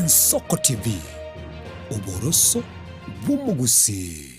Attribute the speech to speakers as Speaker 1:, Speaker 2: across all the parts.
Speaker 1: Ensoko TV, oboroso bw'omogusii.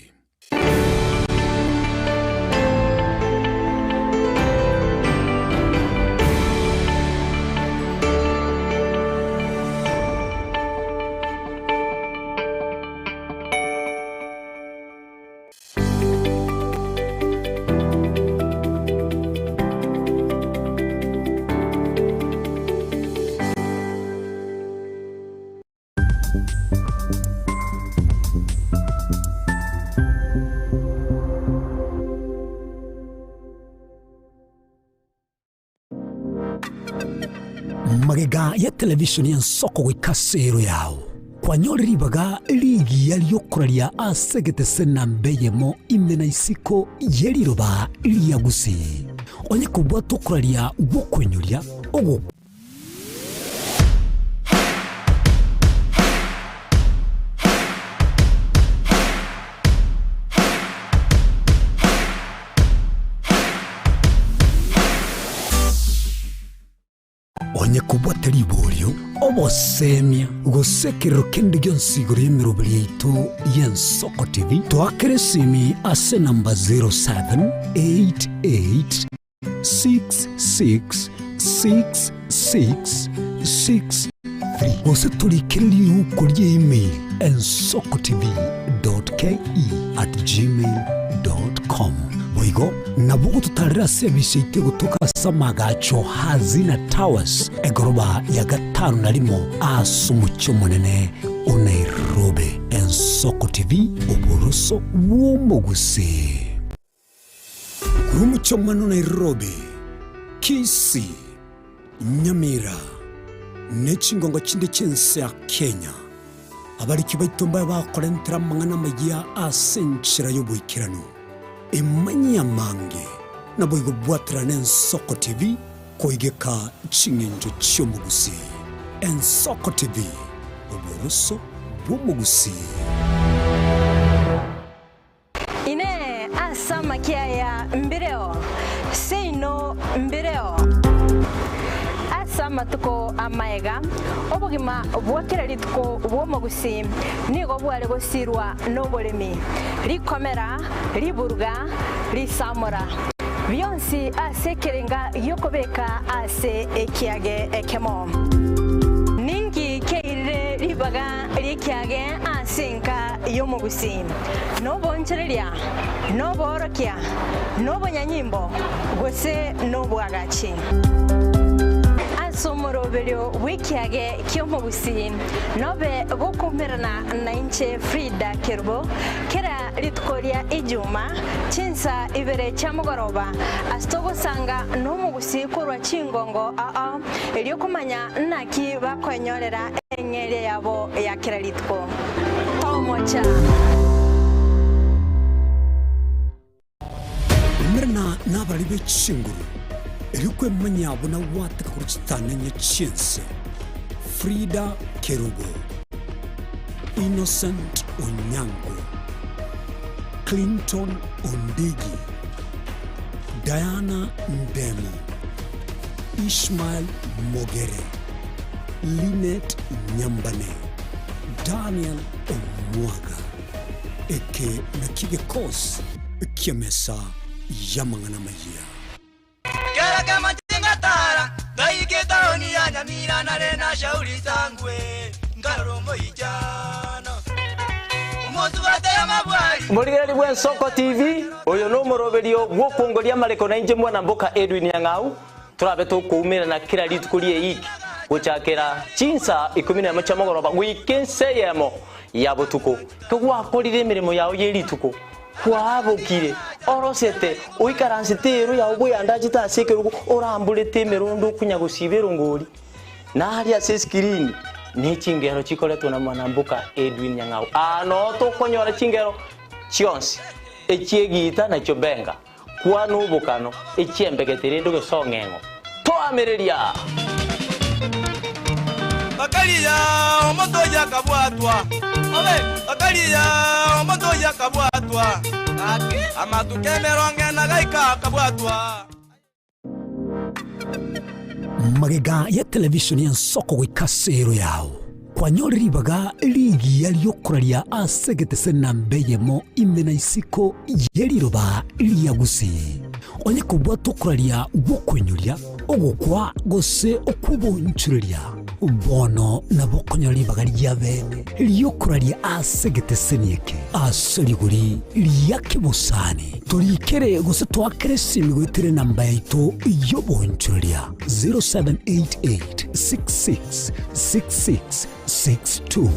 Speaker 1: Magega ya televisheni y'ensoko goika ase ero yao, kwanyore ribaga rigiya ri'okoraria ase egetese namba eyemo ime na isiko ye riroba ria Gusii. Onye kobwate okoraria gw'okoinyoria ogo. Onye kobwate riborio, obosemia, gose ekerero kende gionsi igoro y'emeroberi yaito y'Ensoko TV, toakere esimi ase enamba 0788 666663 gose torikere riuko rie email ensokotv.ke@gmail.com. Boigo nabo ogototarera ase ebisi yaito egotoka ase amagacho Hazina Towers, egoroba ya gatano na rimo ase omochie omonene o Nairobi. Ensoko TV, oboroso bw'omogusii. Korwa omochie omonene o Nairobi, Kisii, Nyamira, ne chingongo chinde chi'ense ya Kenya, abariki baito mbabe bakorentera amang'ana amayia ase enchera y'oboikeranu. Emanyie amange, naboigo bwaterane Ensoko TV koigeka ching'encho chi'omogusii. Ensoko TV, oboroso bw'omogusii.
Speaker 2: Inee! Ase amakia aya mbireo? Seino mbireo. Ase amatuko amaega, obogima bwa kera rituko bw'omogusii nigo bware gosirwa noboremi, rikomera, riburuga, risamora, bionsi ase ekerenga gi'okobeka ase ekiage ekemo. Ninki keirire ribaga ri'ekiage ase enka y'omogusii? Noboonchoreria, noboorokia, nobonyanyimbo, gose nobwagachi. Ase omoroberio bw'ekiage ki'omogusii nobe gokoumerana nainche Frida Kerubo kera rituko ria Ijuma chinsa ibere chia mogoroba ase togosanga nomogusii korwa chingongo ao erio komanya naki bakoenyorera eng'eria yabo ya kera rituko. Tomocha.
Speaker 1: Umerana nabarari be chinguru, erio kwemanyia buna gwateka korwa chitanenye chi'ense. Frida Kerubo, Innocent Onyango, Clinton Ondigi, Diana Ndemo, Ishmael Mogere, Linet Nyambane, Daniel Omwaga. Eke nakio gekosi ki'emesa y'amang'ana amayia.
Speaker 3: Kera kemache ngatara, ngaika etaoni ya Nyamira nare na Shauri Sangwe, nkarora omoichano. Omosubati y'amabwari.
Speaker 4: Morigereria bw'Ensoko TV, oyo nomoroberio bw'okongoria amareko nainche mwana mboka Edwin Nyang'au, Torabe tokoumerana kera rituko ri'eiki, gochakera chinsa ikomi nemo chia mogoroba goika ensa eyemo ya botuko. Kegwakorire emeremo yao ye rituko, kwabokire, orosete, oikaransete eero yao bweyandachete ase ekerogo, oramborete emerondo okonya gosiba erongori. Naria ase esikirini ne chingero chikoretwa na mwanamboka Edwin Nyang'au. Aa noo tokonyora chingero chionsi, echi'egiita na chiobenga. Kwana obokano, echiembegete rende ogesong'eng'o. Toamereria!
Speaker 3: Bakaria omonto oyio akabwatwa, bakaria omonto oyio akabwatwa, amatuko emerongo ena gaika akabwatwa.
Speaker 1: Magega ya televisheni y'ensoko goika ase ero yao. Kwanyore ribaga rigiya ri'okoraria ase egetese namba eyemo ime na isiko ye riroba ria Gusii. Onye kobwata okoraria gw'okoinyoria, ogokwa, gose okw'oboonchoreria, bono nabo okonyora ribaga ria bene ri'okoraria ase egeteseni eke ase rigori ria kebosani. Torikere gose toakere esimi goetera enamba yaito y'oboonchoreria 0788 66 66 62.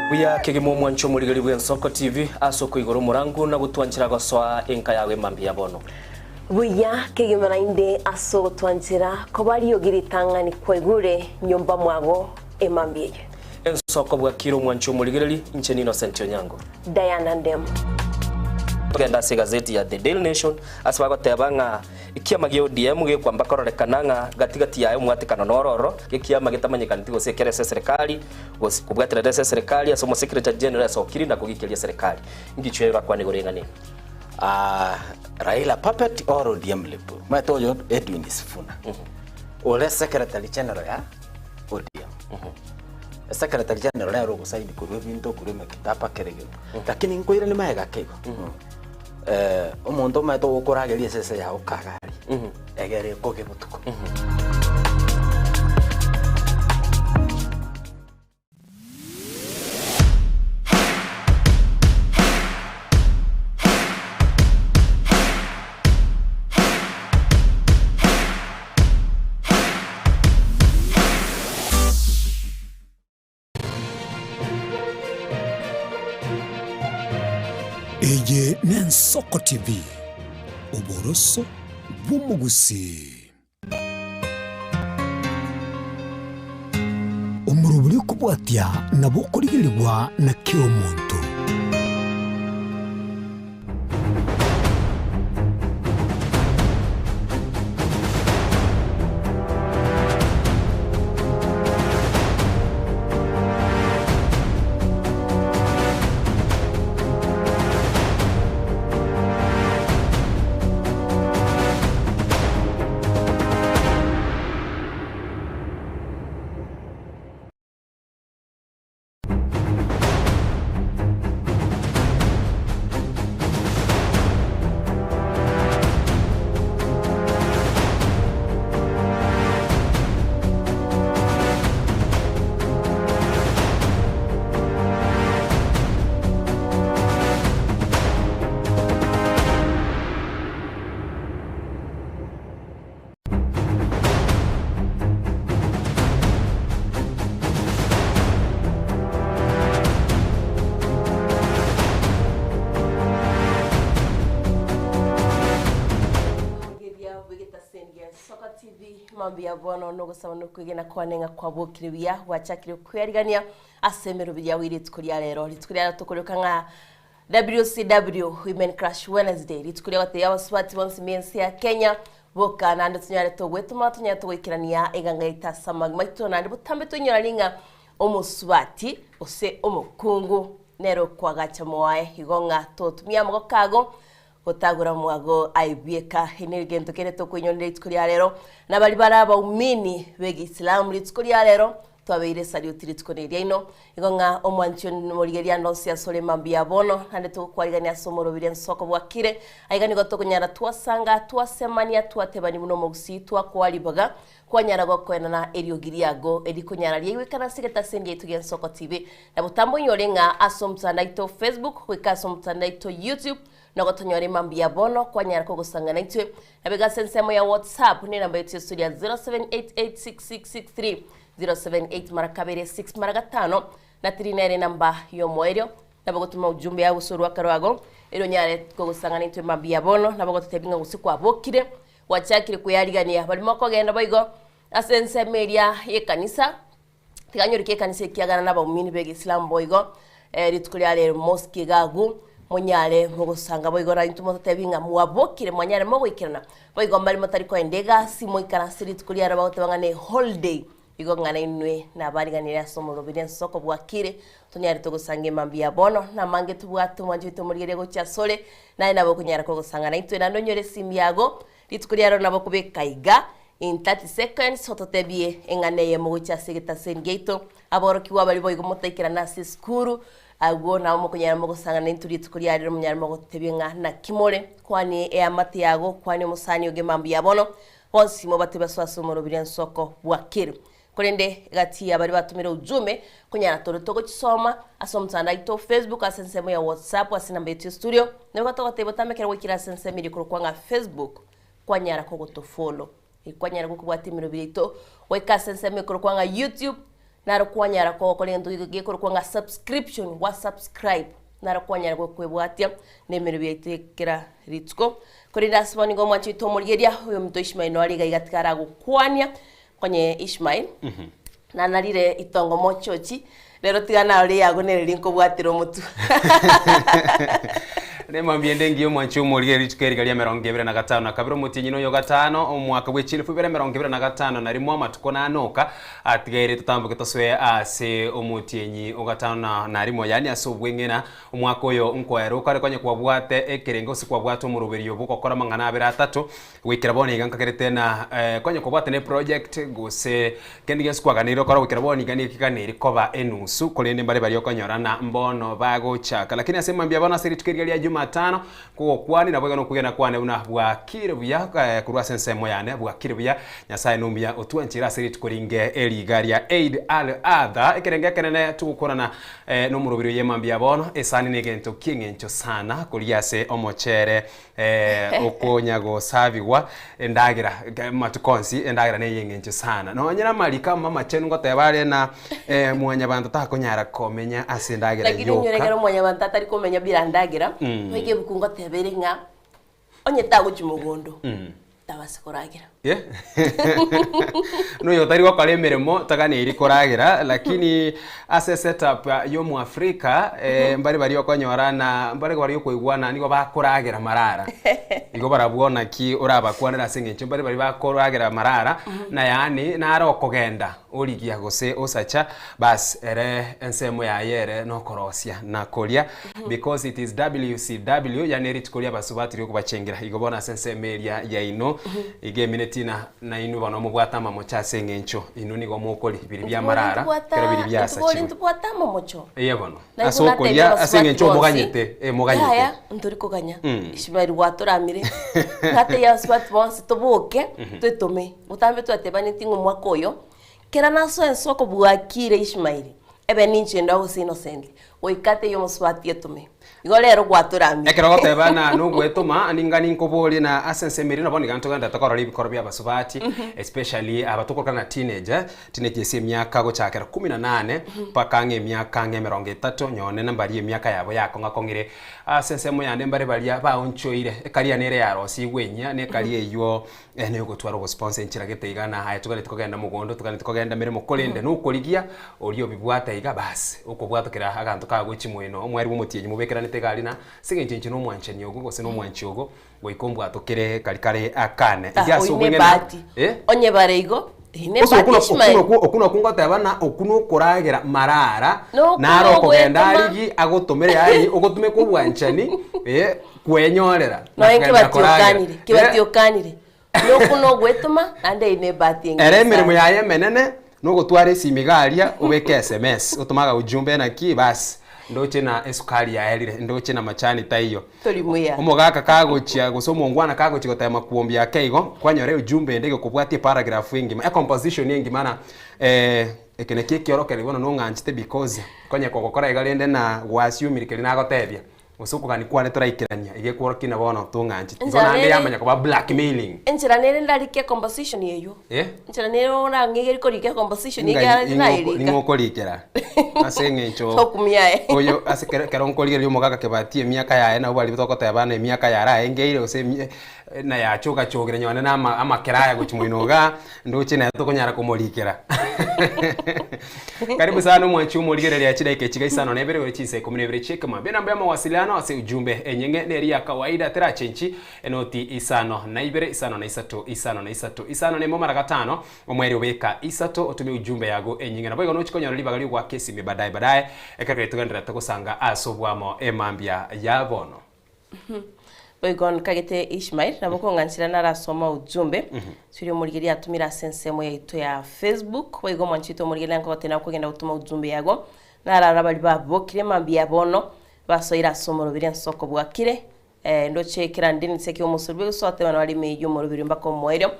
Speaker 5: Buya kegima omwancho omorigeri bw'Ensoko TV ase okoigora omorangu na gotwanchera gosoa enka yago emambia ya bono.
Speaker 6: Buya kegima naende ase ogotwanchera koba riogi ritang'ani kwaigure nyomba mwago emambia eye.
Speaker 5: Ensoko bwakire omwancho omorigereri, inche n'Innocent Onyango.
Speaker 6: Diana Ndemo.
Speaker 5: Togende ase egazeti ya The Daily Nation ase bagoteba ng'a ekiama gia ODM gekwamba kororekana ng'a gati gati yaye omwatekano noro ororo, ekiama getamanyekaneti gose ekere ase eserekari gose kobwaterera ase eserekari ase omosecretary general esokiri na kogikeria eserekari. Ngichwe orakwane igoro eng'ana eye.
Speaker 7: Ah, Raila puppet or ODM lip. Omanyete oyo Edwin Sifuna. Ore secretary general ya ODM. Secretary general nere ogosaini korwa ebinto korwa emekitaba kera egento. Lakini nkoirani magega ake igo. Omonto omanyete ogokorageria esese yago kagari, egere ekoge botuko.
Speaker 1: Eye n'Ensoko TV, oboroso bw'omogusii. Omorobori okobwatia nabo okorigerigwa na kera omonto.
Speaker 6: Omogeria bw'egetaseni Soka TV mambia bono nogosaba nokwegena kwane ng'a kwabokire buya gwachakire kwearigania ase emeroberi yao rituko ria rero rituko ria rero tokorioka ng'a WCW, Women Crush Wednesday, rituko ria gotebia abasubati bonsi mense ya Kenya boka naende tonyare togwetoma tonyare togoikerania eganga yaito ase amagima aito naende botambe toinyoranie ng'a omosubati gose omokungu nere okoagacha moaye igo ng'a totumia amagoko ago gotagora mwago aye bieka. Eri negento kende tokoinyorera rituko ria rero na baria bare abaumini b'egeisilamu rituko ria rero Twabeire esariuti rituko neriaino, igo ng'a omwanchi one nomorigereria ande onsi asore mambia ya bono, naende togokwarigania ase omorobiri ensoko bwakire. Aiga nigo tokonyara twasanga, twasemania, twatebania buna omogusii, twakoa ribaga, kwanyara gokoenana eriogi riago erikonyara riaigwekana ase egetaseni giaito gia Ensoko TV. Na botambe onyore ng'a ase omotandao aito Facebook, goika ase omotandao aito YouTube, nogo tonyore mambia ya bono kwanyara kogosangana intwe. Nabega ase ensemo ya WhatsApp nenamba yaito ya 07886663 078 mara kabere 6 mara gatano na 3 nere enamba y'omoerio. Nabo gotoma ujumbe yao gose orwaka rwago erio onyare kogosang'ana intwe mambia bono. Nabo gototebia ng'a gose kwabokire gwachakire kweyarigania barimo okogenda boigo ase ensemo eria y'ekanisa. Tiga nyorike ekanisa ekiagera nabaumini b'Egesilamu boigo, rituko ria rero mosike iga agwo, monyare mogosanga boigo na intwe mototebi ng'a mwabokire mwanyare mogoikerana, boigo mbare motari koenda egasi moikaranse rituko ria rero bagoteba ng'a ne holiday. Igo ng'a nainwe nabariganire ase omoroberi ensoko bwakire, tonyarete gosanga emambia ya bono, na amange tobwate omwancho oito omorigereria gochia asore, naye nabo okonyara kogosanga naintwe. Naende onyore esimi yago, rituko riaroro nabo okobeka iga, in 30 seconds, ototebie eng'ana eyemo gochia ase egetaseni giaito, aborokigwa baria boigo motaikerana ase esukuru, agwo nabo mokonyara mogosanga naintwe rituko riarero monyare mogotebia ng'a naki more, kwani eamate yago, kwani omosani ogo emambia ya bono, Bonsi mobatwe basoe ase omorobiri ensoko bwakire. Korende egati ya baria batomire ujumbe, konyara tore togochisoma ase omotandao aito o Facebook, ase ensemo ya WhatsApp, ase enamba yaito ya studio, nigo togotebia botambe ekero gwaikire ase ensemo eria ekorokwa ng'a Facebook, kwanyara kogotofollow, kwanyara gokobwatia emerobiri yaito, goika ase ensemo ekorokwa ng'a YouTube, naro kwanyara kogokora egento gekorokwa ng'a subscription, gwa subscribe, naro kwanyara gokwebwatia na emerobio yaito ya kera rituko. Korende ase bono nigo omwanche oito omorigereria, oyominto Ishmael noare iga iga tiga aragokwania, konye Ishmael, nanarire itongo mochochi, rero tiga narore yago nere rinkobwatera omotwe.
Speaker 8: Nemambia ende engiya omwanche omorigereria rituko eriga ria emerongo ebere na gatano na kabere omotienyi noyo gatano omwaka bwe chilifu ibere emerongo ebere na gatano na rimo amatuko nanoka Atigaire totamboke tosoe ase omotienyi o gatano na na rimo, yaani ase obweng'ena. Omwaka oyo nkoera okare konya kwabwate ekerengo gose kwabwate omoroberio bw'ogokora amang'ana abere atato, goikera bono iga nkagerete na konya kwabwate ne project gose kende gionsi kwaganeire okore goikera bono iga nigo keganeiri koba enusu, korende mbare baria okonyora na mbono bagochaka. Lakini ase mambia bono ase rituko eriga ria Jumatano, Kogokwania naboigo nokwegena kwane buna bwakire buya korwa ase ensemo yane, bwakire buya. Nyasae nomuya otwanchire ase rituko ringe eriga ria Eid al-Adha, ekerengo ekenene togokorana nomoroberi oye mambia bono. Esani negento kieng'encho sana koria ase omochere okonya gosabigwa endagera amatuko onsi endagera neyeng'encho sana. Nonye namariko amo amachenu ngoteba are na mwanyabanto takonyara komenya ase endagera
Speaker 6: Lakini onyore
Speaker 8: yoka.
Speaker 6: ekero mwanyabanto atari komenya bila ndagera, goika ebuku ngoteba ere ng'a onye tagochia mogondo, tabasa koragera.
Speaker 8: Yeah. Noyo otari gokora emeremo taganeiri koragera lakini ase setup ya omoafrika eh, mbare baria okonyora na mbare baria okoigwana nigo bakoragera marara igo barabwo naki orabakwanere ase eng'encho mbare baria bakoragera marara na yaani nare okogenda Origia gose osacha, bas ere ensemo yaye ere nokorosia na koria because it is WCW yaani rituko ria abasubati riokobachengera. Igo bono ase ensemo eria yaino iga emineti na nainwe bono mobwate amamocho ase eng'encho inwe nigo mokori biri bia amarara ekero biri biasachirwe.
Speaker 6: Ntibwate amamocho.
Speaker 8: Eye bono
Speaker 6: Naye
Speaker 8: ase
Speaker 6: buna
Speaker 8: okoria
Speaker 6: atebia
Speaker 8: ase
Speaker 6: abasubati
Speaker 8: eng'encho
Speaker 6: bonsi,
Speaker 8: omoganyete eh moganyete.
Speaker 6: Yaya, ntori koganya. Ishmael gwatoramire. Natebia abasubati bonsi toboke twetome. Botambe twatebaneti ng'a omwaka oyo, kera nasoe ense okobwakire Ishmael, ebe ninche inde gose Innocent, goika atebie omosubati etome. Igo rero gwatoramire.
Speaker 8: Ekero ogoteba ng'a nogwetoma, ninga ninkoborie na ase ensemo eria nabo niga ntogenderete korora ebikoro bia abasubati, especially aba tokorokana na teenager, teenager ase emiaka gochakera kumi na nane mpaka ang'e emiaka ang'e emerongo etato, nyone nambaria emiaka yabo yakong'akong'ire. Ase ensemo yande mbare baria baonchoire, ekaria nere yarosigwe enyia, na ekaria eywo Ere nogotwara obosponsor enchera gete iga na aye toganeti kogenda mogondo toganeti kogenda meremo korende nokorigia oria obibwate iga bas okobwata kera aganto kagochi moino omweri bwa omotienyi mobekeranete iga aria na ase eng'encho inche nomwanchani ogo gose nomwanchi ogo goika ombwatokere kari kare akane
Speaker 6: Ah,
Speaker 8: iga ase
Speaker 6: oyio
Speaker 8: obweng'e na
Speaker 6: nebahati.
Speaker 8: eh?
Speaker 6: Onye bare igo, eyio
Speaker 8: Gose
Speaker 6: nebahati
Speaker 8: okwo nakwo-
Speaker 6: Ishmael.
Speaker 8: okwo nakwo okwo nakwo ngoteba ng'a okwo nokoragera marara
Speaker 6: Nokwo
Speaker 8: naro okogenda
Speaker 6: nogwetoma.
Speaker 8: arigi agotomere yaani ogotumeka obwanchani eh, kwenyorera na
Speaker 6: Nonya
Speaker 8: kogenda koragera.
Speaker 6: kebati okanire, kebati
Speaker 8: Eh,
Speaker 6: okanire. Nokwo nogwetoma, naende eyio nebahati engiya
Speaker 8: Ere emeremo
Speaker 6: sana.
Speaker 8: yaye emenene nogotwara esimi iga aria obeke sms otome agaujumbe naki bas ndoche na esukari yaerire ndoche na machani taiyo.
Speaker 6: Tori muya.
Speaker 8: Omogaka kagochia gose omongwana kagochia gotema kuombia ake igo kwanyora eujumbe ende egokobwatia eparagraph engima ecomposition engima na eke nakio ekiorokererio bono nong'anchete because konya kogokora iga rende na gwaasumire keria nagotebia Gose okogania kwane toraikerania, iga ekworokia ng'a bono tong'ancheti. Igo
Speaker 6: Enchera
Speaker 8: naende
Speaker 6: nere-
Speaker 8: yamanya koba blackmailing.
Speaker 6: Enchera nere ndarike composition eywo.
Speaker 8: Eh?
Speaker 6: Enchera nere orang'egeri korika ecomposition
Speaker 8: Ngai-
Speaker 6: ekiagera
Speaker 8: ning'o-
Speaker 6: tinaerika.
Speaker 8: ning'o okorikera ase eng'encho
Speaker 6: Tokumia aye.
Speaker 8: oyo ase kero kero nkorigereria omogaka kebati emiaka yaye nabo baria togoteba ng'a emiaka yaraengeire gose emi na yachogachogire nonye na ama amakera aya gochia moino igaa, ndoche nere tokonyara komorikera. Karibu sana omwanchi omorigereria chidaika echi gaisano na ibere goika chinsa ikomi na ibere chi'ekemambia. Enamba ya mawasiliano ase ujumbe enyeng'e neri ya kawaida terachenchi enoti isano na ibere isano na isato isano na isato isano na emo mara gatano omweri obeka isato otome ujumbe yago enying'e naboigo nochi konyora ribaga ri'ogoaka esimi baadaye baadaye ekero keria togendererete gosanga ase obwamo emambia ya bono.
Speaker 6: Boigo nkagete Ishmael nabo kong'anchera narasoma ujumbe Siri omorigereria atumire ase ensemo yaito ya Facebook boigo omwanchi oito omorigereria nkogotebia nakogenda gotoma ujumbe yago narara baria babokire mambia bono basoire ase omoroberi ensoko bwakire eh, ndoche kera ndinise kia omosori bw'egeso ateba naro ime y'omoroberi mpaka omoerio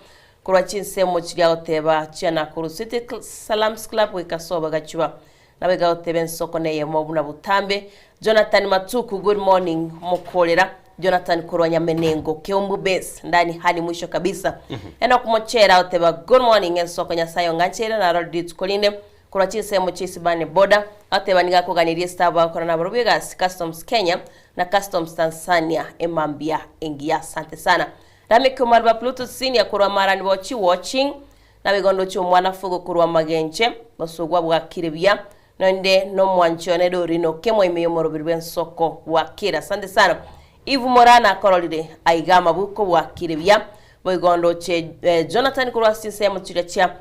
Speaker 6: korwa chinsemo chiria agoteba chia Nakuru City Salams Club goika sobo gachuba Nabo egoteba ensoko neyemo buna botambe. Jonathan Matuku good morning mokorera Jonathan korwa Nyamenengo Keumbu base ndani hadi mwisho kabisa. Enock Mochera agoteba good morning ensoko Nyasaye ongancheire narorire rituko rinde korwa chinsemo chia Isibani border agoteba nigo akoganirie staff bagokora nabarobwo egasi Customs Kenya na Customs Tanzania emambia engiya asante sana. Lameck Omar ba Pluto Senior korwa Marani Bochi watching. Naboigo ndoche omwana Fugo korwa amagenche, bosogwa bwakire buya, nonde nomwanchi one Doreen Okemwa ime y'omoroberi bw'ensoko bwakire. Asante sana. Eve Moraa nakororire aiga amabuko bwakire buya. Boigo ndoche Jonathan korwa ase chinsemo chiria chia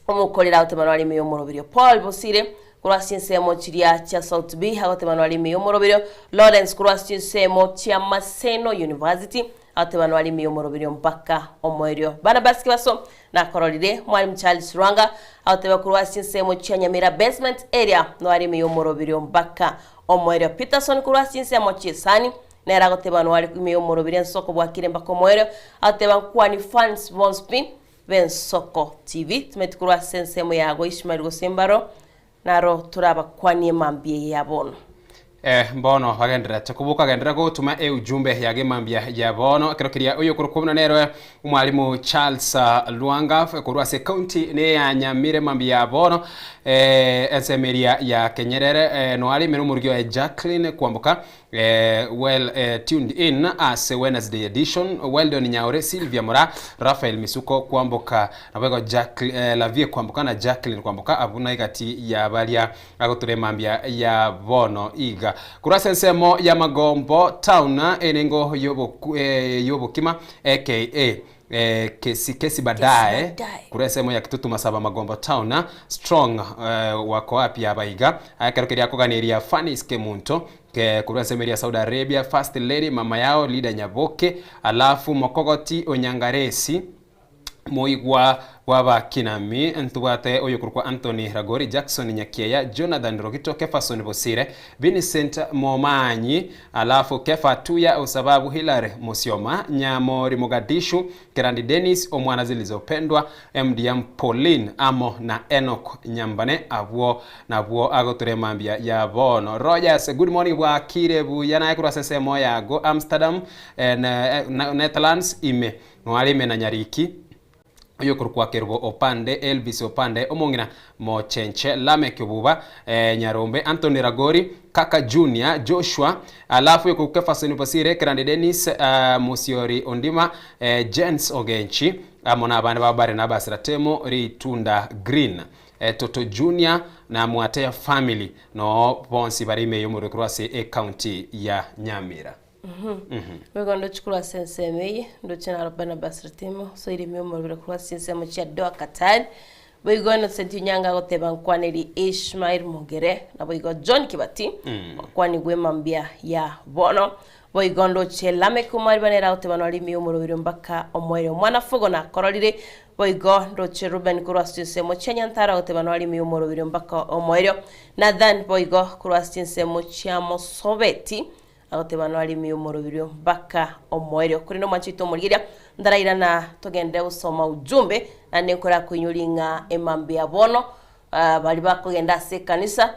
Speaker 6: omokorera agoteba nore ime y'omoroberio. Paul Bosire korwa ase chinsemo chiria chia Salt B agoteba nore ime y'omoroberio. Lawrence korwa ase chinsemo chia Maseno University Agoteba nore ime y'omoroberio mpaka omoerio. Barnabas Kibaso nakororire, Mwalimu Charles Lwanga agoteba korwa ase chinsemo chia Nyamira Basement Area nore ime y'omoroberio mpaka omoerio. Peterson korwa ase chinsemo chi'esani nere agoteba nore ime y'omoroberio ensoko bwakire mpaka omoerio. Agoteba nkwani fans bonsi pi b'Ensoko TV. Timanyeti korwa ase ensemo yago Ishmael gose Mbaro Naro torabakwanie mambia eye ya bono.
Speaker 8: Eh, mbono bagendererete koboka genderera gotuma eujumbe yage mambia ya bono ekero keria oyokorokwa buna nere omwalimu Charles Lwanga korwa ase county ne ya Nyamire mambia ya bono eh, ensemo eria ya Kenyerere eh, noare ime nomorugi oye Jacqueline Kwamboka Eh, well eh, tuned in ase Wednesday edition Weldon Nyaore, Sylvia Mora, Raphael Misuko Kwamboka naboigo Jack, eh, Lavie Kwamboka na Jacqueline Kwamboka abwo na egati ya baria agotura emambia ya bono iga korwa ase ensemo ya Magombo town enengo yoboku, eh, yobokima aka Eh, kesi kesi baadaye
Speaker 6: Kesi baadaye.
Speaker 8: kura ensemo ya Kitutu Masaba Magombo Town strong eh, wako wapi abaiga ekero keria akoganeria Fanis Kemunto ke korwa ensemo eria Saudi Arabia First Lady mama yao Lida Nyaboke alafu Mokogoti Onyangaresi moigwa bw'abakinami ntobwate oyokorokwa Anthony Ragori Jackson Nyakieya Jonathan Rogito Kefason Bosire Vincent Momanyi Alafu Kefa Tuya Osababu Hillary Musioma Nyamori Mogadishu Kerandi Dennis Omwana Zilizopendwa MDM Pauline amo na Enock Nyambane abwo nabwo agotura emambia ya bono. Rogers good morning bwakire buya naye korwa ase ensemo yago Amsterdam eh, Netherlands ime noare ime na Nyariki Oyokorokwa Kerubo Opande, Elvis Opande, omong'ina Mochenche, Lameck Obuba, Nyarombe, Anthony Ragori, Kaka Junior, Joshua, alafu oyokorokwa Kefason Bosire, Kerandi Dennis, Mosiori Ondima, Jens Ogenchi, amo nabande babo Barnabas Ratemo, Ritunda Green, Toto Junior na Mwateya Family, noo bonsi bare ime y'omorweki korwa ase ecounty ya Nyamira.
Speaker 6: Boigo ndoche korwa ase ensemo eye, ndoche naro Barnabas Rutimo, osoire ime omorwere korwa ase ensemo chia Doha Qatar. Boigo Innocent Onyango agoteba nkwaneri Ishmael Mogere, naboigo John Kibati, okwanigwe mambia ya bono. Boigo ndoche Lameck Omariba nere agoteba nore ime y'omorwere mpaka omoerio omwana Fogo nakororire. Boigo ndoche Reuben korwa ase chinsemo chia Nyantaro agoteba nore ime y'omorwere mpaka omoerio. Nathan boigo korwa ase chinsemo chia Mosobeti Agoteba noare ime y'omoroberio mpaka omoerio. Korende omwanche oito omorigereria, ntarairana togenderere gosoma ujumbe, naende nkorakoinyorie ng'a emambia bono, ah, baria bakogenda ase ekanisa,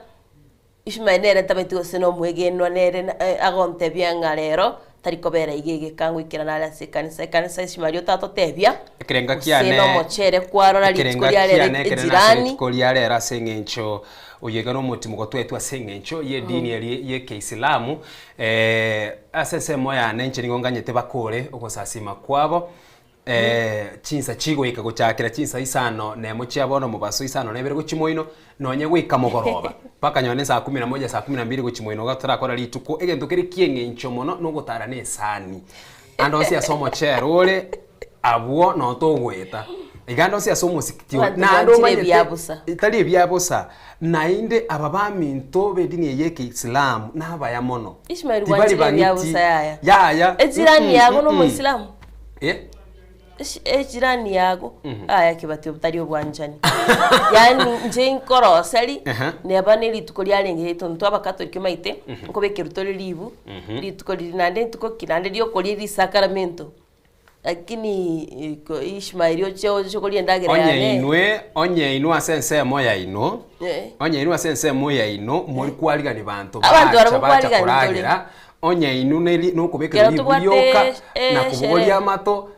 Speaker 6: Ishmael nere ntamanyeti gose nomwegenwa nere na agontebia ng'a rero tari kobera iga egeka ngoikera nare ase ekanisa. Ekanisa Ishmael otatotebia,
Speaker 8: Ekerenga
Speaker 6: gose
Speaker 8: kiane
Speaker 6: nomochere kwarora rituko
Speaker 8: ekerenga
Speaker 6: ria rero
Speaker 8: kiane ekerene ase
Speaker 6: ejirani.
Speaker 8: rituko ria rero ase eng'encho Oyo iga nomotimo gotwetwe ase eng'encho y'edini eria y'Ekeisilamu, ase ensemo yane inche nigo nganyete bakore ogosasima kwabo. Chinsa chigoika gochakera chinsa isano na emo chia bono mobaso isano na ibere gochia moino, nonye goika mogoroba, mpaka nonye saa kumi na moja saa kumi na mbili gochia moino iga torakora rituko, egento kere ki'eng'encho mono nogotara na esani. Ande onsi ase omochere ore, abwo noo togoeta. Iga ande onsi ase omosikiti ore,
Speaker 6: Abanto
Speaker 8: naende
Speaker 6: banchire
Speaker 8: omanyete,
Speaker 6: ebia bosa.
Speaker 8: tari ebia bosa, naende aba baminto b'edini eye ya ekeisilamu nabaya mono.
Speaker 6: Ishmael
Speaker 8: Tibari
Speaker 6: gwanchire ebia
Speaker 8: bang'iti.
Speaker 6: bosa yaya.
Speaker 8: Yaya.
Speaker 6: Ejirani
Speaker 8: Mm-mm,
Speaker 6: yago
Speaker 8: mm-mm.
Speaker 6: nomoisilamu?
Speaker 8: Eh?
Speaker 6: Eshi- Ejirani yago aya kebati obotari obwanchani. Yaani inche inkoroseri
Speaker 8: Aha.
Speaker 6: neba ne rituko riarenge yaito intwe abakatoliki omanyete nkobekerwa tore ribu rituko riria naende rituko ki naende riokoria risakaramento. Lakini iko Ishmael oche oche koria endagera
Speaker 8: Onye
Speaker 6: yane.
Speaker 8: inwe, onye inwe ase ensemo yaino,
Speaker 6: Eh.
Speaker 8: onye inwe ase ensemo yaino mori kwarigani banto
Speaker 6: Abanto
Speaker 8: bacha
Speaker 6: barabwo
Speaker 8: bacha
Speaker 6: kwarigani tore.
Speaker 8: koragera, onye inwe neri nokobekera
Speaker 6: Kero
Speaker 8: ribu
Speaker 6: tobwate
Speaker 8: rioka
Speaker 6: eh,
Speaker 8: na kobogoria
Speaker 6: sherehe.
Speaker 8: amato,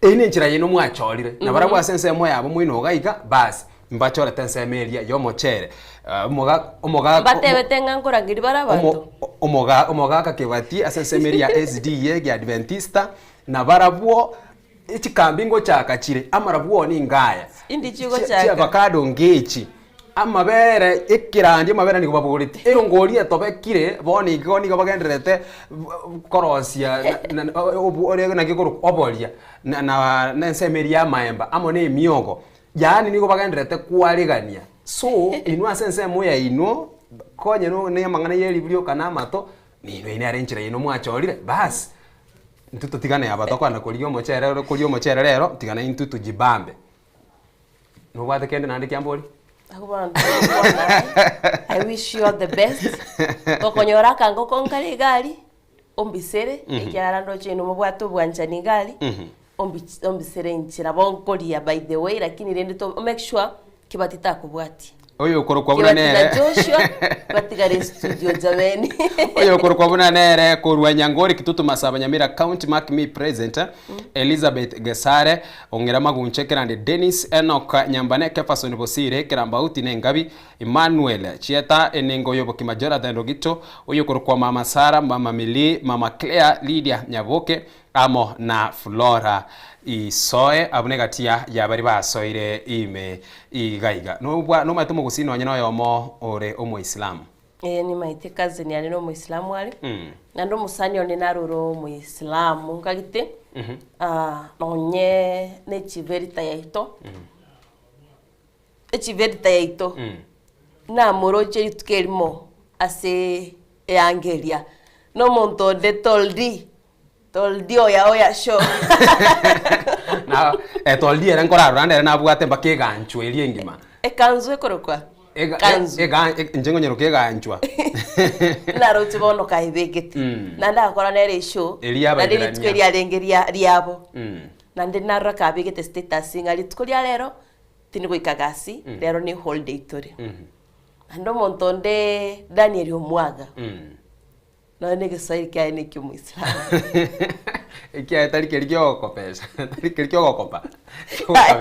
Speaker 8: eyio nenchera yaino mwachorire. Na barabwo ase ensemo yabo moino iga iga, basi mbachorete ensemo eria y'omochere. Ah, omoga omoga
Speaker 6: Mbatebete ng'a nkorangeria bare abanto.
Speaker 8: Omo- omoga omogaka Kebati ase ensemo eria ya SDA ya Adventista, na barabwo echikambi ngochaka chire, amarabwo nigo aya.
Speaker 6: Indi
Speaker 8: Chi-
Speaker 6: chigochaka.
Speaker 8: Chiavacado ngechi, amabere ekerandi amabere nigo babogoretie, erongori etobekire bono igo nigo bagendererete korosia na na obo ore naki ekorokwa oboria na na na ensemo eria ya amaemba amo na emiogo, yaani nigo bagendererete kwaregania. So, inwe ase ensemo yaino, konye no na amang'ana ya eribu rioka na amato, ninwe nere enchera yaino mwachorire, bas, intwe totigane aba tokogenda korigia omochere ore koria omochere rero, tigana intwe tujibambe. Nobwate kende naende kiambori?
Speaker 6: Abwo bono togokwana aye, I wish you all the best. Gokonyora akangoko nkare iga aria, ombisere, ekiagera ndoche inwe mobwate obwanchani iga aria, ombi- ombisere inche nabo nkoria by the way lakini rende to make sure kebati takobwatia.
Speaker 8: Oyo okorokwa buna
Speaker 6: Kebati na
Speaker 8: nere
Speaker 6: Joshua batigare studio jameni.
Speaker 8: Oyo okorokwa buna nere korwa Nyangori Kitutu Masaba Nyamira County Mark me present Elizabeth Gesare Ong'era Magunche Kerande Dennis Enock Nyambane Kefason Bosire Kerambauti Nengabi Emmanuel Chieta Enengo Yobokima Jonathan Rogito Oyo okorokwa Mama Sarah Mama Milly Mama Claire Lydia Nyaboke Amo na Flora Isoe, abwo negatia ya baria basoire ime iga iga. Nobwa nomaete omogusii nonye noyomo ore omoislamu.
Speaker 6: Ee nimaete cousin yane nomoislamu are, naende omosani one naro ore omoislamu nkagete, nonye ne echiverita yaito, echiverita yaito, namoroche rituko erimo ase eanga eria, na omonto onde toldi. Toldi oya oya show.
Speaker 8: Na eh, toldi ere nkorarora ande ere nabwate mpaka eganchwa eria engima.
Speaker 6: Ekanzu ekorokwa
Speaker 8: Ega-
Speaker 6: kanzu.
Speaker 8: ega- e- inche nkonyeroka eganchwa.
Speaker 6: Naroche bono kaebegete. Naende agakora nere eshow.
Speaker 8: Eria
Speaker 6: Naende
Speaker 8: Abaibirania.
Speaker 6: rituko eriarenge ria riabo. Naende narora kabegete status ng'a rituko ria rero tindi goika gasi, rero ne holiday tore. Naende omonto onde Daniel Omwaga. Nonya na egeswahili kiaye na ekiomoislamu.
Speaker 8: Ekiaye tari keria kiogokopesha, tari keria kiogokopa.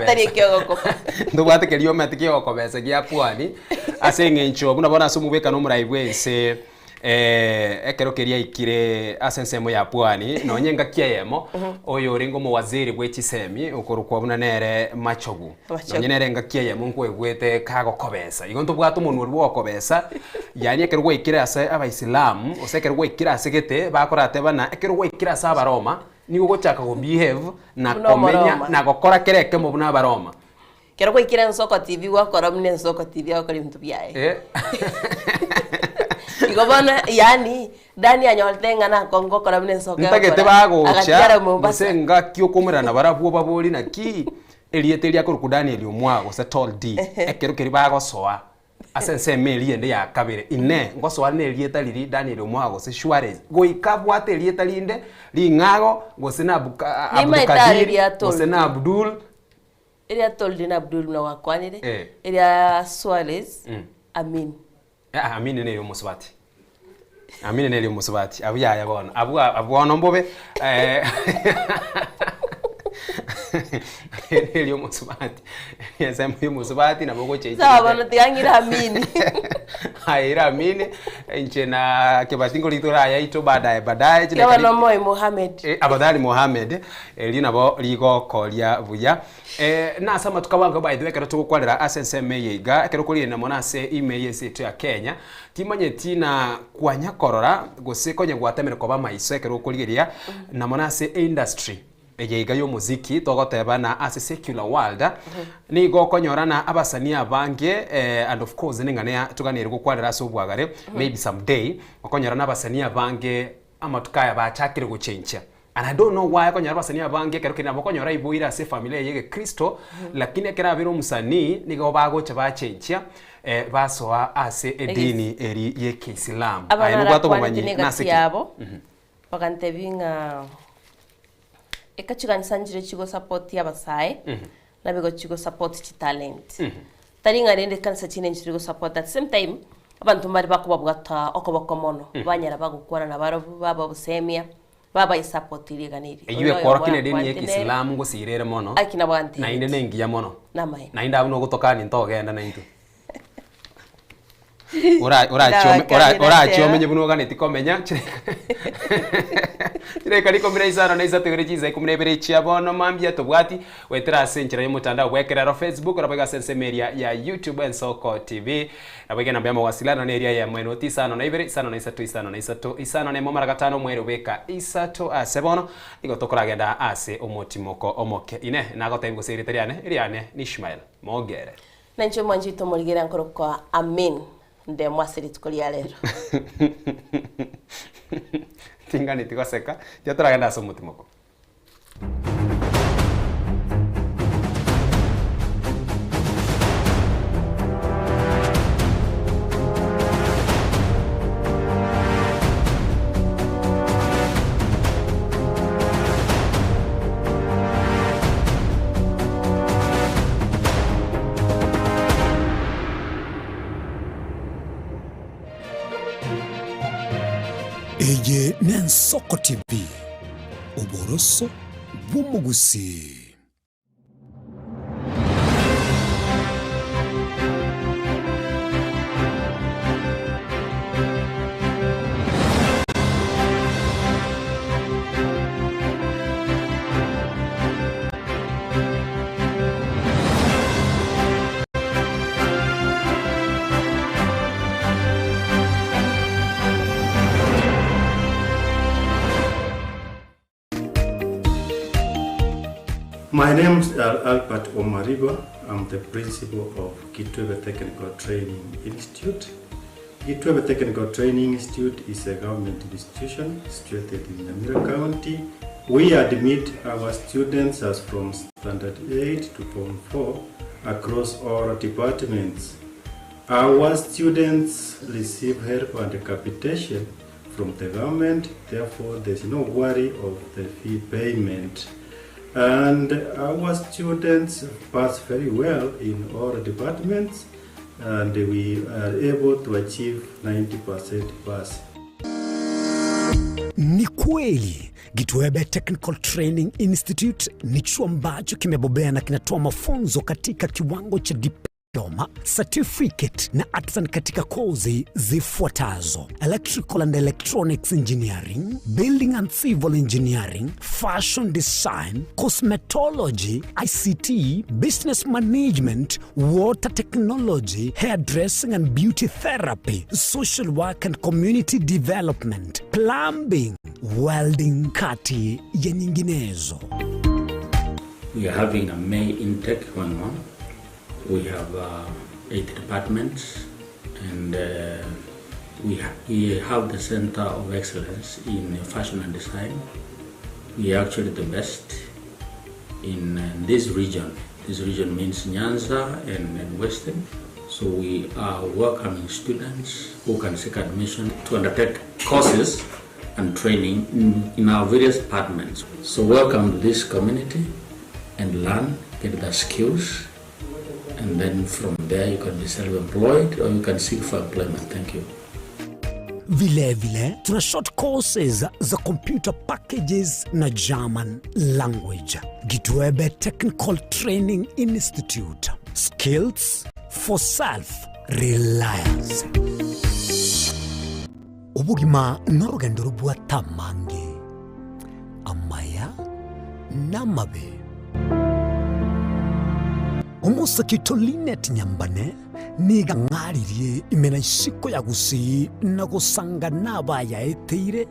Speaker 6: Tari ekiogokopa.
Speaker 8: Ntobwate keria omanyete kiogokobesa gia pwani, ase eng'encho buna bono ase omobwekano omorai bwense ekero keria aikire ase ensemo ya pwani, nonye engaki eyemo, oyo orenge omowaziri bwe chisemi okorokwa buna nere Machogu.
Speaker 6: Machogu.
Speaker 8: Nonye nere engaki eyemo nkoigwete kagokobesa. Igo ntobwate omonwa oria bwogokobesa, yaani ekero gwaikire ase abaisilamu, gose ekero gwaikire ase gete, bakorateba ng'a ekero gwaikire ase abaroma, nigo ogochaka go behave na
Speaker 6: Buna
Speaker 8: komenya
Speaker 6: omoroma.
Speaker 8: na gokora kera ekemo buna abaroma.
Speaker 6: Ekero gwaikire ensoko TV gwakora buna ensoko TV agokora ebinto biaye.
Speaker 8: Eh.
Speaker 6: Igo bono yaani Dani anyorete ng'a nako ngokora buna ensoko
Speaker 8: Ntagete
Speaker 6: egokora,
Speaker 8: bagocha,
Speaker 6: agatigara Mombasa.
Speaker 8: gose ngaki okoumerana barabwo babori naki, Erieta eria akorokwa Danieli omwao, gose Tol D, ekero keria bagosoa ase ensemo eria ende ya kabere, Inee, ngosoa nerieta riria Danieli omwao gose Shuarez, goika abwate erieta rinde ring'ago, gose na Abuka-
Speaker 6: Nimaete are
Speaker 8: Abdulkadir,
Speaker 6: eria Tol
Speaker 8: gose
Speaker 6: D.
Speaker 8: na Abdul,
Speaker 6: Eria Tol D na Abdul buna gwakwanire,
Speaker 8: Eh.
Speaker 6: eria Suarez, Amin.
Speaker 8: Aa, Amini nere omosubati. Amini nere omosubati. Abwo yaya bono. Abwo abwo bono mbobe. Eh. Eri omosubati ensemo ya omosubati nabo ogochechia
Speaker 6: Sawa bono tiga ng'ire amini.
Speaker 8: Aye ira amini inche na Kibati nkori torayaito baadaye baadaye
Speaker 6: Tiga bono omoe Mohammed.
Speaker 8: Eh, afadhali Mohammed eri nabo rigokoria buya Eh, nase amatuko abange by the way ekero togokwarera ase ensemo eye iga ekero okorigereria mono ase ime y'ense yaito ya Kenya timanyeti na kwanya korora gose konya gwatemire koba amaiso ekero okorigereria na mono ase eindustry Eye iga y'omoziki togoteba na ase secular world nigo okonyora na abasanii abange and of course neng'ana ya toganeire gokwanera ase obwagare maybe some day okonyora na abasanii abange amatuko aya bachakire gochenchia and I don't know why okonyora abasanii abange ekero kende nabo okonyora aiboire ase efamiri eye ya egekristo lakini ekero abeire omosanii nigo bagocha bachenchia basoa ase edini eri ya ekeisilamu. Aye
Speaker 6: Abana
Speaker 8: nobwate
Speaker 6: arakwanete
Speaker 8: obomanyi
Speaker 6: negati
Speaker 8: nase ki?
Speaker 6: yabo Bagantebi ng'a eka chikanisa nchire chigosupport abasae, nabigo chigosupport chitalent. Tari ng'a rende ekanisa chinde nchiri gosupport at the same time, abanto mbare bakobabwata okoboko mono, banyara bagokwana nabarobwo, bababosemia, babaesupport rigana eri.
Speaker 8: Eyio
Speaker 6: Oyo
Speaker 8: ekorokia
Speaker 6: oyomo
Speaker 8: na edini ya
Speaker 6: arakwanete nere,
Speaker 8: ekisilamu ngosira ere mono,
Speaker 6: aki nabo
Speaker 8: naende
Speaker 6: antebetie.
Speaker 8: nengiya mono.
Speaker 6: Namaene.
Speaker 8: Naende abwo nogotokania ntogenda naintwe. Ora- orachiome- ora- Orachiomenye buna oganeti komenya chidaeka rikomi na isano na isato igere chinsa ikomi na ibere chia bono mambia tobwati goetera ase enchera y'omotandao bw'ekerero Facebook nabo iga ase ensemo eria ya YouTube Ensoko TV nabo iga enamba ya mawasiliano na eria eyemo enoti isano na ibere isano na isato isano na isato isano na emo mara gatano omweri obeka isato ase bono igo tokoragenda ase omotimoko omoke ine nagotebia gose erieta riane riane ni Ishmael Mogere.
Speaker 6: Na inche omwanchete omorigera nkorokwa Amin, ndemwa ase rituko ria rero.
Speaker 8: Tinganeti goseka, tiga toragende ase omotimoko.
Speaker 1: Eye n'Ensoko TV, oboroso bw'omogusii.
Speaker 9: My name is Albert Omariba. I'm the principal of Kitwebe Technical Training Institute. Kitwebe Technical Training Institute is a government institution situated in Nyamira County. We admit our students as from Standard 8 to Form 4 across all departments. Our students receive help and capitation from the government, therefore there's no worry of the fee payment. And our students pass very well in all departments and we are able to achieve 90% pass.
Speaker 1: Ni kweli Gitwebe Technical Training Institute ni chuo ambacho kimebobea na kinatoa mafunzo katika kiwango cha diploma, certificate na artisan katika kozi zifuatazo: electrical and electronics engineering, building and civil engineering, fashion design, cosmetology, ICT, business management, water technology, hairdressing and beauty therapy, social work and community development, plumbing, welding, kati ya nyinginezo.
Speaker 10: We are having a May intake going on. We have 8 departments and we have the Center of Excellence in Fashion and Design. We are actually the best in this region. This region means Nyanza and Western. So we are welcoming students who can seek admission to undertake courses and training in our various departments. So welcome to this community and learn, get the skills, and then from there you can be self-employed or you can seek for employment. Thank you.
Speaker 1: Vilevile tuna short courses za computer packages na German language. Gitwebe Technical Training Institute. Skills for self reliance. Obogima norogendo robwate amange, amaya na amabe. Omosake oito Linet Nyambane nigo ang'aririe ime na isiko ya Gusii na gosanga nabayaeteire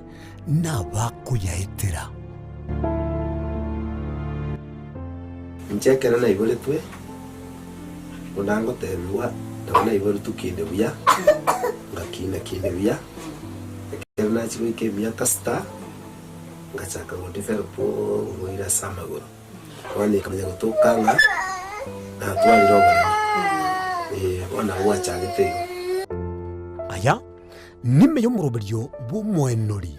Speaker 1: na abakoyaetera.
Speaker 11: Inche ekero naiboretwe, buna ngotebigwa, nabo naiboretwe kinde buya, ngakina kinde buya, ekero nachia goika emiaka sita, ngachaka go develop oborwaire ase amagoro. Bono ekamanya gotoka ng'a natwarire oboremo, eh, bono nabo gwachagete igo.
Speaker 1: Aya nime y'omoroberio bw'omoenori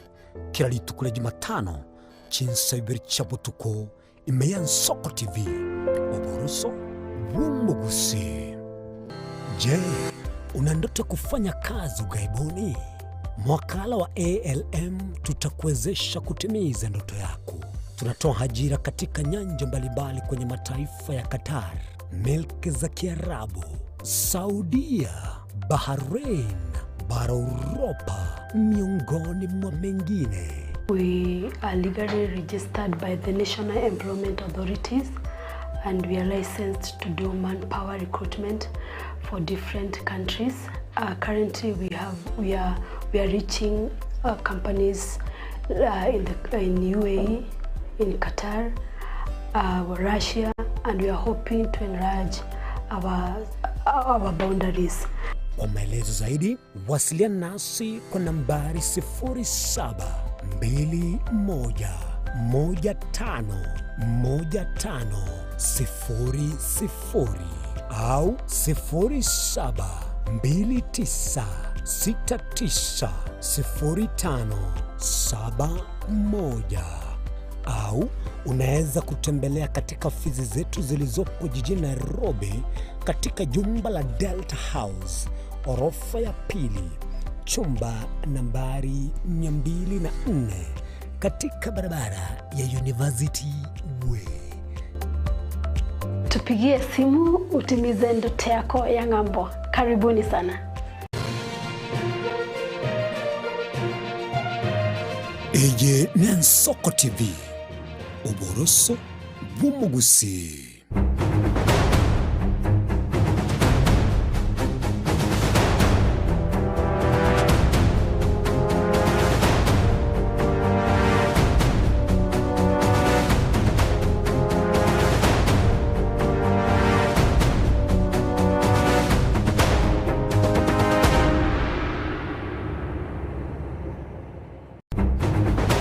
Speaker 1: kera rituko ria Jumatano chinsa ibere chia botuko ime y'Ensoko TV, oboroso bw'omogusii. Je, una ndoto ya kufanya kazi ughaibuni? Mwakala wa ALM tutakuwezesha kutimiza ndoto yako. Tunatoa ajira katika nyanja mbalimbali kwenye mataifa ya Qatar, milki za Kiarabu, Saudia, Bahrain, bara Uropa, miongoni mwa mengine.
Speaker 12: We are legally registered by the National Employment Authorities and we are licensed to do manpower recruitment for different countries. Currently we have we are we are reaching companies in the in UAE, in Qatar, Russia, and we are hoping to enlarge our our boundaries.
Speaker 1: Kwa maelezo zaidi wasiliana nasi kwa nambari 0721151500 au 0729690571 au unaweza kutembelea katika ofisi zetu zilizopo jijini Nairobi katika jumba la Delta House orofa ya pili chumba nambari 204 katika barabara ya University Way.
Speaker 12: Tupigie simu utimize ndoto yako ya ng'ambo. Karibuni sana.
Speaker 1: Eye n'Ensoko TV, oboroso bw'omogusii.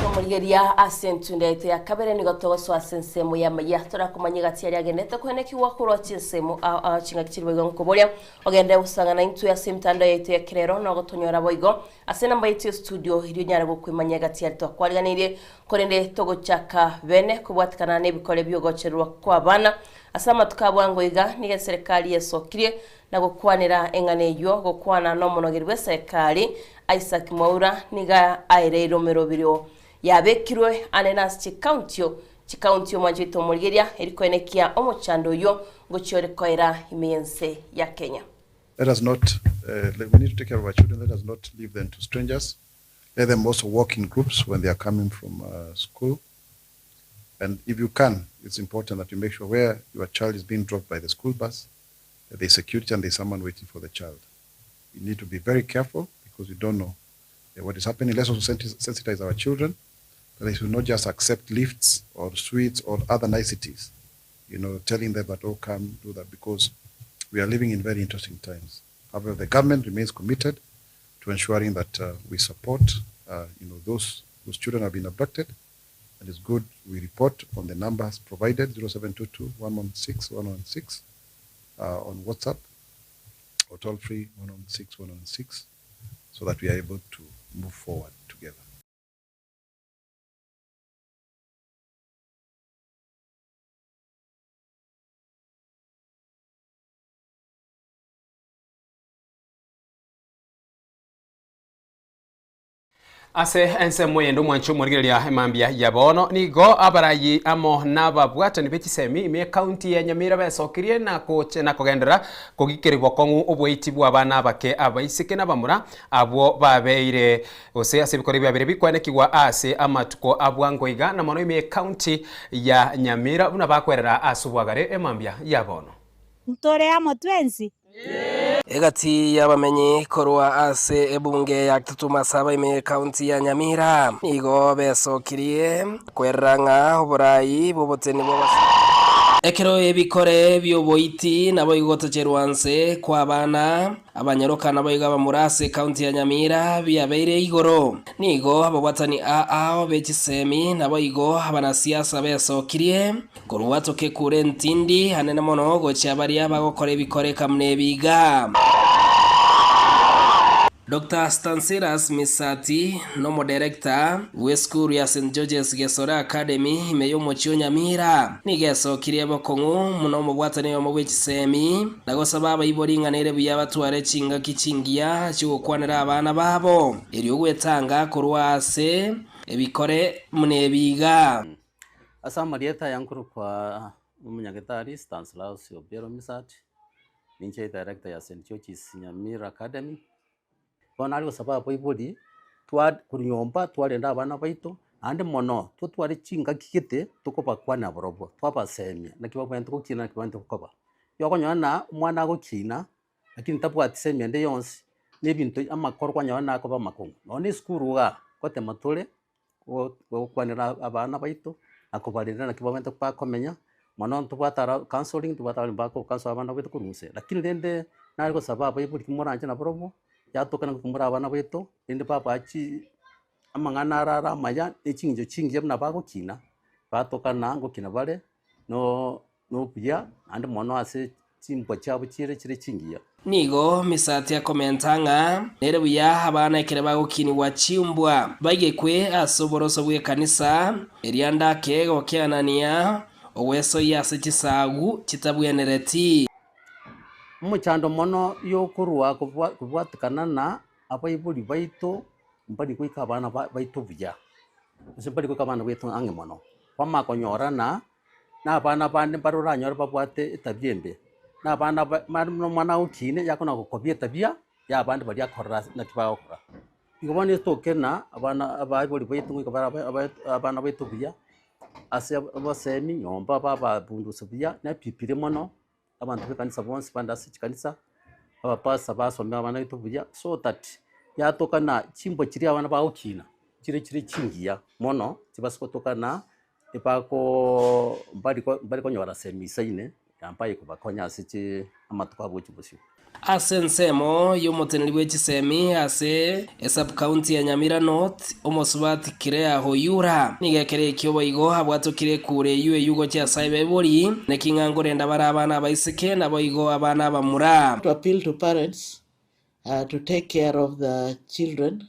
Speaker 6: Omorigeria ase entunda yaito ya kabere nigo togosoa ase ensemo y'amaya torakomanya egati aria agendete koenekigwa korwa chinsemo ao ao ching'aki chiri boigo nkoboria ogende gosang'ana intwe ase emitandao yaito ya kerero na ogotonyora boigo ase enamba yaito ya studio erio onyare gokoimanya egati aria twakwariganeirie korende togochaka bene kobwatikana na ebikore biogochererwa kwa abana ase amatuko a bwango iga nigo eserekari yesokirie na gokwanera eng'ana eywo gokwana na omonogeri bwa eserekari Isaac Mwaura niga aereire omeroberio yabekirwe ane nase chikauntio chikauntio omwancho oito omorigeria erikoenekia omochando oywo ngochia ore koera ime y'ense ya Kenya.
Speaker 13: Let us not, we need to take care of our children. Let us not leave them to strangers. Let them also walk in groups when they are coming from school. And if you can, it's important that you make sure where your child is being dropped by the school bus, that there's security and there's someone waiting for the child. You need to be very careful because you don't know what is happening. Let's also sensitize our children that they should not just accept lifts or sweets or other niceties, telling them that, oh, come, do that, because we are living in very interesting times. However, the government remains committed to ensuring that we support those whose children have been abducted. And it's good we report on the numbers provided, 0722 116 116, on WhatsApp or toll free 116 116, so that we are able to move forward together.
Speaker 8: Ase ensemo eyende omwanchi omorigereria emambia ya bono, nigo abarayi amo nababwatani be chisemi ime ekaunti ya Nyamira besokirie na gocha na kogenderera kogikeria bokong'u oboiti bw'abana abake abaiseke na abamura abwo babeire gose ase ebikoro biabere bikwanekigwa ase amatuko a bwango iga na mono ime ekaunti ya Nyamira buna bakwerera ase obwagare emambia ya bono.
Speaker 14: Ntore amo twensi?
Speaker 5: Egati y'abamenyi korwa ase ebunge ya Kitutu Masaba ime y'Ekaunti ya Nyamira nigo besokirie kwerera ng'a oborai bw'oboteni bw'abasubati. Ekero ebikore bi'oboiti naboigo gotacherwa nse kw'abana abanyaroka naboigo abamura ase Ekaunti ya Nyamira biabeire igoro, nigo ababwatani ao be chisemi naboigo abanasiasa besokirie Korwa tokekure entindi anene mono gochia baria bagokora ebikoreka buna ebi iga. Doctor Stansilas Misati nomoderekta bw'esukuru ya St George's Gesore Academy ime y'omochie o Nyamira. Nigo esokirie bokong'u buna omobwatani oyomo bwe chisemi na gosaba abaibori ng'a nere buya batware chingaki chingiya chi'ogokwanera abana babo erio gwetanga korwa ase ebikore buna ebi iga.
Speaker 15: Ase amarieta aya nkorokwa omonyagetari Stanslaus Obiero Misati, ninche edirector ya St George's Nyamira Academy. Bono nare gosaba abaibori, twa korwa nyomba twarenda abana baito, naende mono totware chingaki gete tokobakwania barobwo, twabasemia naki babwenerete gokina naki babwenerete koba. Ekero okonyora na omwana agokina, lakini tabwati semi ende yonsi, na ebinto amakoro kwanyora nakoba amakong'u. Nonye na esukuru igaa, ngotema tore. Gokwanera abana baito na kobarera naki babwenerete bakomenya, mono ntobwate aro counselling ntobwate abarimu bago counsel abana baito korwa inse. Lakini rende nare gosaba abaibori moranche nabarobwo, yatoka naki more abana baito, rende babaa chi amang'ana arare amaya na ching'encho chingiya buna bagokina, batoka na ngokina bare. Nobuya, naende mono ase chimbwa chiabo chire chire chingiya.
Speaker 5: Nigo Misati akomenta ng'a nere buya abana ekero bagokinigwa chimbwa baigekwe ase oboroso bw'ekanisa, eria ndake gokianania ogwesoyia ase chisagu chitabwenereti.
Speaker 15: Omochando mono yokorwa kobwatikana na abaibori baito mbari goika abana baito buya, gose mbari goika abana baito ang'e mono, kwamanya konyorana. na abana bande mbare oranyore babwate etabia embe, na abana ba mani buna omwana agokina yakona gokobia etabia ya abande baria akorora ase naki bagokora. Igo bono etokena abana abaibori baito goika bare aba aba abana baito buya, ase obosemi nyomba bababundusa buya, na epipire mono. Abanto b'ekanisa bonsi bande ase chikanisa, abapastor basomia abana baito buya, so that yatoka na chimbwa chiria abana bagokina, chire chire chingiya mono, chibase gotoka na ebakoo mbari ko mbari konyora semi isaine, ambaye kobakonya ase chi amatuko agochia bosio.
Speaker 5: Ase ensemo y'omoteneneri bwe chisemi ase esub-county ya Nyamira North, omosubati Claire Hoyura, nigo ekero ekio boigo abwatokire ekura eyio eyio gochia ase abaibori, naki ng'a nkorenda bare abana abaiseke naboigo abana abamura.
Speaker 16: To appeal to parents to take care of the children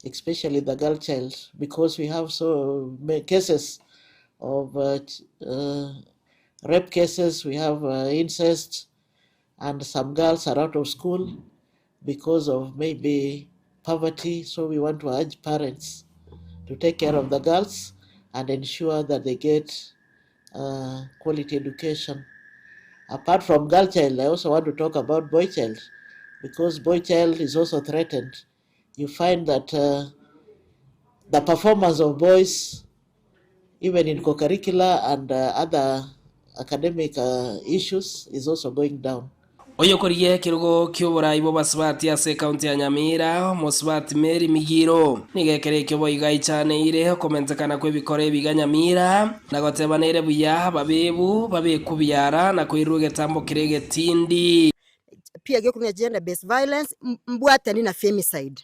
Speaker 16: especially the girl child because we have so many cases of rape cases, we have incest and some girls are out of school because of maybe poverty. So we want to urge parents to take care of the girls and ensure that they get uh, quality education. Apart from girl child, I also want to talk about boy child because boy child is also threatened. You find that uh, the performance of boys, even in co-curricular and uh, other academic uh, issues, is also going down.
Speaker 5: Oyokorigia ekerogo ki'oborai bw'abasubati ase ekaunti ya Nyamira, Omosubati Mary Migiro, nigo ekero ekio boigo aichaneire okomentekana kw'ebikoro ebiga Nyamira, na goteba nere buya ababebu babekwe biara na koirwa egetambo keria egetindi.
Speaker 17: Pia gekorwa gender based violence mbwatani na femicide.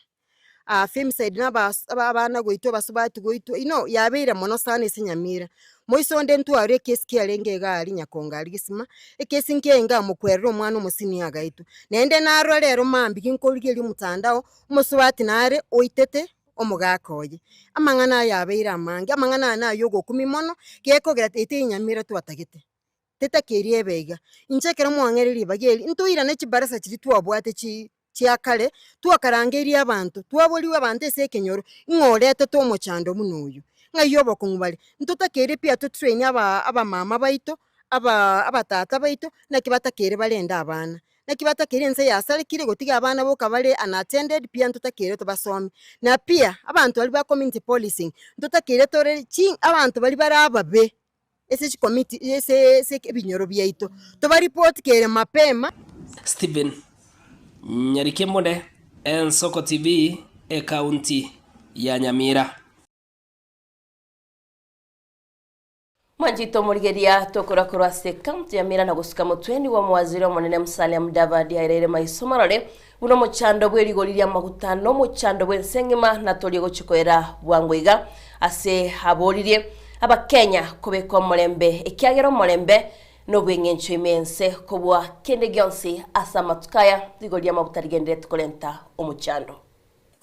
Speaker 17: Femicide na abana goitwa abasubati goitwa, you know yabeire mono sana ase Nyamira. Moiso onde ntware ekesi kiarenge iga aria Nyakongo aria Gesima, ekesi nkiaye nkamokwerera omwana omosini agaitwa. Naende narora rero mambia ginkorigereria omotandao, omosubati nare oitete omogaka oye. Amang'ana aya abeire amange, amang'ana aya naye ogokumia mono, gekogera ete Nyamira twatagete. Tetakeiri ebe iga. Inche ekero mwang'eire ribaga eri, ntoirane chibarasa chiria twabwate chi. chia kare, twakarangeirie abanto, twaborigwe abanto ase ekenyoro, ng'a oretete omochando buna oyio, ng'ai obokong'u bare. Ntotakeire pia to train aba abamama baito, aba abatata baito, naki batakeire barende abana. Naki batakeire ense yasarekire gotiga abana boka bare unattended pia ntotakeire tobasomie. Na pia abanto baria ba community policing, ntotakeire tore chi abanto baria bare ababe ase chikomiti ase ase ebinyoro biaito, tobaripoti kere mapema.
Speaker 5: Stephen Nyarikemone, Ensoko TV, Ekaunti ya Nyamira.
Speaker 6: Mwanchete omorigeria tokora korwa ase ekaunti ya Mira na gosuka motwe nigo omowaziri omonene Musalia Mudavadi aereire maiso marore buna omochando bw'erigori ri'amaguta na omochando bw'ense engima natorie gochia koera bwango iga ase aboririe Abakenya kobeka omorembe ekiagera omorembe nobw'eng'encho ime y'ense kobua kende gionsi ase amatuko aya rigori ri'amaguta rigenderete korenta omochando.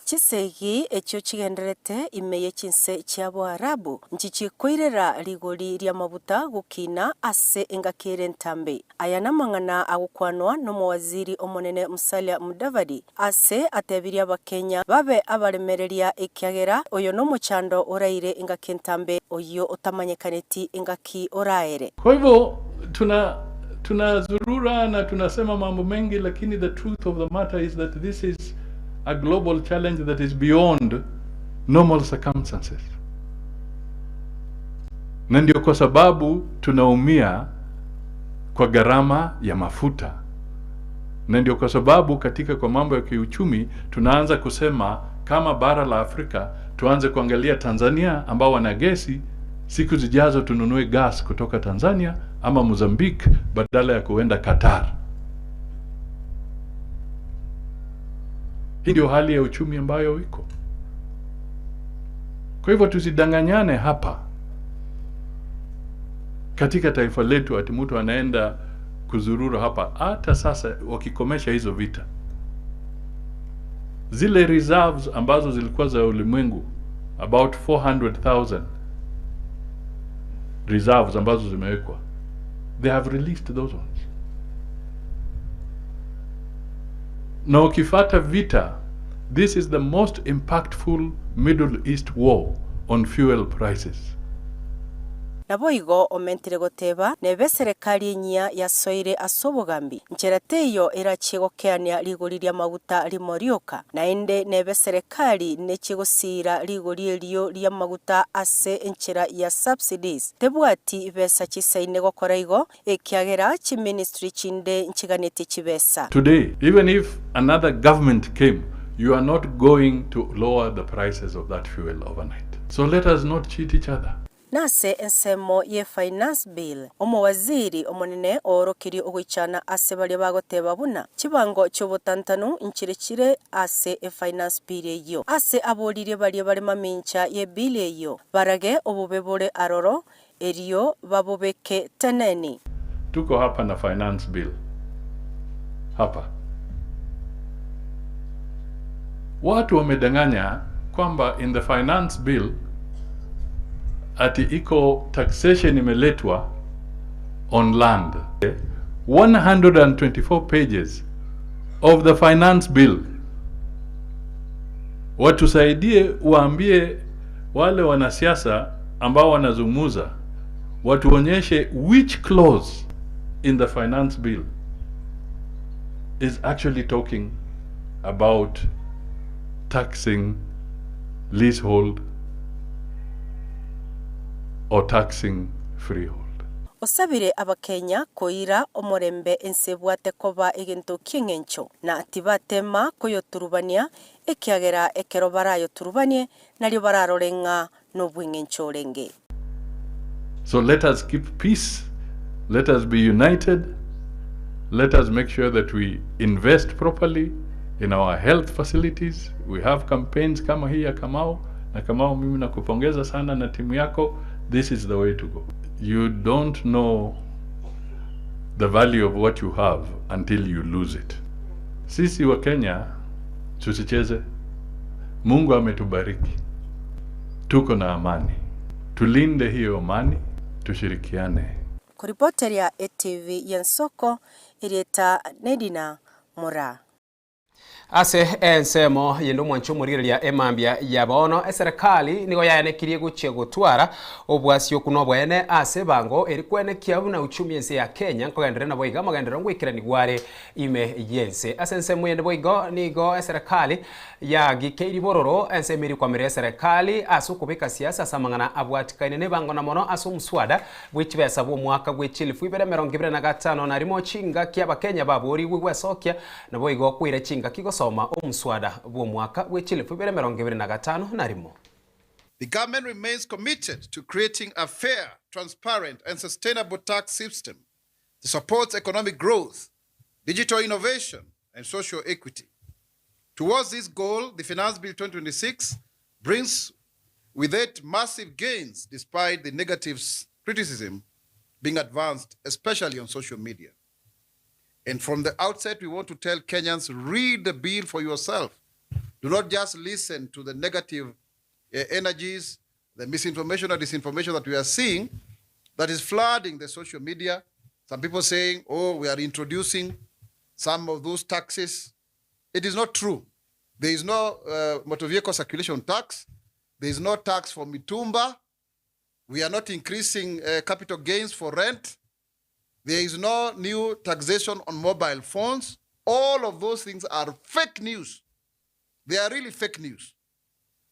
Speaker 18: Chisegi echio chigendererete ime ye chinse chia Boarabu nchichikoirera rigori ri'amaguta gokina ase engaki ere entambe. Aya namang'ana agokwanwa nomowaziri omonene Musalia Mudavadi ase atebirie Abakenya babe abaremereria ekiagera oyo nomochando oraire engaki entambe oyio otamanyekaneti engaki oraere.
Speaker 19: Kwa hivyo tuna tunazurura na tunasema mambo mengi lakini the truth of the matter is that this is a global challenge that is beyond normal circumstances. Na ndio kwa sababu tunaumia kwa gharama ya mafuta, na ndio kwa sababu katika kwa mambo ya kiuchumi tunaanza kusema kama bara la Afrika tuanze kuangalia Tanzania ambao wana gesi, siku zijazo tununue gas kutoka Tanzania ama Mozambique badala ya kuenda Qatar. Hii ndio hali ya uchumi ambayo iko. Kwa hivyo tusidanganyane hapa katika taifa letu ati mtu anaenda kuzurura hapa. Hata sasa wakikomesha hizo vita, zile reserves ambazo zilikuwa za ulimwengu about 400,000 reserves ambazo zimewekwa, they have released those ones. Na ukifata vita, this is the most impactful Middle East war on fuel prices.
Speaker 18: Naboigo omentire goteba, Nebe eserekari enyia yasoire ase obogambi, nchera teiyo erachie gokeania rigori ri'amaguta rimo rioka, naende nebe eserekari nechie gosiira rigori erio ri'amaguta ase enchera ya subsidies, tebwati besa chisaine gokora igo, ekiagera chiministry chinde nchiganetie chibesa.
Speaker 19: Today, even if another government came, you are not going to lower the prices of that fuel overnight. So let us not cheat each other.
Speaker 18: Nase ensemo ye Finance Bill, omowaziri omonene oorokirie ogoichana ase baria bagoteba buna chibango chi'obotantanu nchire chire ase eFinance Bill eyio. Ase aboririe baria bare mamincha ye bill eyio barage obobe bore aroro erio babobeke teneni.
Speaker 19: Tuko hapa na Finance Bill hapa. Watu wamedanganya kwamba in the Finance Bill ati iko taxation imeletwa on land. 124 pages of the Finance Bill. Watusaidie, waambie wale wanasiasa ambao wanazungumza watuonyeshe which clause in the Finance Bill is actually talking about taxing leasehold or taxing freehold.
Speaker 18: Osabire Abakenya koira omorembe ense ebwate koba egento ki'engencho, na tibatema koyoturubania, ekiagera ekero barayoturubanie nario bararore ng'a nobw'engencho orenge.
Speaker 19: So let us keep peace, let us be united, let us make sure that we invest properly in our health facilities. We have campaigns kama hii ya Kamau, na Kamau mimi nakupongeza sana na timu yako. This is the way to go. You don't know the value of what you have until you lose it. Sisi wa Kenya tusicheze. Mungu ametubariki, tuko na amani, tulinde hiyo amani, tushirikiane.
Speaker 18: Koripoteria etv y'ensoko, erieta Nedina Moraa.
Speaker 8: Ase ensemo yende omwanchi omorigereria emambia ya bono, eserekari nigo yaenekirie gochia gotwara obwasioku na oboene ase ebango eri kwenekia buna uchumi ense ya Kenya nkogenderera naboigo amagenderero ngoikeranigwa are ime y'ense. Ase ensemo yende boigo nigo eserekari yagikeiri bororo ensemo eria kwamiria eserekari ase okobeka siasa ase amang'ana abwatikaine nebango na mono ase omuswada bwe chibesa bw'omwaka bwe chilifu ibere emerongo ibere na gatano na rimo chingaki abakenya baborigwe gwesokia Naboigo koira chingaki gosoma omuswada bw'omwaka bwe chilifu ibere emerongo ebere na gatano na rimo.
Speaker 13: The government remains committed to creating a fair, transparent, and sustainable tax system that supports economic growth, digital innovation, and social equity. Towards this goal, the Finance Bill 2026 brings with it massive gains despite the negative criticism being advanced, especially on social media. And from the outset, we want to tell Kenyans read the bill for yourself. Do not just listen to the negative uh, energies, the misinformation or disinformation that we are seeing that is flooding the social media. Some people saying, oh, we are introducing some of those taxes. It is not true. There is no uh, motor vehicle circulation tax. There is no tax for mitumba. We are not increasing uh, capital gains for rent. There is no new taxation on mobile phones. All of those things are fake news. They are really fake news.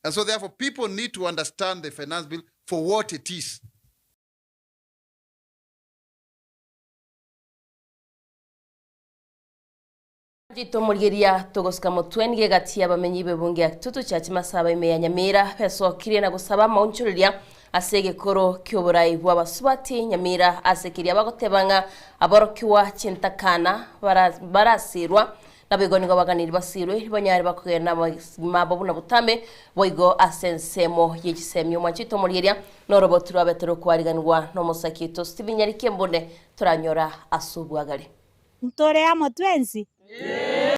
Speaker 13: And so, therefore, people need to understand the finance bill for what it is.
Speaker 6: Tomorigeria togosika motwe nigo egati y'abamenyi b'ebunge ya Kitutu Church Masaba ime ya Nyamira besokirie na gosaba amaonchoreria ase egekoro ki'oborai bw'abasubati Nyamira ase keria bagoteba ng'a aborokigwa chintakana barasirwa naboigo nigo baganiri basirwe ribanyare bakogenda amagima abo buna botambe boigo ase ensemo ye chisemi. Omwanchi tomorigeria noroboti rwabete rokwariganigwa n'omosaki oito Stephen Nyariki Embune toranyora ase obwagare.
Speaker 14: Ntore amo twensi.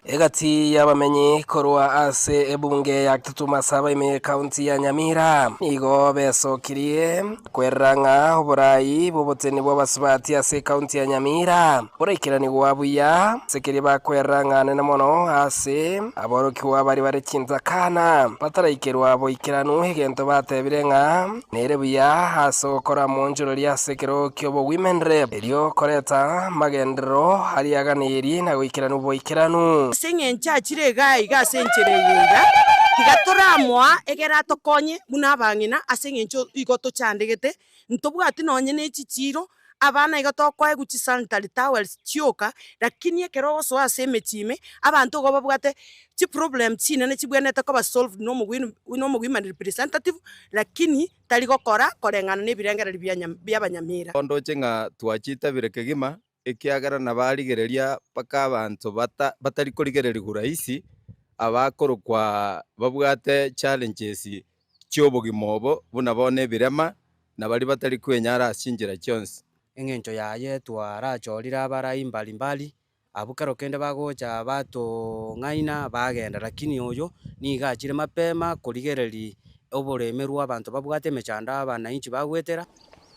Speaker 5: Egati y'abamenyi korwa ase ebunge ya Kitutu Masaba ime y'Ekaunti ya Nyamira nigo besokirie kwerera ng'a oborai bw'oboteni bw'abasubati ase ekaunti ya Nyamira boraikeranigwa buya ase keria bakwerera ng'a nene mono ase aborokigwa baria bare chintakana bataraikerwa boikeranu egento batebire ng'a Nere buya ase ogokora amonchorori ase ekero ki'obo-women rep, erio koreta amagenderero aria aganeirie na goikeranu boikeranu.
Speaker 20: Ase engencho achire iga iga ase enchera eye iga, tiga toramoa egere atokonye buna abang'ina, ase engencho igo tochandegete, ntobwati nonye ne chichiiro, abana igo tokoegwa chisanitary towels chioka, lakini ekero ogosoa ase emechie ime, abanto igo babwate chiproblem chinene chibwenerete koba solved na omogwinu na omowomen representative, lakini tari gokora koreng'ana na ebirengererio bia nyam bia abanyamira.
Speaker 21: Ndoche ng'a twachitabire kegima, ekiagera nabarigereria mpaka abanto bata batari korigererigwa rahisi, abakorokwa babwate challenges chi'obogima obo, buna bono ebirema, na baria batari kwenyara ase chinchera chionsi.
Speaker 22: Eng'encho yaye twarachorire abarai mbali mbali, abwo kero kende bagocha batong'aina bagenda, lakini oyo nigo achire mapema korigereria oboremerwa abanto babwate emechando abananchi bagwetera.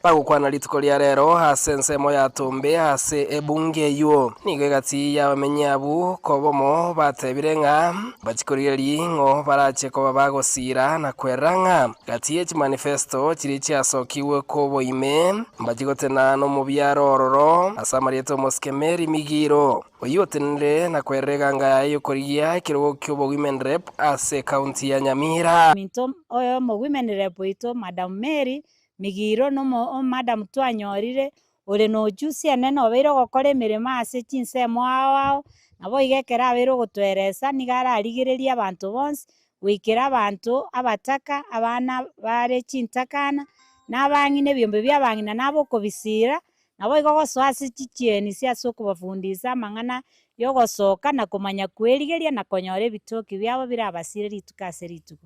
Speaker 5: Bagokwana rituko ria rero ase ensemo ya Tombe ase ebunge eyio. Nigo egati y'abamenyi abwo kobomo batebire ng'a mbachie korigereria ing'o barache koba bagosiira na kwerera ng'a gati ye chimanifesto chiria chiasokigwe koboime mbachie gotena nomobiaro ororo ase amarieta omosike Mary Migiro oyio otenenire na kwerera eganga yaye y'okorigia ekerogo ki'obo-women rep ase ekaunti ya Nyamira.
Speaker 14: Ominto oyomo women rep oito Madam Mary Migiro nomo madam twanyorire, ore nojusi enene obeire ogokora emeremo ase chinsemo ao ao, naboigo ekero abeire ogotoeresa nigo ararigererie abanto bonsi, goikera abanto abataka, abana bare chintakana, na abang'ina ebiombe bia abang'ina nabo okobisira, naboigo gosoa ase chichieni ase okobafundisa amang'ana ya ogosoka na komanya kwerigeria na konyora ebitoki biabo birabasire rituko ase rituko.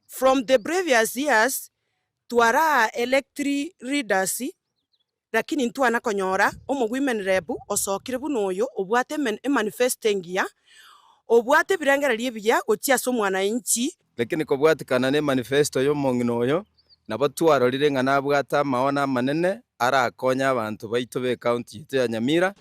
Speaker 20: From the previous years twara elect leaders lakini ntwana konyora omo women rep osokire buna oyo obwate emanifesto engiya, obwate ebirengererio ebiya gochia ase omwananchi.
Speaker 21: Lakini kobwatikana ne manifesto ya omong'ina oyo. Nabo twarorire ng'a nabwate amaono amanene arakonye abanto baito b'ecounty yaito ya Nyamira.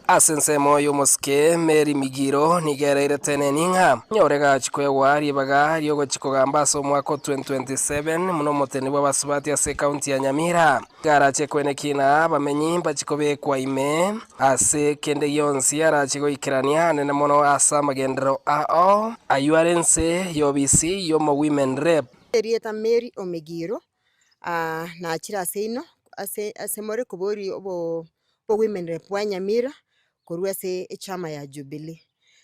Speaker 5: Ase ensemo y'omosike Mary Migiro nigo ereirete neni ng'a nyore gachi koegwa ribaga riogochi kogamba ase omwaka o 2027 buna omoteni bw'abasubati ase ekaunti ya Nyamira. Garache koenekia ng'a abamenyi mbachi kobekwa ime ase kende gionsi arache goikerania anene mono ase amagenderero ao ayio are inse y'obisi y'omo-women rep.
Speaker 17: Erieta Mary Omigiro, nachire ase ino ase ase more koboria obo obowomen rep bwa Nyamira korwa ase echama ya Jubilee.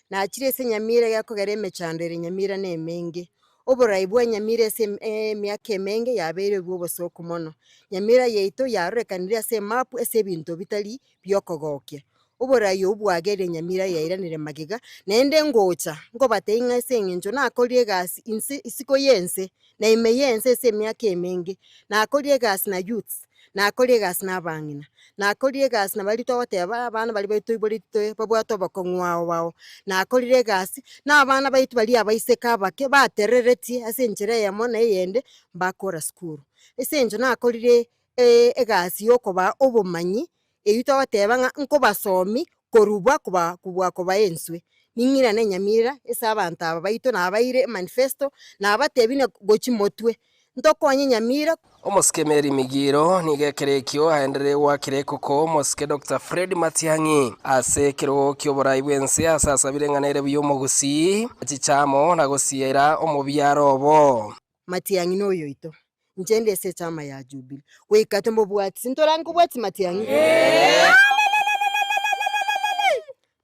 Speaker 17: Nachire ase Nyamira gekogera emechando ere Nyamira na emenge, oborai bwa Nyamira ase emiaka emenge yabeire bwa obosoku mono. Nyamira yaito yarorekanire ase emap ase ebinto bitari biokogokia. Oborai obwo bwagerire Nyamira yairanire magega, naende ngocha nkobatebia ng'a ase eng'encho nakorire egasi inse isiko y'ense na ime y'ense ase emiaka emenge, nakorire egasi na youths, nakorire egasi na abang'ina, nakorire egasi na baria togoteba abana baria baito toiboretwe babwate obokong'u ao ao, nakorire egasi na abana baito baria abaiseke abake batereretie ase enchera eyemo na eyende mbakora sukuru. Ase eng'encho nakorire egasi ya okobaa obomanyi Eyio togoteba ng'a nkobasomi korubwa koba kobua kobaa enswe. Ning'irane nyamira ase abanto aba baito nabaire emanifesto, nabatebi ng'a gochia motwe, ntokonye nyamira.
Speaker 5: Omosike Mary Migiro nigo ekero ekio aenderire goakera ekoko omosike Doctor Fred Matiang'i ase ekerogo ki'oborai bw'ense ase asabire ng'a nere buya omogusii achiche amo na gosiera omobiaro obo.
Speaker 17: Matiang'i noyoito, inche nde ase echama ya Jubilee. Goika tomobwatisi, ntorange kobwatisi Matiang'i?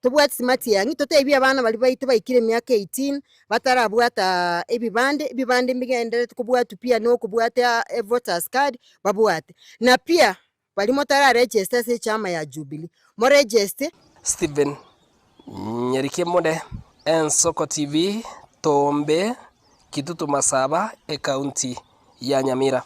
Speaker 17: Tobwatisi Matiang'i, totebie abana baria baito baikire emiaka 18, batarabwata ebibande, ebibande mbigendererete kobwatwa pia na okobwata evoters card, babwate. Na pia, baria motararegeste ase echama ya Jubilee, moregeste.
Speaker 5: Stephen Nyerikemode, Ensoko TV, Tombe, Kitutu Masaba, Ekaunti ya Nyamira.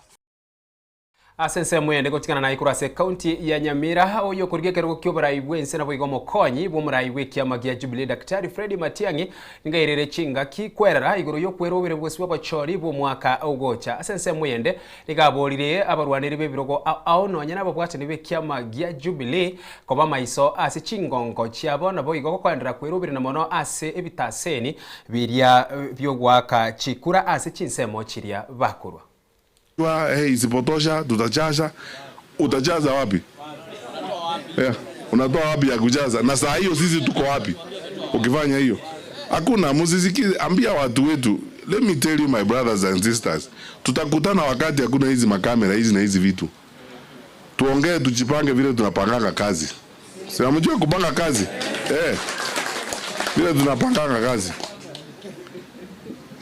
Speaker 8: Ase ensemo ende gotigana naye korwa ase ekaunti ya Nyamira, oyio okorigia ekerogo ki'oborai bw'ense naboigo omokonyi bw'omorai bw'ekiama gia Jubilee Daktari Freddy Matiang'i Nigo airire chingaki kwerera igoro y'okwerobera bobosio bw'abachori bw'omwaka ogocha. Ase ensemo eyende, nigo aborire abarwaneri b'ebirogo ao ao nonya nababwatani b'ekiama gia Jubilee koba maiso ase chingongo chiabo naboigo gokoenderera kweroberana mono ase ebitaseni biria bi'ogoaka chikura ase chinsemo chiria bakorwa.
Speaker 2: Hey, isipotosha tutajaza. Utajaza wapi? Yeah. Unatoa wapi ya kujaza? Na saa hiyo sisi tuko wapi ukifanya hiyo? Hakuna, msisikize. Ambia watu wetu, let me tell you my brothers and sisters, tutakutana wakati hakuna hizi makamera hizi na hizi vitu. Tuongee, tujipange vile tunapanganga kazi. Si hamjui kupanga kazi? Eh. Vile tunapanganga kazi.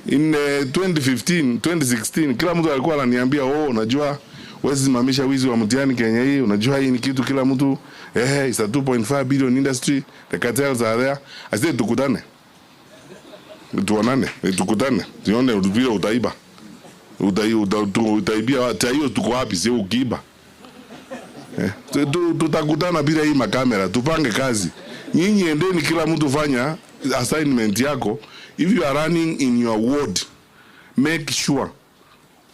Speaker 2: In 2015, 2016 kila mtu alikuwa ananiambia oh, unajua huwezi simamisha wizi wa mtihani Kenya hii, unajua hii ni kitu kila mtu eh, it's a 2.5 billion industry, the cartels are there. I said tukutane. Tuonane, tukutane. Tuone vile utaiba. Utai, uta, utaibia watu hiyo tuko wapi sio ukiiba. Eh, tutakutana bila hii makamera, tupange kazi. Nyinyi endeni, kila mtu fanya assignment yako. If you are running in your ward, make sure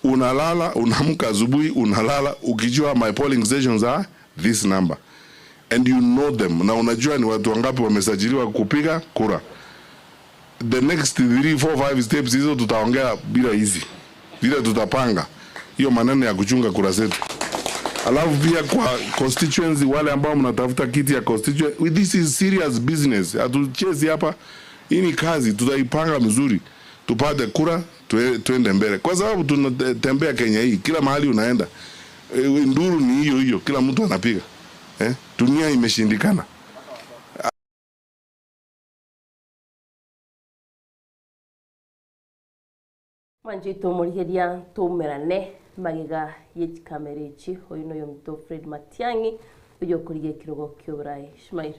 Speaker 2: unalala, unaamka asubuhi, unalala ukijua my polling stations are this number and you know them, na unajua ni watu wangapi wamesajiliwa kupiga kura. The next 3 4 5 steps hizo tutaongea bila hizi, vile tutapanga hiyo maneno ya kuchunga kura zetu. Alafu pia kwa constituency, wale ambao mnatafuta kiti ya constituency, this is serious business. Hatuchezi hapa, hii ni kazi, tutaipanga mzuri tupate kura tuende mbele, kwa sababu tunatembea Kenya hii, kila mahali unaenda nduru ni hiyo hiyo, kila mtu anapiga dunia imeshindikana.
Speaker 6: Mwanche tomorigeria toumerane magega ye chikamera echi. Oyo noyominto Fred Matiang'i oyokorigia ekerogo kioborai. Ishmael,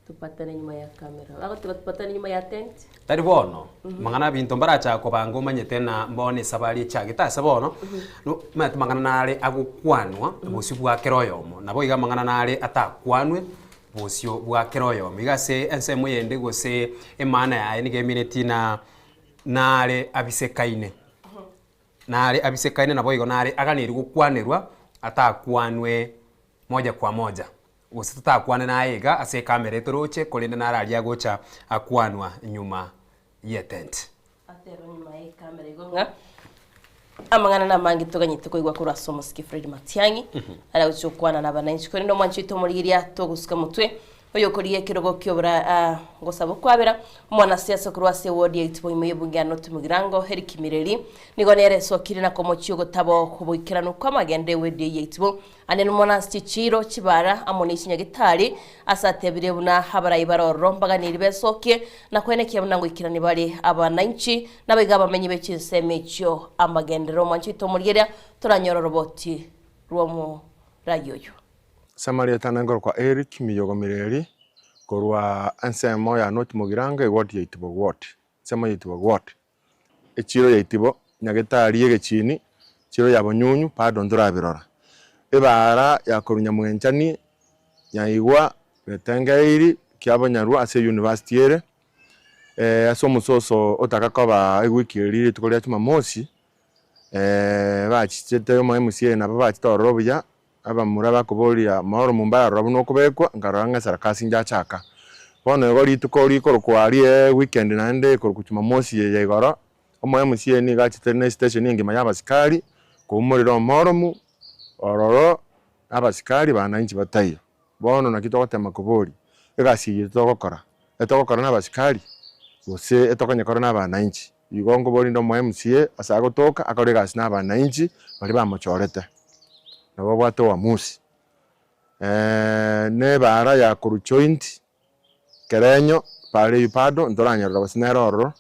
Speaker 6: tupatane nyuma ya kamera. Bagotiga tupatane nyuma ya tent.
Speaker 8: Tari bono, mang'ana abinto mbarachake kobanga omanyete na mbono esabari echagete ase bono, no omanyete mang'ana nare agokwanwa bosio bwa kera oyomo, nabo iga amang'ana nare atakwanwe bosio bwa kera oyomo. Iga ase ensemo eyende gose emaana yaye nigo emineti na nare abisekaine. Nare abisekaine naboigo nare aganeiri gokwanerwa atakwanwe moja kwa moja, gose totakwane naye iga ase ekamera etoroche, korende nare aria agocha akwanwa nyuma y'etenti.
Speaker 6: Aterwe nyuma y'ekamera igo ng'a amang'ana namange toganyete koigwa korwa ase omosike Fred Matiang'i aria agochia gokwana na abananchi korende omwanchi oito omorigeria togosuka motwe Oyokorigia ekerogo ki'obora a gosaba okwabera, omwanasiasa korwa ase ewodi ya Itibo ime y'ebunge ya North Mugirango, Eric Mireri, nigo nere esokire na komochia ogotaba oboikeranu kw'amagendo ewodi eyio ya Itibo. Ande nomwanasi chichiiro, chibara, amo ne chinyagitari, ase atebire buna abarai bare ororo mbaganirie besokie na koenekia buna ngoikerania bare abananchi nabaiga abamenyi be chinsemo echio amagenderero. Omwanchi oito omorigereria, toranyore oroboti rw'omorai oyo.
Speaker 3: Ase amarieta ane nkorokwa Eric Miyogo Mireri, korwa ensemo ya North Mugirango eward ya Itibo ward, ensemo ya Itibo ward. Echiro ya Itibo, Nyagetari y'Egechini, echiro ya Bonyunyu bado ntorabirora. Ebaara ya korwa Nyamwenchani, Nyaigwa, Getengeiri, Kiabonyarwa ase eyunivasiti ere, ase omososo otaka koba ewiki eria rituko ria Jumamosi, bachichete omo MCA nabo bachete ororo buya, Abamura bakoboria, Maoro momba aroro buna okobekwa, nkarora ng'a esarakasi njachaka. Bono igo rituko rikorokwa rie weekend naende ekorokwa Jumamosi eye ya igoro, omo MCA nigo achete ne estation engima ya abasikari koumorera omoromu ororo na abasikari bananchi bataiyo. Bono naki togotema koboria, egasi eye togokora, etogokora na abasikari gose etokonyekora na abananchi? Igo nkoboria inde omo MCA ase agotoka akore egasi na abananchi baria bamochorete. Nabo babwate uamuzi. Na ebaara ya korwa joint kerenyo para eywo bado ntoranyerora gose nere ororo,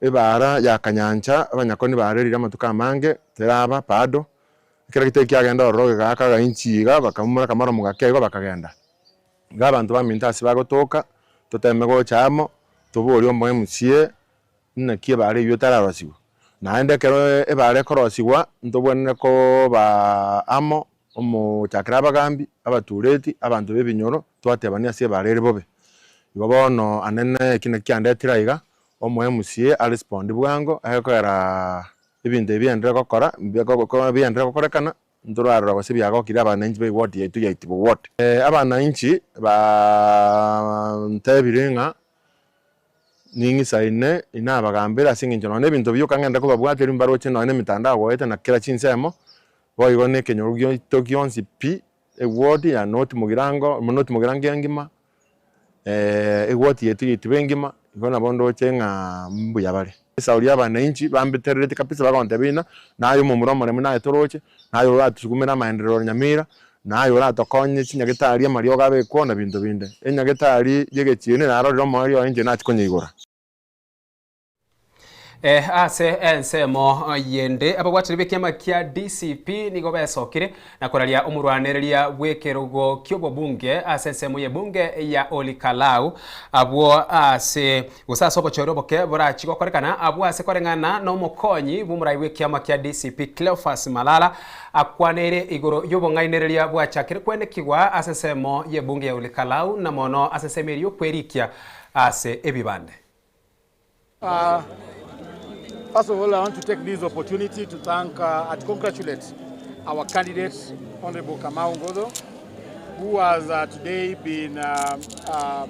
Speaker 3: ebaara ya kanyancha abanyakoni barerire amatuko amange teraba bado, ekero gete kiagenda ororo gegaaka againchi iga bakaumora akamoromo gake igo bakagenda. Iga abanto baminto ase bagotoka toteme gocha amo toborie omo MCA Naki ebaare eyio etararosigwa? Naende ekero ebaare ekorosigwa, ntobwenerete koba amo, omochakera abagambi, abatureti, abanto b'ebinyoro, twatebania ase ebaare ere bobe. Igo bono ane neki naki kiandetire aiga, omo MCA arespondi bwango, egekogera ebinto ebi biaenderere gokora, biaenderere gokorekana, ntorarora gose biagokire abananchi ba eward yaito ya Itibo ward. Abananchi bantebire ng'a Ning'isaine inabagambere ase engencho nonya nebinto bioka ngende kobabwatia erio mbaroche nonya nemetandao goeta na kera chinsemo, boigo na ekenyoro giaito gionsi pi, eward ya North Mugirango, North Mugirango engima, eward yaito ya Itibo engima, igo nabo ndoche ng'a mbuya bare. Esauri y'abananchi bambeterereti kabisa bagontebia ng'a naye omomura omoremu naye toroche, naye oratosukumere amaenderero Nyamira, Naye oratokonye chinyagetari amariogo abekwo na binto binde. Enyagetari y'egechieni narorire omoerio oye inche nachia konyeigora.
Speaker 8: Ase ensemo yende, ababwatani b'ekiama kia DCP nigo besokire na koraria omorwanereria bw'ekerogo ki'obobunge ase ensemo y'ebunge ya Olikalau abwo ase gose ase obochori oboke borachie gokorekana abwo ase koreng'ana nomokonyi bw'omorai bw'ekiama kia DCP Cleophas Malala Akwaneire igoro y'obong'ainereria bwachakire kwenekigwa ase ensemo y'ebunge ya Olikalau na mono ase ensemo eria y'okwerikia ase ebibande.
Speaker 4: First of all, I want to take this opportunity to thank uh, and congratulate our candidate, Honorable Kamau Ngotho, who has uh, today been uh, uh,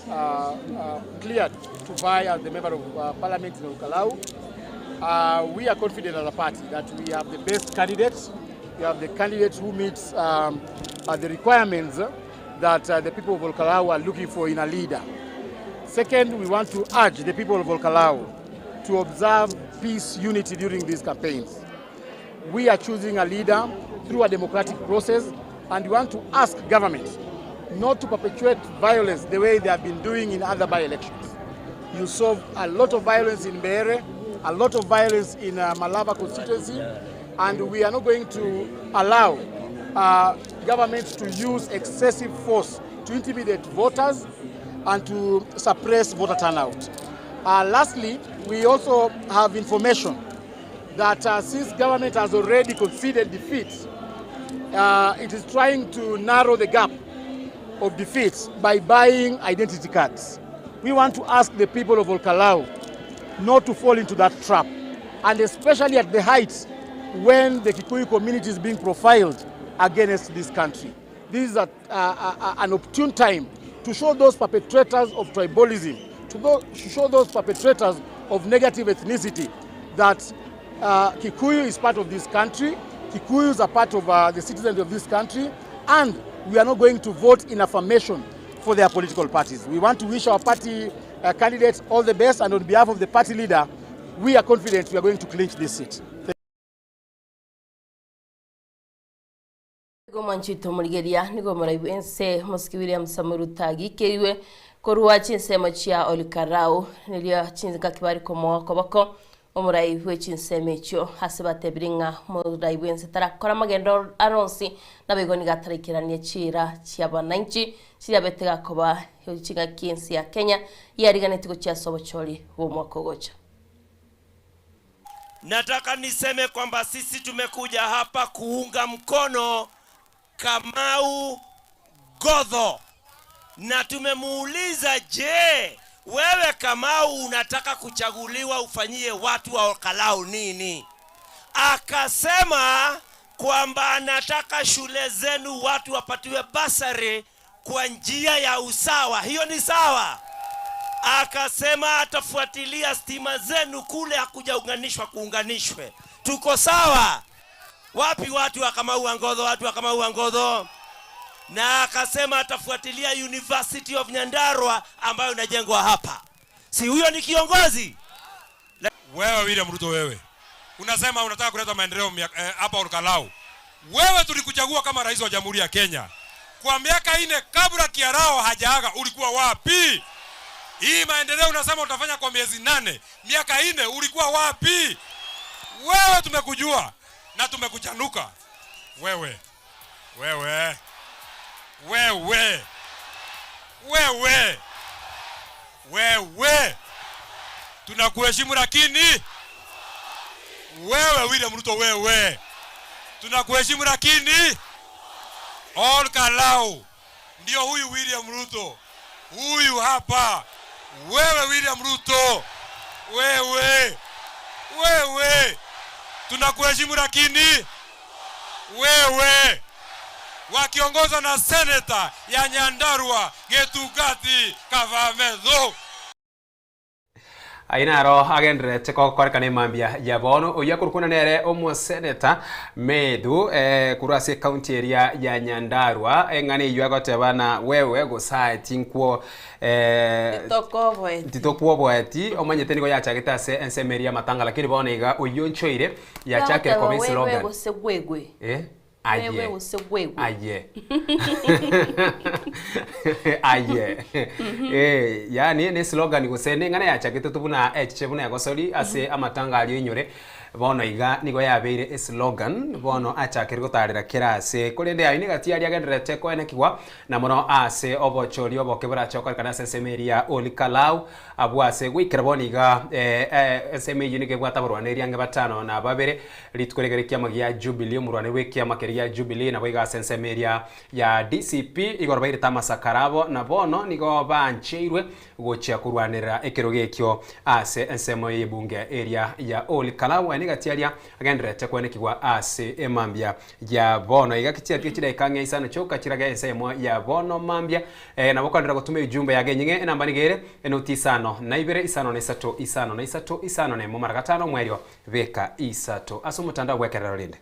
Speaker 4: uh, uh, cleared to vie as the Member of uh, Parliament in Olkalou. Uh, we are confident as a party that we have the best candidates. We have the candidate who meets um, uh, the requirements that uh, the people of Olkalou are looking for in a leader. Second, we want to urge the people of Olkalou to observe peace, unity during these campaigns. We are choosing a leader through a democratic process, and we want to ask government not to perpetuate violence the way they have been doing in other by-elections. You saw a lot of violence in Mbeere, a lot of violence in uh, Malava constituency, and we are not going to allow uh, government to use excessive force to intimidate voters and to suppress voter turnout. Uh, lastly, we also have information that uh, since government has already conceded defeat, uh, it is trying to narrow the gap of defeat by buying identity cards. We want to ask the people of Olkalou not to fall into that trap. and especially at the height when the Kikuyu community is being profiled against this country. This is a, a, a, an opportune time to show those perpetrators of tribalism, to, those, to show those perpetrators of negative ethnicity that uh, Kikuyu is part of this country, Kikuyus are part of uh, the citizens of this country, and we are not going to vote in affirmation for their political parties. We want to wish our party uh, candidates all the best, and on behalf of the party leader, we are confident we are going to clinch this seat.
Speaker 6: Nigo mwanchete omorigeria, nigo moraigwe ense Mosiki William Samoei Ruto agikeriwe korwa chinsemo chia Olkalau, nirio chingaki bare komoa okoboko omorai bwe chinsemo echio ase batebire ng'a morai bwense tarakora amagendo aronsi naboigo nigo ataraikeranie chiira chi'abananchi chiriabete gakoba chingaki ense ya Kenya yariganetie gochia ase obochori bw'omwaka ogocha.
Speaker 7: Nataka niseme kwamba sisi tumekuja hapa kuunga mkono Kamau Godho, na tumemuuliza, je, wewe Kamau unataka kuchaguliwa ufanyie watu wa Olkalau nini? Akasema kwamba anataka shule zenu watu wapatiwe basari kwa njia ya usawa. Hiyo ni sawa? Akasema atafuatilia stima zenu kule hakujaunganishwa kuunganishwe. Tuko sawa? Wapi watu wa Kamau wa Ngodho? Watu wa Kamau wa Ngodho. Na akasema atafuatilia University of Nyandarua ambayo inajengwa hapa. Si huyo ni kiongozi?
Speaker 9: Wewe William Ruto, wewe unasema unataka kuleta maendeleo hapa eh, Olkalau. Wewe tulikuchagua kama rais wa Jamhuri ya Kenya kwa miaka ine kabla Kiarao hajaaga, ulikuwa wapi? Hii maendeleo unasema utafanya kwa miezi nane, miaka ine ulikuwa wapi? Wewe tumekujua na tumekuchanuka. Wewe wewe wewe wewe wewe, tunakuheshimu lakini wewe William Ruto, wewe tunakuheshimu lakini Olkalau ndio huyu William Ruto, huyu hapa. Wewe William Ruto, wewe wewe, tunakuheshimu lakini wewe, wakiongozwa na seneta ya Nyandarua Getugati Kavametho.
Speaker 8: Ayio naro agendererete gokorekana emambia ya bono. Oyio akorokwana nere omoseneta Methu eh, korwa ase ecounty eria ya Nyandarua eng'ana eyio agoteba na wewe gosae tinkwo eh,
Speaker 6: Titokoboeti.
Speaker 8: titokwoboeti omanyete nigo yachagete ase ensemo eria y'amatanga lakini bono iga oyio onchoire yachakire
Speaker 6: Bagoteba
Speaker 8: koba
Speaker 6: wewe
Speaker 8: eslogan
Speaker 6: gose gwegwe.
Speaker 8: eh?
Speaker 6: Wewe
Speaker 8: Aye.
Speaker 6: gose gwegwe.
Speaker 8: Aye. Aye. Eh, yani ne slogan gose neng'ana yachagete tu buna echiche buna egosori ase amatanga aria oinyore bono iga nigo yabeire eslogan bono achakire gotarera kera ase korende aye niga tiari agendererete koenekigwa na mono ase obochori oboke borache gokorekana ase ensemo eria ya Olkalau abwo ase goikera bono iga eh, eh, ensemo eyio nigo ebwate abarwaneri ang'e batano na babere rituko rigere ekiama gia Jubilee omorwani bwa ekiama keria gia Jubilee nabo iga ase ensemo eria ya DCP igoro bairete amasakara abo na bono nigo bancheirwe gochia korwanerera ekerogo ekio ase ensemo y'ebunge eria ya Olkalau aya niga tiaria agendererete koenekigwa ase emambia ya bono iga kichiatige chidaika ang'e isano chioka chirage ensemo ya bono mambia eh, nabo kwenderera gotuma ejumbe yage enying'e enamba niga ere enoti isano na ibere isano na isato isano na isato isano na emo mara gatano omwerio beka isato ase omotandao bwekerero rende.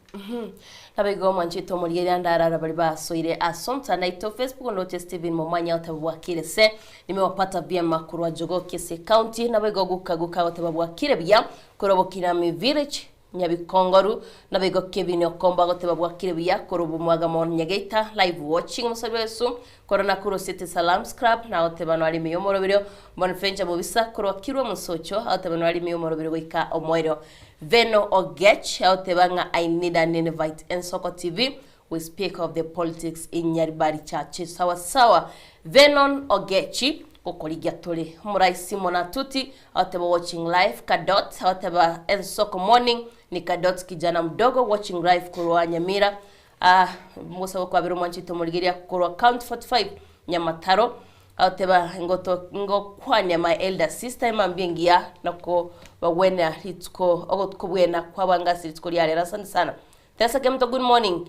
Speaker 6: Nabo igo mwanchete omorigereria ndarara bari basoire ase omotandao aito Facebook ndoche Stephen Momanya oteba bwakire se nimewapata vyema korwa Jogoo Kisii County nabo igo guka guka oteba bwakire buya korwa Bokinami Village Nyabikongoru nabo igo Kevin Okomba agoteba bwakire buya korwa Bomwaga Mount Nyageita live watching omosori bwa Yesu korwa Nakuru City Salams Club na agoteba no arime y'omoroberio Bonfenja Mobisa korwa Kirwa Mosocho agoteba no arime y'omoroberio goika omoerio Veno Ogech agoteba ng'a I need an invite Ensoko TV we speak of the politics in Nyaribari Church sawa sawa Venon Ogechi gokorigia tore Omorai Simon Atuti agoteba watching live Kadot agoteba Ensoko morning ni Kadot kijana mdogo watching live korwa Nyamira ah musa gokwabera omwanchete omorigeria korwa County 45 Nyamataro Agoteba ngoto ngokwania my elder sister emambia engiya nako bagwena rituko ogokobwena kwabanga ase rituko ria rero asante sana. Teresa Kemunto good morning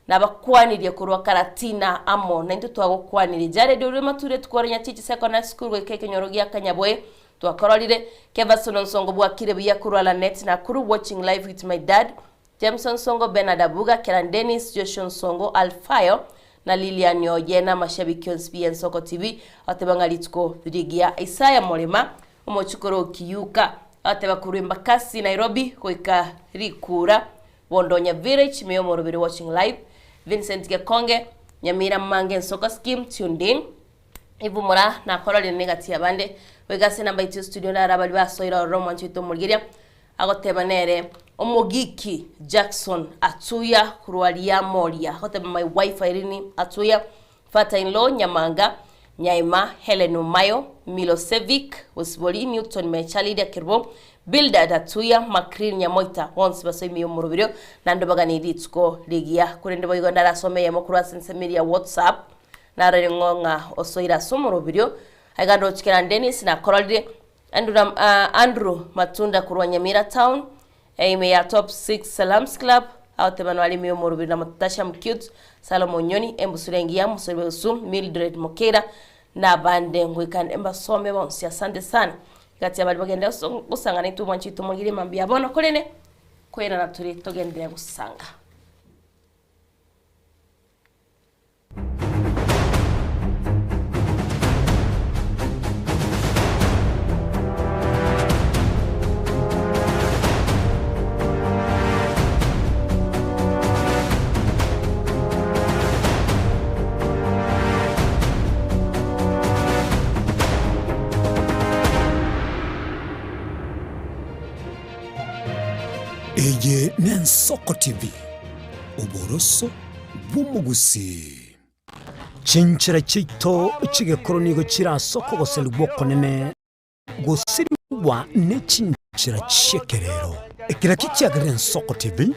Speaker 6: nabakwanirie korwa Karatina amo naintwe twagokwanirie Jared orwe mature tukore Nyatichi Secondary School goika ekenyoro gia Kanyaboe twakororire Kevason Onsongo bwakire buya korwa Lanet Nakuru watching live with my dad Jameson Nsongo, Bernard Abuga, Keran Dennis, Joshua Nsongo, Alfayo, na Lilian Oye na amashabiki onsi bi Ensoko TV agateba ng'a rituko rigiya. Isaya Morema, omochukoro o Kiyuka, agateba korwa Embakasi, Nairobi, goika Rikura, Bondonya Village, ime y'omoroberi watching live. Vincent Gekonge, Nyamira Mange Ensoko Scheme, tuned in. Ibumora nakororire negati y'abande, goika ase enamba yaito studio naro abaria basoire ororo omwancho oito omorigeria, agoteba nere omogiki Jackson Atuya korwa Riamoria, agoteba my wife Irene Atuya, father in law Nyamanga Nyaima, Helen Omayo, Milosevic Bosibori, Newton Mecha, Lydia Kerubo, Bildad Atuya, Macrin Nyamoita, bonsi basoimiye omoroberio naende baganirie rituko rigiya. Korende boigo ndarasome eyemo korwa ase ensemo eria ya WhatsApp. Narore ng'o ng'a osoire ase omoroberio. Aiga ndoche kera Dennis nakororire Andrew, Andrew Matunda korwa Nyamira Town, ime ya Top 6 Salams Club, agoteba nare ime y'omoroberio na Matasha Mcute, Salomon Nyoni, Embusuro Engiya, Mosori Bwegusu, Mildred Mokeira, na abande ngoika mbasome bonsi. Asante sana. Gati y'abaria bagende gosanga naintwe omwancho oito omorigiri mambia bono korende koirana tore togenderere gosanga.
Speaker 1: Eye n'Ensoko TV, oboroso bw'omogusii. Chinchera chiaito chi'egekoro nigo chire ase okogoserigwa okonene gosirigwa ne chinchera chi'ekerero. Ekero ekio kiagerire Ensoko TV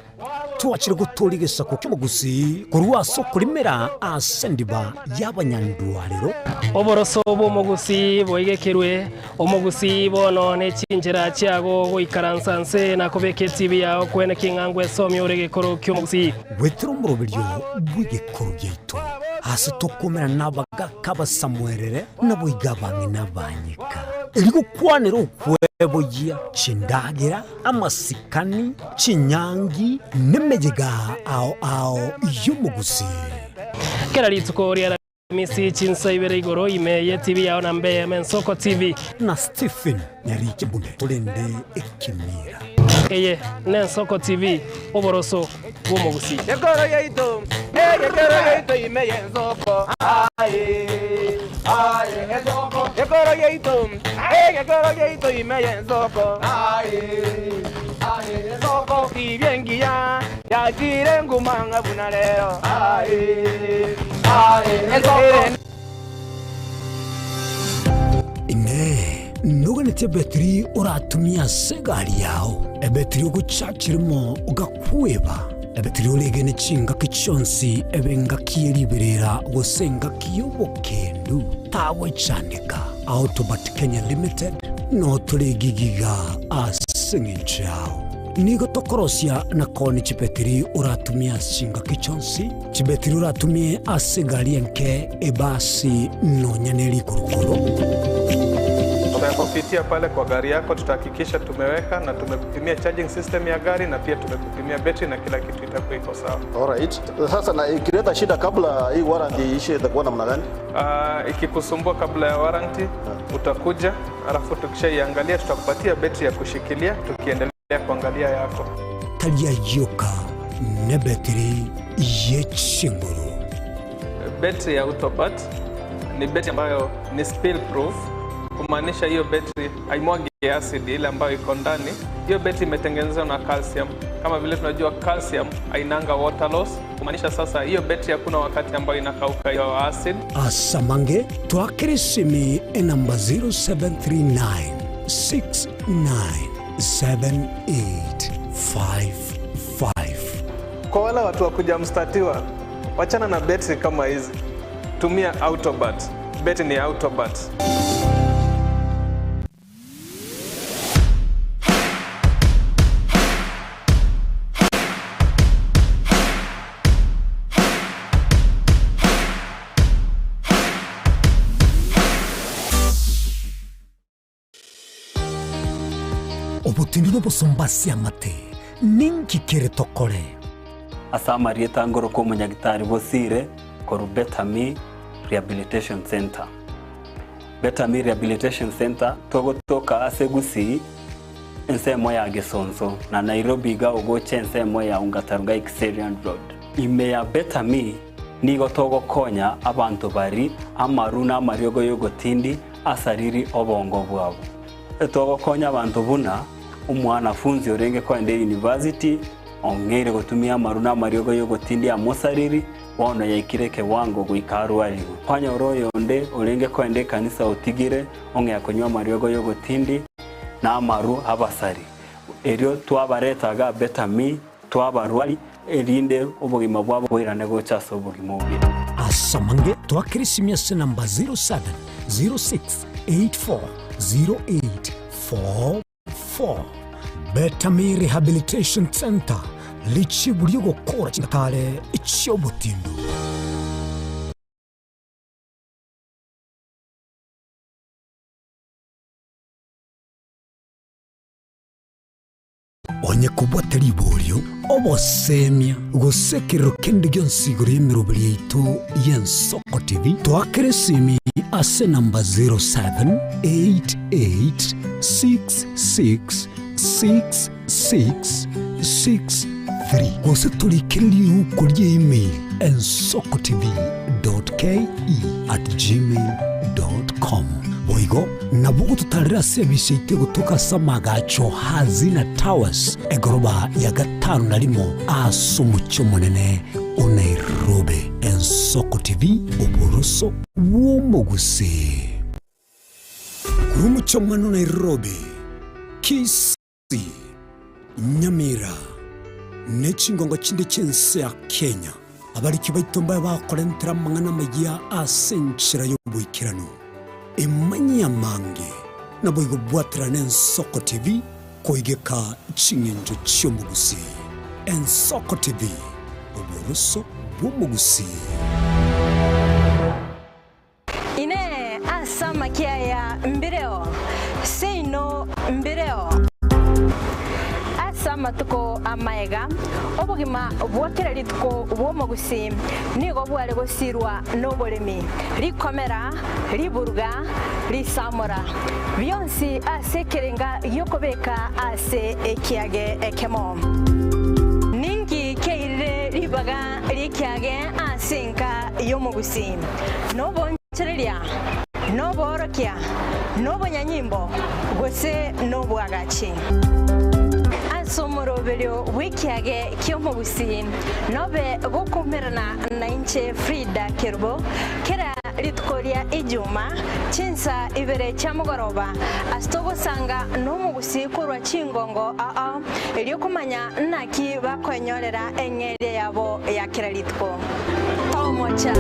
Speaker 1: twachire gotooria egesaku ki'omogusii korwa ase okorimera ase endiba y'abanyandwarero.
Speaker 10: Oboroso bw'omogusii boigekerwe, omogusii bono ne chinchera chiago goikaransa nse na kobeka etibi yao kwene king'a ngwesomia ore egekoro ki'omogusii.
Speaker 1: Goetera omoroberio bw'egekoro giaito, aase tokoumera nabagaaka abasamuerere, naboigo abang'ina abanyeka, erio gokwanera okweboyia chindagera, amasikani, chinyangi, nemeyega ao ao y'omogusii.
Speaker 10: Kera rituko ria Aramisi chinsa ibere igoro ime ye TV yao na mbe eyemo Ensoko TV.
Speaker 1: Na Stephen Nyariche Bune torende ekemira.
Speaker 10: Eye n'Ensoko TV, oboroso bw'omogusii.
Speaker 11: Ekoro yaito, egekero yaito ime y'ensoko, aye, aye, ensoko. Ekoro yaito, egekero yaito ime y'ensoko, aye, aye, ensoko. Tibia engiya yachire nguma ng'a buna rero, aye, aye, ensoko.
Speaker 1: Inee! Noganetie ebetiri oratumie ase egari yao, ebetiri ogochachiremo ogakweba, ebetiri oregene chingaki chionsi ebe engaki ye riberera gose engaki y'obokendu? Tagwechandeka. Autobat Kenya Limited notore egigiga ase engencho yao. Nigo tokorosia na koonia chibetiri oratumie ase chingaki chionsi, chibetiri oratumie ase egari enke, ebasi, nonya ne rikurukuru.
Speaker 23: Tutakupitia pale kwa gari yako, tutahakikisha tumeweka na tumekupimia charging system ya gari na pia tumekupimia betri na kila kitu itakuwa iko sawa.
Speaker 24: Alright. Sasa na ikileta shida kabla hii warranty iishe itakuwa namna gani?
Speaker 23: Uh, ikikusumbua kabla ya warranty utakuja, alafu tukishaiangalia tutakupatia betri ya kushikilia tukiendelea kuangalia yako.
Speaker 1: Tari ayioka nebetiri ye chinguru.
Speaker 23: Betri ya Autobat ni betri ambayo ni spill proof, kumaanisha hiyo betri haimwagi acid ile ambayo iko ndani. Hiyo betri imetengenezwa na calcium. Kama vile tunajua calcium hainanga water loss, kumaanisha sasa hiyo betri hakuna wakati ambayo inakauka hiyo acid.
Speaker 1: Asamange twakere esimi enamba 0739 69 7855.
Speaker 23: Kwa wale watu wa kujamstatiwa, wachana na betri kama hizi, tumia Autobat. Betri ni ya Autobat.
Speaker 1: Obotindi nobosomba ase amate, ninki kere tokore?
Speaker 12: Ase amarieta ngoroka omonyagitari Bosire korwa Betami Rehabilitation Centre. Betami Rehabilitation Centre togotoka ase Gusii ensemo ya Gesonso na Nairobi iga ogocha ensemo ya Ongata-Rongai Kiserian Road. Ime ya Betami nigo togokonya abanto bari amaru na amariogo y'ogotindi asariri obongo bwabo. Togokonya abanto buna omwanafunzi orenge koenda eyunivasiti ong'eire gotumia amaru na amariogo y'ogotindi amosariri, bono yaikire ekewango goika arwarigwe. Kwanyora oyonde orenge koenda ekanisa otigire ong'ea konywa amariogo y'ogotindi na amaru abasari. Erio twabareta iga Betami, twabarwari, erinde obogima bwabo boirane gocha ase obogima obuya.
Speaker 1: Ase amange twakere esimi ase namba 0706840844. Betami Rehabilitation Centre, richibu ri'ogokora chintakare chi'obotindu. Onye kobwate riborio, obosemia, gose ekerero kende gionsi igoro y'emeroberi yaito y'Ensoko TV, toakere esimi ase enamba 0788666663 gose torikere riuko rie email ensokotv.ke@gmail.com. Boigo Nabo gototarera ase ebise yaito egotoka ase amaagacho Hazina Towers, egoroba ya gatano na rimo ase omochie omonene o Nairobi. Ensoko TV, oboroso bw'omogusii. Korwa omochie omonene o Nairobi, Kisii. Nyamira, ne chingongo chinde chi'ense ya Kenya, abariki baito mbabe bakorentera amang'ana amayia ase enchera y'oboikeranu. Emanyie amange, naboigo bwaterane Ensoko TV koigeka ching'encho chi'omogusii. Ensoko TV, oboroso bw'omogusii.
Speaker 15: Inee! Ase amakia aya mbireo? Seino mbireo. Ase amatuko amaega, obogima bwa kera rituko bw'omogusii nigo bware gosirwa noboremi, rikomera, riburuga, risamora, bionsi ase ekerenga gi'okobeka ase ekiage ekemo. Ninki kiairire ribaga ri'ekiage ase enka y'omogusii? Nobonchereria, noboorokia, nobonyanyimbo, gose nobwagachi. Ase omoroberio bw'ekiage ki'omogusii nobe gokoumerana nainche Frida Kerubo kera rituko ria Ijuma chinsa ibere chia mogoroba ase togosanga nomogusii korwa chingongo ao erio komanya naki bakoenyorera eng'eria yabo ya kera rituko. Tomocha.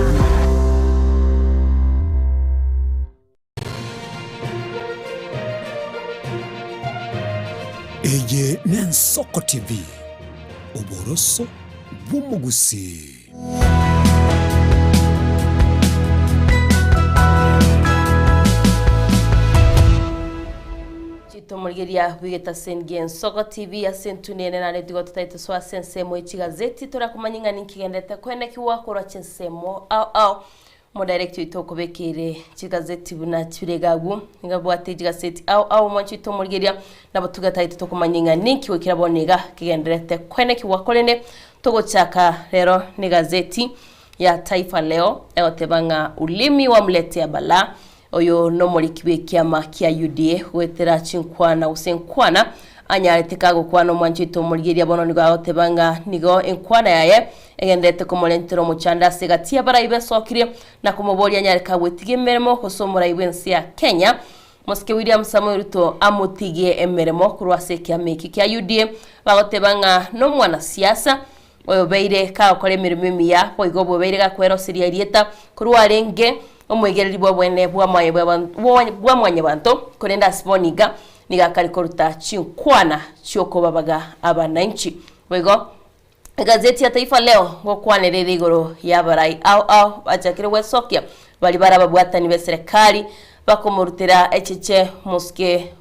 Speaker 1: Eye n'Ensoko TV, oboroso bw'omogusii.
Speaker 6: Chitomorigeria bw'egetasen gi'Ensoko TV ase entunda ene naende tigo totaete soa ase ensemo ye chigazeti torakomanya ng'a ninki kigenderete koenekigwa korwa chinsemo ao ao. Omodirect oito okobekeire chigazeti buna chire iga agwo, nigo abwate chigaseti ao ao omwanchi oito omorigeria, nabo togataete tokomanya ng'a ninki goikera bono iga kigendererete koenekigwa korende togochaka rero negazeti ya Taifa Leo egoteba ng'a ulimi wamletea balaa Oyo nomoriki bw'ekiama kia UDA goetera chinkwana gose enkwana anyarete kagokwana omwancho oito omorigereria bono nigo agoteba ng'a nigo enkwana yaye egendererete komorentera omochando ase egati y'abarai besokirie na komoboria anyare kagwetigia emeremo gose omorai bw'ense ya Kenya Mosike William Samoei Ruto amotigie emeremo korwa ase ekiama eke kia UDA bagoteba ng'a nomwanasiasa Oyobeire kagokora emeremo emiya, boigo obobeire gakweroseria erieta korwa arenge. Omoigereri bw'obwene bwa bwa mwanyabanto, korende ase bono iga nigo akare koruta chinkwana chi'okobabaga abananchi. Boigo egazeti ya Taifa Leo ngokwanera ere igoro y'abarai ao ao bachakire gwesokia baria bare ababwatani b'eserekari bakomorutera echeche mosike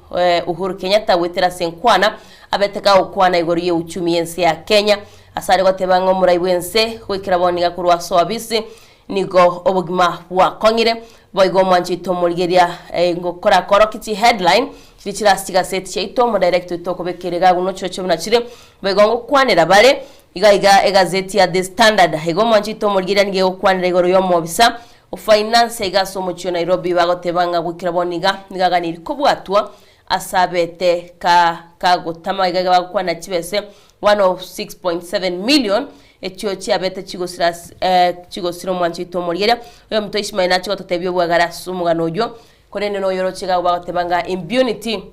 Speaker 6: Uhuru Kenyatta goetera ase enkwana abete kagokwana igoro y'euchumi y'ense ya Kenya ase are goteba ng'a omorai bw'ense goikera bono iga korwa ase obisi Nigo obogima bwakong'ire, boigo omwanchete omorigeria ngokora korokia chiheadline chiria chire ase chigaseti chiaito, omodirector oito okobekera iga agwo nochirochio buna chire, boigo ngokwanera bare iga iga egazeti ya The Standard. Igo omwanchete omorigeria nigo egokwanera igoro ya omobisa o finance iga ase omochie o Nairobi bagoteba ng'a goikera bono iga nigo aganeirie kobwatwa ase abete ka kagotama iga iga bagokwana chibese 106.7 million Echio chiabete chigosira ase chigosira omwancho oito omorigereria, oyominto Ishmael nachie gototebia obwagare ase omogano oyio, korende noyoroche iga bagoteba ng'a impunity,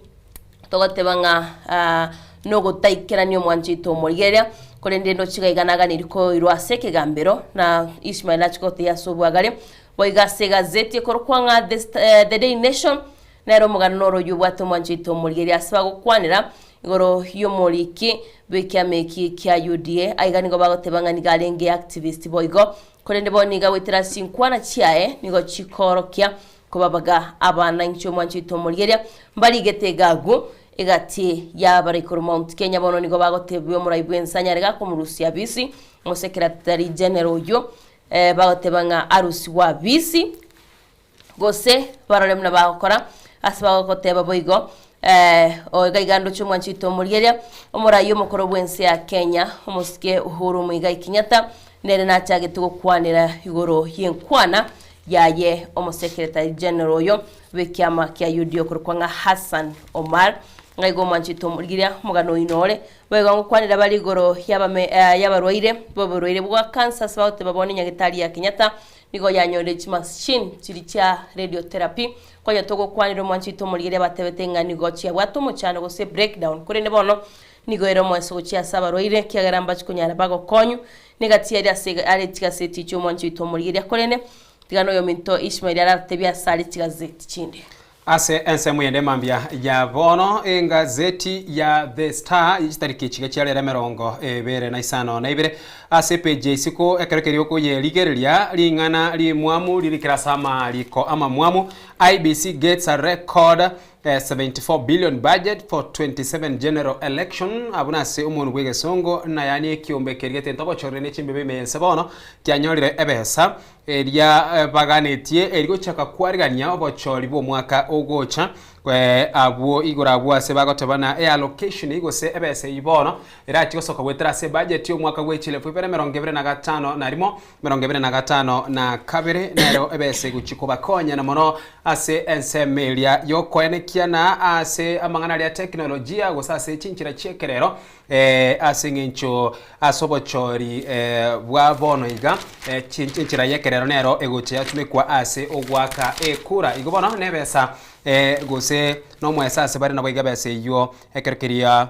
Speaker 6: togoteba ng'a nogotaikerania omwancho oito omorigereria, korende ndoche iga iga naganeiri koirwa ase ekegambero, na Ishmael nachie gototebia ase obwagare. Boigo ase egazeti ekorokwa ng'a The The Daily Nation, Nere omogano noro oyio obwate omwancho oito omorigereria ase bagokwanera igoro y'omoriki bw'ekiama eki kia UDA. Aiga nigo bagoteba ng'a nigo arenge activist boigo, korende bono nigo agoetera ase chinkwana chiaye nigo chikoorokia kobabaga abana inche omwancho oito omorigereria mbarigete egagu egati y'abare korwa Mount Kenya bono nigo bagotebia omorai bw'ense anyare gakomorusia abisi omosekeratari general oyio bagoteba ng'a arusigwe abisi. Gose barore buna bagokora ase bagoteba boigo, Iga iga ndoche omwanchi oito omorigereria, omorai omokoro bw'ense ya Kenya, omosike Uhuru Muigai Kenyatta, nere nachagete gokwanera igoro y'enkwana yaye omosekeretari general oyo bw'ekiama kia UDA okorokwa ng'a Hassan Omar. Ng'a igo omwanchi oito omorigereria, omogano oino nore, boigo ngokwanera bare igoro y'abame y'abarwaire b'oborwaire bwa cancer ase bagoteba bono enyagetari ya Kenyatta Nigo yanyorire chimachine chiria chia radiotherapy, konya togokwanera omwanchi oito omorigereria batebete ng'a nigo chiabwate omochando gose breakdown, korende bono nigo ere omoeso gochia ase abarwaire ekiagera mbachi konyara bagokonywa negati ere ase are chigaseti echio omwanchi oito omorigereria korende tiga noyominto Ishmael aratotebie ase are chigazeti chinde.
Speaker 8: Ase ensemo yende mambia ya bono, engazeti ya The Star ye chitariki chiga chiarere emerongo ebere na isano na ibere, ase epeji ya isiko ekero keria okoyerigereria ring'ana rimwamu ririkire ase amariko amamwamu, IEBC gets a record 74 billion budget for 27 general election, abwo nase omonwa bw'egesongo, na yaani ekiombe keria getente obochorere ne chimbebe ime y'ense bono kianyorire ebesa Eria baganetie eri gochaka kwarigania obochori bw'omwaka ogocha, abwo igoro abwo ase bagoteba na eallocation gose ebesa eyio bono erachie gosoka goetera ase ebudget y'omwaka bwe chielfu ibere emerongo ebere na gatano na rimo, emerongo ebere na gatano na kabere, nero ebesa egochia kobakonya na mono ase ensemo eria y'okoenekia na ase amang'ana aria teknolojia gose ase chinchera chi'ekerero. Ase engencho ase obochori bwa bono iga, enchera y'ekerero nero egocha yatumekwa ase ogoaka ekura. Igo bono nebesa gose nomoeso ase bare nabo iga ebesa eyio ekero keria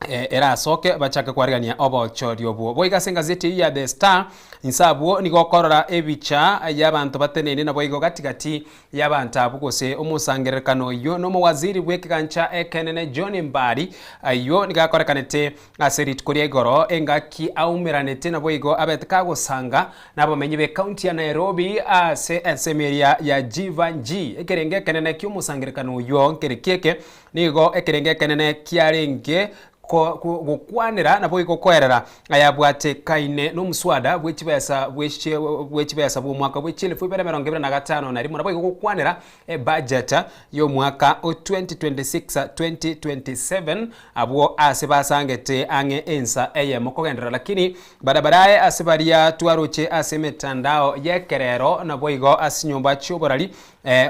Speaker 8: erasoke bachake kwarigania obochori obwo. Boigo ase engazeti eyio ya The Star, inse abwo nigo okorora ebicha y'abanto bateneine naboigo gati gati y'abanto abwo gose omosangererekano oyio nomowaziri bw'ekegancha ekenene John Mbadi, ayio nigo akorekanete ase rituko ria igoro engaki aumeranete naboigo abete kagosanga nabamenyi b'ecounty ya Nairobi ase ensemo eria ya Jeevanjee. Ekerengo ekenene ki'omosangererekano oyio nkereki eke nigo ekerengo ekenene kiarenge gokwanera naboigo koerera ayabwatekaine nomoswada bwe chibesa bwe chibesa bw'omwaka bwe chielfu ibere emerongo ebere na gatano na rimo, naboigo gokwanera ebudget y'omwaka o 2026 2027 abwo ase basangete ang'e ensa eyemo kogenderera. Lakini barabaraye ase baria twaroche ase emetandao y'ekerero naboigo ase chinyomba chi'oborari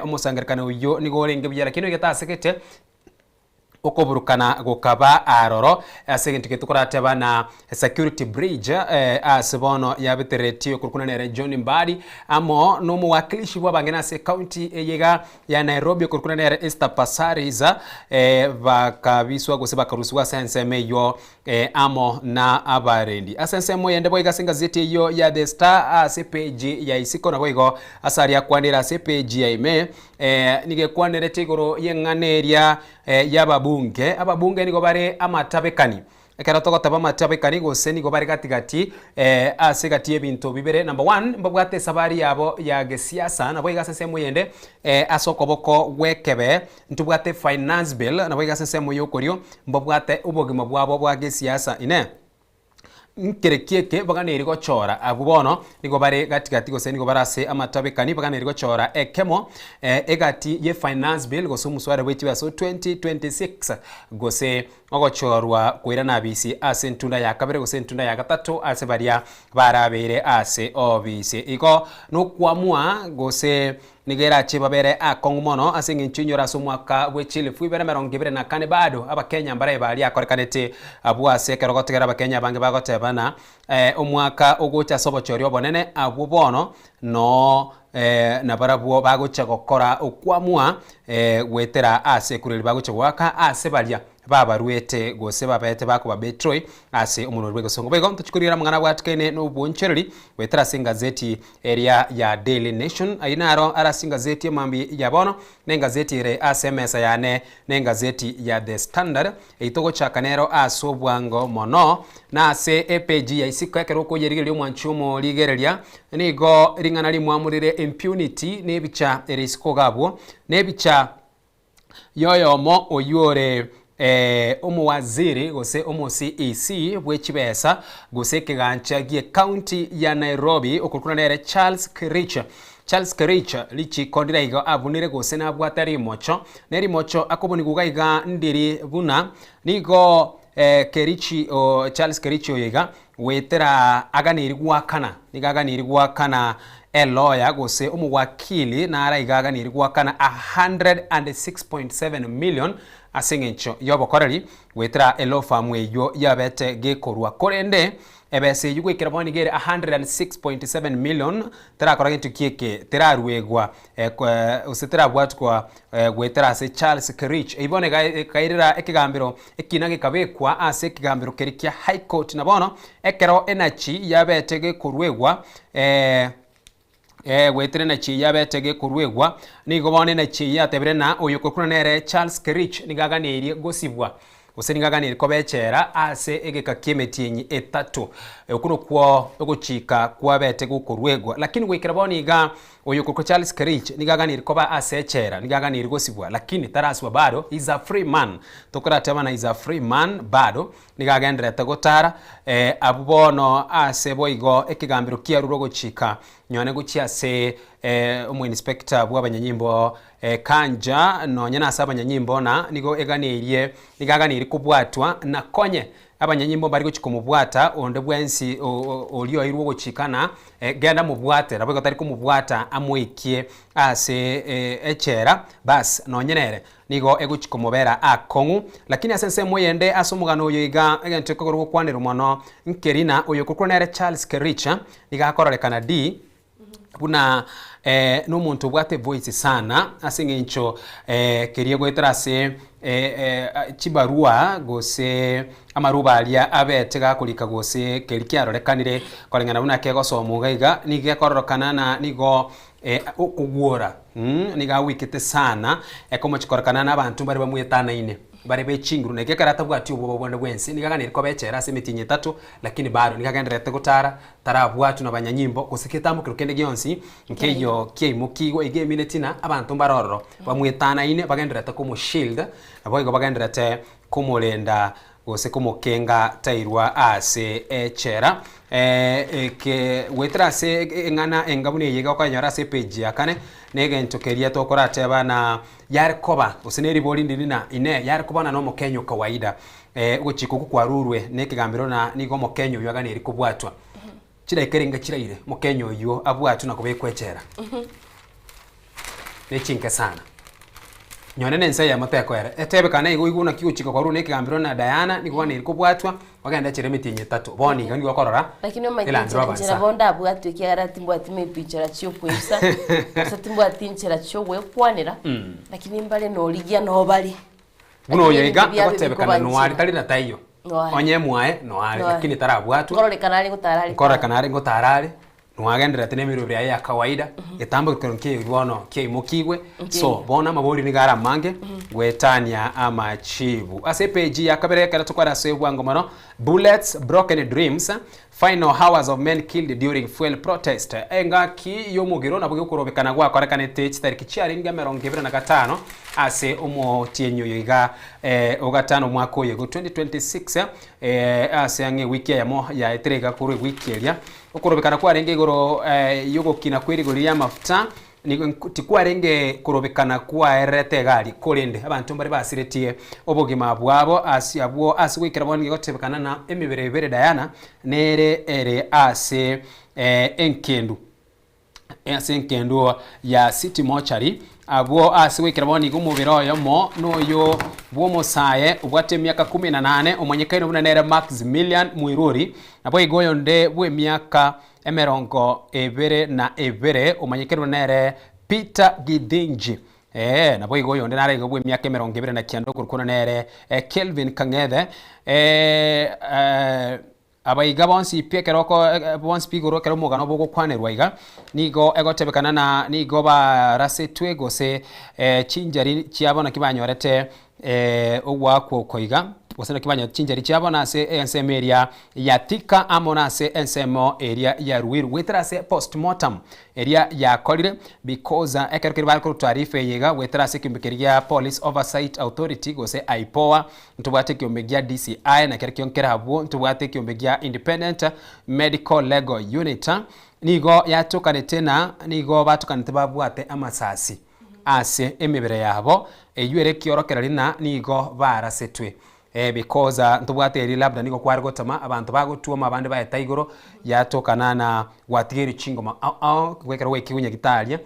Speaker 8: omosangererekano oyio nigo orenge buya lakini oigetasegete. Okoburukana gokaba aroro ase egento keria tokorateba na security bridge ase bono yabetereretie okorokuna nere John Mbadi amo nomowakilishi bw'abang'ina ase ecounty eye iga ya Nairobi okorokuna nere Esther Passaris bakabiswa gose bakarusigwa ase ensemo eyio amo na abarendi. Ase ensemo eyende boigo ase engazeti eyio ya The Star ase epage ya isiko naboigo ase aria akwanire ase epage ya ime nigo ekwanerete igoro y'eng'ana eria y'ababunge. Ababunge nigo bare amatabekani. Ekero togoteba amatabekani gose nigo bare gati gati ase egati y'ebinto bibere. Number one, mbabwate esabari yabo ya gesiasa, naboigo ase ensemo eyende ase okoboko gw'ekebe ntobwate finance bill, naboigo ase ensemo y'okorio mbabwate obogima bwabo bwa gesiasa. Inee! Nkere ki eke baganeiri gochora? Abwo bono nigo bare gati gati gose nigo bare ase amatabekani baganeiri gochora ekemo egati ye finance bill gose omuswada bwe chibesa o 2026 gose ogochorwa koirana abisi ase entunda ya kabere gose entunda ya gatato ase baria barabeire ase obisi. Igo nokwamua gose Nigo erache babere akong'u mono ase engencho inyore ase omwaka bwe chilifu ibere emerongo ebere na kane bado Abakenya mbarabe baria akorekanete abwo ase ekero gotigera Abakenya abange bagoteba ng'a omwaka ogocha ase obochori obonene abwo bono noo nabarabwo bagocha gokora okwamua goetera ase ekureri bagocha goaka ase baria babaruete gose babete bakoba betray ase omonwa bw'egesongo. Boigo ntochi korigereria amang'ana abwatikaine nobwonchoreri goetera ase engazeti eria ya Daily Nation. Ayio naro are ase engazeti emambia ya bono, na engazeti ere ase emesa yane na engazeti ya The Standard. Eyio togochaka nero ase obwango mono, na ase epeji ya isiko ekero okoyerigereria omwanchi omorigereria, nigo ring'ana rimwamu rire impunity na ebicha ere isiko iga abwo, na ebicha Yoyomo oyio ore omowaziri gose omo CEC bwe chibesa gose ekegancha gie county ya Nairobi okorokwa nere Charles Kericho. Charles Kericho richiko ndire igo abunire gose nabwate rimocho, ne rimocho akobunigwa iga iga ndiri buna nigo Kerichi o Charles Kericho oyo iga goetera aganeri goakana, nigo aganeri goakana elawyer gose omowakili nara iga aganeri goakana 106.7 million ase eng'encho y'obokoreri goetera elaw firm eyio yabete gekorwa. Korende ebesa eyio goikera bono nigo ere 106.7 million terakora gento ki eke teraruegwa gose terabwatwa goetera ase Charles Kerich. Eyio bono ekairera ekegambero ekina gekabekwa ase ekegambero keria kia High Court. Na bono ekero enachi yabete gekoruegwa goetera enachi yabete gekoruegwa, nigo bono enachi eyio yatebire ng'a oyo okorokwa nere Charles Kerich nigo aganeirie gosibwa. Gose nigo aganeirie koba echela ase egeka ki'emetienyi etato. Okwo nokwo ogochika kwabete gokoruegwa. Lakini goikera bono iga, oyo okorokwa Charles Kerich nigo aganeirie koba ase echela, nigo aganeirie gosibwa, lakini tarasibwa bado, he is a free man. Tokorateba ng'a is a free man bado, nigo agendererete gotara, abwo bono ase boigo ekegambero kiarure ogochika nyone gochia ase omoinspector bw'abanyanyimbo Ekanja nonya nase abanyanyimbo na nigo eganeirie, nigo aganeirie kobwatwa, na konye abanyanyimbo mbari gochia komobwata onde bwensi oria oirwe ogochika na genda mobwate, naboigo tari komobwata amoikie ase echela, bas nonye nere nigo egochia komobera akong'u. Lakini ase ensemo eyende ase omogano oyo iga egento ekogoro gokwanerwa mono nkeri na oyo okorokwa nere Charles Kericha nigo akororekana di buna nomonto obwate evoice sana ase eng'encho keria goetera ase chibarua gose amaruba aria abete gakorika gose keria kiarorekanire koreng'ana buna kegosomwa iga iga nigo gekororokana na nigo okogwora nigo agwikete sana ekomochi kororekana na abanto mbare bamwetanaine. Bare be chinguru, na ekero atabwati obwoba bonde bwensi, nigo aganeirie kobechera ase emetienyi etato, lakini bado nigo agendererete gotara, tarabwatwa nabanyanyimbo, gose getambokero kende gionsi nkeiyo kiaimokigwe. Iga emineti ng'a abanto mbare ororo bamwetanaine bagendererete komoshield, naboigo bagendererete komorenda gose komokenga tairwa ase echela. Eke goetera ase eng'ana enga buna eye iga okoyenyora ase epage ya kane, na egento keria tokorateba na Yare koba, gose neribori ndiri na Inee, yare koba na nomokenya o kawaida? Ogochika okwo kwarurwe nekegambero na nigo omokenya oyio aganeirie kobwatwa. Chidaeka ere inga chiraire omokenya oyio abwatwe na kobekwa echela. Nechinke sana. Nyone na ense eyemo tekoera. Etebekane igo oigwe naki gochika kwarure na ekegambero na Diana nigo bono eri kobwatwa, ogende echera emetienyi etato. Bono iga nigo okorora
Speaker 6: Lakini omanyete
Speaker 8: Eland
Speaker 6: inche
Speaker 8: Rover
Speaker 6: nchera
Speaker 8: nsa.
Speaker 6: bondo abwatwe ekiagera timbwati maybe nchera chiokoibisa, gose timbwati nchera chiogwekwanera, lakini mbare norigia nobare.
Speaker 8: Buna
Speaker 6: Lakini
Speaker 8: oyo iga
Speaker 6: ebinto biabe
Speaker 8: egotebekana
Speaker 6: bikoba
Speaker 8: noare
Speaker 6: nchera.
Speaker 8: tari na taiyo.
Speaker 6: Noare.
Speaker 8: Onye mwaye noare
Speaker 6: Noare.
Speaker 8: lakini tarabwatwa.
Speaker 6: Nkororekana are gotara are.
Speaker 8: Nkororekana are ngotara are, noagendererete na emeroberi yaye ya kawaida, getambo kero nkiaye bono kiaimokigwe, so bono amabori nigo are amange goetania amachibu. Ase epeji ya kabere ekero tokwara ase bwango mono, Bullets, broken dreams, final hours of men killed during fuel protest. Engaki y'omogiro nabo gekorobekana gwakorekanete chitariki chiarenge emerongo ebere na gatano ase omotienyi oyo iga ogatano omwaka oyo igo 2026 ase ang'e ewiki eyemo yaetire iga korwa ewiki eria. Okorobekana kwarenge igoro y'ogokina kw'erigori ri'amafuta nigo tikwarenge korobekana kwaererete egari, korende abanto mbare basiretie obogima bwabo ase abwo ase goikera bono nigo egotebekana na emebere ebere Diana nere ere ase enkendu ase enkendu ya City Mortuary. Abwo ase goikera bono nigo omobere oyomo noyo bw'omosae obwate emiaka kumi na nane omonyekaine buna nere Maximilian Muiruri, naboigo oyonde bw'emiaka emerongo ebere na ebere omanyekaine buna nere Peter Githinji. Ee, naboigo oyonde nare igo bw'emiaka emerongo ebere na kianda okorokwa buna nere Kelvin Kang'ethe. Ee, Abaiga bonsi pi ekero oko bonsi pi igoro ekero omogano bogokwanerwa iga, nigo egotebekana na nigo barasetwe gose chinchari chiabo naki banyorete ogoakwa oko iga, gose naki banyorete chinchari chiabo nase ensemo eria ya Thika amo nase ensemo eria ya Ruiru goetera ase postmortem eria yakorire because ekero keria bare korwa taarifa eye iga goetera ase ekeombe keria gia Police Oversight Authority gose IPOA Ntobwate ekiombe gia DCI, na kerokio nkere abwo ntobwate ekiombe gia Independent Medical Legal Unit, nigo yatokanete na nigo batokanete babwate amasasi ase emebere yabo, eywo ere ekiorokererio na nigo barasetwe because ntobwate eria labda nigo kware gotama abanto bagotwoma abande baeta igoro yatokana na gwatigeirwe chingoma ao ao ekero gwaikigwe nyagitari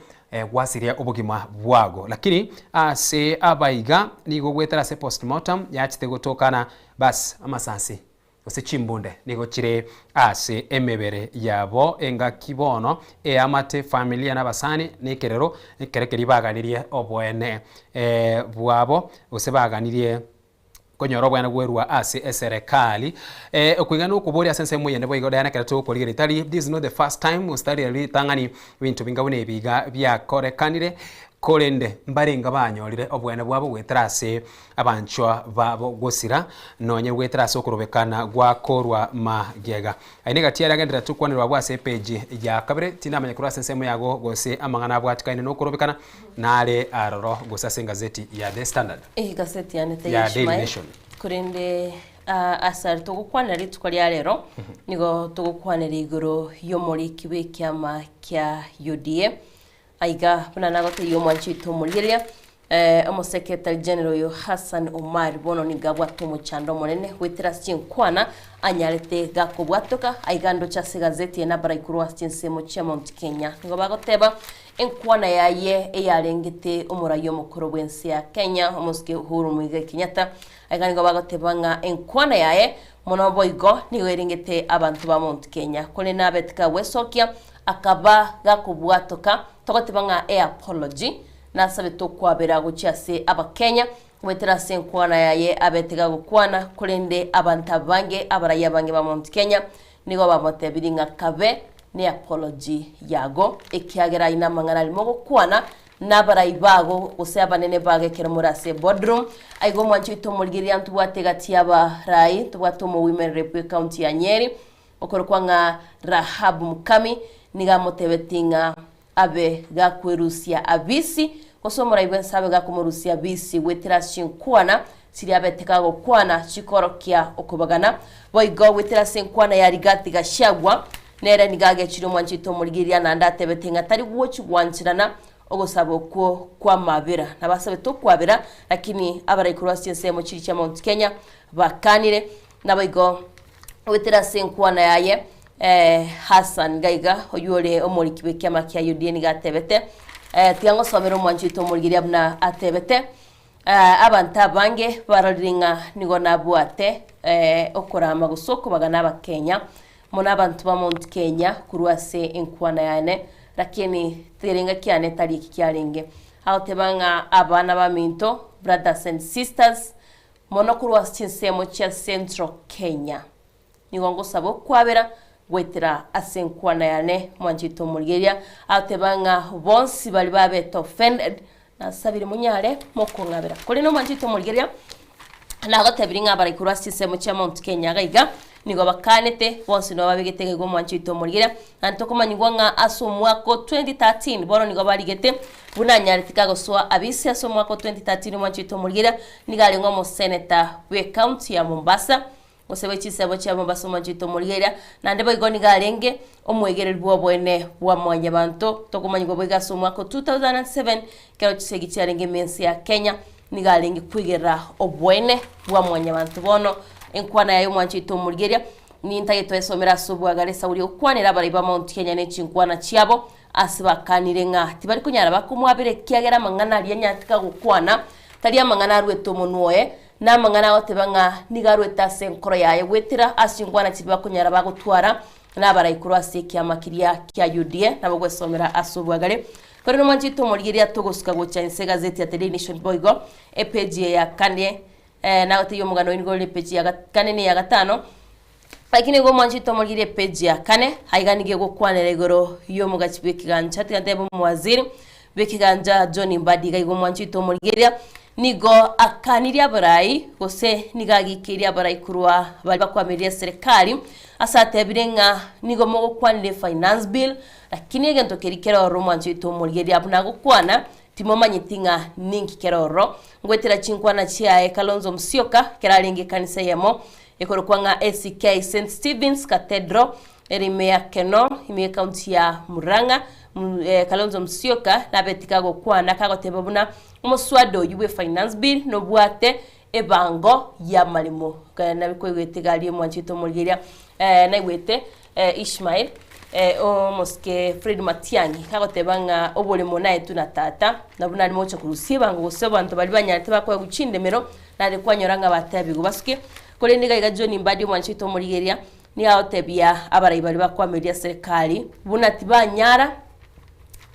Speaker 8: Gwasiria obogima bwago. Lakini ase abaiga nigo goetera ase postmortem yachete gotokana bas amasasi gose chimbunde nigo chire ase emebere yabo engaki bono eamate familia na abasani na ekerero ekero keria baganirie oboene bwabo gose baganirie Konyora obweene gwerua ase eserekari. Okoigana okoboria ase ensemo eyende boigo Diana ekero togokorigereria tari this is not the first time gose tari riria ritang'ani ebinto binga buna ebi iga biakorekanire korende mbarenga banyorire obweene bwabo goetera ase abanchwa babo gosira nonye goetera ase okorobekana gwakorwa magega. Aye negati aria agenderera tokwanerwa abwo ase epage ya kabere tindamanya korwa ase ensemo yago gose amang'ana abwatikaine nokorobekana nare aroro gose ase engazeti ya The Standard.
Speaker 6: Egaseti yane
Speaker 8: Ya Daily
Speaker 6: teyeshmae
Speaker 8: Nation.
Speaker 6: korende ah, ase aria togokwanera rituko ria rero nigo togokwanera igoro y'omoriki bw'ekiama kia UDA aiga buna nagotebia omwanchi oito omorigereria eh, omosekretary general oyo Hassan Omar bono nigo abwate omochando omonene goetera ase chinkwana anyarete gakobwatoka aiga ndoche ase egazeti eye nabara ikorwa ase chinsemo chia Mount Kenya nigo bagoteba Enkwana yaye eyarengete omoraia omokoro bw'ense ya Kenya, omosike Uhuru Muigai Kenyatta, aiga nigo bagoteba ng'a enkwana yaye mono boigo nigo erengete abanto ba Mount Kenya, korende nabete kagwesokia akaba gakobwatoka togoteba ng'a eapology nasabete okwabera gochia ase abakenya goetera ase enkwana yaye abete gagokwana, korende abanto abange abaraia abange ba Mount Kenya Nigo bamotebirie ng'a kabe neapology yago, ekiagera ayio namang'ana aria mogokwana nabarai bago gose abanene bago ekero more ase eboardroom. Aiga omwancho oito omorigereria ntobwate egati y'abarai, ntobwate omowomen rep bw'ecounty ya Nyeri, okorokwa ng'a Rahab Mukami, nigo amotebetie ng'a abe gakwerusia abisi, gose omorai bw'ense abe gakomorusia abisi goetera ase chinkwana chiria abete kagokwana chikorokia okobagana. Boigo goetera ase enkwana ya Rigathi Gachagua, nere nigo agechire omwancho oito omorigereria naende atebete ng'a tari gochi gwancherana ogosaba okwo kw'amabera. Nabo asabete okwabera, lakini abarai korwa ase chinsemo chiria chia Mount Kenya bakanire. Naboigo goetera ase enkwana yaye Hassan gaiga oywo ore omoriki bw'ekiama kia UDA nigo atebete, tiga ngosomere omwancho oito omorigereria buna atebete. Abanto abange barorire ng'a nigo nabwate okorama gose okobagana Abakenya, mono abanto ba Mount Kenya korwa ase enkwana yane, lakini terenga kiane tari eki kiarenge. Agoteba ng'a abana baminto, brothers and sisters, mono korwa ase chinsemo chia Central Kenya, Nigo ngosaba okwabera goetera ase enkwana yane, mwanchete omorigereria, agoteba ng'a bonsi baria babete offended, nasabire monyare mokong'abera. Korende omwanchete omorigereria, nagotebirie ng'a abarai korwa ase chinsemo chia Mount Kenya iga iga, nigo bakanete, bonsi nigo babegete iga iga omwanche oito omorigereria, naende tokomanyigwa ng'a ase omwaka o 2013 bono nigo barigete buna anyarete kagosoa abisi ase omwaka o 2013 omwanche oito omorigereria, nigo arenge omoseneta bw'ecounty ya Mombasa, Gose bwe chinsemo chia Mombasa omonto oito omorigereria, naende boigo nigo arenge omwegereri bw'oboene bwa Mwanyabanto, tokomanyigwa boigo ase omwaka o 2007 ekero chisegi chiarenge ime ense ya Kenya, nigo arenge kwegerera oboene bwa Mwanyabanto. Bono enkwana yaye omwancho oito omorigereria, nintagete twesomere ase obwagare esauri okwanera abarai ba Mount Kenya ne chinkwana chiabo ase bakanire ng'a tibari konyara bakomwabera ekiagera amang'ana aria anyarete kagokwana tari amang'ana aruete omonwa oye, Namang'ana agoteba ng'a nigo arwete ase enkoro yaye goetera ase chinkwana chiria bakonyara bagotwara nabarai korwa ase ekiama keria kia UDA nabo gwesomera ase obwagare. Korende omwanchete omorigereria togosuka gocha inse egazeti ya The Daily Nation boigo epeji eye ya kane nagotebia omogano oyo nigo ore epeji ya kane na eya gatano Lakini nigo omwanchete omorigereria epeji ya kane aiga nigo egokwanera igoro y'omogachi bw'ekegancha tiga ntebe omowaziri bw'ekegancha John Mbadi iga igo omwanchete omorigereria nigo akanirie abarai gose nigo agikeirie abarai korwa baria bakwamirie eserekari ase atebire ng'a nigo mogokwanera efinance bill lakini egento keria kere ororo omwanchete omorigereria buna agokwana timomanyeti ng'a ninki kere ororo. Ngoetera chinkwana chiaye Kalonzo Musyoka ekero arenge ekanisa eyemo Ekorokwa ng'a ACK St Stephen's Cathedral ere ime ya Kenol ime y'ecounty ya Murang'a. Kalonzo Musyoka nabeti kagokwana kagoteba buna omoswada oyio bwe finance bill nobwate ebango y'amaremo. Nabi koigwete iga aria mwanchete omorigereria naigwete Ishmael omosike Fred Matiang'i kagoteba ng'a oboremo naetwe na tata nabwo narimo gocha korusia ebango gose abanto baria banyarete bakoegwa chindemero Nare kwanyora ng'a batebigwe basuke. Korende iga iga John Mbadi omwanchi oito omorigereria nigo agotebia abarai baria bakwamiria serikali buna tibanyara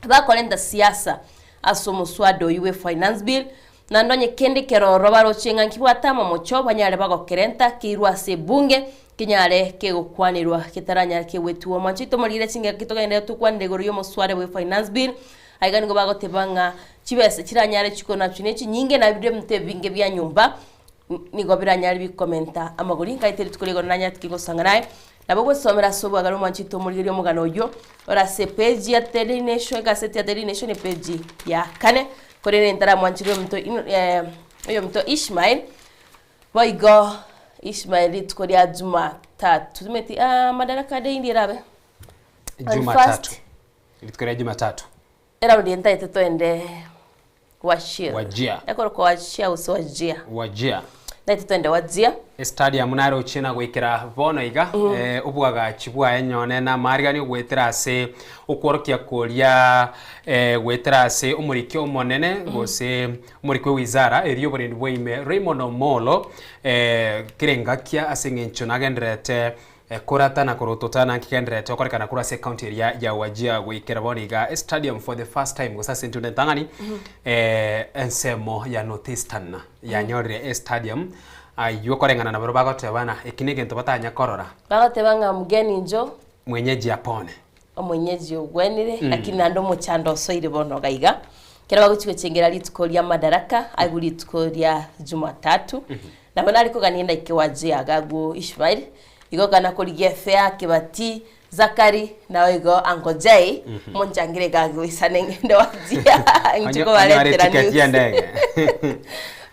Speaker 6: bakorenta siasa ase omoswada oyio bwe finance bill naende onye kende keroro baroche ng'a nkibwate amamocho banyare bagokerenta keirwe ase ebunge kenyare kegokwanerwa ketaranyare kegwetiwa. Omwanchi oito omorigereria chingaki togenderere tokwanere igoro y'omoswada bwe finance bill Aiga nigo bagoteba ng'a chibesa chiranyare chikonachwa ne chinyinge na ebinto ebinge bia nyomba nigo biranyare bikomenta amagori. Nkaete rituko rigoro nanyare tikigosanga naye. Nabo ogwesomera ase obwagare omwanchete omorigereria omogano oyio ore ase epeji ya The Daily Nation, egaseti ya The Daily Nation epeji ya kane, korende ntaramwanchera oyominto oyominto Ishmael, boigo Ishmael rituko ria Jumatatu, timanyeti madaraka day ndie erabe? On
Speaker 8: Jumatatu.
Speaker 6: first.
Speaker 8: Rituko ria Jumatatu.
Speaker 6: Eraundi eye ntaete toende Wajir.
Speaker 8: Wajir.
Speaker 6: Ekorokwa Wajir gose Wajir.
Speaker 8: Wajir.
Speaker 6: Ntaete toende Wajir.
Speaker 8: Estadium narochie na goikera bono iga eh, obwagachi bwaye nyone na amaariganio goetera ase okworokia koria eh, goetera ase omoriki omonene gose omoriki we wizara eria oborendi bwa ime Raymond Omolo eh, kera engakia ase eng'encho nagendererete Korata na korotota na nkigendererete gokorekana korwa ase ecounty eria ya Wajir goikera bono iga estadium for the first time gose ase entunda entang'ani eh, ensemo ya North Eastern yanyorire estadium aywo koreng'ana na barobwo bagoteba ng'a eki negento batanya korora.
Speaker 6: Bagoteba ng'a mgeni njo.
Speaker 8: Mwenyeji apone.
Speaker 6: Omwenyeji ogwenire, lakini naende omochando osoire bono iga iga. Ekero bagochia gochengera rituko ria Madaraka, aigwe rituko ria Jumatatu, Nabo nare kogania ndaike Wajir agwo Ishmael, igo kana korigia Efea, Kebati, Zakari, nao igo Uncle Jay, monchangere iga goisane ng'ende Wajir inche
Speaker 8: Onye onyore
Speaker 6: kobaretera
Speaker 8: ticket
Speaker 6: news.
Speaker 8: ya endege.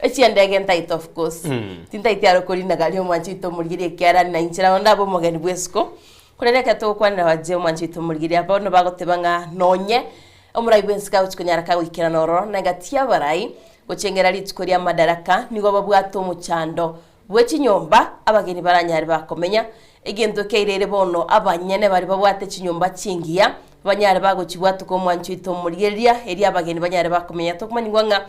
Speaker 6: Echiendege ntaete of course. Tintaeti aro korina gari omwanchi oito omorigereria ekiagera na inche nabo ndabe omogeni bwa esiko. Korende ekero togokwanera Wajir omwanchi oito omorigereria bono bagoteba ng'a nonye Omorai bw'ense kagochia konyara kagoikerana ororo, na egati y'abarai gochengera rituko ria madaraka nigo babwate omochando bwe chinyomba abageni baranyare bakomenya. Egento keirere bono abanyene baria babwate chinyomba chingiya banyare bagochibwatoka omwancho oito omorigereria erio abageni banyare bakomenya. Tokomanyigwa ng'a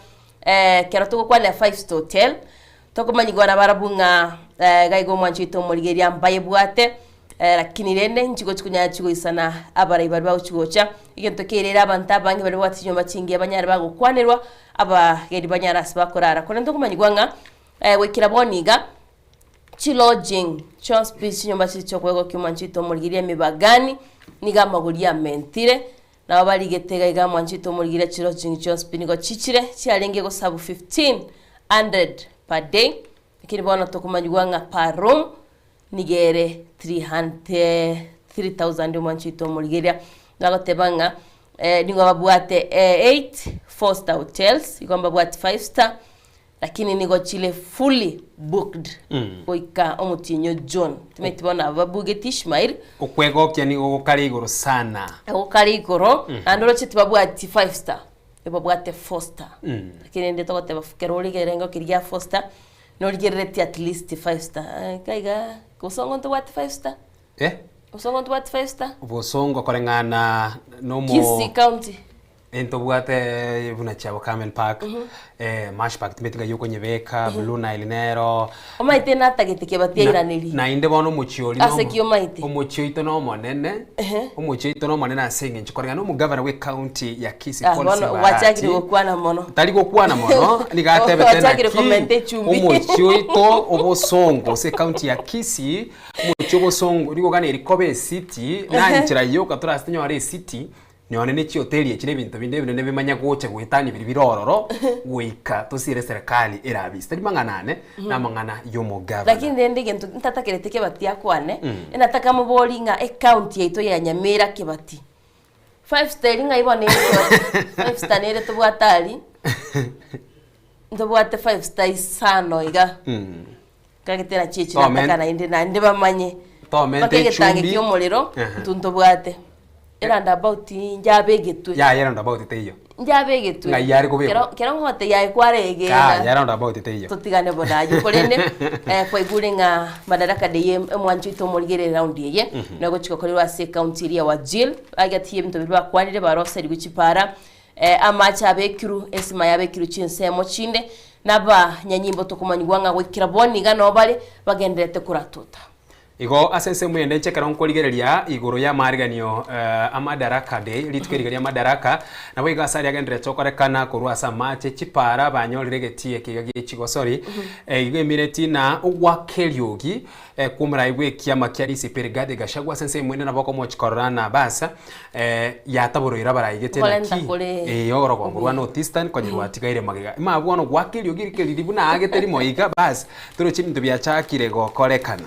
Speaker 6: Ekero togokwanera Five Star Hotel, tokomanyigwa nabarabwo ng'a iga iga omwancho oito omorigereria mbayebwate, lakini rende nchigochi konyara chigoisana abarai baria bagochi gocha, egento keirere abanto abange baria babwate chinyomba chingiya banyare bagokwanerwa, abageni banyare ase bakorara. Korende tokomanyigwa ng'a goikera bono iga, chilodging chionsi pi chinyomba chiri chiokoegokia omwancho oito omorigereria emebagani, nigo amagori amentire, Nabo barigete iga iga mwanchete omorigereria chilodging chionsi pi nigo chichire chiarenge gosabu 1500 per day lakini bono tokomanyigwa ng'a per room nigo ere 300 3000 omwanchete omorigereria. Bagoteba ng'a nigo babwate 8 four star hotels igo mbabwate 5 star Lakini nigo chire fully booked goika omotienyi o June. Timanyeti bono aba babugeti Ishmael.
Speaker 8: Okwegokia nigo gokare igoro sana.
Speaker 6: Gokare igoro, naende oroche tibabwati five star, ebabwate four star. Lakini rende togoteba kero ore ekerengo keria gia four star, norigereretie at least five star. Iga iga, bosongo ntobwati five star?
Speaker 8: Eh?
Speaker 6: Bosongo ntobwati five star?
Speaker 8: Bosongo koreng'ana nomo.
Speaker 6: Kisii county.
Speaker 8: Ntobwate buna chiabo Camel Park, Mash Park timanyeti ng'ai okonyebeka, Blue Nile nero.
Speaker 6: Omanyete natagete kebati airaneri.
Speaker 8: Naende bono omochie oria
Speaker 6: Ase ki omaete?
Speaker 8: Omochie oito nomonene, omochie oito nomonene ase eng'encho koreng'ana na omogavana bwe county ya Kisii
Speaker 6: Ah,
Speaker 8: Paul
Speaker 6: bono
Speaker 8: Simba
Speaker 6: gwachakire
Speaker 8: Arati,
Speaker 6: gokwana mono.
Speaker 8: tari gokwana mono, nigo atebete
Speaker 6: Gwachakire
Speaker 8: naki
Speaker 6: komenta echumbi.
Speaker 8: omochie oito obosongo ase ecounty ya Kisii, omochie obosongo nigo ogana erikoba ecity, na enchera yoka torase tonyore ecity, Nonya ne chihoteli echi na ebinto binde ebinene bimanye gocha goetania biria bire ororo goika tosire eserekari erabise. Tari mang'ana ane, na amang'ana y'omogavana.
Speaker 6: Lakini rende egento ntatakerete Kebati akwane, enataka mobori ng'a ecounty yaito ya Nyamira Kebati, five star eri ng'ai bono ere Kebati? Five star nere tobwate aria, ntobwate five star isano iga, kagete nachio echi nataka naende naende bamanye.
Speaker 8: Tomente
Speaker 6: Mpaka egetange
Speaker 8: echumbi.
Speaker 6: kia omorero,
Speaker 8: Ehe.
Speaker 6: intwe ntobwate. Eroundabout njabegetwe.
Speaker 8: Yaya eroundabout teiyo.
Speaker 6: Njabegetwe.
Speaker 8: Ng'ai yare kobekwa?
Speaker 6: Kero kero ngote yaye kwaregena.
Speaker 8: Yaya eroundabout teiyo.
Speaker 6: Totigane bono aywo korende eh, kwaigure ng'a Madaraka Day em- emwancho oito omorigerere round eye
Speaker 8: Mhm.
Speaker 6: nogochia gokorerwa ase ecounty eria ya Wajir bagetiie ebinto biria bakwanire baroserigwe chipara eh, amache abekirwe esima yabekirwe chinsemo chinde nabanyanyimbo tokomanyigwa ng'a goikera bono iga noo bare bagendererete koratuta.
Speaker 8: Igo ase ensemo ende inche ekero nkorigereria igoro y'amaariganio a Madaraka Day, rituko eriga ria Madaraka, naboigo ase aria agendererete okorekana korwa ase amache, chipara, banyorire egetii eke iga gie chigosori, igo emineti na ogwaka eriogi kw'omorai bw'ekiama kia DCP Rigathi Gachagua ase ensemo ende nabo okomochia korora na basa yataboroire abarai gete
Speaker 6: Okorenta
Speaker 8: naki
Speaker 6: kore
Speaker 8: eh, orogongo rwa North Eastern konya rwatigaire magega. Ima bono gwaka eriogi rikeriri buna aagete rimo iga bas Toroche ebinto biachakire gokorekana.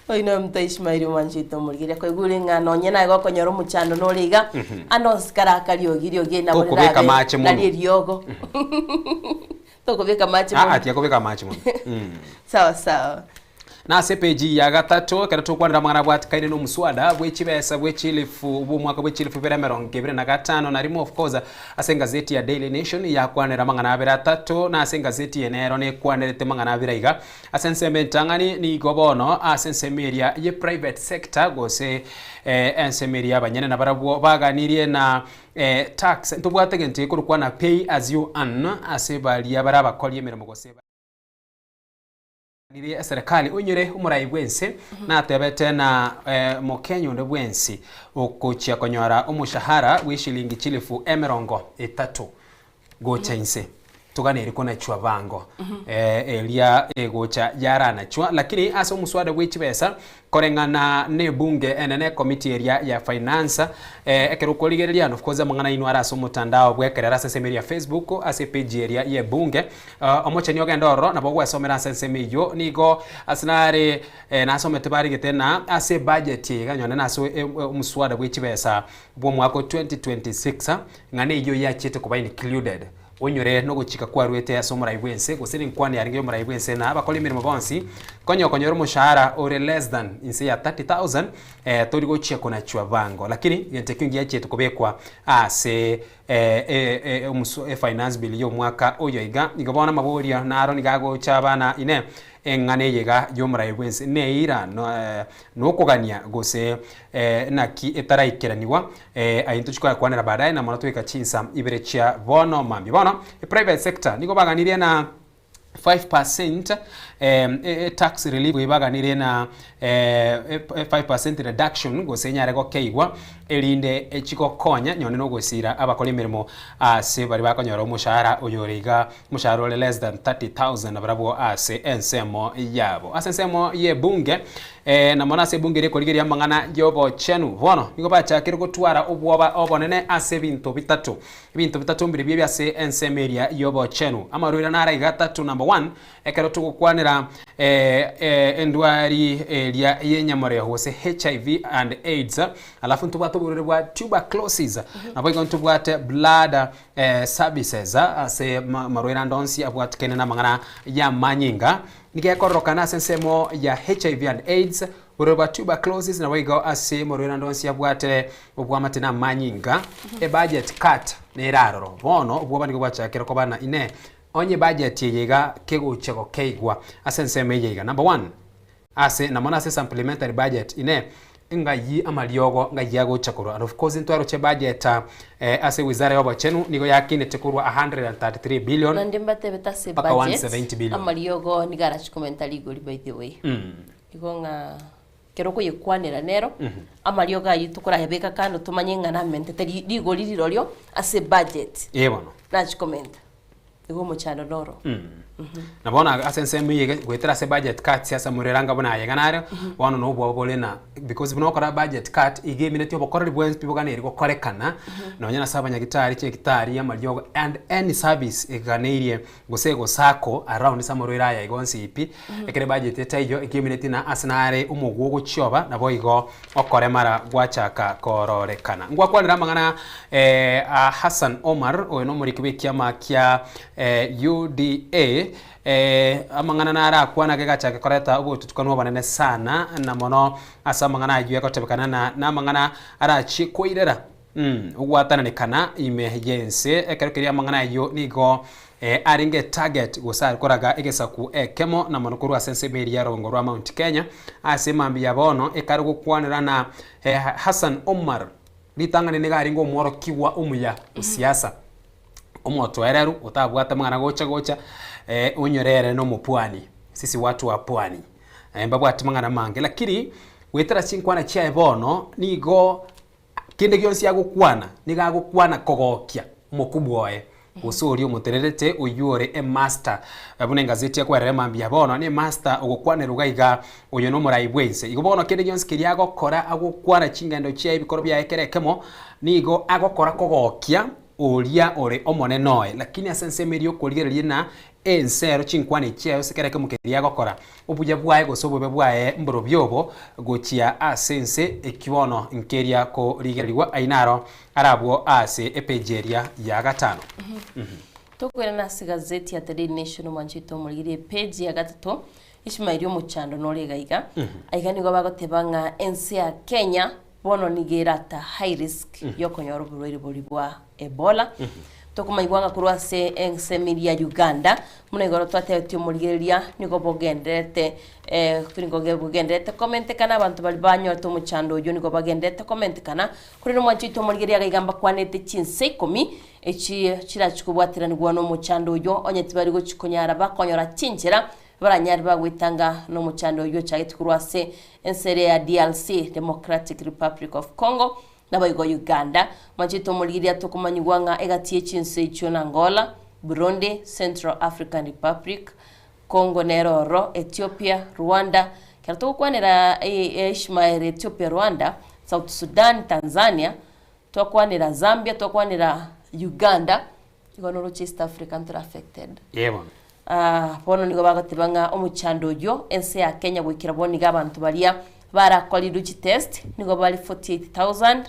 Speaker 6: Oyo nomonto Ishmaeli omwanchete omorigereria kwaigure ng'a nonye naye gokonyora omochando nore iga ande onsi kare akariogi riogi eri nabo
Speaker 8: Tokobeka
Speaker 6: rirabe
Speaker 8: amache mono.
Speaker 6: nari eriogo tokobeka amache
Speaker 8: Ah, ah,
Speaker 6: mono
Speaker 8: tiakobeka amache mono. Mm.
Speaker 6: sawa sawa
Speaker 8: Na ase epeji ya gatato ekero tokwanera amang'ana abwatikaine na omuswada bwe chibesa bwe chilifu bw'omwaka bwe chilifu ibere emerongo ebere na gatano na rimo of course ase engazeti ya Daily Nation yakwanera amang'ana abere atato na ase engazeti eye nero nekwanerete amang'ana abere iga ase ensemo entang'ani nigo bono ase ensemo eria ye private sector gose ensemo eria y'abanyene nabarabwo baganirie na tax ntobwate egento gekorokwa na pay as you earn ase baria bare abakori emeremo gose Riria eserekari oinyore omorai bw'ense natebete na Mokenya onde bwensi ogochia konyora omoshahara bw'eshilingi chilifu emerongo etato gocha inse toganeri konachwa bango eria egocha yaranachwa lakini ase omoswada bwe chibesa Koreng'ana nebunge enene ekomiti eria ya finance ekero okorigereria and of course amang'ana aino are ase omotandao bwekerera ase ensemo eria ya Facebook ase epage eria ye bunge omocheni ogende ororo nabo ogwesomera ase ensemo eyio nigo ase nare nasomete barigete na ase ebudget eye iga nonye nase omoswada bwe chibesa bwa omwaka o 2026 ng'a neyio yachiete koba included. Onyore nogochika kwaruete ase omorai bw'ense, gose nenkwana yarenge y'omorai bw'ense, na abakori emeremo bonsi, konya okonyora omoshahara ore less than inse ya 30,000, eh, tori gochia konachwa bango. Lakini egento ekio ngiachiete kobekwa ase eh, eh, eh, omusu, efinance bill y'omwaka oyo iga. Igo bono amaborio naro nigo agocha abana inee? Eng'ana eye iga y'omorai bw'ense neira nokogania gose naki etaraikeranigwa, ayio ntochia koyakwanera baadaye na mono toika chinsa ibere chia bono mambia. Bono eprivate sector nigo baganirie na 5% tax relief eyio baganirie na 5% reduction gose enyare gokeigwa erinde echigokonya nonye nogosira abakora emeremo ase baria bakonyora omoshahara oyore iga Omoshahara ore less than 30,000 nabarabwo ase ensemo yabo. Ase ensemo y'ebunge, eh, na mono ase ebunge eria ekorigereria amang'ana y'obochenu, bono nigo bachakire gotwara obwoba obonene ase ebinto bitato. Ebinto bitato mbirobio ebi ase ensemo eria y'obochenu. Amarwaire naro iga atato, number one, ekero togokwanera eh, eh, endwari eria y'enyamoreo gose HIV and AIDS, alafu ntobwate oborwaire bwa tuberculosis, naboigo ntobwate blood Services ase amarwaire ande onsi abwatikene namang'ana y'amanyinga, nigo ekororokana ase ensemo ya HIV and AIDS, borwaire bwa tuberculosis naboigo ase amarwaire ande onsi abwate obwamate na amanyinga, ebudget cut nere aroro. Bono obwoba nigo bwachakire koba na inee, onye ebudget eye iga kegochia gokeigwa ase ensemo eye iga. Number one, Ase na mono ase supplementary budget ine ng'ai amariogo ng'ai agocha korwa and of course ntwaroche budget eh, ase wizara ya obochenu nigo yakinete korwa 133 billion
Speaker 6: Naende mbatebete ase
Speaker 8: mpaka
Speaker 6: budget
Speaker 8: 170 billion.
Speaker 6: amariogo nigo arachi komenta rigori by the way. Igo ng'a ekero okoyekwanera nero, amariogo ayio tokorayabeka kando tomanye ng'a namentete ri- rigori rirorio ase budget.
Speaker 8: Ee bono.
Speaker 6: Nachi komenta. Igo omochando noro.
Speaker 8: Na bono ase ensemo eye iga goetera ase budget cuts ase amorero anga buna aye iga naro, bono na obwoba bore na because buna okora budget cut iga emineti obokoreri bwensi pi boganeiri gokorekana, nonye nase abanyagitari, chinyagitari, amariogo and any service eganeirie gose egosako around ase amarwaire aya iga onsi pi, ekere budget etaiyo iga emineti na ase nare omogwo ogochioba naboigo Okoremara gwachaka kororekana. Ngwakwanera amang'ana a Hassan Omar, oyo nomoriki bw'ekiama kia UDA, amang'ana narakwana gegachake koreta obotutukanu obonene sana na mono ase amang'ana ayio egotebekana na namang'ana arachie koirera ogwatananekana ime y'ense. Ekero keria amang'ana ayio nigo arenge etarget gose are koraga egesaku ekemo na mono korwa ase ensemo eria ya rogongo rwa Mount Kenya. Ase mambia ya bono ekare gokwanera na Hassan Omar ritang'ani nigo arenge omworokigwa omuya o siasa, omotoereru otabwate amang'ana gocha gocha onyore ere nomopwani, sisi watu wa pwani, mbabwati mang'ana mange lakini goetera chinkwana chiaye bono nigo Kende gionsi agokwana, nigo agokwana kogokia omokubwa oye, gose oria omotererete, oyio ore emaster. Buna engazeti ekwerera mambia bono, nemaster ogokwanerwa iga iga, oyo nomorai bw'ense. Igo bono kende gionsi keria agokora, agokwana chingendo chiaye ebikorwa biaye kera ekemo, nigo agokora kogokia oria ore omonene oye. Lakini ase ensemo eria okorigereria ng'a ense ero chinkwana echi chiaye gose kera ekemo keria agokora, Obuya bwaye gose obobe bwaye mborobio obo gochia ase ense, eki bono nkeria korigererigwa ayio naro arabwo ase epeji eria ya gatano.
Speaker 6: Tokoirana ase gazeti ya The Daily Nation omwancho oito omorigererie epeji ya gatato, Ishmael omochando nore iga iga. Aiga nigo bagoteba ng'a ense ya Kenya bono nigo erata high risk yokonyora oborwaire boria bwa Ebola. Tokomaigwa ng'a korwa ase ensemo eria ya Uganda, buna igoro twatebetie omorigereria, nigo bogendererete eh, nigo bogendererete komentekana, abanto baria banyorete omochando oyio nigo bagendererete komentekana, korende omwancho oito omorigereria iga iga mbakwanete chinsa ikomi, echi chirachie kobwateranigwa na omochando oyio, onye tibari gochi konyara bakonyora chinchera, baranyare bagoetanga nomochando oyio ochagete korwa ase ense eria ya DRC, Democratic Republic of Congo, Naboigo Uganda, mwanchete omorigereria tokomanyigwa ng'a egati ye chinse echio na Angola, Burundi, Central African Republic, Congo nere ororo, Ethiopia, Rwanda, ekero togokwanera Ishmael Ethiopia Rwanda, South Sudan, Tanzania, twakwanera Zambia, twakwanera Uganda, igo noroche East Africa ntore affected.
Speaker 8: Ee bono.
Speaker 6: Ah, bono nigo bagoteba ng'a omochando oyio ense ya Kenya goikera bono nigo abanto baria barakorirwe chitest nigo bare 48,000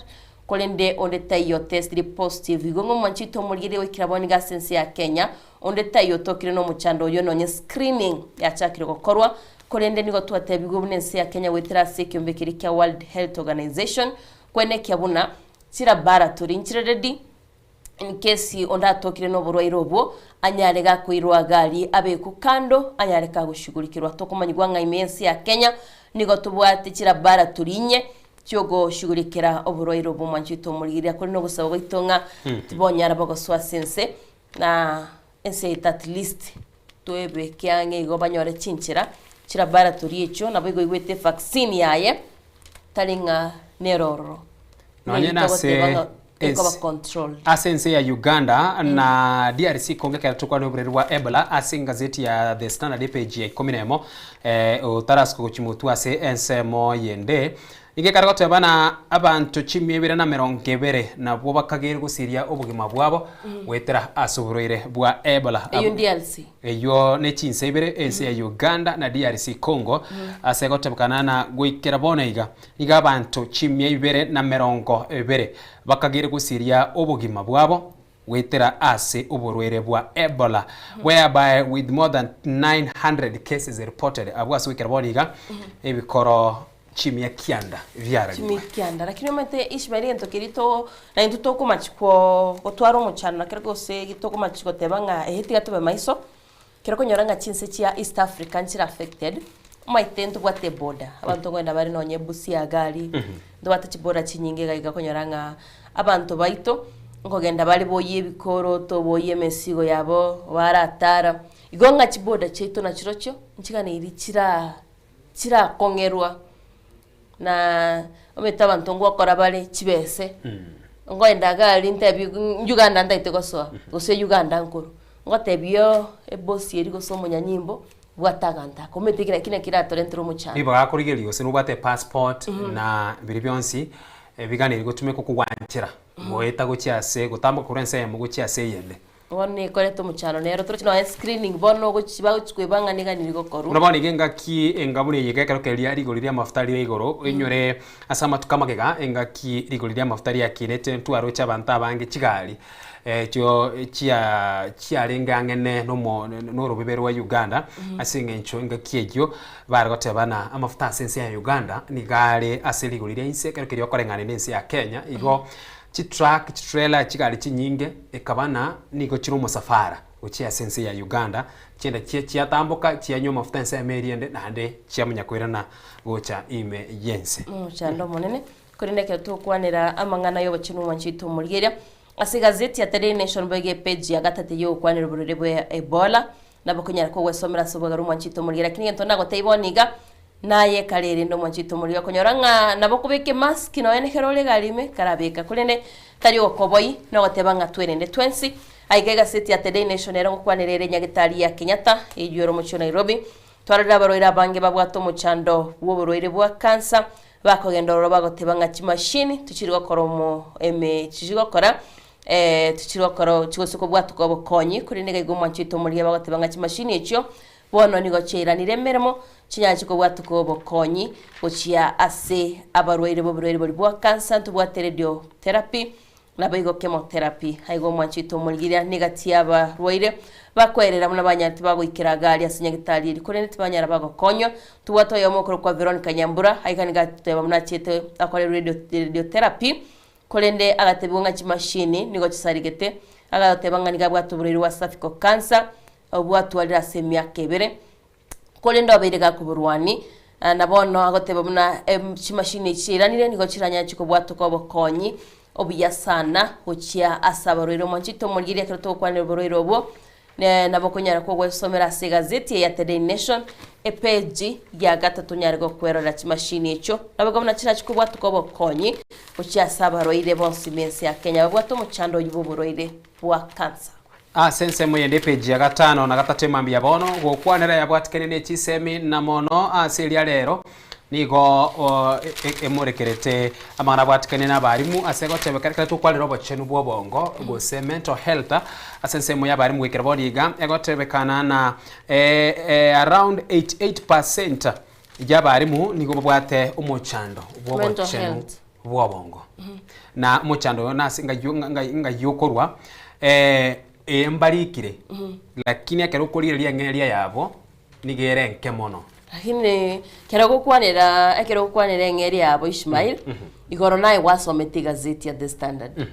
Speaker 6: korende onde taiyo otestire positive. Igo ng'a omwanchi oito omorigereria goikera bono nigo ase ense ya Kenya onde taiyo otokire na omochando oyio nonye screening yachakire gokorwa korende nigo twatebigwe buna ense ya Kenya goetera ase ekiombe keria kia World Health Organization kwenekia buna chilaboratory nchire ready. In case onde atokire noborwaire obwo, anyare gakoirwa gari abekwe kando, anyare kagoshughulikirwa. Tokomanyigwa ng'a ime y'ense ya Kenya, nigo tobwate chilaboratory inye chiogoshughulikera oborwaire obwo mwanche oito omorigereria kore nogosaba gwaito ng'a tibonyara bogosoa ase ense, na ense yaito at least toebeke ang'e igo banyore chinchera chilaboratory echio nabo igo oigwete evaccine yaye tari ng'a nere ororo.
Speaker 8: Nonye
Speaker 6: Neri
Speaker 8: nase
Speaker 6: togoteba ng'a ekoba
Speaker 8: ense
Speaker 6: controlled.
Speaker 8: ase ense ya Uganda na DRC konge ekero tokwana oborwaire bwa Ebola ase engazeti ya The Standard epage ya ikomi na emo eh, otarasuka gochia motwe ase ensemo yende nigo ekare goteba na abanto chimia ibere na emerongo ebere nabwo bakageire gosiria obogima bwabo goetera ase oborwaire bwa Ebola.
Speaker 6: Eyio DRC.
Speaker 8: Eyio ne chinse ibere, ense ya Uganda na DRC Congo, ase egotebekana na goikera bono iga, nigo abanto chimia ibere na merongo ebere bakageire gosiria obogima bwabo goetera ase oborwaire bwa Ebola, whereby with more than 900 cases reported. Abwo ase goikera bono iga, ebikoro chimia kianda biararigwe.
Speaker 6: Chimia kianda, lakini omanyete Ishmael egento keria to na intwe tokomachia koo gotwara omochando na kero gose tokomachia goteba ng'a ehe tiga tobe maiso, ekero okonyora ng'a chinse chia East Africa nchire affected, omanyete ntobwate eboda, abanto nkoenda bare nonye Busia iga aria, ntobwate chiboda chinyinge iga iga okonyora ng'a abanto baito, nkogenda bare boyie ebikoroto, boyie emesigo yabo, baratara, igo ng'a chiboda chiaito nachirochio, nchiganeiri chiraa chirakong'erwa, na omanyete abanto ngokora bare chibese, nkoenda iga aria ntebi Uganda ntaete gosoa, gose Uganda nkorwa, ngotebia ebosi eria gose omonyanyimbo, bwata aganto aka, omanyete kera ki naki keratorentera omochando.
Speaker 8: Nigo bakorigereria gose nobwate epassport na biria bionsi ebiganeri gotumeka okogwanchera goeta gochia ase gotamboka korwa ense eyemo gochia ase eyende.
Speaker 6: Bono nekorete omochando nero toroche nonya screening bono ogochi bagochi koeba ng'a niga niri gokorwa.
Speaker 8: Buna bono iga engaki enga buna eye iga ekero keria rigori ri'amafuta rire igoro, oinyore ase amatuko amagega engaki rigori ri'amafuta riakinete ntwaroche abanto abange chigari echio chia chiarenge ang'e nomo norobebe rwa Uganda ase eng'encho engaki eyio bare goteba ng'a amafuta ase ense ya Uganda niga are ase rigori ria inse ekero keria okoreng'ana na ense ya Kenya igo Chitruck, chitrailer, chigari chinyinge ekaba na nigo chire omosafara gochia ase ense ya Uganda, chienda chia chiatamboka chianywa amafuta ensemo eria ende naende chiamanya koirana gocha ime y'ense.
Speaker 6: Omochando omonene, korende ekero togokwanera amang'ana y'obochenu omwancho oito omorigereria, ase egazeti ya The Daily Nation boigo epage ya gatato ey'ogokwanera oborwaire bwa Ebola, nabo okonyara kogwesomera ase obwegare omwancho oito omorigereria. Lakini egento ndagotebie bono iga, Naye kare erinde omwanchete omorero okonyora ng'a nabo okobeka emask nonya nekero ore egari ime, karabeka. Korende tari ogokoboi, nogoteba ng'a twerende twensi. Aiga egaseti ya The Daily Nation ere ngokwanera ere nyagetari ya Kenyatta, eyio ere omochie o Nairobi. Twarorire abarwaire abange babwate omochando bw'oborwaire bwa cancer, bakogenda ororo bagoteba ng'a chimashini tichiri gokora omo eme tichiri gokora tichiri gokora gose kobwatuka obokonyi, korende iga igo omwanchete omorigia bagoteba ng'a chimashini echio Bono nigo chiairanire emeremo, chinyara chikobwatuka obokonyi gochia ase abarwaire b'oborwaire boria bwa kansa, ntobwate radiotherapy, naboigo chemotherapy. Aiga omwancho oito omorigiria negati y'abarwaire bakoerera buna banyarete bagoikera iga aria ase nyagitari eria korende tibanyara bagokonywa. Ntobwate oyomo okorokwa Veronica Nyambura, aiga nigo atoteba buna achiete akore radio radiotherapy, korende agatebigwa ng'a chimashini nigo chisarigete, agateba ng'a nigo abwate oborwaire bwa cervical cancer, obwatwarire ase emiaka ebere, korende obeire gakoborwani, na bono agoteba buna chimashini echi chiairanire nigo chiranyare chikobwatoka obokonyi obuya sana gochia ase abarwaire. Omonchete omorigereria ekero togokwanera oborwaire obwo, nabo okonyara kogwesomera ase egazeti eye ya The Daily Nation, epeji ya gatato onyare gokwerorera chimashini echio, naboigo buna chirache kobwatoka obokonyi gochia ase abarwaire bonsi b'ense ya Kenya babwate omochando oyio bw'oborwaire bwa cancer.
Speaker 8: Ase ensemo yende epeji ya gatano na gatato emambia ya bono, gokwanera yabwatikene ne chisemi na mono ase eria rero nigo emorekerete amang'ana abwatikane na abarimu ase goteba ekero tokwarera obochenu bwa obongo gose mental health ase ensemo ya abarimu goikera bono iga egotebekana na around 88% ya abarimu nigo babwate omochando bwa
Speaker 6: Mental
Speaker 8: obochenu
Speaker 6: health.
Speaker 8: bw'obongo. Na omochando oyo nase ng'ai ng'ai ng'ai okorwa, ee mbarikire, lakini ekero okorigereria eng'eria yabo, nigo ere enke mono.
Speaker 6: Lakini ekero ogokwanera ekero ogokwanera eng'eria yabo Ishmael, igoro naye gwasomete egazeti ya The Standard.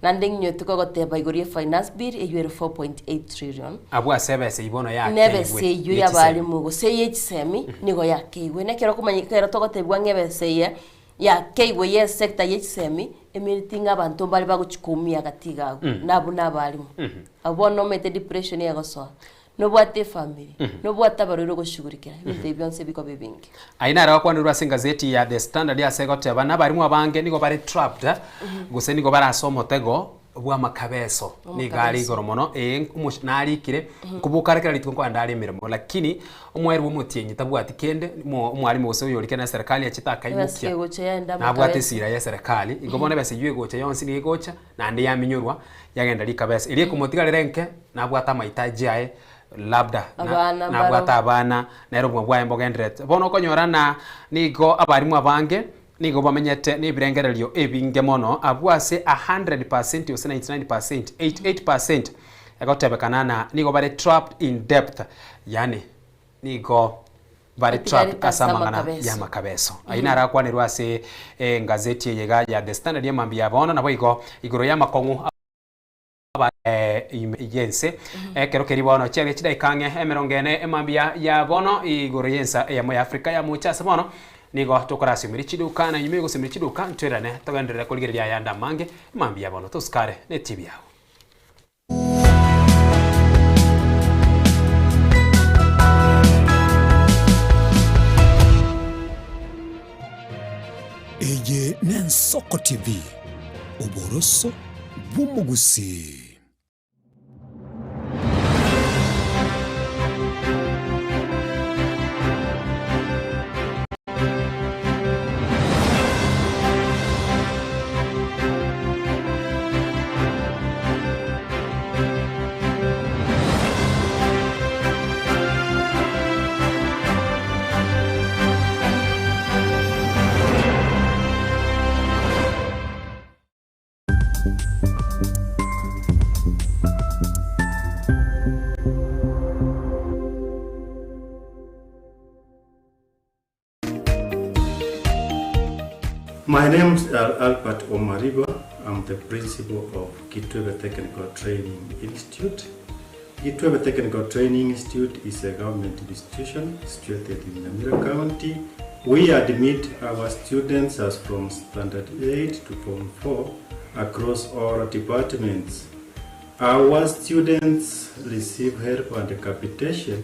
Speaker 6: Naende ng'inywete kogoteba igoro ye finance bill eywo ere 4.8 trillion.
Speaker 8: Abwo ase ebesa eyio bono yakeigwe
Speaker 6: Nebesa eywo
Speaker 8: ye chisemi.
Speaker 6: y'abalimu gose eye chisemi nigo yakeigwe. Nekero okomanya ekero togotebigwa ng'a ebesa eye yakeigwe ye sector ye chisemi, emereti ng'a abanto mbare bagochi koumia gati iga abwo, nabwo na abalimu. Abwo bono omanyete depression egosoa, nobwate efamiri, nobwate abarwaire ogoshughulikera, ebinto ebi bionsi bikoba ebinge.
Speaker 8: Ayio naro agokwanerwa ase engazeti ya The Standard ase egoteba nabarimu abange nigo bare trapped gose nigo bare ase omotego bw'amakabeso. Nigo are igoro mono ee omoch narikire nkoboka are kera rituko nkoenda are emeremo lakini omoerio bw'omotienyi tabwati kende mo omwalimu gose oyorikire na eserekari achete
Speaker 6: Ebesa
Speaker 8: akaimokia
Speaker 6: egocha yaenda
Speaker 8: nabwate
Speaker 6: amakabeso.
Speaker 8: esira ya eserekari igo bono ebesa eywo egocha yonsi nigo egocha naende yaminyorwa yagenda rikabesa erio ekomotigarera enke nabwate amahitaji aye labda na
Speaker 6: Abana
Speaker 8: nabwate
Speaker 6: mbaro.
Speaker 8: abana nere obogima bwaye mbogendererete. Bono okonyora ng'a nigo abalimu abange nigo bamenyete na ebirengererio ebinge mono abwo ase a 100% gose 99%, 88% egotebekana ng'a nigo bare trapped in debt yaani nigo bare trapped
Speaker 6: Batigarete
Speaker 8: ase
Speaker 6: ase
Speaker 8: amang'ana
Speaker 6: amakabeso.
Speaker 8: y'amakabeso. Ayio naro akwanerwe ase engazeti eye iga ya The Standard y'emambia ya bono, naboigo igoro y'amakong'u ime y'ense. Ekero keria bono chiaria chidaika ang'e emerongo ene emambia ya bono igoro y'ensa eyemo ya Afrika ya mocha ase bono nigo tokorasiomeria chiduka na nyuma y'ogosiomeria chiduka ntwererane togenderere korigereria ayande amange emambia ya bono tosikare ne TV yago.
Speaker 1: Eye n'Ensoko TV, oboroso bw'omogusii.
Speaker 13: My name is Albert Omariba. I'm the principal of Kitwebe Technical Training Institute. Kitwebe Technical Training Institute is a government institution situated in Nyamira County. We admit our students as from Standard 8 to Form 4 across all departments. Our students receive help and capitation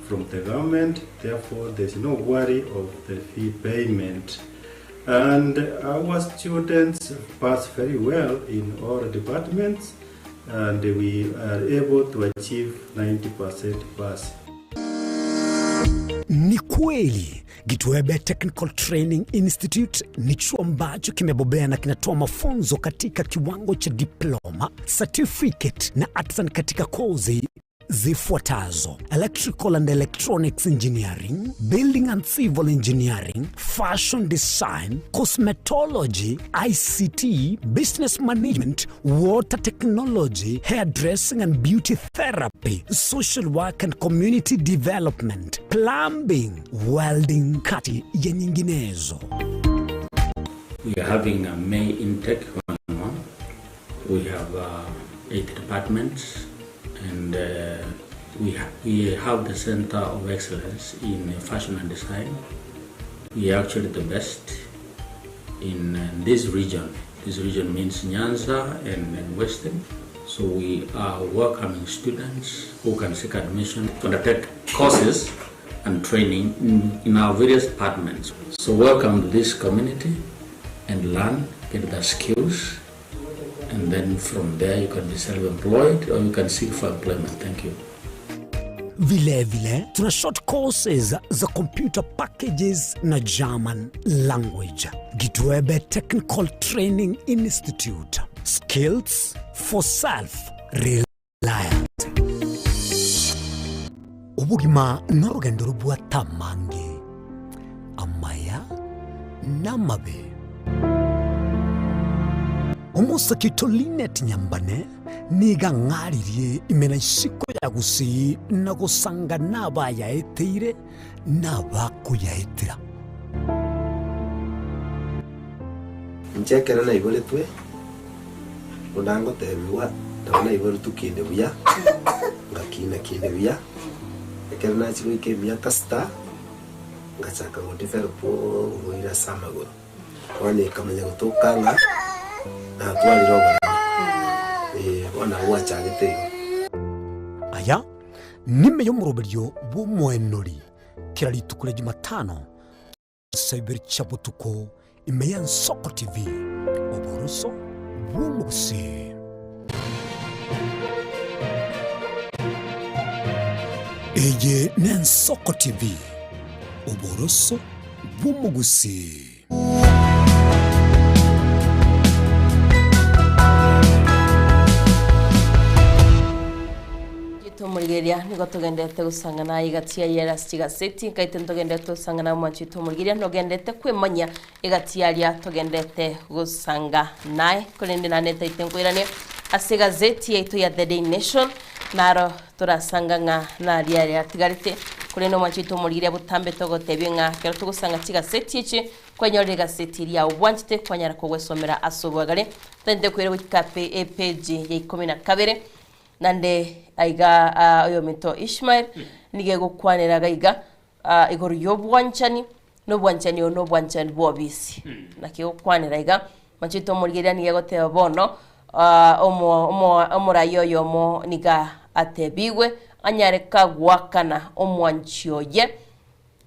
Speaker 13: from the government, therefore there's no worry of the fee payment. And our students pass very well in all departments and we are able to achieve 90% pass.
Speaker 1: Ni kweli Gitwebe Technical Training Institute ni chuo ambacho kimebobea na kinatoa mafunzo katika kiwango cha diploma, certificate na artisan katika kozi zifuatazo: electrical and electronics engineering, building and civil engineering, fashion design, cosmetology, ICT, business management, water technology, hairdressing and beauty therapy, social work and community development, plumbing, welding, kati ya nyinginezo.
Speaker 16: We are having a May intake going on. We have uh, eight departments and uh, we, ha we have the Center of Excellence in Fashion and Design. We are actually the best in uh, this region. This region means Nyanza and, and Western. So we are welcoming students who can seek admission to undertake courses and training in, in our various departments. So welcome to this community and learn, get the skills, and then from there you can be self-employed or you can seek for employment. Thank you.
Speaker 1: Vilevile tuna short courses za computer packages na German language. Gitwebe Technical Training Institute. Skills for self reliant. Obogima norogendo robwate amange, amaya na amabe. Omosake oito Linet Nyambane nigo ang'aririe ime na isiko ya Gusii na gosanga nabayaeteire na abakoyaetera.
Speaker 18: Inche ekero naiboretwe,
Speaker 14: Buna ngotebigwa, nabo naiboretwe kinde buya, ngakina kinde buya, ekero nachia goika emiaka sita, ngachaka go develop oborwaire ase amagoro. Bono ekamanya gotoka ng'a natwarire oborema, eh, bono nabo gwachagete igo.
Speaker 1: Aya nime y'omoroberio bw'omoenori kera rituko ria Jumatano Chinsa ibere chia botuko ime y'Ensoko TV, oboroso bw'omogusii. Eye n'Ensoko TV, oboroso bw'omogusii.
Speaker 6: Tomorigereria nigo togenderete gosang'ana aye egati yaye ere ase chigaseti, nkaete ntogenderete gosang'ana omwanchi oito omorigereria, nogenderete kwemanyia egati yaria togenderete gosanga naye. Korende naende ntaete nkoiranie ase egazeti yaito ya The Daily Nation, naro torasanga ng'a naria riatigarete. Korende omwanchi oito omorigereria botambe togotebie ng'a ekero togosanga chigaseti echi, kwanyorire egaseti eria obwanchete kwanyara kogwesomera ase obwagare. Ntaete koira goika epeji ya ikomi na kabere. Naende aiga oyominto Ishmael nigo egokwanera iga iga igoro y'obwanchani, na obwanchani obo nobwanchani bw'obisi. Naki egokwanera iga, machete omorigereria nigo egoteba bono omo omo omorai oyomo niga atebigwe anyare kagoakana omwanchi oye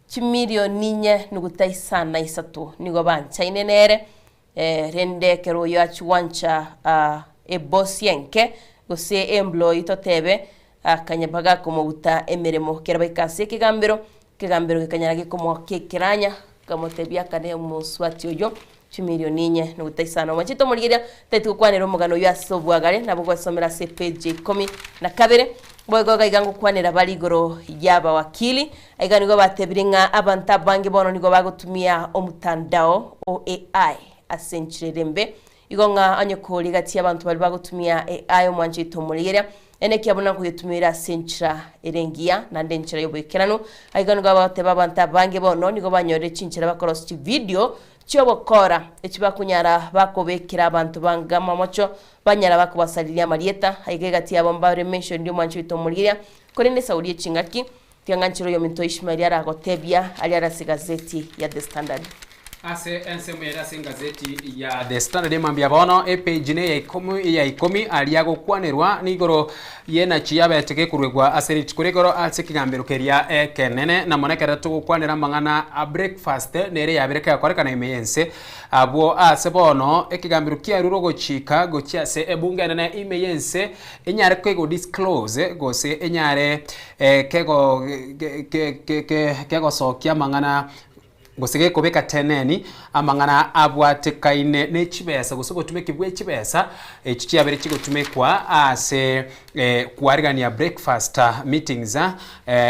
Speaker 6: chimilioni inye nuguta isano na isato nigo banchaine nere. Rende ekero oyo achia gwancha ebosi enke, gose employee totebe, akanyaba gakomoguta emeremo. Ekero baika ase ekegambero, ekegambero gekanyara gekomoaka ekeranya, kekamotebia akane omosubati oyio chimilioni inye nogota isano. Omachete omorigereria, tari gokwanera omogano oyio ase obwagare, nabo gwesomera ase epage ya ikomi na kabere. Boigo iga iga ngokwanera bare igoro y'abawakili. Aiga nigo batebire ng'a abanto abange bono nigo bagotumia omotandao o AI ase enchera ere embe. Igo ng'a onye kore gati y'abanto baria bagotumia AI omwanchete omorigereria, enekia buna nkoyetumia ase enchera ere engiya naende enchera y'oboikeranu. Aiga nigo bagoteba abanto abange bono nigo banyorire chinchera bakorosia chividio chi'obokora echi bakonyara bakobekera abanto bange amamocho banyara bakobasariria amarieta. Aiga egati yabo mbare mentioned omwanchi oito omorigereria, korende esauri ye chingaki Tiang'anchera oyominto Ishmaeli aragotebia aria ase egazeti ya The Standard.
Speaker 8: Ase ensemo ere ase engazeti ya The Standard mambia bono epage ne ya ikomi ya ikomi aria gokwanerwa nigoro yenachi yabete gekoruegwa ase rituko rigoro ase ekegambero keria ekenene na mono ekero togokwanera amang'ana a breakfast nere yabere kegokorekana ime yense abwo ase bono ekegambero kiarure ogochika gochia ase ebunge enene ime yense enyare kego disclose gose enyare kego kegosokia amang'ana gose gekobeka teneni amang'ana abwatekaine ne chibesa gose obotumeki bwe chibesa echi chiabere chigotumekwa ase kwarigania breakfast meetings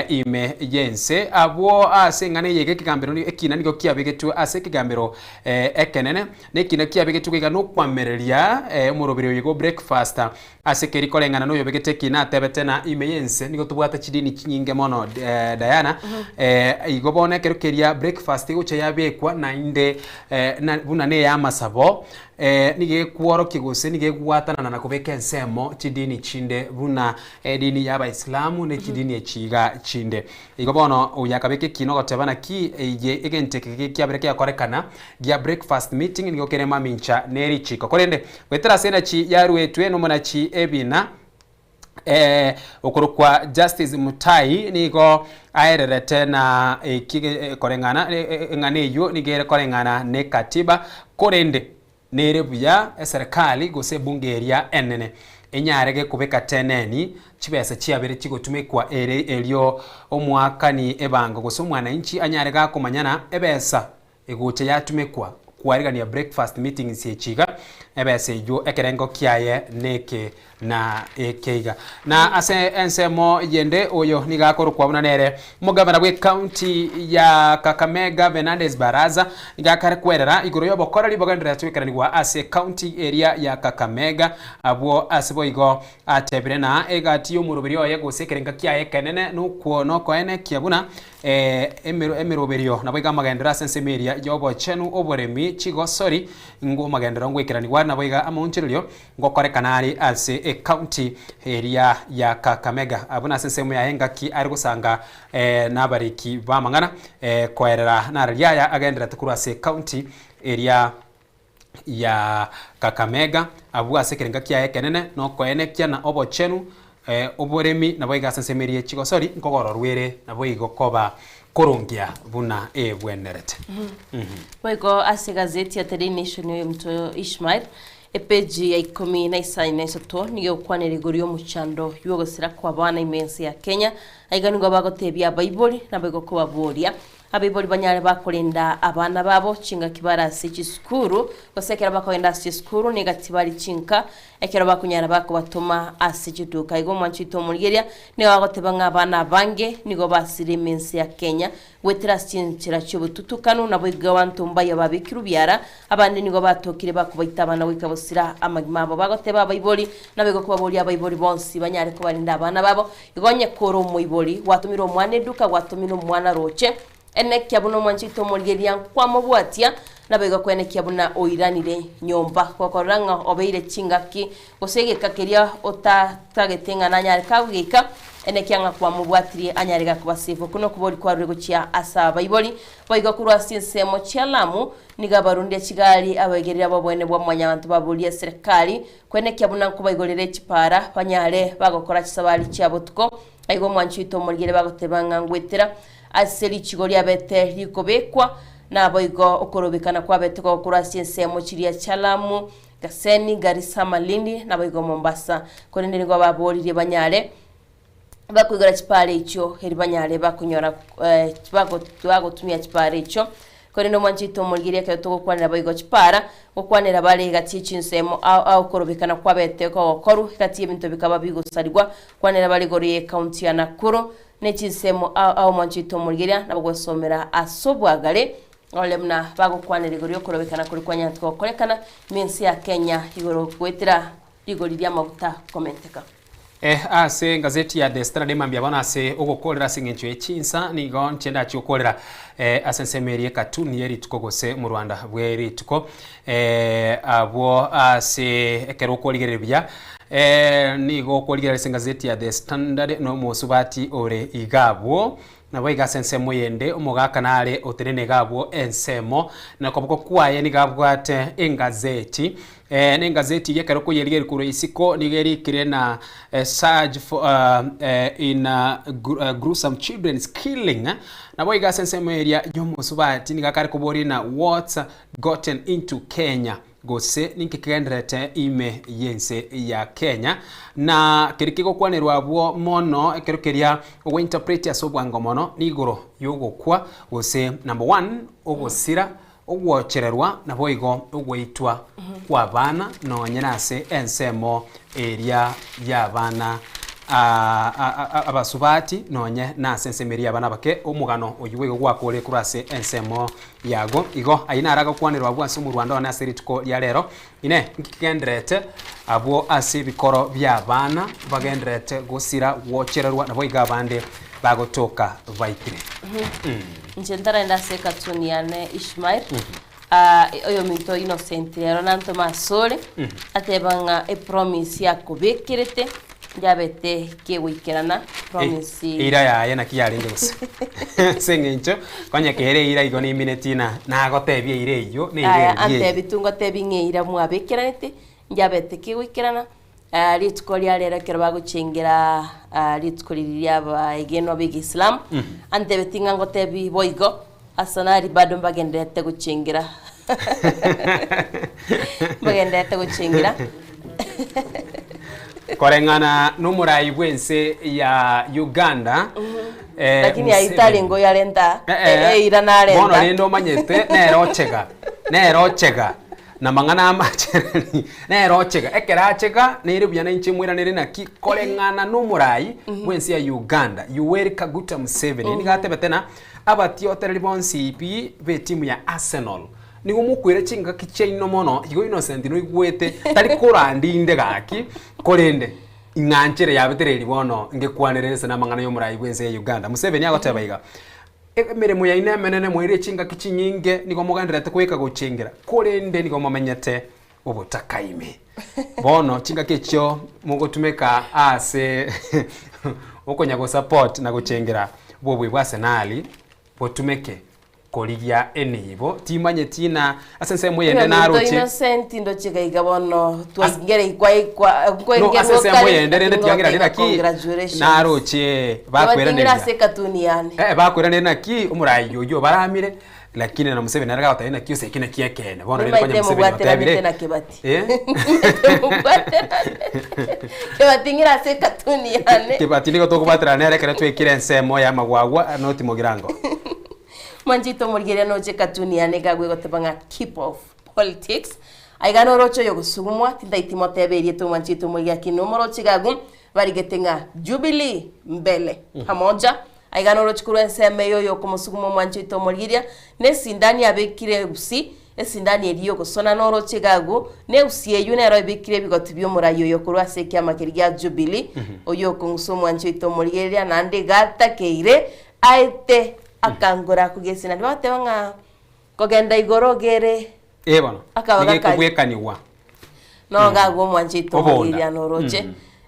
Speaker 8: ime y'ense. Abwo ase eng'ana eye iga ekegambero ekina nigo kiabegetwe ase ekegambero ekenene, na ekina kiabegetwe iga nokwamereria omoroberi oyo igo breakfast Ase keri koreng'ana noyobegete ekina atebete na ime y'ense nigo tobwate chidini chinyinge mono Diana igo bono ekero keria breakfast egocha yabekwa naende buna na eyamasabo nigo ekworokia gose nigo egwatanana na kobeka ensemo chidini chinde buna edini ya abaisilamu ne chidini echi iga chinde. Igo bono oyo akabeka ekina ogoteba naki eye egento eke kiabere kegokorekana gia breakfast meeting nigo kere mamincha ne richiko. Korende goetera ase enachi yaruetwe nomonachi ebina eh, okorokwa Justice Mutai nigo aererete na eki koreng'ana eng'ana eyio nigo ere koreng'ana ne katiba korende Nere buya eserekari gose ebunge eria enene enyare gekobeka teneni chibesa chiabere chigotumekwa ere erio omoakani ebango gose omwananchi anyare gakomanyana ebesa egocha yatumekwa kwarigania breakfast meetings echi iga ebesa eywo ekerengo kiaye neke. na ekeiga. Na ase ensemo yende oyo nigo akorokwa buna nere omogavana bw'ecounty ya Kakamega Fernandes Barasa nigo akare kwerera igoro y'obokoreri bogendererete goikeranigwa ase ecounty eria ya Kakamega abwo ase boigo atebire na egati y'omoroberi oye gose ekerenga kiaye ekenene nokwo nokoenekia buna Emeroberio naboigo amagenderero ase ensemo eria y'obochenu, oboremi, chigosori, ngwo amagenderero ngoikeranigwa naboigo amaonchorerio ngokorekana are ase ecounty eria ya Kakamega. Abwo nase ensemo yaye engaki are gosanga nabariki b'amang'ana koerera nararia aya agendererete korwa ase ecounty eria ya Kakamega, abwo ase ekerenga kiaye ekenene, na okoenekia na obochenu, oboremi, naboigo ase ensemo eria ye chigosori, nkogororwa ere naboigo koba korongia buna ebwenerete.
Speaker 6: Boigo ase egazeti ya The Daily Nation y'omonto Ishmael, epeji ya ikomi na isano na isato nigo egokwanera igoro y'omochando y'ogosira kw'abana ime y'ense ya Kenya. Aiga nigo bagotebia abaibori naboigo kobaboria Abaibori banyare bakorenda abana babo chingaki bare ase chisukuru, gose ekero bakogenda ase chisukuru niga tibari chinka, ekero bakonyara bakobatoma ase chiduka. Igo omwanchi oito omorigereria nigo agoteba ng'a abana abange nigo basire ime ense ya Kenya goetera ase chinchera chi'obotutukanu, naboigo abanto mbaye babekirwe biara, abande nigo batokire bakobaita abana goika bosira amagima abo. Bagoteba abaibori, naboigo kobaboria abaibori bonsi banyare kobarinda abana babo, Igo onye kore omoibori, gwatomire omwana eduka, gwatomire omwana roche, enekia buna omwanchete omorigereria nkwamobwatia, naboigo kwenekia buna oiranire nyomba. Gokorora ng'a obeire chingaki gose egeka keria otatagete ng'a nanyare kagogeika, enekia ng'a kwamobwatirie anyare gakoba safe. Okwo nokobori kwarure gochia ase abaibori. Boigo korwa ase ensemo chia Lamu, nigo abarundia chigari abaigereri ab'oboene bwa mwanyabanto baboria eserekari Kwenekia buna nkobaigorere chipara, banyare bagokora chisabari chia botuko. Aiga omwanchi oito omorigere bagoteba ng'a ngwetera ase richigo riabete rikobekwa, naboigo okorobekana kwabete gokorwa ase ensemo chiria chia Lamu, Gaseni, Garissa, Malindi, naboigo Mombasa. Korende nigo baboririe banyare bakoigora chipara echio eri banyare bakonyora bagotumia chipara echio. Korende omwanchi oito omorigereria ekero togokwanera boigo chipara, gokwanera bare egati ye chinsemo ao ao okorobekana kwabete kogokorwa egati y'ebinto bikaba bigosarigwa, kwanera bare igoro ye county ya Nakuru ne chinsemo ao ao omwanchi oito omorigereria nabo gwesomera ase obwagare ore buna bagokwanera igoro y'okorobekana koria kwanyarete gokorekana ime ense ya Kenya igoro goetera rigori ri'amaguta komenteka.
Speaker 8: Ase engazeti ya The Standard mambia bono ase ogokorera ase eng'encho ye chinsa nigo nche ndachie gokorera ase ensemo eria ekatuni ye rituko gose omorwanda bwe rituko abwo ase ekero okorigereria buya nigo okorigereria ase engazeti ya The Standard na omosubati ore iga abwo Naboigo ase ensemo eyende omogaka nare otenene iga abwo ensemo, na okoboko kwaye nigo abwate engazeti. Eh, na engazeti eyio ekero okoyerigeria korwa isiko nigo erikire na eh, Surge for, uh, eh, in uh, gru- uh, gruesome children's killing. Naboigo ase ensemo eria y'omosubati nigo akare koboria na what's gotten into Kenya. Gose ninki kegendererete ime y'ense ya Kenya, na keria kegokwanerwa abwo mono ekero keria ogointerpret ase obwango mono nigoro yogokwa gose number one ogosira, ogwochererwa naboigo ogoitwa kw'abana nonye nase ensemo eria y'abana abasubati nonye nase ensemo eria y'abana abake omogano oyio boigo gwakorire korwa ase ensemo Yago. Igo ayio naro agokwanerwa abwo ase omorwanda one ase rituko ria rero. Inee! Inki kegendererete abwo ase ebikoro bi'abana bagendererete gosira gwochererwa, naboigo abande bagotoka baitire?
Speaker 6: Inche ntarenda ase ekatuni yane Ishmael, ah, oyominto Innocent rero nantoma asore, ateba ng'a epromise yakobekerete Ndiabete kegoikerana promise.
Speaker 8: Eira yaye naki yarenge gose? Ase eng'encho konya kere eira igo nimineti na nagotebia eira eyio na eira
Speaker 6: Aya
Speaker 8: eria eye.
Speaker 6: antebi tu ngotebi ng'a eira mwabekeranete ndiabete kegoikerana ah, rituko ria rero ekero bagochengera ah, rituko riria ria abaegenwa ba egeisilamu antebeti ng'a ngotebi boigo Arsenali bado mbagendererete gochengera mbagendererete gochengera.
Speaker 8: Koreng'ana nomorai bw'ense ya Uganda eh,
Speaker 6: Lakini ayio
Speaker 8: Museveni.
Speaker 6: tarenge oyarenta
Speaker 8: Eh, eh,
Speaker 6: eira
Speaker 8: bono
Speaker 6: narenta
Speaker 8: rende omanyete nere ochega nere ochega. Na mang'ana amachereri nere ochega, ekero achega nere buya nainche moiranere naki koreng'ana nomorai bwensi ya Uganda Yoweri Kaguta Museveni nigo atebete na abatiotereri bonsi pi b'etimu ya Arsenal nigo mokwera chingaki chiaino mono igo Innocent noigwete tari korandinde gaki korende ing'anchere yabetereri bono ngekwanere ase namang'ana yomorai bwensi ya Uganda Museveni agoteba iga. Emeremo yaino emenene moirire chingaki chinyinge, nigo mogendererete goika gochengera, korende nigo momenyete obotaka ime. Bono chingaki echio mogotumeka ase okonya gosupport na gochengera obobui bwa Arsenali, botumeke korigia enibo. Timanyeti na ase ensemo eyende
Speaker 6: Oyominto
Speaker 8: naroche.
Speaker 6: Innocent ndoche gaiga bono twaingere ikwa ikwa
Speaker 8: No, ase ensemo eyende rende tiangira
Speaker 6: naki
Speaker 8: naki
Speaker 6: congratulations
Speaker 8: naroche
Speaker 6: Batingire
Speaker 8: bakweraneria.
Speaker 6: ase ekatuni yane.
Speaker 8: Eh, bakweraneria naki omorai oyio obaramire, lakini na Museveni nere gagotebia naki ase eki naki ekeene. Bono rende konya
Speaker 6: Nimaete
Speaker 8: Museveni
Speaker 6: mobwateranete
Speaker 8: otebire,
Speaker 6: na Kibati.
Speaker 8: eh?
Speaker 6: Kibati ng'ira ase ekatuni yane.
Speaker 8: Kibati nigo tokobwaterana nere ekero twekire ensemo ya amagwagwa noti mogirango.
Speaker 6: Mwanchete omorigereria noche ekatuni yane iga agwo egoteba ng'a keep off politics. Aiga noroche oyo ogosugumwa, tintaiti motebe erieta omwanchete omorigereria lakini nomoroche iga agwo barigete ng'a Jubilee mbele pamoja. Aiga noroche korwa ensemo eye oyo okomosuguma omwanchete omorigereria, na esindani abekire eusi, esindani eria yogosona noroche iga agwo, na eusi eywo nero ebekire ebigoti biomorai oyo korwa ase ekiama keria gia Jubilee, oyio okong'usa omwanchi oito omorigereria naende iga atakeire aete akangora kogesina. Bagoteba ng'a kogenda igoro ogere
Speaker 8: Eh bono,
Speaker 6: Akaba
Speaker 8: nigo
Speaker 6: gakari.
Speaker 8: ekobwekanigwa.
Speaker 6: Nogo agwo omwanchete
Speaker 8: Obonda.
Speaker 6: omorigereria noroche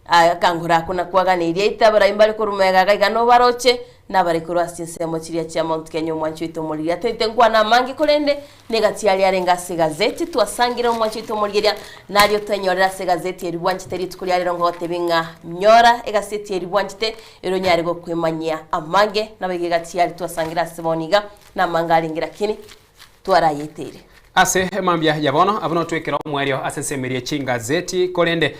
Speaker 6: Aya akangora ako nakwaganeirie aite abarai mbare korwa magega iga iga nobaroche, nabare korwa ase chinsemo chiria chia Mount Kenya omwanchi oito omorigereria. Toite nkwana amange korende negati aria arenge ase egazeti twasangire omwanchi oito omorigereria nario twenyorere ase egazeti eria bwanchete rituko ria rero ngogotebia ng'a nyora egaseti eria bwanchete ere onyare gokwemanyia amange naboigo egati aria twasangire ase bono iga namange arenge lakini twarayeteire.
Speaker 8: Ase emambia ya bono, abwo notwekere omoerio ase ensemo eria chingazeti, korende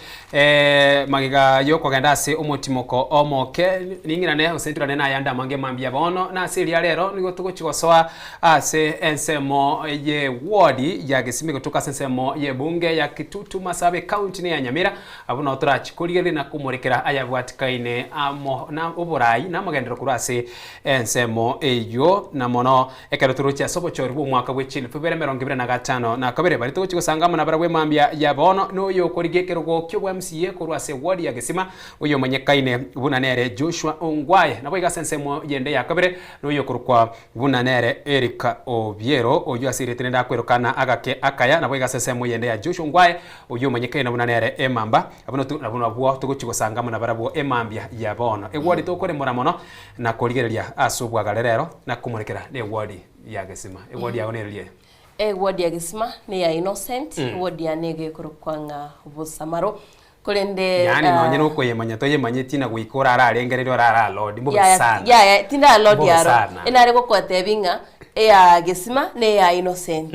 Speaker 8: magega y'okogenda ase omotimoko omoke, ning'irane gose nturane nayande amange emambia ya bono, na ase eria rero nigo togochia gosoa ase ensemo ye ward ya Gesima egotoka ase ensemo y'ebunge ya Kitutu Masabe County ne ya Nyamira, abwo nao torachie korigereria na komorekera ayabwatikaine amo na oborai na amagenderero korwa ase ensemo eyio, na mono Ekero toroche ase obochori bw'omwaka bwe chilifu ibere emerongo ebere na gatano na kabere, baria togochia gosanga amo nabarabwo emambia ya bono, noyo okorigia ekerogo ki'obwa MCA korwa ase eward ya Gesima, oyomanyekaine buna nere Joshua Ongwae. Naboigo ase ensemo yende ya kabere, noyo okorokwa buna nere Eric Obiero, oyio ase erieta rinde akwerokana agake akaya. Naboigo ase ensemo yende ya Joshua Ongwae, oyio omanyekaine buna nere Emamba. Abwo nabwo togochia gosanga amo nabarabwo emambia ya bono. Eward tokoremora mono Na korigereria ase obwagare rero, na komorekera negwadi ya gesima. Egwadi yago nere riaye.
Speaker 6: Egwadi ya gesima neya Innocent, egwadi yane nigo ekorokwa ng'a Bosamaro. Korende
Speaker 8: Yaani nonye
Speaker 6: ah,
Speaker 8: nokoyemanya toyemanyetie na goika orararengereria oraralodi mbobe
Speaker 6: yaya
Speaker 8: sana.
Speaker 6: yaya tindalodi
Speaker 8: Mbobe
Speaker 6: aro.
Speaker 8: sana.
Speaker 6: Enare gokotebi ng'a eya gesima neya Innocent.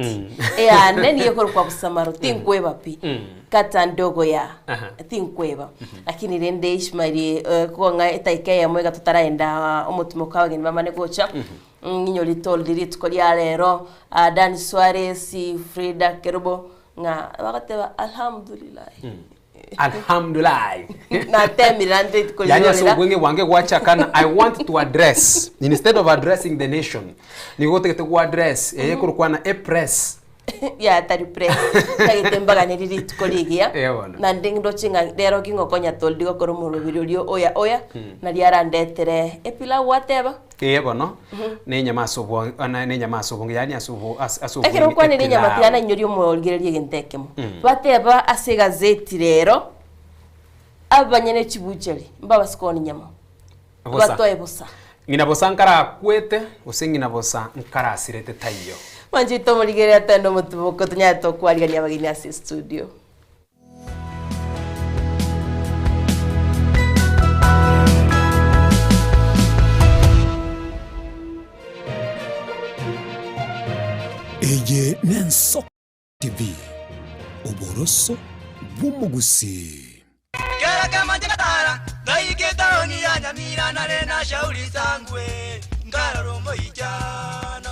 Speaker 6: Eyane nigo ekorokwa Bosamaro, tinkweba pi. Kata ndogo ya
Speaker 8: Aha.
Speaker 6: tinkweba. Lakini rende Ishmael kong'a etaika eyemo iga totaraenda omotimoko abageni bamane gocha ng'inyori toldi rituko ria rero Dan Suarez, Frida Kerubo ng'a bagoteba alhamdulillahi.
Speaker 8: Alhamdulillahi.
Speaker 6: Natemire naende rituko
Speaker 8: Yani ase
Speaker 6: riria
Speaker 8: obweng'e bwange gwachakana I want to address instead of addressing the nation nigo otagete go address eye ekorokwana a press
Speaker 6: Yaya tari press tagete mbaganeri rituko rigiya
Speaker 8: Eh, bono.
Speaker 6: naende ndoche ng'a rero gingokonya toldi gokora omoroberi oria oya oya naria arandetere epilau gwateba
Speaker 8: Ee bono, nenyama ase obwo nenyama ase obonge, yaani ase obo ase ase
Speaker 6: Ekero
Speaker 8: obweng'e
Speaker 6: okwanire enyama
Speaker 8: epilau.
Speaker 6: tiga nainyorie omorigereria egento ekemo. Bateba ase egazeti rero, abanyene chibuchari mbabase koonia nyama,
Speaker 8: Bosa.
Speaker 6: batoe bosa.
Speaker 8: Ng'ina bosa nkarakwete, gose ng'ina bosa nkarasirete taiyo.
Speaker 6: Mwanchete omorigereria togende omotuboko tonyare tokwarigania abageni ase estudio.
Speaker 1: Eye n'Ensoko TV, oboroso bw'omogusii.
Speaker 18: Kera kemanche gatara, ngaika etaoni ya Nyamira nare na Shauri Sangwe, nkarora omoichano.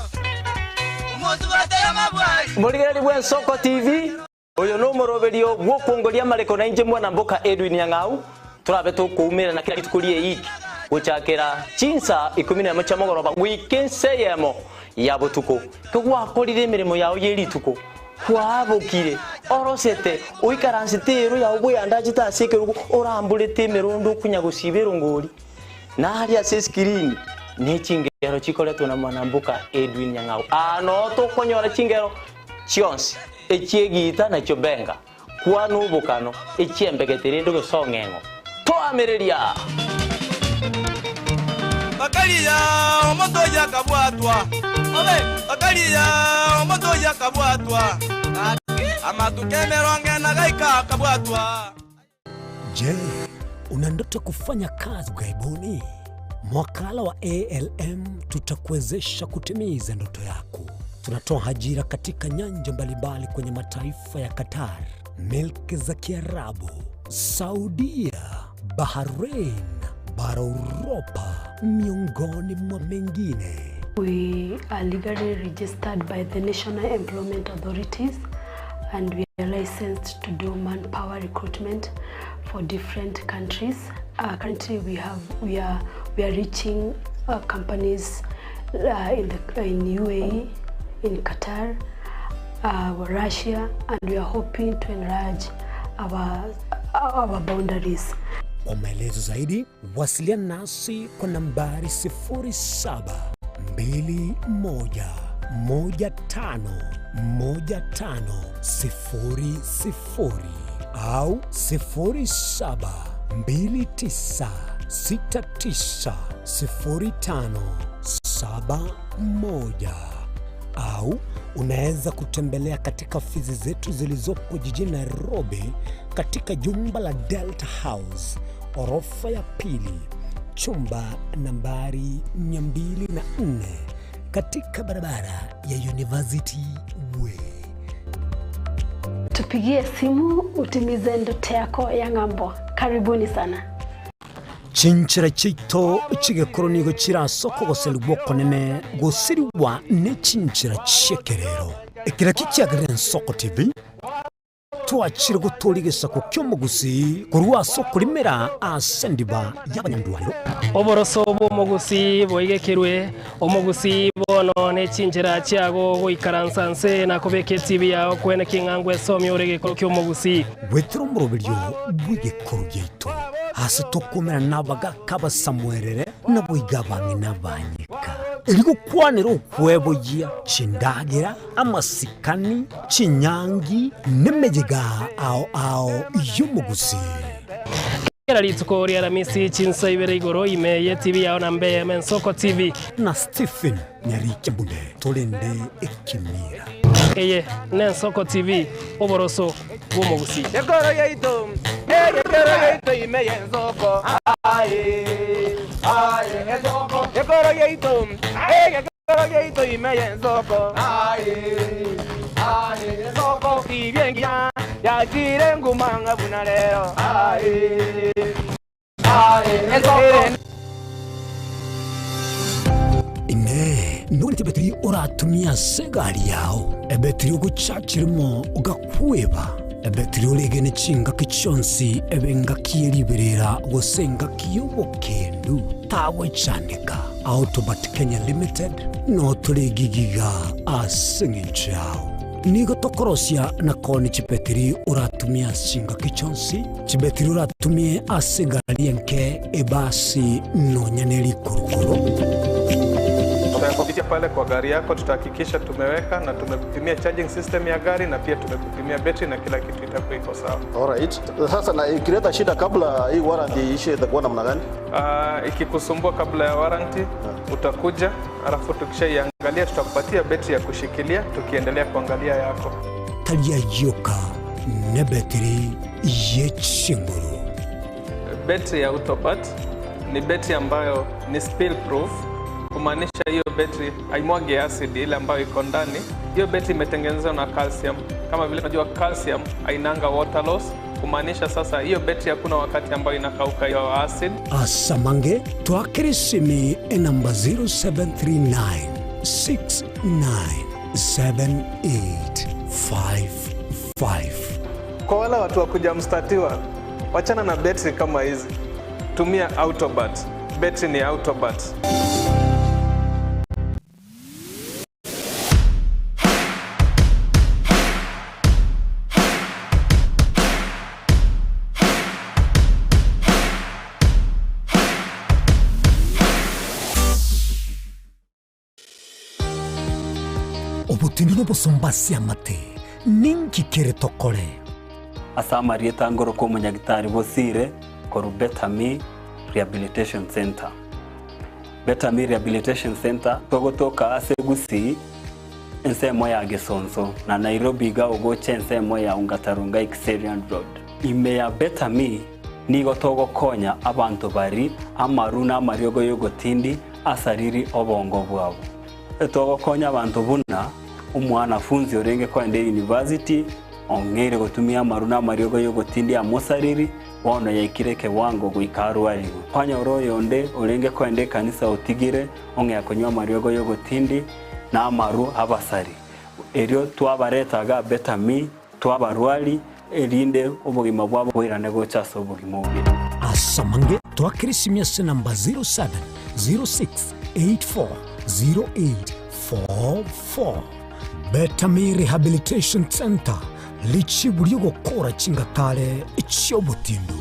Speaker 18: Omosubati amabwari.
Speaker 19: Morigereria bw'Ensoko TV, oyo nomoroberio bw'okwongoria amareko na inche mwana mboka Edwin Nyang'au, torabe tokoumerana kera rituko ri'eiki gochakera chinsa ikomi nemo chia mogoroba goika ensa eyemo ya botuko. Kegwakorire emeremo yao ye rituko, kwaabokire, orosete, oikaransete eero yao bweyandachete ase ekerogo, oramborete emerondo okonya gosiba erongori. Na aria ase esikirini ne chingero chikoretwe na mwanamboka Edwin Nyang'au. Aa noo tokonyora chingero chionsi, echi'egiita na chiobenga, kwana obokano, echi'embegete rende gose ong'eng'o. Toamereria!
Speaker 18: Bakaria omonto oyio akabwatwa, bakaria omonto oyio akabwatwa, amatuko emerongo ena gaika akabwatwa.
Speaker 1: Je, una ndoto kufanya kazi ughaibuni? Mwakala wa ALM tutakuwezesha kutimiza ndoto yako. Tunatoa ajira katika nyanja mbalimbali kwenye mataifa ya Qatar, milki za Kiarabu, Saudia, Bahrain, bara Uropa, miongoni mwa mengine.
Speaker 20: We are legally registered by the National Employment Authorities and we are licensed to do manpower recruitment for different countries. Currently we have we are we are reaching companies in the in UAE, in Qatar, Russia and we are hoping to enlarge our our boundaries.
Speaker 1: Kwa maelezo zaidi wasiliana nasi kwa nambari 0721151500 au 0729690571 au unaweza kutembelea katika ofisi zetu zilizopo jijini Nairobi katika jumba la Delta House orofa ya pili chumba nambari 204 katika barabara ya University Way.
Speaker 20: Tupigie simu utimize ndoto yako ya ng'ambo. Karibuni sana.
Speaker 1: Chinchera chiaito chi'egekoro nigo chire ase okogoserigwa okonene gosirigwa ne chinchera chi'ekerero. Ekero ekio kiagerire Ensoko TV twachire gotooria egesaku ki'omogusii korwa ase okorimera ase endiba y'abanyandwarero.
Speaker 10: Oboroso bw'omogusii boigekerwe, omogusii bono ne chinchera chiago goikaransa nse na kobeka etibi yao kwene king'angwa esomia ore egekoro ki'omogusii.
Speaker 1: Goetera omoroberio bw'egekoro giaito, ase tokomerana nabagaaka abasamuerere, naboigo abang'ina abanyeka, erio gokwanera okweboyia chindagera, amasikani, chinyangi, nemeyega ao ao y'omogusii.
Speaker 10: Kera rituko ri'Aramisi chinsa ibere igoro ime y'etibi yao na mbe y'Ensoko TV.
Speaker 1: Na Stephen Nyarikebune torende ekemira.
Speaker 10: Eye n'Ensoko TV, oboroso bw'omogusii.
Speaker 11: Ekoro yaito, egekero yaito ime y'ensoko, aye, aye, ensoko. Ekoro yaito, egekero yaito ime y'ensoko, aye, aye, ensoko. Tibia engiya yachire nguma ng'a buna rero, aye, aye, ensoko.
Speaker 1: Inee! Nogorete ebetiri oratumie ase egari yao, ebetiri ogochachiremo ogakweba, ebetiri oregene chingaki chionsi ebe engaki ye riberera gose engaki y'obokendu? Tagwechandeka. Autobat Kenya Limited notore egigiga ase eng'encho yao. Nigo tokorosia na koonia chibetiri oratumie ase chingaki chionsi, chibetiri oratumie ase egari enke, ebasi, nonya ne rikurukuru.
Speaker 23: Kupitia pale kwa gari yako tutahakikisha tumeweka na tumekupimia charging system ya gari na pia tumekupimia betri na kila kitu itakuwa iko sawa.
Speaker 24: Alright. Sasa na ikileta shida kabla hii warranty iishe itakuwa namna gani?
Speaker 23: Ikikusumbua kabla ya warranty utakuja, alafu tukishaiangalia tutakupatia betri ya kushikilia tukiendelea kuangalia yako.
Speaker 1: Tari ayio oka, nebetiri ye chinguru.
Speaker 23: Betri ya Autobat ni betri ambayo ni spill proof, kumaanisha hiyo betri haimwagi acid ile ambayo iko ndani. Hiyo betri imetengenezwa na calcium. Kama vile tunajua calcium hainanga water loss, kumaanisha sasa hiyo betri hakuna wakati ambayo inakauka hiyo acid.
Speaker 1: Asamange twakere esimi enamba 0739 69 7855.
Speaker 23: Kwa wale watu wa kujamstatiwa, wachana na betri kama hizi, tumia Autobat. Betri ni Autobat.
Speaker 1: Obotindi nobosomba ase amate, ninki kere tokore?
Speaker 12: Ase amarieta ngoroka omonyagitari Bosire korwa Betami Rehabilitation Centre. Betami Rehabilitation Centre togotoka ase Gusii ensemo ya Gesonso na Nairobi iga ogocha ensemo ya Ongata Rongai Kiserian Road. Ime ya Betami nigo togokonya abanto bari amaru na amariogo y'ogotindi asariri obongo bwabo. Togokonya abanto buna omwanafunzi orenge koenda eyunivasiti ong'eire gotumia amaru na amariogo y'ogotindi amosariri Bono yaikire ekewango goika arwarigwe. Kwanyora oyonde orenge koenda ekanisa otigire ong'ea konywa amariogo y'ogotindi na amaru abasari. Erio twabareta iga Betami, twabarwari, erinde obogima bwabo boirane gocha ase obogima obuya.
Speaker 1: Ase amange twakere esimi ase enamba 0706840844. Betami Rehabilitation Centre, richibu ri'ogokora chingatare chi'obotindu.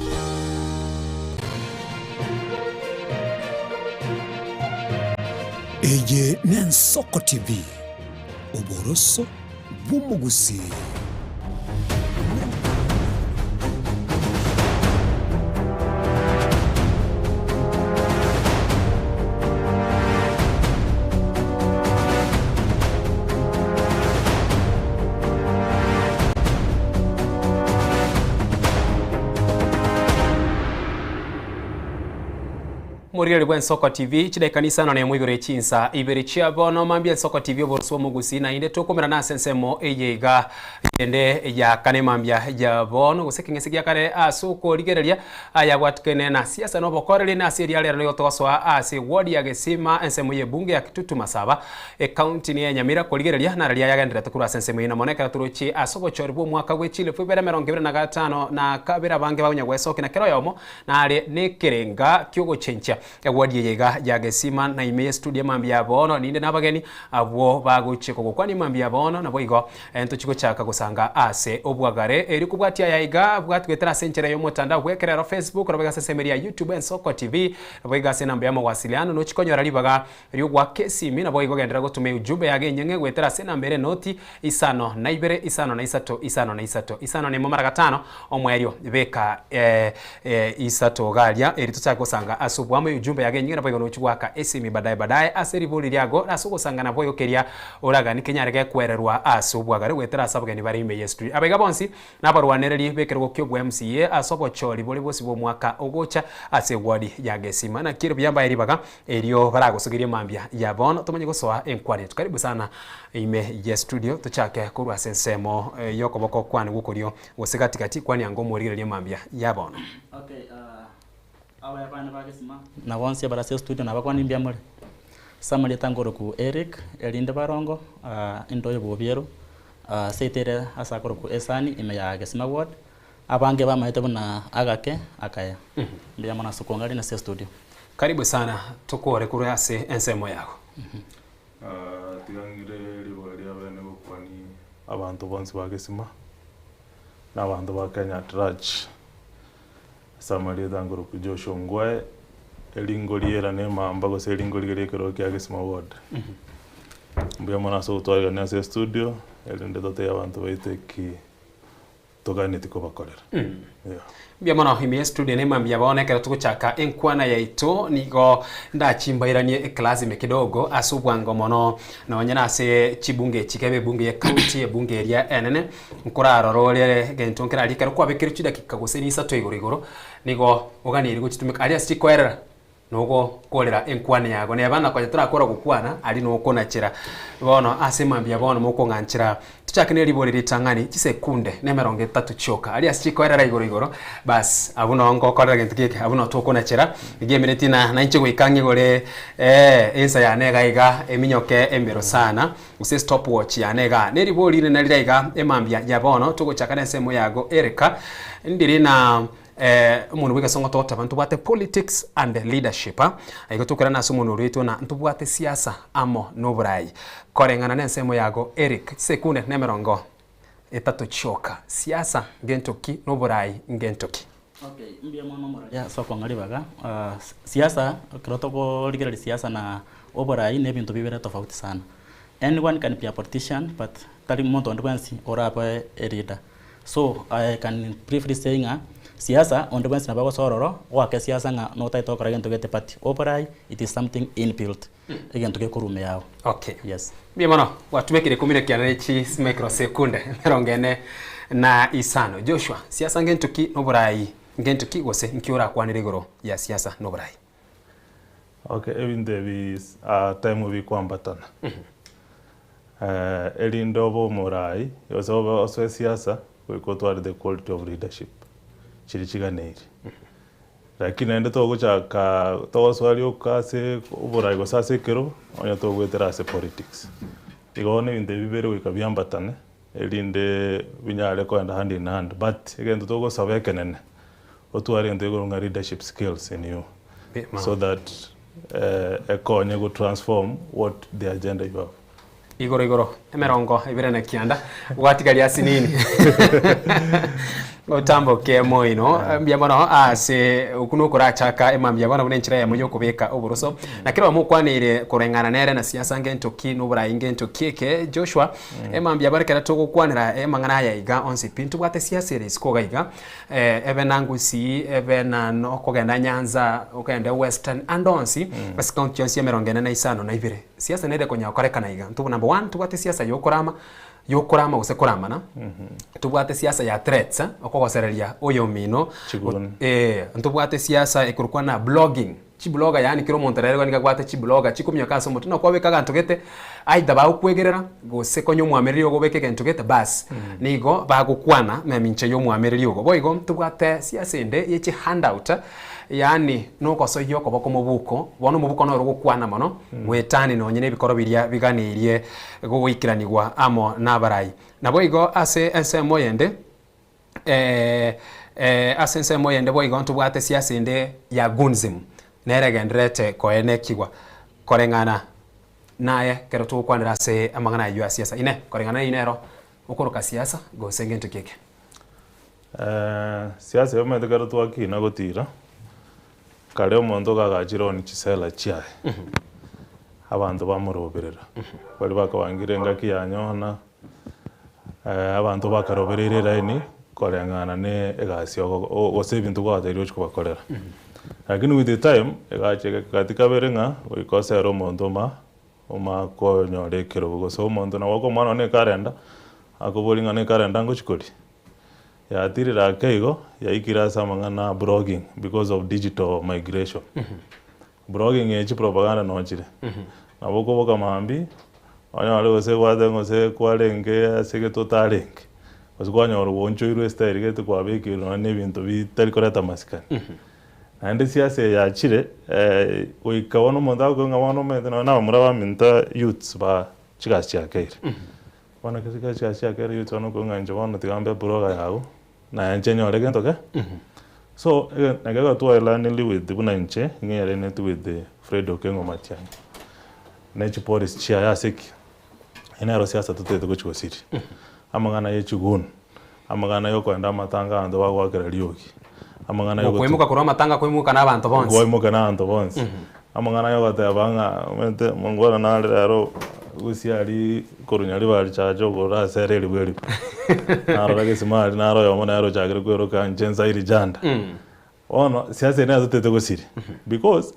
Speaker 1: Eye n'Ensoko TV, oboroso bw'omogusii.
Speaker 8: Omorigereria bw'Ensoko TV, chidaeka nisano nemo igoro ye chinsa ibere chia bono mambia Ensoko TV oborusu bw'omogusii naende tokomerana ase ensemo eye iga yende ya kane mambia ya bono gose ekeng'ese gia kare ase okorigereria ayabwatikene na siasa na obokoreri na ase eria rero nigo togosoa ase ward ya Gesima ensemo y'ebunge ya Kitutu Masaba Ekaunti niya Nyamira korigereria nararia yagenderete korwa ase ensemo eyio na mono ekero torochie ase obochori bw'omwaka bwe chilifu ibere emerongo ebere na gatano na kabere abange bagonya gwesokia na kera oyomo nare nekerenga ki'ogochenchia eward eye iga ya Gesima na ime ye studio mambia ya bono ninde nabageni abwo bagochia kogokwania mambia ya bono naboigo ntochie gochaka gosanga ase obwagare erio kobwatia aya iga bwatwetera ase enchera y'omotandao bw'ekerero Facebook naboigo ase ensemo eria ya YouTube Ensoko TV naboigo ase enamba ya mawasiliano nochie konyora ribaga Ri'ogoaka esimi naboigo genderera gotoma eujumbe yago enyeng'e goetera ase enamba ere enoti, isano na ibere, isano na isato, isano na isato, isano na emo mara gatano, omoerio beka isato iga aria, erio tochake gosanga ase oboamo eujumbe yago enyinge naboigo nochie goaka esimi baadaye baadaye ase ribori riago ase ogosanga naboigo keria oraganie kenyare gekwererwa ase obwagare goetera ase abageni bare ime ye studio. Abaiga bonsi Nabarwanereri b'ekerogo ki'obwa MCA ase obochori bore bosio bw'omwaka ogocha ase ewadi ya Gesima. Naki ere buya mbae ribaga erio baragosogerie mambia ya bono tomanye gosoa enkwana yetu. Karibu sana ime ye studio tochake korwa ase ensemo y'okoboko kwane gw'okorio gose gati gati kwani ango omorigererie mambia ya bono.
Speaker 5: Okay, uh, abaya bane ba Gesima na bonsi abare ase studio nabakwanie mbuya more. Ase amarieta nkoroku Eric erinde barongo uh, endo y'obobiero Ase ere ase akorokwa Esani ime ya Gesima Ward, abange bamaete buna agake akaya. Mbuya mono ase okong'aria ase estudio.
Speaker 8: Karibu sana tokore korwa ase ensemo yago.
Speaker 17: Tiga ng'ire riborio ria bene gokwani abanto bonsi ba Gesima, na abanto ba Kenya at large. Ase amarieta nkorokwa Joshua Ongwae, eringo riera na emamba gose eringo riria ekerogo kia Gesima Ward. Mbuya mono ase ogotwarigania ase estudio, erinde totebie abanto baito eki toganetie kobakorera. Yeah.
Speaker 8: Mbuya mono ime ye studio na mambia bono ekero togochaka enkwana yaito nigo ndachimbairanie eclass ime kidogo ase obwango mono nonye na ase chibunge echi kebe ebunge ye county ebunge eria enene Nkorarora ore egento nkerarie ekero kwabekerwe chidakika gose risato igoro igoro, nigo oganeiri gochitumeka aria ase chikoerera. Nogokorera enkwana yago, neba na konya torakora gokwana, aria nokonachera. Bono ase mambia bono mokong'anchera tochake ne ribori ritang'ani, chisekunde na emerongo etato chioka, aria ase chikoerera igoro igoro, bas abwo noo ngokorera gento geke, abwo noo tokonachera, egemereti na nainche goika ng'igore ensa yane iga iga eminyoke emero sana, gose stopwatch yane igaa. Ne ribori rinene rire iga emambia ya bono, togochaka na ensemo yago Erica, ndiri na Omonwe bw'egesongo togoteba ntobwate politics and leadership. Igo tokorana ase omonwe oria oito na ntobwate siasa amo noborai. Koreng'ana nensemo yago Eric, chisekunde nemerongo etato chioka. Siasa ngento ki noborai ngento ki?
Speaker 5: Okay, mbuya mono omoraria ase okong'a ribaga. Siasa, ekero tokorigereria siasa na oborai na ebinto bibere tofauti sana. Anyone can be a politician but tari monto onde bwensi orabe a leader. So, I can briefly say ng'a siasa onde bwensi nabo agosoa ororo oake siasa ng'a notagete gokora gento gete but oborai it is something inbuilt, egento gekorwa ime yao.
Speaker 8: Okay.
Speaker 5: Yes.
Speaker 8: Mbuya mono, gwatumekire ikomi na kianda ne chi microsekunde emerongo ene na isano. Joshua, siasa ngento ki na oborai ngento ki gose nki orakwanere igoro ya siasa na oborai?
Speaker 17: Okay, ebinto ebi time bikwambatana. Erinde obe omorai, gose obe osoe siasa, goika otware the quality of leadership, chiria chiganeiri. Lakini naende togochaka togosoa rioka ase oborai gose ase ekerogo, onye togoetera ase politics. Igo bono ebinto ebi bibere goika biambatane, erinde binyare koenda hand in hand, but egento togosaba ekenene, otware egento gekorwa ng'a leadership skills in you, so that ekonye go transform what the agenda you have.
Speaker 8: Igoro igoro emerongo ebere na kianda gwatigaria asinini otamboke moino mbuya mono ase okwo nokorachaka emambia bono buna enchera eyemo yokobeka oboroso na kero mokwaneire koreng'ana nere na siasa ngento ki na oborai ngento ki eke Joshua emambia bono ekero togokwanera amang'ana aya iga onsi pi ntobwate siasa ere isiko iga iga Ebe na Gusii, ebe na okogenda Nyanza, okogenda Western, ande onsi, ase county chionsi emerongo ene na isano na ibere. Siasa nere ekonya gokorekana iga. Ntobwate number one, ntobwate siasa ya okorama, ya okorama gose koramana, ntobwate siasa ya threats, okogosereria oyomino,
Speaker 17: Chiguni.
Speaker 8: ntobwate siasa ekorokwa na blogging. Chibloga yaani kera omonto rero nigo abwate chibloga chikominyoka ase omotwe nakwabeka aganto gete either bagokwegerera gose konya omwamereri ogo obeke egento gete bas nigo bagokwana mamincha ya omwamereri ogo. Boigo ntobwate siasa ende ye chihandout yaani nogosoyia okoboko mobuko bono omobuko noro ogokwana mono goetani nonye na ebikoro biria biganeirie goikeranigwa amo na abarai. Naboigo ase ensemo eyende. Ase ensemo eyende boigo ntobwate siasa ende ya Gunzim, nere egendererete koenekigwa koreng'ana naye ekero togokwanera ase amang'ana ayio a siasa. Inee! Koreng'ana naye nero okoroka siasa gose ngento ki eke?
Speaker 17: Siasa omanyete ekero twakina gotira, kare omonto iga agachire on chisela chiaye, abanto bamoroberera, baria bakabangire engaki ya nyona. Abanto bakarobereire eraini koreng'ana ne egasi gose ebinto gwagatebirie ochia kobakorera. Lakini with the time, egacha egati kabere ng'a goika osere omonto oma oma konyora ekerogo gose omonto nabo okomoa nonye na ekarenda, akoboria ng'a na ekarenda ngochi koria? Yatirire ake igo, yaikire ase amang'ana a blogging because of digital migration. Blogging echi propaganda nochire. Nabo okoboka mambia, onyore gose gwateba gose kwarenge ase gete otarenge, gose kwanyora gwaonchoirwe estyle gete kwabekirwe nonye na ebinto bitari koreta amasikani. Naende siasa eye yachire, goika bono omonto agokora ng'a bono omanyete nonye na abamura baminto youths ba chigasi chiakeire. Bono ekero chigasi chiakeire youths bono okobua ng'a inche bono tiga mbe blogger yago, Naye inche nyore gento ke? So, ekero twaeraniri with buna inche, ng'eraneti with Fred Okengo Matiang'i, ne chipolicy chiaye ase ki? Eye nero siasa totagete gochia gosiria. Amang'ana ya echiguni, amang'ana ya okoenda amatanga abanto bagoakera riogi, amang'ana ya
Speaker 8: Gokoimoka korwa amatanga koimoka na abanto bonsi.
Speaker 17: Koimoka na abanto bonsi. Amang'ana ya ogoteba ng'a omanyete mongwana nare rero gusii aria korwa Nyaribari chacha okore ase ere eribu eribu. Narora gesima aria naro oyomo nere ochakire kweroka inche nsairi janda. Bono siasa eye nero totagete gosiria because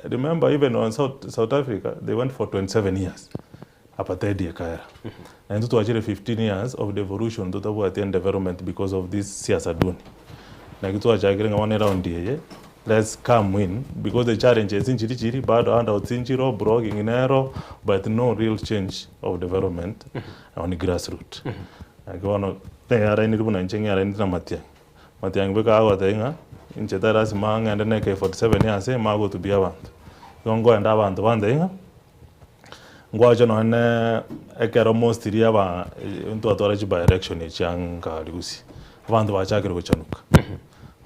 Speaker 17: remember even on South South Africa they went for 27 years apartheid ekaera. Na intwe twachire 15 years of devolution totabwati any development because of this siasa duni. Naki twachakire ng'a bono eround eye. Let's come in because the challenges nchiri chiri bado handouts nchiro, blogging nero but no real change of development on grassroot. Naki bono neyarainire buna inche ng'erainete na Matiang'i. Matiang'i bweka agotebia ng'a inche tari lasima ng'ende na AK47 ase magotubia abanto. Igo nkoenda abanto bantebie ng'a ngwache nonye ne ekero mostly aba ntwatwara chi by election echi anga aria gusii, abanto bachakire gochanuka.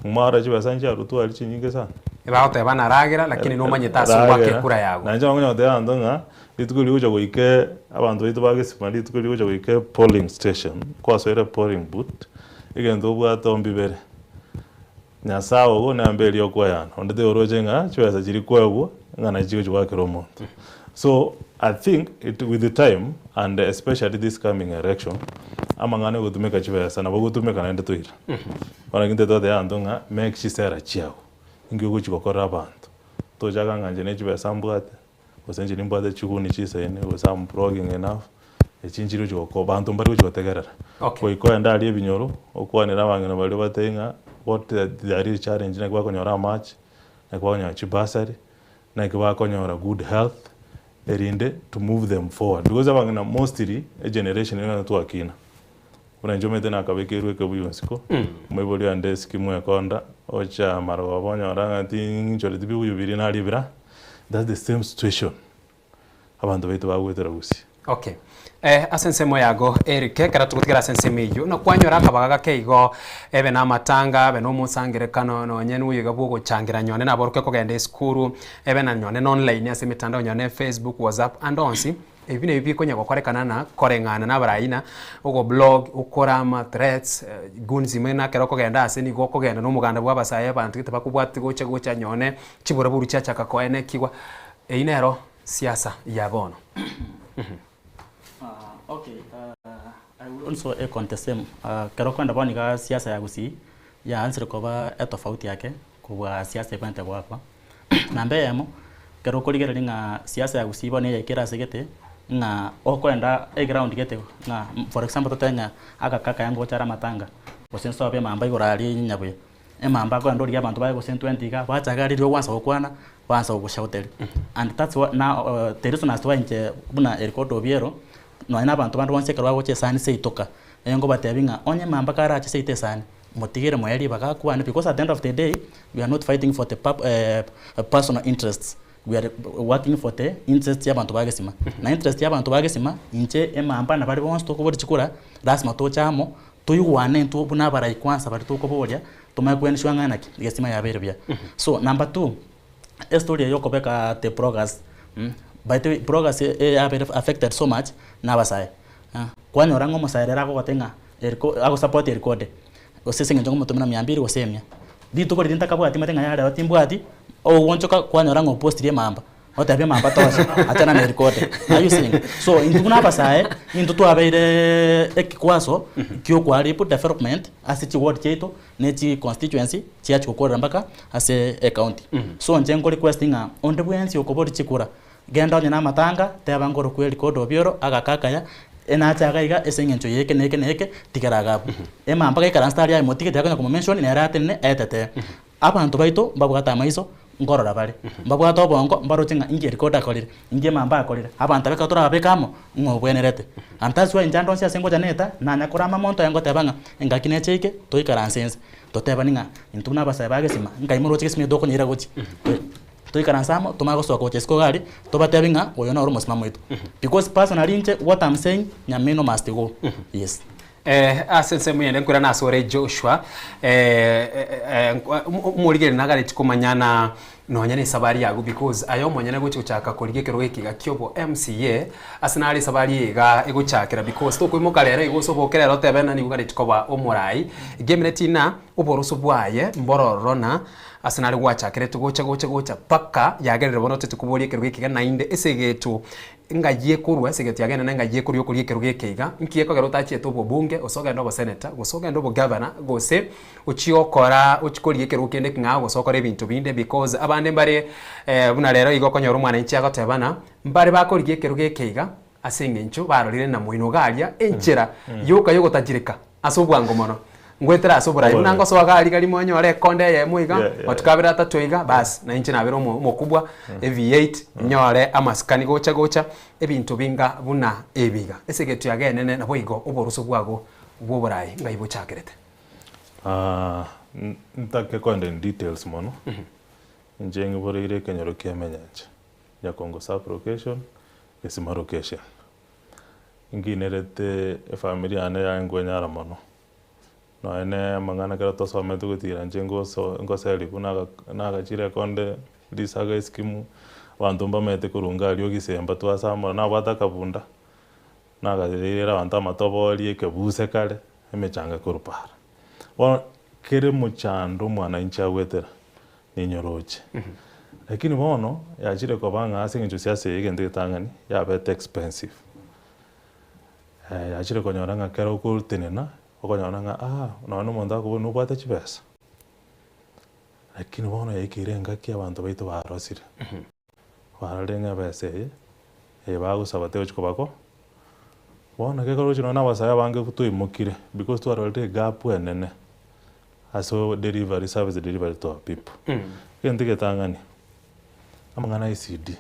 Speaker 17: Mwarora chibesa nchiarutwe aria chinyinge sana.
Speaker 8: Ebagoteba naragera lakini nomanyete ase ogwaka
Speaker 17: Ragera.
Speaker 8: ekura yago.
Speaker 17: Nainche nabo nkonya gotebia abanto ng'a rituko rigocha goika abanto baito ba gesima rituko rigocha goika polling station, kwasoire polling booth, egento obwate ombibere, Nyasaye ogo nembe eria okoeana, onde taioroche ng'a chibesa chiria kwegwa ng'a nachi chigochi goakera omonto. So I think it with the time and especially this coming election, amang'ana ogotumeka chibesa nabo ogotumeka naende toira. Bono ekio ntotebia abanto ng'a make chisera chiago, inki ogochi gokorera abanto, tochaka ng'a inche ne chibesa mbwate, gose inche nimbwate chiguni chisaine, gose am blogging enough, echi nchire gochi goko banto mbari gochi gotegerera.
Speaker 8: Okay.
Speaker 17: Goika ogende aria ebinyoro, okwanere abang'ina baria obatebie ng'a what their real challenge naki bakonyora amache, naki bakonyora chibursary, naki bakonyora good health, erinde to move them forward because abang'ina mostly egeneration eye twakina. Buna inche omanyete nakabekeirwe ekebuyu nsiko, omoibori ande esiki mwekonda, ocha marogoba onyora ng'a ting'inchoreti bibuyu biria naria bira, that's the same situation abanto baito bagoetera gusii.
Speaker 8: Okay. Eh, ase ensemo yago Eric, ekero togotigera ase ensemo eyio, nakwanyora akabaga gake igo, ebe na amatanga, ebe na omosangerekano, nonye na oyoiga bwa ogochangera nyone naborokia kogenda esukuru, ebe na nyone na online ase emetandao nyone na Facebook, WhatsApp, ande onsi, Ebi nabio bikonya gokorekana na koreng'ana na abarai na ogoblog, okorama, threats, goons ime na ekero okogenda ase nigo okogenda na omoganda bwa abasae abanto gete bakobwati gocha gocha nyone chiburaburu chiachaka koenekigwa. Eyio nero siasa ya bono.
Speaker 5: Okay, I will also echo on the same. Ekero okoenda bono iga siasa ya Gusii yaansire koba etofauti yake kobua siasa ebwenerete goakwa. Namba eyemo, ekero okorigereria ng'a siasa ya gusii bono eyaikire ase gete, ng'a okoenda eground gete ng'a for example totebe ng'a agaka akaya ngocha are amatanga, gose nsobe emamba igoro aria nyabuya, emamba akoenda origia abanto baye gose ntwenty iga, bacha iga riria ogwansa gokwana, baansa gogoshouteria. And that's why now the reason as to why inche buna Eric Odobiero, nonye na abanto bande bonsi ekero bagocha esani seito ka, nkobatebia ng'a onye emamba karache seito esani, Motigere moe ribaga akwane because at the end of the day we are not fighting for the pap personal interests, we are working for the interests ya abanto ba gesima. Na interest ya abanto ba gesima inche emamba na baria bonsi tokoboria chikura lasima toche amo toigwane intwe buna abarai kwanza baria tokoboria tomanye koensure ng'a naki gesima yabeire buya. So number two, estory eye ya okobeka the bloggers by the way bloggers yabeire affected so much na abasae, kwanyora ng'a omosae rero akogotebia ng'a Eriko agosupport erikode, gose ase eng'encho ngomotomera mia mbiri gose emia. Rituko riria ntakabwati mate ng'a yaya rero timbwati, ogoonchoka kwanyora ng'a opostiri emamba, otebia emamba tosha, achana na erikode. Are you seeing? So intwe buna abasae, intwe twabeire ekikwaso kia okoharibu development ase chiward chiaito na echi constituency chiachia gokorera mpaka ase ecounty. So inche nko request ng'a onde bwensi okoboria chikura, Genda onye namatanga, teba ngorokwa erikodo obioro, agaka akaya, enache iga iga ase eng'encho y'eke na eke na eke, tigera iga abwo. Emamba gaikaranste aria aye motige tiga konya komomention nere atenene aetetee. Abanto baito mbabwate amaiso nkorora bare, mbabwate obongo mbaroche ng'a inki erikodo akorire, inki emamba akorire, abanto aba ekero torababeke amo, ng'o obwenerete. And that's why inche ande onsi ase ngocha neta, nanya korama monto aye ngoteba ng'a engaki neche eike, toikaranse inse, totebani ng'a intwe buna abasae ba gesima, nkai moroche gesima eke tokonyeira gochia. Toikaranse amo, tomanye gosoka gocha isiko iga aria, tobatebi ng'a oyo noro omosimamo oito. Because personally inche what am saying, Nyamino must go. Yes.
Speaker 8: Eh, ase ensemo eyende nkoirana ase ore Joshua, eh, eh, omorigereria nagaretie komanyana nonya na esabari yago because aye omonyene gochi gochaka korigia ekerogo eke iga kia obo MCA, ase nare esabari eye iga egochakera because tokoimoka rero igo gose oboke rero otebe ng'a nigo oganetie koba omorai, egemineti ng'a oboroso bwaye mbororo na Ase nare gwachakerete gocha gocha gocha mpaka yagerire bono otete koboria ekerogo eke iga naende ase egeto ngayie korwa ase egeto yagenda naende ngayie korwa yokoria ekerogo eke iga nki gekogera otachiete obobunge gose ogende obosenator gose ogende obogavana gose ochie gokora ochie koria ekerogo kende ekeng'ao gose okore ebinto binde because abande mbare buna rero iga okonyora omwananchi agoteba ng'a mbare bakorigia ekerogo eke iga ase eng'encho barorire na moino iga aria enchera yoka yogotajireka ase obwango mono. Ngoetera ase oborai buna
Speaker 17: Oborai.
Speaker 8: ngosoa iga aria rimo nyore ekonda eyemo iga,
Speaker 17: Yeah, yeah,
Speaker 8: matuko abere atato iga, bas na inche nabere omo omokubwa, eV8, nyore amasikani gocha gocha, ebinto binga buna ebi iga. Ase egetu yago enene naboigo oboroso bwago bwa oborai ng'ai bochakerete?
Speaker 17: N- ntake koenda in details mono, inche ng'iboreire ekenyoro kia Emenyancha, Nyakongo sub location, Gesima location. Nginerete efamiri yane yaye nkwenyara mono, nonye na amang'ana ekero tosomete gotira inche ngoso ngoserigwa naga nagachire ekonde risaga eskimu, abanto mbamaete korwa iga aria ogisemba twasamora nabwate akabunda, nagareire abanto amatobori, ekebuse kare, emechanga korwa para. Bono kere mochando omwananchi agwetera, ninyoroche. Lakini bono, yachire koba ng'a ase eng'encho siasa eye egento egetang'ani, yabete expensive. Yachire konyora ng'a ekero ogotenena, okonyora ng'a ah, nonye na omonto akoboria nobwate chibesa? Lakini bono yaikeire engaki abanto baito barosire, barorire ng'a ebesa eye, eye bagosaba tegochi kobako, bono gekorochi nonye na abasae abange twaimokire because twarorire egap enene. Ase delivery service delivery to our people. Egento egetang'ani, amang'ana a ECD,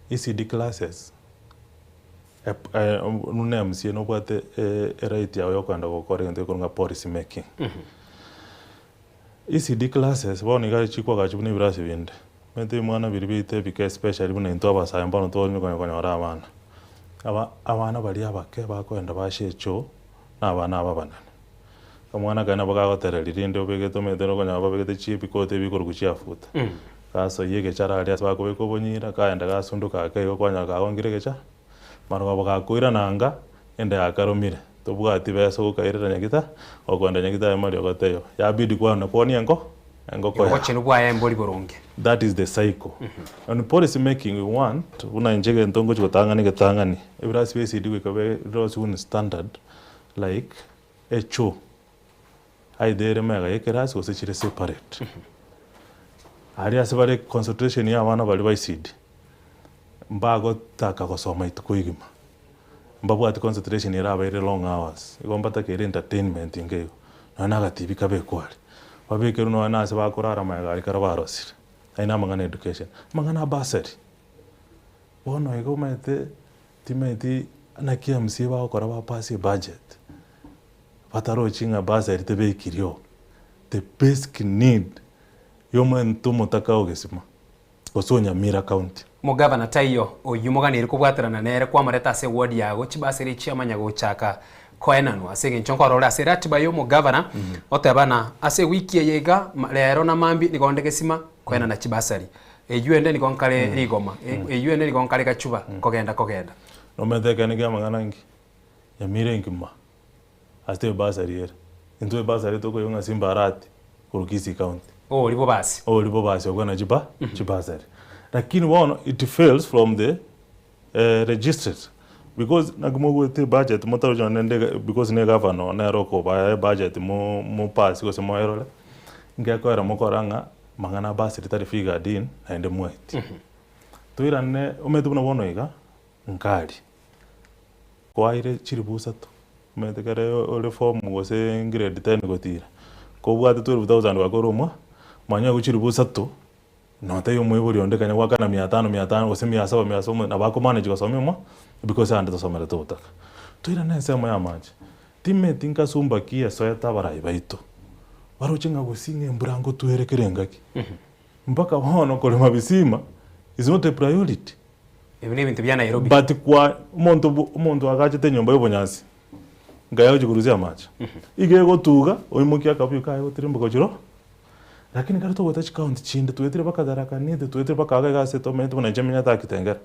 Speaker 17: ECD classes, buna MCA nobwate eright yago ya okogenda gokora egento gekorwa ng'a policy making. ECD classes bono iga chikwagachu buna ebirasi binde, omanyete ebimwana biria biaito ebike especially buna intwe abasae bono twarenge konya konyora abana, aba abana baria abake bakogenda bachia echoo na abana aba abanene. Omwana kare nabo gagotereria rende obegete omanyete okonyora babegete chiebikoti ebikorokwa chiafuta. Gasoyia egechara aria ase bakobeka obonyira, kaenda gasunduka ake igo kwanyora kagongire egecha, marogoba gakoirana anga, enda yakaromire, tobwati besa ogokairera nyagita, okoenda nyagita aye mariogo taiyo, yabidi kwana kwonia engo engoko yago.
Speaker 8: Obochenu bwaye mbori boronge.
Speaker 17: That is the cycle. On policy making we want, buna inche egento ngochi gotang'ana egetang'ani, ebirasi bia ECD goika birosigwe in standard like echoo either ere magega ya ekerasi gose chire separate. Aria ase bare concentration ya abana baria ba ECD, mbagotaka gosoma rituko rigima, mbabwati concentration erabaire long hours, igo mbatakeire entertainment inga igo, nonya na agatibi kabekwe aria, babekerwe nonya na ase bakorara magega aria ekero barosire. Ayio na amang'ana ya education. Amang'ana a bursary, bono iga omanyete Timanyeti naki MCA bagokora ba pass ebudget batarochi ng'a bursary tebekiri oo. The basic need ya omonto omotaka o Gesima gose o Nyamira county.
Speaker 8: Omogavana taiyo oyio moganeiri kobwaterana nere kwamoreta ase eward yago chibasari chiamanya gochaka koenanwa ase engencho nkorora ase eratiba y'omogavana otebana ase ewiki eye iga rero na mambia nigo onde Gesima koenana chibasari Eyio ende nigo nkare rigoma, eyio ende nigo nkare gachuba, kogenda kogenda.
Speaker 17: Nomanyete ekeene kia amang'ana nki? Nyamira engima ase ebasari ere. Intwe ebasari tokoigwa ng'a Simba Arati korwa Kisii County.
Speaker 8: Oria bobasi.
Speaker 17: Oria bobasi okwo na chiba chibasari. Lakini bono it fails from the registrate because naki mogoeta ebudget motarochi nonye nende because ne egavana oo nere okobaa ebudget mo mopass gose moerore, ngekoera mokora ng'a mang'ana a bursary tari figured in naende mwaeti. Toirane omanyete buna bono iga, nkari, kwaire chiribu isato, omanyete ekere ore form gose grade ten gotira, kobwate 12,000 gwakora omwa, manya agwo chiribu isato. Notebie omoibori onde kanya goakana mia tano mia tano gose mia saba mia saba nabo akomanage gosomia omo because ande tosomerete obotaka. Toirane ensemo ya amache, timeti nkasumba ki esoete abarai baito, baroche ng'a gose ng'a embura ngotwere kera engaki, mpaka bono korema bisima is not a priority.
Speaker 8: Ebi nebinto bia Nairobi.
Speaker 17: But kwa omonto bo omonto agachete enyomba ya obonyansi, nkaye agochia korusia amache, iga egotuga oimokie akabuyu kaye gotirimboka gochia ro. Lakini ekero togoeta chikaunti chinde twetire mpaka Tharaka Nithi, twetire mpaka iga iga ase tomenyete buna inche menyete aa Kitengela.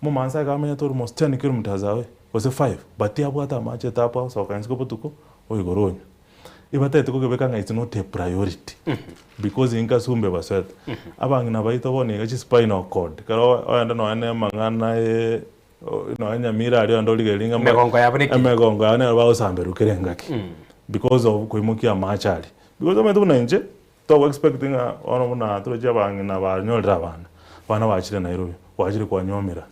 Speaker 17: Omomaasai iga amenyete almost ten kilometres away gose five but abwate amache etapu agosoka isiko botuko oigoro onywa. Ebatagete kogebeka ng'a it's not a priority because inkasumbe basoete. Abang'ina baito bono iga chispinal cord ekero oende nonya na amang'ana nonya Nyamira aria oende origererie ng'a
Speaker 8: Emegongo yabo neki?
Speaker 17: emegongo yabo nero bagosamberwa kera engaki because of koimokia amache aria. Because omanyete buna inche, togo expect ng'a bono buna toroche abang'ina banyorire abana, abana bachire Nairobi, gwachire kwanyuomera.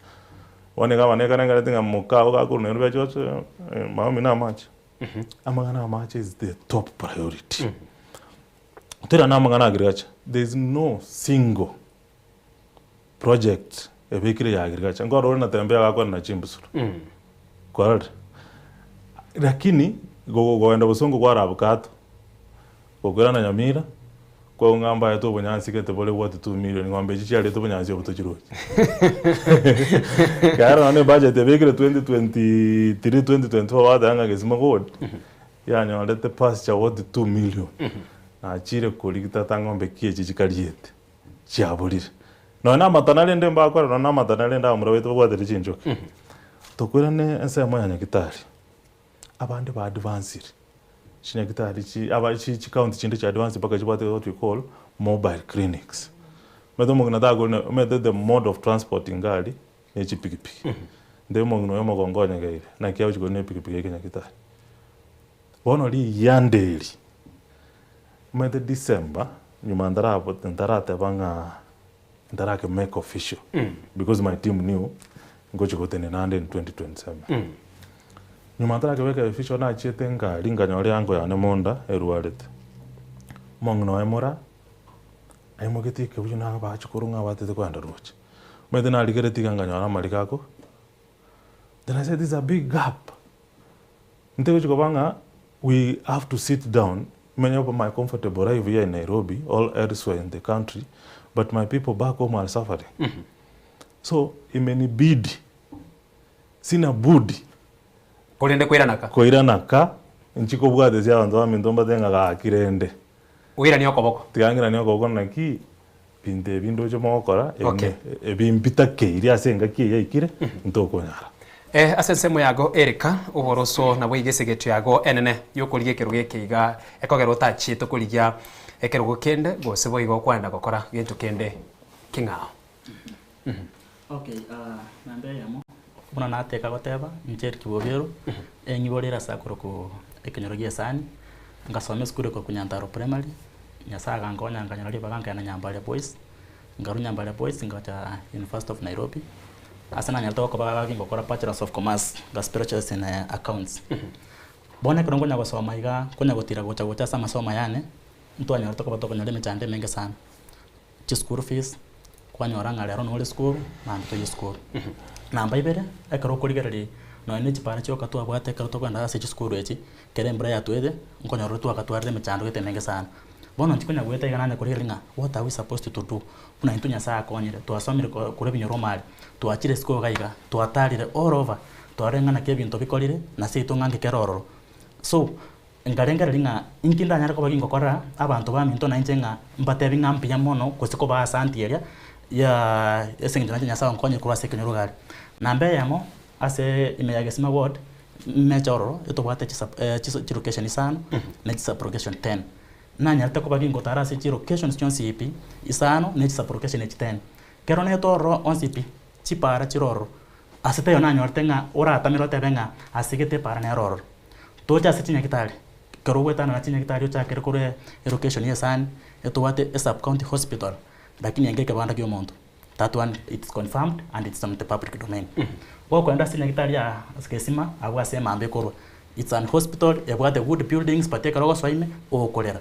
Speaker 17: Bono iga abana ekero nkereti ng'a moka ogo gakorwa Nairobi ache gocha mama omino amache. Amang'ana amache is the top priority. Toirane amang'ana agriculture, there is no single project ebekire ya agriculture. Nkorora ore Natembeya agakwana na chimbusuro. Kwarorire? Lakini gogoenda bosongo kwara avocado, gokoirana Nyamira, kwagwa ng'a mbaete obonyansi gete bore worth 2 million, ng'ombe echi chiarete obonyansi obo tochirochi. Ekiagera nonye na ebudget ebekire 2023, 2024 bagoteba ng'a Gesima Gold, yanyorete pasture worth 2 million, nachire korigia tata ng'ombe ki echi chikariete, chiaborire. Nonye na amatana rende mbakore, nonye na amatana rende abamura baito babwatire chinchoki. Tokoirane ensemo ya Nyagitari, abande ba advancire, chinyagitari chi aba chi chicounty chinde chia advance mpaka chibwate what we call mobile clinics. Omanyete omong'ina takorina omanyete the mode of transport iga aria, ne chipikipiki. Ntebi omong'ina oyo omogongo onyegeire, naki agochi korina epikipiki aike Nyagitari. Bono riyanda eri, omanyete December, nyuma ntarabo ntarateba ng'a ntarake make official, because my team knew ngochi gotenena ande in 2027. Nyuma ntarakebeka official nachiete ngari nkanyora eanko yane monda erwarete, omong'ina oye mora, aimogetie ekebuyu na abachukuru ng'a abatete kogenda roche. Omanyete narigeretie iga nkanyora amariko ako, then I said this is a big gap. Ntegochi koba ng'a we have to sit down, many of my comfortable life here in Nairobi or elsewhere in the country, but my people back home are suffering. So imenibidi, sina budi
Speaker 8: Korende koirana ka?
Speaker 17: Koirana ka, inchi kobwatesia abanto baminto mbate ng'a gaki rende.
Speaker 8: Oiranie okoboko.
Speaker 17: Tiga ng'iranie okoboko naki, binto ebi ndoche mogokora, ebi
Speaker 8: Okay.
Speaker 17: ebi mbitakeiri ase engaki eye yaikire, ntokonyara.
Speaker 8: Eh, ase ensemo yago erika, oboroso nabo iga esegecho yago enene y'okorigia ekerogo eke iga ekogera otachiete korigia ekerogo kende, gose boigo kwagenda gokora gento kende king'ao.
Speaker 5: Okay, namba eyemo, buna nateka goteba, inche Eric Bobiero, eng'iborere ase akorokwa ekenyoro gia esani, ngasoma esukuru ekorokwa Nyantaro Primary, Nyasaye agankonya nkanyora ribaga nkaenda Nyambaria Boys, nkarwa Nyambaria Boys ngacha University of Nairobi, ase nanyarete gokoba gingokora Bachelors of Commerce, nga specialise in accounts. Bono ekero nkonya gosoma igaa, nkonya gotira gocha gocha ase amasomo ayane, ntwanyorete koba tokonyora emechando emenge sana. Chischool fees, kwanyora ng'a rero nore esukuru, naende toiyo esukuru. Namba ibere, ekero okorigereria nonye na echipara chioka twabwate ekero tokogenda ase chisukuru echi, ekero embura yatwete, nkonyora ore twakatwarire emechando gete emenge sana. Bono inche konya goeta iga nanye korigereria ng'a what are we supposed to do buna intwe Nyasaye akonyire, twasomire ko korwa ebinyoro omare, twachire isiko iga iga, twatarire all over, twarorire ng'a naki ebinto bikorire, na seito ng'a nki kere ororo. So, Nkarengereria ng'a inki ndanyare koba gingokora abanto baminto na inche ng'a mbatebi ng'a mbuya mono gose kobaa asanti eria ya ase eng'encho nainche Nyasae onkonyire korwa ase ekenyoro iga aria. Namba eyemo, ase ime ya Gesima ward, mecha ororo etobwate chisub chilocation isano na chisublocation ten. Nanyarete koba gingotara ase chilocations chionsi pi isano na chisublocation echi ten. Ekero nete ororo onsi pi, chipara chire ororo, ase taiyo nanyorete ng'a oratamere otebe ng'a ase gete epara nere ororo. Toche ase chinyagitari, ekero ogoetana na chinyagitari ochakere korwa elocation ya esani, etobwate esub county hospital, lakini enga ekebanda kia omonto, that one it's confirmed and it's on the public domain. Gokoenda ase enyagitari ya Gesima, abwo ase emamba ekorwa, it's an hospital ebwate good buildings but ekero ogosoa ime, ogokorera.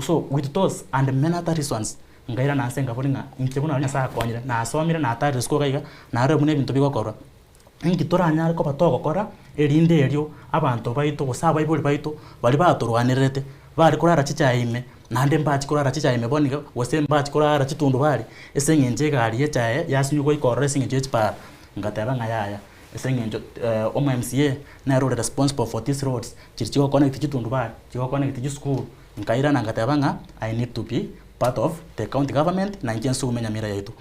Speaker 5: So with those and many other reasons, nkairana ase nkabori ng'a inche buna Nyasaye akonyire, nasomire natarire isiko iga iga, narorire buna ebinto bigokorwa. Inki toranyare koba togokora, erinde erio abanto baito gose abaibori baito baria batorwanererete, bare korara chichae ime, naende mbachi korara chichae ime bono iga, gose mbachi korara chitundubari, ase eng'encho egari y'echae yasinywa goika ororo ase eng'encho ye chipara. Ngateba ng'a yaya, ase eng'encho omo MCA nere ore responsible for these roads, chiria chigoconnect chitundubari, chigoconnect chisukuru, nkairana ngateba ng'a I need to be part of the county government, na inche nsugume Nyamira yaito.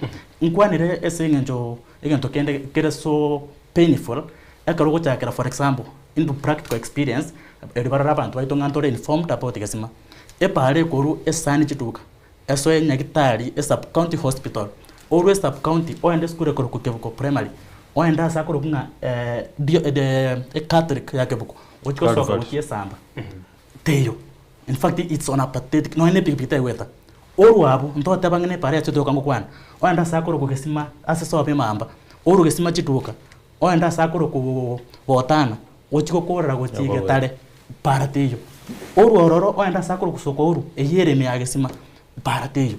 Speaker 5: Nkwanire ase eng'encho Egento kende kere so painful, ekero ogochakera for example, into practical experience, erio barore abanto baito ng'a ntore informed about gesima. Epaara ekorwa esani chituka, esoe nyagitari, esub county hospital, orwe esub county oende esukuru ekorokwa Kebuko primary, oende ase akorokwa ng'a dio ecatholic ya Kebuko, ochie gosoka gochia esamba, teiyo. In fact it's on a pathetic, nonya na epikipiki tegoeta. Orwe abwo, ntoteba ng'a nepara yaito toka ngokwana, oende ase akorokwa gesima ase sobo emamba, orwe gesima chituka, oende ase akorokwa botana. Gochia gokorera gochia
Speaker 17: Nyabogoe.
Speaker 5: Getare, para teiyo. Orwo ororo oende ase akorokwa Sokouru, eyio ere ime ya Gesima, para teiyo.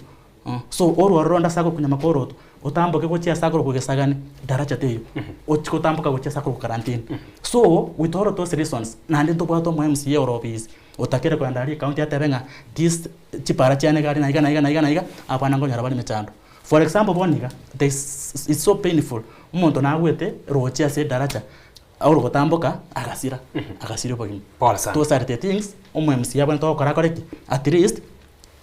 Speaker 5: So orwo ororo oende ase akorokwa Nyamakoroto, otamboke gochia ase akorokwa Gesagane, daraja teiyo. Ochie gotamboka gochia ase akorokwa Karantini. So, with all those reasons, naende ntobwate omo MCA ore obisi, otakere kogenda aria ecounty atebe ng'a this chipara chiane iga aria na iga na iga na iga na iga, abana nkonyora bare emechando. For example bono iga, there is it's so painful, omonto nagwete roche ase edaraja, Ore gotamboka agasira, agasiria obogima.
Speaker 8: Pole sana.
Speaker 5: Those are the things omo MCA abwenerete gokora akore ki? At least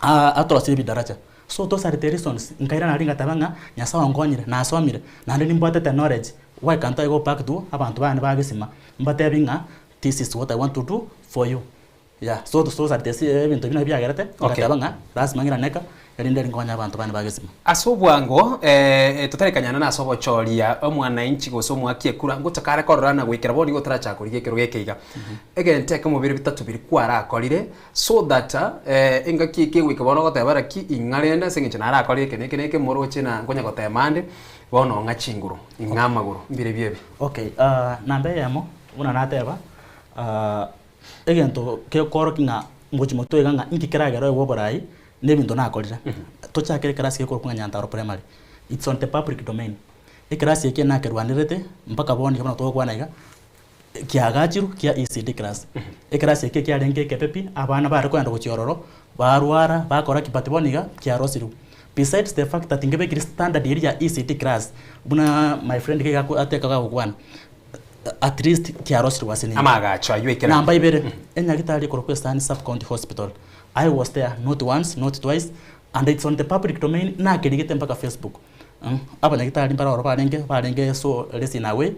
Speaker 5: atorosie ebidaraja. So those are the reasons nkairana aria ngateba ng'a Nyasaye onkonyire, nasomire, naende nimbwatete knowledge, why can't I go back to abanto bane ba gesima mbatebi ng'a this is what I want to do for you. Yeah, so those are the ebinto ebio nabio biagerete,
Speaker 8: Okay.
Speaker 5: ngateba ng'a lasima ng'irane eka, erinde nkonye abanto bane ba gesima.
Speaker 8: Ase obwango, totarekanyana nase ogochoria omwananchi gose omoaki ekura, ngochaka are korora na goikera bono igo otarachaka korigia ekerogo eke iga. Egento ekemo bire bitato biria kwarakorire so that engaki eke egoika bono ogoteba naki ing'a rende ase eng'encho narakorire eke na eke na eke moroche na nkonya gotema ande, bono ng'a chinguru, ing'a amagoro, mbirobio ebi.
Speaker 5: Okay, namba eyemo, buna nateba. Egento gekoorokia ng'a ngochia motwe iga ng'a inki keragere oegwe oborai, na ebinto nakorire. Tochakere ekerasi gekorokwa ng'a Nyantaro Primary, it's on the public domain. Ekerasi eke nakerwanerete mpaka bono iga buna togokwana iga, kiagachirwe kia ECD class. Ekerasi eke kiarenge ekebe pi, abana bare kogenda gochia ororo, barwara, bakora ki but bono iga kiarosirwe. Besides the fact that ngebekire standard eria ya ECD class, buna my friend iga iga ateka gagokwana. at least kiarosirwe ase nini.
Speaker 8: Amaagacho ayio aikeranu.
Speaker 5: Namba ibere, enyagitari ekorokwa Esani Sub County Hospital. I was there not once, not twice, and it's on the public domain, nakerigete mpaka Facebook. Abanyagitari mbare ororo barenge, barenge so lazy in a way,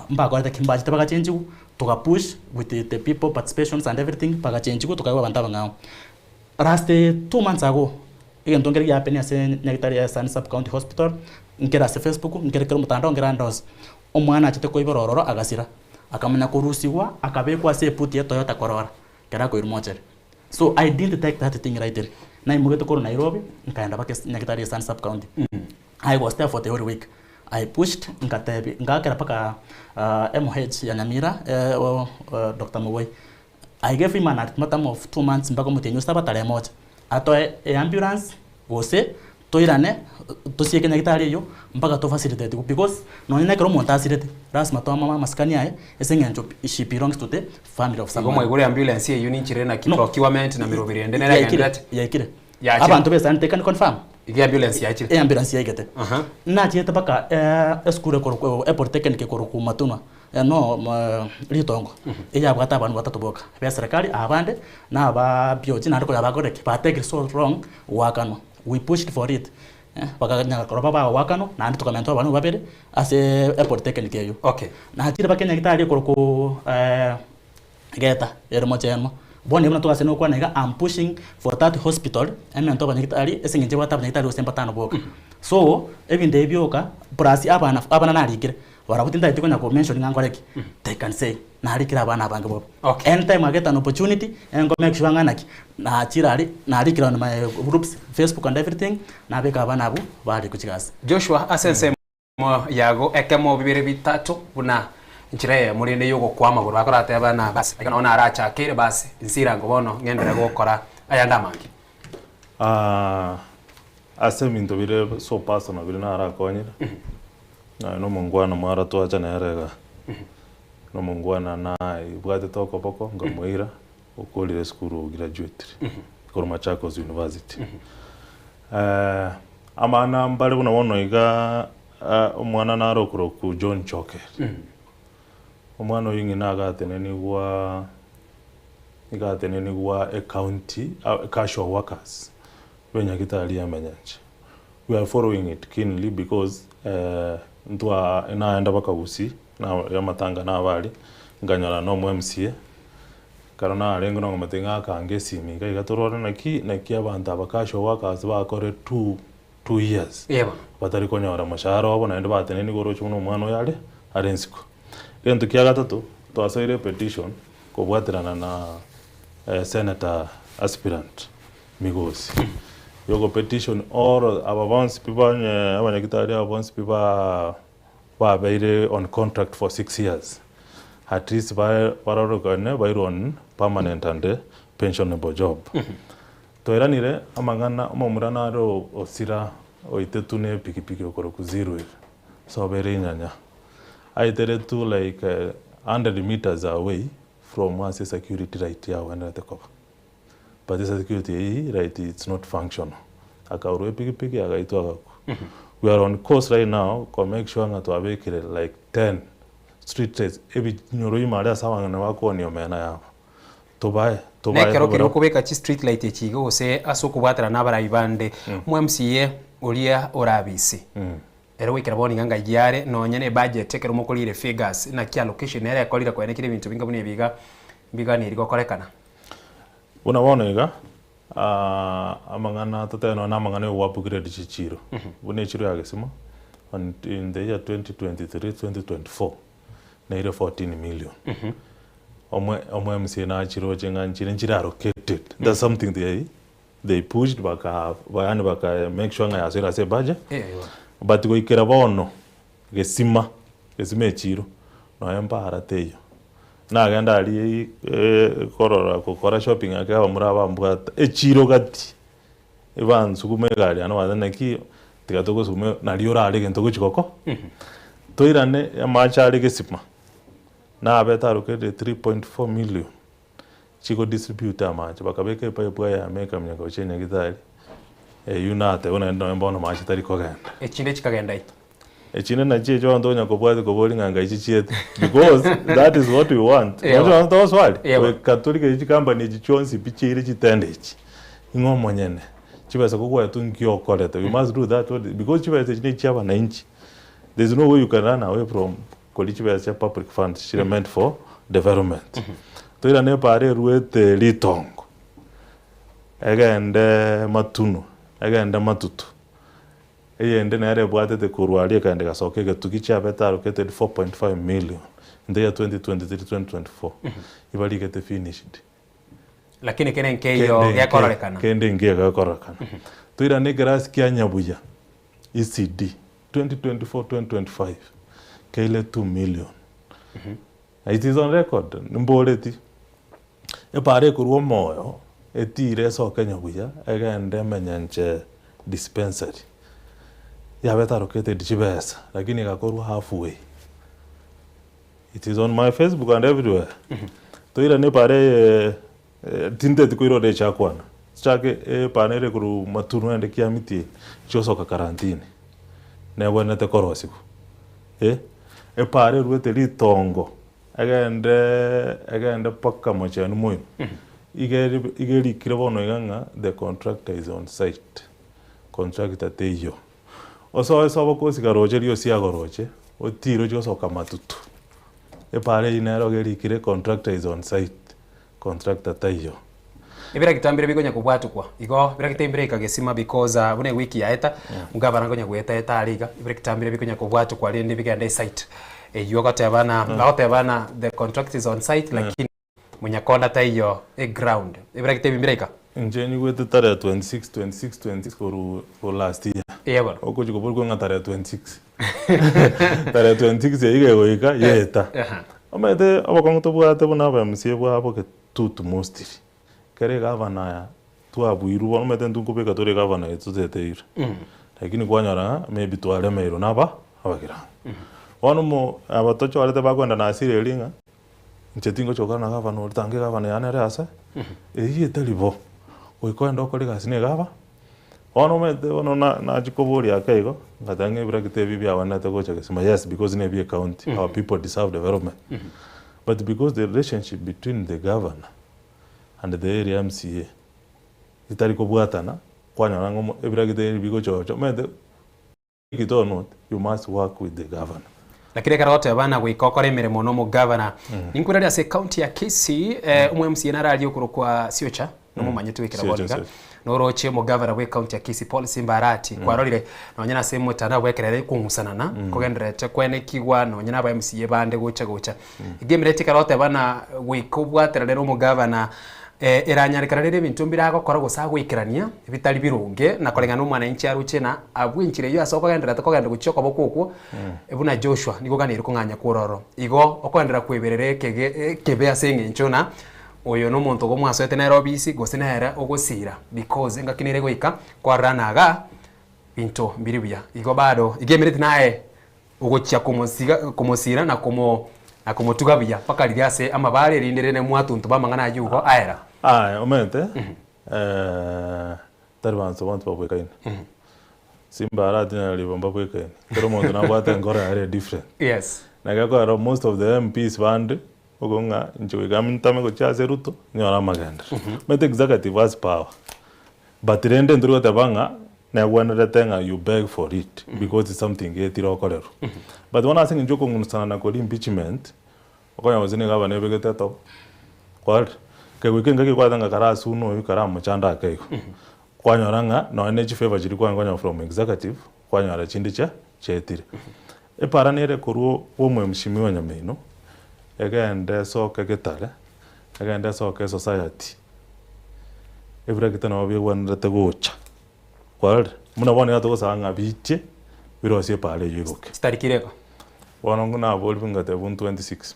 Speaker 5: mbakorete ki, mbachete bagachenchigwa, toga push with the people participations and everything, bagachenchigwa tokaegwa abanto abang'ao. Last 2 months ago, egento nkere giahappen ase nyagitari ya Esani Sub County Hospital, nkere ase Facebook, nkere kera omotandao, nkere ande onsi. Omwana achete koibora ororo agasira, akamanya korusigwa akabekwa ase ebuti ya Toyota Corolla ekero akoirwa mochere. So I didn't take that thing lightly. Naimogete korwa Nairobi nkaenda mpaka nyagitari ya Eastern Sub County. I was there for the whole week. I pushed nkatebi ngaakera mpaka MH ya Nyamira Doctor Mogoi. I gave him an ultimatum of 2 months mpaka omotienyi o saba tarehe moja. Atoe eambulance gose toirane tosieke nyagitari eyio mpaka to facilitate because nonye na ekero omonto asirete lasima twamama amasikani aye ase eng'encho she belongs to the family of
Speaker 8: Igo
Speaker 5: someone.
Speaker 8: mwaigure ambulance eyio ninchire naki
Speaker 5: No.
Speaker 8: procurement na miroberi ende nere
Speaker 5: Yaikire,
Speaker 8: egendererete?
Speaker 5: yaikire.
Speaker 8: Yachire.
Speaker 5: Abanto besani they can confirm.
Speaker 8: Iga ambulance yachire.
Speaker 5: Eambulance yaigete.
Speaker 8: Aha.
Speaker 5: Nachiete mpaka esukuru ekorokwa epolytechnic ekorokwa Matunwa no ritongo eyabwate abandu batato boka be serikali abande na aba BOG naende konya bakorire ki batekire so long goakanwa we pushed for it bakanyara koroba bagoakanwa naende tokamenta abandu babere ase epolytechnic eywo.
Speaker 8: Okay.
Speaker 5: Nachire mpaka enyagitari ekorokwa Geta ere mochenwa. Bono buna twase nokwana iga am pushing for that hospital emente abanyagitari ase eng'encho ebwate abanyagitari gose mbatano boka. So ebinto ebi bioka plus abana abana narikire barabwo tintagete konya ko mention ng'a nkore ki they can say narikire abana abange bobe.
Speaker 8: Okay.
Speaker 5: Anytime I get an opportunity engo make sure ng'a naki nachire aria narikire on my groups Facebook and everything nabeka abana abwo barikwa chigasi.
Speaker 8: Joshua ase ensemo yago ekemo bibere bitato buna nchera eyemo rende y'ogokwa amagoro bakorateba na basi iga nabo narachakere basi nsirango bono ng'enderere gokora ayande amange.
Speaker 17: Ase ebinto bire so personal bire narakonyire, naye na omongwana mwaratwacha nere igaa, na omongwana naibwatete okoboko nkamoira okorire esukuru ograduatire korwa Machakos University. Amana mbare buna bono iga omwana nare okorokwa John Choker. Omwana oyio ng'ina agatenenigwa iga atenenigwa ecounty casual workers ba enyagitari ya Menyenche. We are following it keenly because ntwa naenda mpaka Gusii na amatanga nabo aria, nkanyora na omo MCA, ekero narenge nong'omete ng'akange esimi iga iga torore naki naki abanto aba casual workers bakore 2 years
Speaker 8: Yebo.
Speaker 17: batari konyora moshahara obo naende batenenigwe oroche buna omwana oyo are are ensiko. Egento kia gatato, twasoire epetition kobwaterana na senator aspirant Migosi, yogo petition all aba bonsi pi banye abanyagitari aba bonsi pi ba babeire on contract for 6 years. At least barorokane bairwe on permanent and pensionable job. Twairanire amang'ana omomura nare osira oitetwe ne epikipiki okorokwa Zirwir sobo ere Inyanya. Aiteretwe like 100 metres away from ase security light yagwenerete koba. But esecurity eyio light it's not functional. Akaurwa epikipiki agaitwa agakwa. We are on course right now ko make sure ng'a twabekire like 10 street lights ebinyoro ime aria ase abang'ina bakoonia omena yabo. Tobae, tobae
Speaker 8: Nekero keria
Speaker 17: tobare.
Speaker 8: okobeka chi street light echi iga gose ase okobwaterana na abarai bande, omo MCA oria ore abisi, ere goikera bono iga ng'ai are nonya ne ebudget ekero mokorire figures naki allocation ere ekorire koenekia ebinto binga buna ebi iga mbiganeri gokorekana.
Speaker 17: Buna bono iga, amang'ana totebe nonya na amang'ana ya ogo-upgrade chichiro, buna echiro ya Gesima, on in the year 2023, 2024, neire 14 million. Omwe omo MCA nachiroche ng'a nchire nchire allocated, that's something they they pushed baka yaani baka make sure ng'a yasoire ase ebudget, but goikera bono Gesima, Gesima echiro, nonya mpara teiyo. Nagenda aria korora gokora shopping ake abamura bambwata, echiro gati, ebansuguma egari yane bwancha naki tiga togosuguma nario orare egento ogochi goko. Toirane amache are gesima, nabete allocated 3.4 million, chigo distribute amache, bakabeka epipe eyemo ekamenya gochia nyagetari, eywo nateba naende nonya bono amache tari kogenda.
Speaker 8: Echinde chikagenda eye.
Speaker 17: Echinde nachio echio abanto onya kobwatia kobori ng'a ngai chichiete because that is what we want.
Speaker 8: Ewa.
Speaker 17: Oche abanto togoswari
Speaker 8: Ewa.
Speaker 17: goika torigererie chicompany echi chionsi pi chiaire chitende echi ing'o omonyene chibesa kogwetwa nki okorete we must do that audit because chibesa echi ne chia abananchi there is no way you can run away from koria chibesa chia public funds chire meant for development. Toirane epara eruete ritongo egende matunwa egende matutu. Eyende nere ebwatete korwa aria ekagenda egasoka egetugi chiabete allocated 4.5 million in the year 2023-2024 ibarigete finished.
Speaker 8: Lakini kere nkeiyo
Speaker 17: Kende nke
Speaker 8: gekororekana.
Speaker 17: kende nkeiyo gekororekana. Toirane ekerasi kia Nyabuya ECD 2024-2025 keire 2 million. Na it is on record nimboreti Epaara ekorwa omoyo, etiire esoke nyabuya, egende emenyenche dispensary. Yabete allocated chibesa, lakini egakorwa half way. It is on my Facebook and everywhere. Toirane epaara eye tinteti koirora echakwana. Chake epaara ere korwa Matunwa ende Kiamiti eye, chigosoka karantini, nebwenerete korosigwa eh. Epaara eruete ritongo. Egende egende mpaka mochenu moino. Iga eri iga erikire bono iga ng'a the contractor is on site, contractor teiyo. Osoe ase obokosika roche riosi agoroche, otire ochie gosoka matutu. Epara eyio nero iga erikire contractor is on site, contractor taiyo.
Speaker 8: Ebiragita mbire bikonya kobwatukwa igo ebiragita mbire ika gesima because buna ewiki yaeta omogabana nkonya goeta eta are iga ebiragita mbire bikonya kobwatukwa rende bigende esite eywo ogoteba na bagoteba na the contract is on site lakini monyakonda taiyo eground ebiragita ebi mbire ika.
Speaker 17: Inche nyigwete tarehe 26 26 26 korwa korwa last year.
Speaker 8: Eeh bono.
Speaker 17: Ogochi koborwa ng'a tarehe 26. Tarehe 26 eyio iga egoika yaeta. Omanyete obokong'u tobwate buna aba MCA bwabo Getutu mostly, ekero egavana aya twabuirwe bono omanyete intwe nkobeka tore egavana eye toteteire, lakini kwanyora ng'a maybe twaremeirwe na aba abagirango. Bono mo aba tochorete bakoenda na hasira eria ng'a inche tingochi gokora na gavana oria tanga egavana yane ere ase, eyio etari bo, goika ogende okore egasi na egava. Bono omanyete bono na nachia koboria ake igo, ngateba ng'a ebiragita ebi biawenerete gocha gesima yes because na ebia ecounty, our people deserve development. But because the relationship between the governor and the area MCA etari kobwatana, kwanyora ng'a omo ebiragita ebi bigochocha, omanyete it or not, you must work with the governor.
Speaker 8: Lakini ekero ogoteba na goika okore emeremo na omogavana, ninkwirarie ase ecounty ya Kisii, omo MCA nare aria okorokwa Siocha, nomomanyete goikera bono
Speaker 17: Siocha,
Speaker 8: iga,
Speaker 17: Siocha.
Speaker 8: noroche omogavana bwe ecounty ya Kisii Paul Simba Arati, kwarorire nonye nase omotandao bw'ekerere kong'usanana, kogendererete kwenekigwa nonye na aba MCA bande gocha gocha. Iga emereti ekero ogoteba na goika obwaterane na omogavana, Eranyarekana rende ebinto mbire agokora gose agoikerania bitari bironge, na koreng'ana nomwananchi aroche na abwo enchera eyio ase okogenderera tokogenda gochia okoboko okwo, buna Joshua nigo oganeire kong'anya kwororo. Igo okogenderera koeberera ekege ekebe ase eng'encho ng'a oyo nomonto igo mwasoete nere obisi gose nere ogosira because engaki nere egoika kwarora ng'a igaa binto mbiri buya. Igo bado iga emereti naye Ogochia komosiga komosira na komo na komotuga buya mpaka riria ase amabare, erinde rende mwatuntuba amang'ana ayio igo aera.
Speaker 17: Aye omanyete tari banto bonsi babwekaine, simba aratinyare ribo mbabwekaine, kera omonto nabwate enkoro yaye ere different.
Speaker 8: Yes.
Speaker 17: Na gekogera most of the MPs bande, okong'a ng'a inche goika ntame gochia ase Ruto, nyore amagenderero. Omanyete executive has power, but rende ntori goteba ng'a Negwenerete ng'a you beg for it because it's something getire okorerwa. But bono ase eng'encho okong'unusana na koria impeachment, okonyora gose nigo abana ebegete etobo, kwarire. Kegoika engaki ekwate ng'a kare ase une oyio kare amochando ake igo. Kwanyora ng'a nonye ne chifavour chiria kwarenge konyora from executive, kwanyora chinde chia chiaetire. Epara nere korwa bwa omwemshimiwa Nyamino, egende esoke getare, egende esoke esociety, ebirakita nabo bigwenerete gocha. Kwarorire? Buna bono iga togosaba ng'a biche, birosie epaara eyio igoke.
Speaker 8: Chitariki ireka?
Speaker 17: Bono naborigwe ngatebwa 26.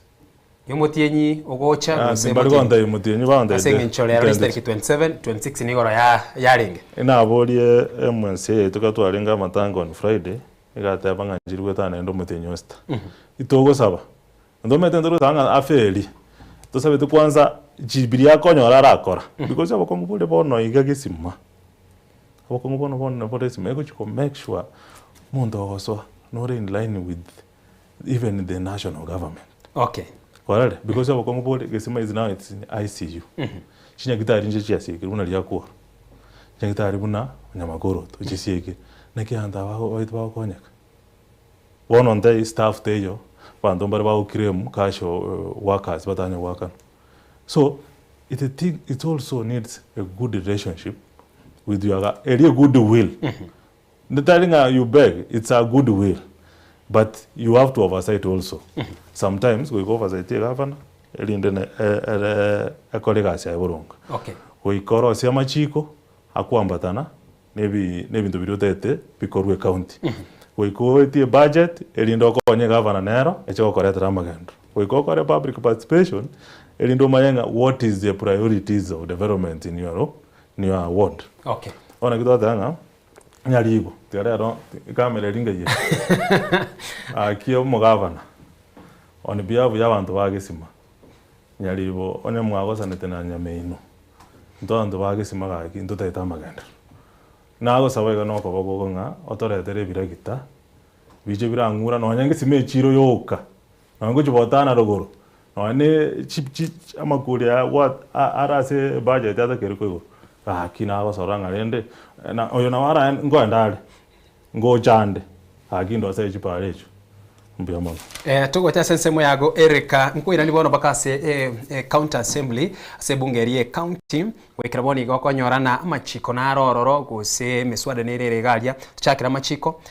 Speaker 8: Omotienyi ogocha
Speaker 17: Ah,
Speaker 8: gose
Speaker 17: mbari
Speaker 8: omotienyi-
Speaker 17: gontebi motienyi bagontebia
Speaker 8: ase eng'encho rero
Speaker 17: 26.
Speaker 8: chitariki 27, 26 nigoro ya yarenge.
Speaker 17: Naborie MCA yaito ekero twarenge amatanga on Friday, egateba ng'a nchiri goetana naende omotienyi o sita. Itogosaba, ntomanyete ntori gosaba ng'a aferi, tosabete kwanza chibiria akonyora arakora, because obokong'u bore bono iga gesima, obokong'u bono bono bore gesima egochi ko make sure omonto ogosoa nore in line with even the national government.
Speaker 8: Okay.
Speaker 17: Kwarorire? Because obokong'u bore gesima is now it's in ICU. Chinyagitari inche chiasiekire buna riakoro, chinyagitari buna Nyamakoroto chisiekire, naki abanto aba baito bagokonyeka? Bono ntaiyo staff teiyo, abanto mbare bago claim cash workers batanya goakanwa. So, it thing it also needs a good relationship with your eria good will. Tari ng'a you beg, it's a good will but you have to oversight also. Sometimes goika oversight egavana erinde ne ere ekore egasi yaye boronge.
Speaker 8: Okay.
Speaker 17: Goika orosie amachiko akoambatana na ebi na ebinto biria otagete bikorwe ecounty. Goika oetie ebudget erinde okonye egavana nero eche gokoretera amagenderero. Goika okore public participation erinde omanye ng'a what is the priorities of development in your in your ward.
Speaker 8: Okay.
Speaker 17: Bono naki twateba ng'a Nyaribo, tiga rero ekamera eria ngaiye. Gaki omogavana on behalf ya abanto ba Gesima, Nyaribo onye mwagosanete na Nyameinwe, intwe abanto ba Gesima gaki ntotagete amagenderero. Nagosaba iga nokoboko oko ng'a otoretere ebiragita, biche birang'ura nonye Gesima echiro yoka, nonye ngochia botana rogoro, nonye ne chi chi amakori aya gwa are ase ebudget atakeire koigwa, gaki nagosora ng'a rende na oyo nabo arae nkoenda are, ngocha ande, gaki ndosere chipara echio, mbuya mono.
Speaker 8: Togocha ase ensemo yago Erika, nkoiranie bono mpaka ase county assembly, ase ebunge eria ye county, goikera bono iga okonyora na amachiko naro ororo gose emiswada nere ere iga aria, tochakere amachiko,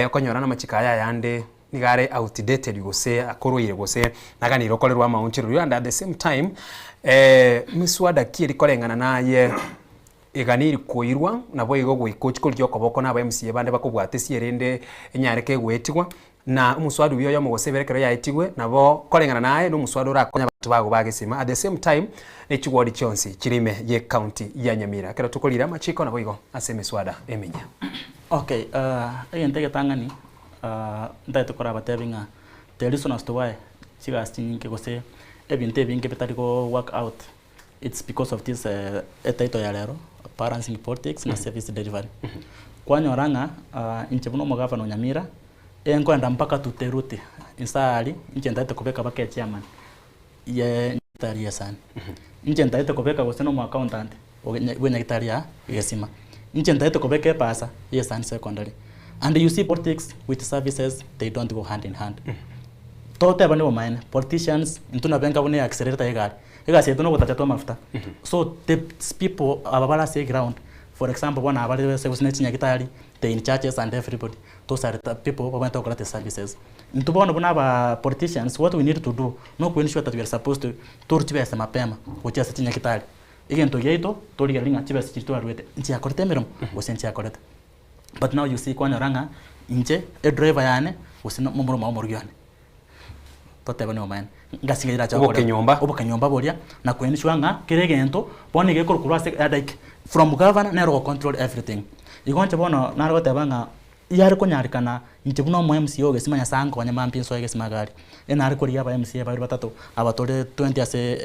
Speaker 8: okonyora na amachiko aya ayande nigo are outdated gose akorwaire gose naganire okorerwa amaonchorerio and at the same time miswada ki eri koreng'ana naye eganiri koirwa naboigo goika ochie korigia okoboko na aba MCA bande bakobwatesie erinde enyare kegoetigwa na omoswada oyio oyomo gose ebere ekero yaetigwe nabo koreng'ana naye na omoswada orakonye abanto bago bagesima at the same time ne chiward chionsi chire ime ye county ya Nyamira. Ekero tokorire amachiko naboigo ase emiswada eminyia.
Speaker 5: Okay, egento egetang'ani Ntagete korabatebi ng'a the reason as to why chigasi chinyinge gose ebinto ebinge bitari go work out it's because of this etitle ya rero balancing politics na service delivery. Kwanyora ng'a inche buna omogavana o Nyamira, enkoenda mpaka tuteruti inse aria inche ntagete kobeka mpaka echairman ye nyagetari ya esani. Inche ntagete kobeka gose na omoaccountant bwe nyagetari ya gesima. Inche ntagete kobeka epasa ya esani secondary. And you see politics with services they don't go hand in hand. Totebane obomaene, politicians intwe nabe nka buna eaccelerator ya egari. Egasi yaito nogotacha tu amafuta. So the people aba bare ase eground, for example bono aba bare ase gose ne chinyagitari, the in churches and everybody, those are the people babwenerete gokora the services. Intwe bono buna aba politicians what we need to do, no ko ensure that we are supposed to torwe chibesa mapema gochia ase chinyagitari. Egento giaito, torigereria ng'a chibesa chiria twaruete nchiakorete emeremo gose nchiakorete. But now you see kwanyora ng'a inche edriver yane gose na momura omwabo omorugi one, totebani obomaene, ngasi ng'a irache gokora
Speaker 8: Obokenyomba.
Speaker 5: obokenyomba boria, na ko ensure ng'a kera egento bono nigo ekorwa korwa ase like from governor nere ogo control everything. Igo inche bono nare goteba ng'a yare konyarekana inche buna omo MCA o Gesima Nyasaye ankonye mambia nsoe Gesima iga aria, enare korigia aba MCA babere batato aba tore twenty ase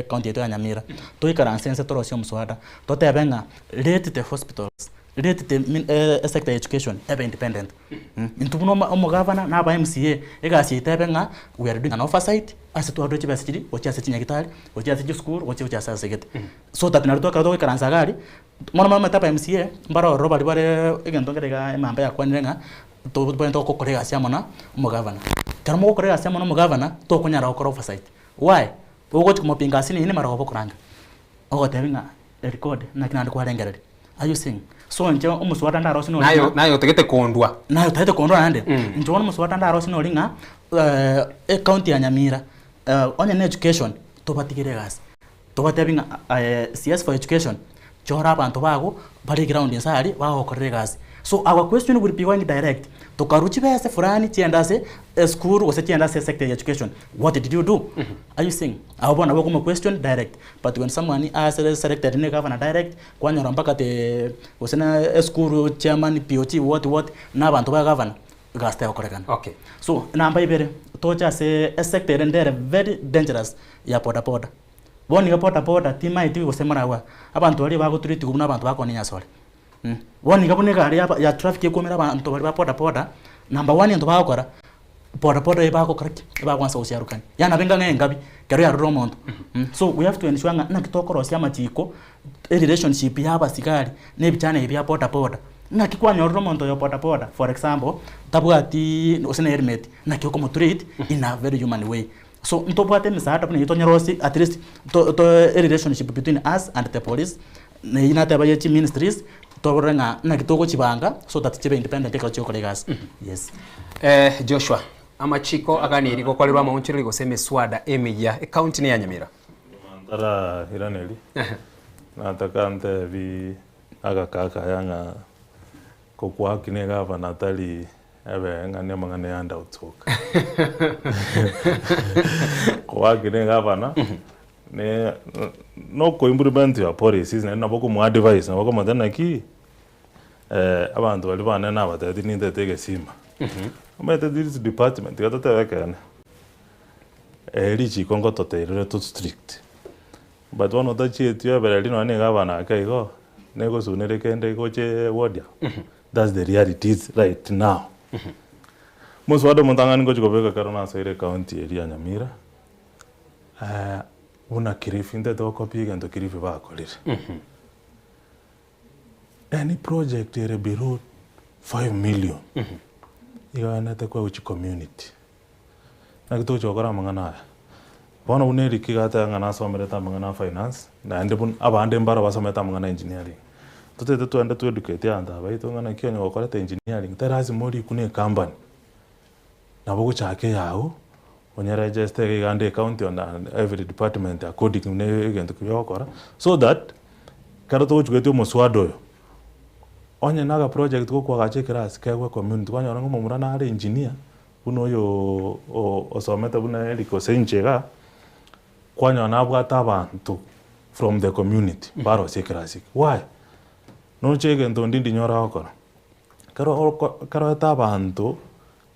Speaker 5: ecounty yaito ya Nyamira, toikaranse inse torosie omoswada, totebe ng'a let the hospitals, let the sector ya education ebe independent. Intwe buna omogavana na aba MCA, egasi yaito ebe ng'a we are doing an oversight ase twarure chibesa chiria gochia ase chinyagitari, gochia ase chisukuru, gochia gochia ase asegete. So that nario twakora togoikaransa iga aria, mono mono omanyete aba MCA, mbare ororo baria bare egento nkere igaa emambe yakwanire ng'a tobwenerete gokora egasi amo na omogavana. Ekero mogokora egasi amo na omogavana, tokonyara gokora oversight. Why? Ogochi komopinga ase nini mara obokoranga, ogotebi ng'a record naki naende kwarengereria. Are you seeing? So inche omoswada ndarosie nori
Speaker 8: Naye
Speaker 5: ng'a
Speaker 8: naye otagete kondwa.
Speaker 5: Naye otagete kondwa naende, inche bono omoswada ndarosie nori ng'a ecounty ya Nyamira, onye na education, tobatigere egasi. Tobatebi ng'a aye CS for education, chora abanto bago bare eground inse aria bagokorera egasi. So our question will be going direct, tokarwa chibese fulani chiende ase esukuru gose chiende ase esector ya education, what did you do? Are you seeing? Abwo bono nabo okomo question direct, but when someone ase selected na egavana direct, kwanyora mpaka te gose na esukuru chairman, POT what what, na abanto ba egavana, egasi tegokorekana.
Speaker 8: Okay.
Speaker 5: So namba ibere, toche ase esector ere ndere very dangerous ya bodaboda. Bono iga bodaboda timaeti gose moragwa, abanto baria bagotreatigwa buna abanto bakoonia enyasore. Bono iga buna egari yaba ya traffic ekwomera abanto baria ba bodaboda, number one egento bagokora, bodaboda eye bagokora ki? Ebagwansa gosiarokania. Yaani nabo enga ng'a engabi, ekero yarure omonto. So we have to ensure ng'a naki tokorosia amachiko, erelationship ya abasigari na ebichana ebi bia bodaboda. Naki kwanyorire omonto oyo bodaboda, for example, tabwatiii gose na helmet, naki okomotreat in a very human way. So ntobwate emisaada buna eyio tonyerosie at least to to erelationship between us and the police, na eyio nateba ye chiministries, torore ng'a naki togochibanga so that chibe independent ekero chigokora egasi, yes.
Speaker 8: Joshua, amachiko aganeirie gokorerwa amaonchoreri gose emeswada emiya ecounty neya Nyamira.
Speaker 17: Nyuma ntarairaneria, nataka ntebi agaka akaya ng'a kokwaki na egavana tari Ebe ng'a nemang'ana ya handouts oka. Kowaki na egavana, ne noko implement your policies naende nabo okomo advise nabo okomotebia naki, abanto baria bane nabatebetie nintete egesima. Omanyete this department tiga totebe ekeene, richiko ngototeirire to strict, but bono otachieti oebereria nonya na egavana ake igo, negosunera kende goche ward aa. That's the reality is right now. Moswada omotang'ani ngochi kobeka ekero nasoire ecounty eria ya Nyamira, buna Kilifi ntete gocopy egento Kilifi bakorire. Any project ere below 5 million, iga eganete koegwa chicommunity. Naki togochia gokora amang'ana aya? Bono buna Eric iga ateba ng'a nasomerete amang'ana a finance, naende buna abande mbaro basomete amang'ana a engineering. Totagete twende to educate abanto aba baito ng'a naki onye gokorete engineering tari lasima orikwe na ecompany. Nabo ogochaka eyago, onye register iga iga ande ecounty on every department according buna egento keria ogokora, so that, ekero togochia goetia omoswada oyo, onye na agaproject gokoagacha ekerasi kegwe ecommunity, kwanyora ng'a omomura nare engineer, Buna oyo osomete buna Eric gose inche igaa, kwanyora nabwate abanto from the community barosie ekerasi eke. Why? Noche egento ndindi nyore agokora, ekero oko ekero oete abanto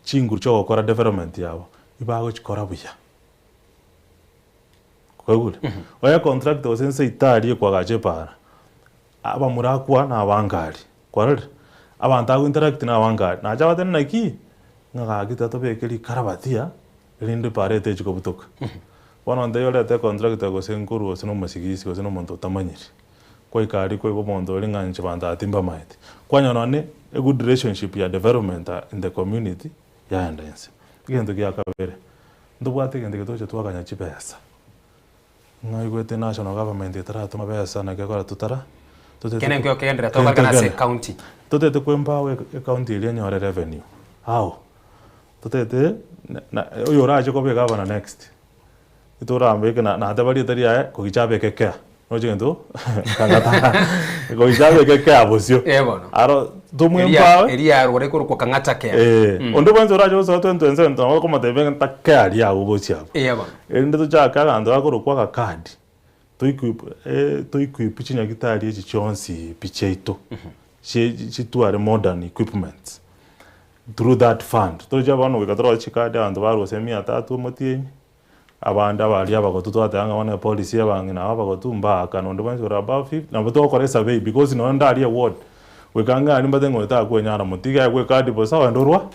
Speaker 17: chinguru chia ogokora development yabo, ibagochikora buya. Kwaigure? Oye contractor gose nse itaria ekoagacha epaara, abamura akwa na abangari, kwarorire? Abanto ago interact na abangari, nacha abatebie naki, ng'a gaki tiga tobeke rikarabati aa, erinde epaara etechi kobutoka. Bono ntaiyo orete econtractor gose nkorwa gose na omosigisi gose na omonto otamanyiri, kwaika aria kwaigwa omonto oria ng'a inche banto aba timbamaeti. Kwanyora nonye a good relationship ya development in the community, yaenda inse. Egento gia kabere, ntobwate egento getoche twakanya chibesa. Ng'a oigwete national government etaratoma besa naki ekora totara totete
Speaker 8: Kene nkio kegenderete gokorekana ase ecounty.
Speaker 17: Totete ko empower ecounty eria enyore revenue how? Totete na oyo orache koba egavana next, toramobeke na nateba rieta riaye kogicha abeke care. Noche gento Kang'ata goika abeke care bosio.
Speaker 8: Eh bono.
Speaker 17: Aro tomwe
Speaker 8: Eria
Speaker 17: mpawe.
Speaker 8: eria arware korokwa Kang'ata care.
Speaker 17: Eh,
Speaker 8: Mm.
Speaker 17: onde bwensi orache gosoa 2027 nabo okomotebia ng'a ntake aria agwo bosio abwo.
Speaker 8: Eeh bono.
Speaker 17: Erinde tochake abanto bakorokwa agakadi, toequip toequip chinyagitari echi chionsi pi chiaito, chi chitware modern equipments through that fund. Toroche bono goika torosie chikadi abanto barwa gose mia tatu omotienyi, Abande abaria abagotu twateba ng'a bono epolicy ya abang'ina aba abagotu mbaakane onde bwensi ore above 50, nabo togokora esurvey because nonye ndaria eward, goika ang'e aria mbate ng'a oyo takwenyara motige aegwe ecard bosa ogende orwa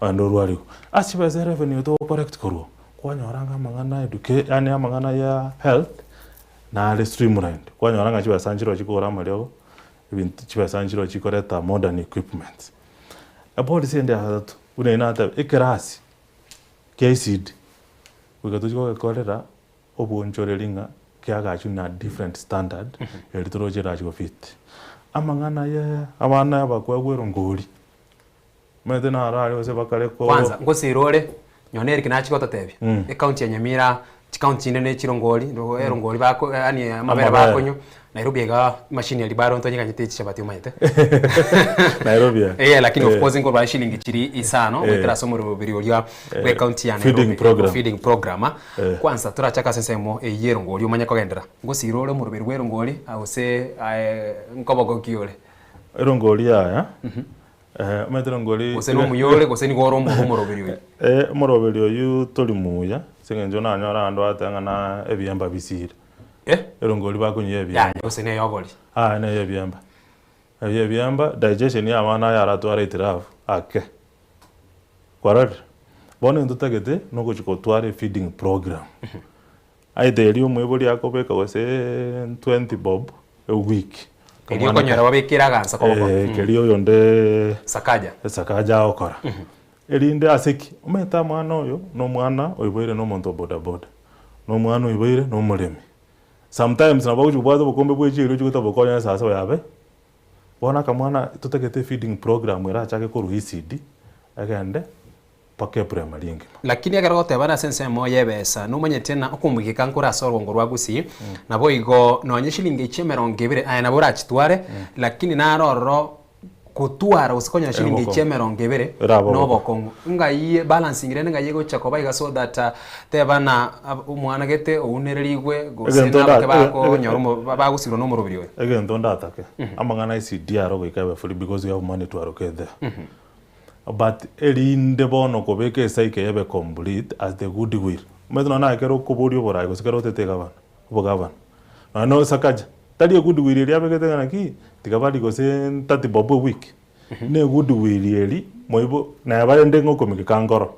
Speaker 17: ogende orwariwe. Ase chibesa erevenue togo collect korwa oo, kwanyora ng'a amang'ana educa yaani amang'ana ya health nare streamlined, kwanyora ng'a chibesa nchiroo chikogora amariogo, ebinto chibesa nchiroo chikoreta modern equipments. Epolicy ende ya gatato, buna eye nateba, ekerasi Kia ECD, goika tochie gogekorera obonchoreri ng'a kiagachwe na different standard eri toroche erache go fit. Amang'ana aya abana abakwegwa erongori, omanyete naro aria gose bakare ko.
Speaker 8: Kwanza, ngosira ore, nonye Eric nachia gototebia, ecounty ya Nyamira, chicounty chinde ne chirongori, erongori bako yaani amabere
Speaker 17: Amabere.
Speaker 8: bakonywa, Nairobi iga emachine eria baro ntonyeganyete chichabati omanyete.
Speaker 17: Nairobi eh.
Speaker 8: Eh, lakini of
Speaker 17: Eh.
Speaker 8: course nkorwa shilingi chiri isano
Speaker 17: Eh.
Speaker 8: goetera ase omoroberi oria
Speaker 17: Eh,
Speaker 8: bwe county ya
Speaker 17: feeding
Speaker 8: Nairobi
Speaker 17: program.
Speaker 8: feeding program ah.
Speaker 17: Eh.
Speaker 8: Kwanza torachake ase ensemo eyio ya erongori omanye kogenderera. Ngosira ore omoroberi bwa erongori gose aye nkoboko ki ore?
Speaker 17: Erongori yaya, omanyete erongori
Speaker 8: Gose nomuya ore gose nigo ore omobe omoroberi oyio?
Speaker 17: Omoroberi oyio tori muya ase eng'encho nanyora abanto bagoteba ng'a na ebiemba bisire. Erongori bakonywa ebiemba.
Speaker 8: Yaya gose neye obori?
Speaker 17: Aya neye ebiemba. Eye ebiemba digestion ya abana aya aratware hitilafu ake. Kwarorire? Bono intwe totagete nogochia gotwara efeeding program. Aye eria omoibori akobeka gose 20 bob eweek.
Speaker 8: Erio okonyora babekere agansa koboko.
Speaker 17: Eh, keria oyonde
Speaker 8: Sakaja.
Speaker 17: Sakaja agokora. Erinde ase ki? Omanyete omwana oyo na omwana oiboire na omonto o bodaboda, na omwana oiboire na omoremi. Sometimes nabo ogochi kobwata obokombe bwe chieri ochi goeta bokonya esase oyabe. Bono akamwana totagete efeeding program erachake korwa ECD egende mpaka eprimary engima.
Speaker 8: Lakini ekero ogotebana ase ensemo y'ebesa, nomanyete ng'a okomugeka nkore ase orwongo rwa Gusii, naboigo nonye shilingi echi emerongo ebere aye nabo orachitware, lakini naro ororo gotwara gose konyora shilingi echi emerongo ebere
Speaker 17: Erabe
Speaker 8: nobokong'u. Ng'ai balancing rende ng'ai egocha koba iga so that teba ng'a omwana gete ounererigwe gose
Speaker 17: Egento
Speaker 8: nabake
Speaker 17: nda-
Speaker 8: bakonyora omo bagosirwa nomoroberi oyo.
Speaker 17: Egento ndatake, amang'ana ECD aro goika ebe free because we have money to allocate there. But erinde bono kobeka ecycle eye ebe complete as the good will, omanyete nonya naye ekero okoboria oboraai gose ekero otete egavana, obogavana, nonya na osakaja, tari egood will eria abegete ng'a naki, tiga barie gose 30 bob a week, na egood will eria moibo neba rende ng'a okomigeka nkoro.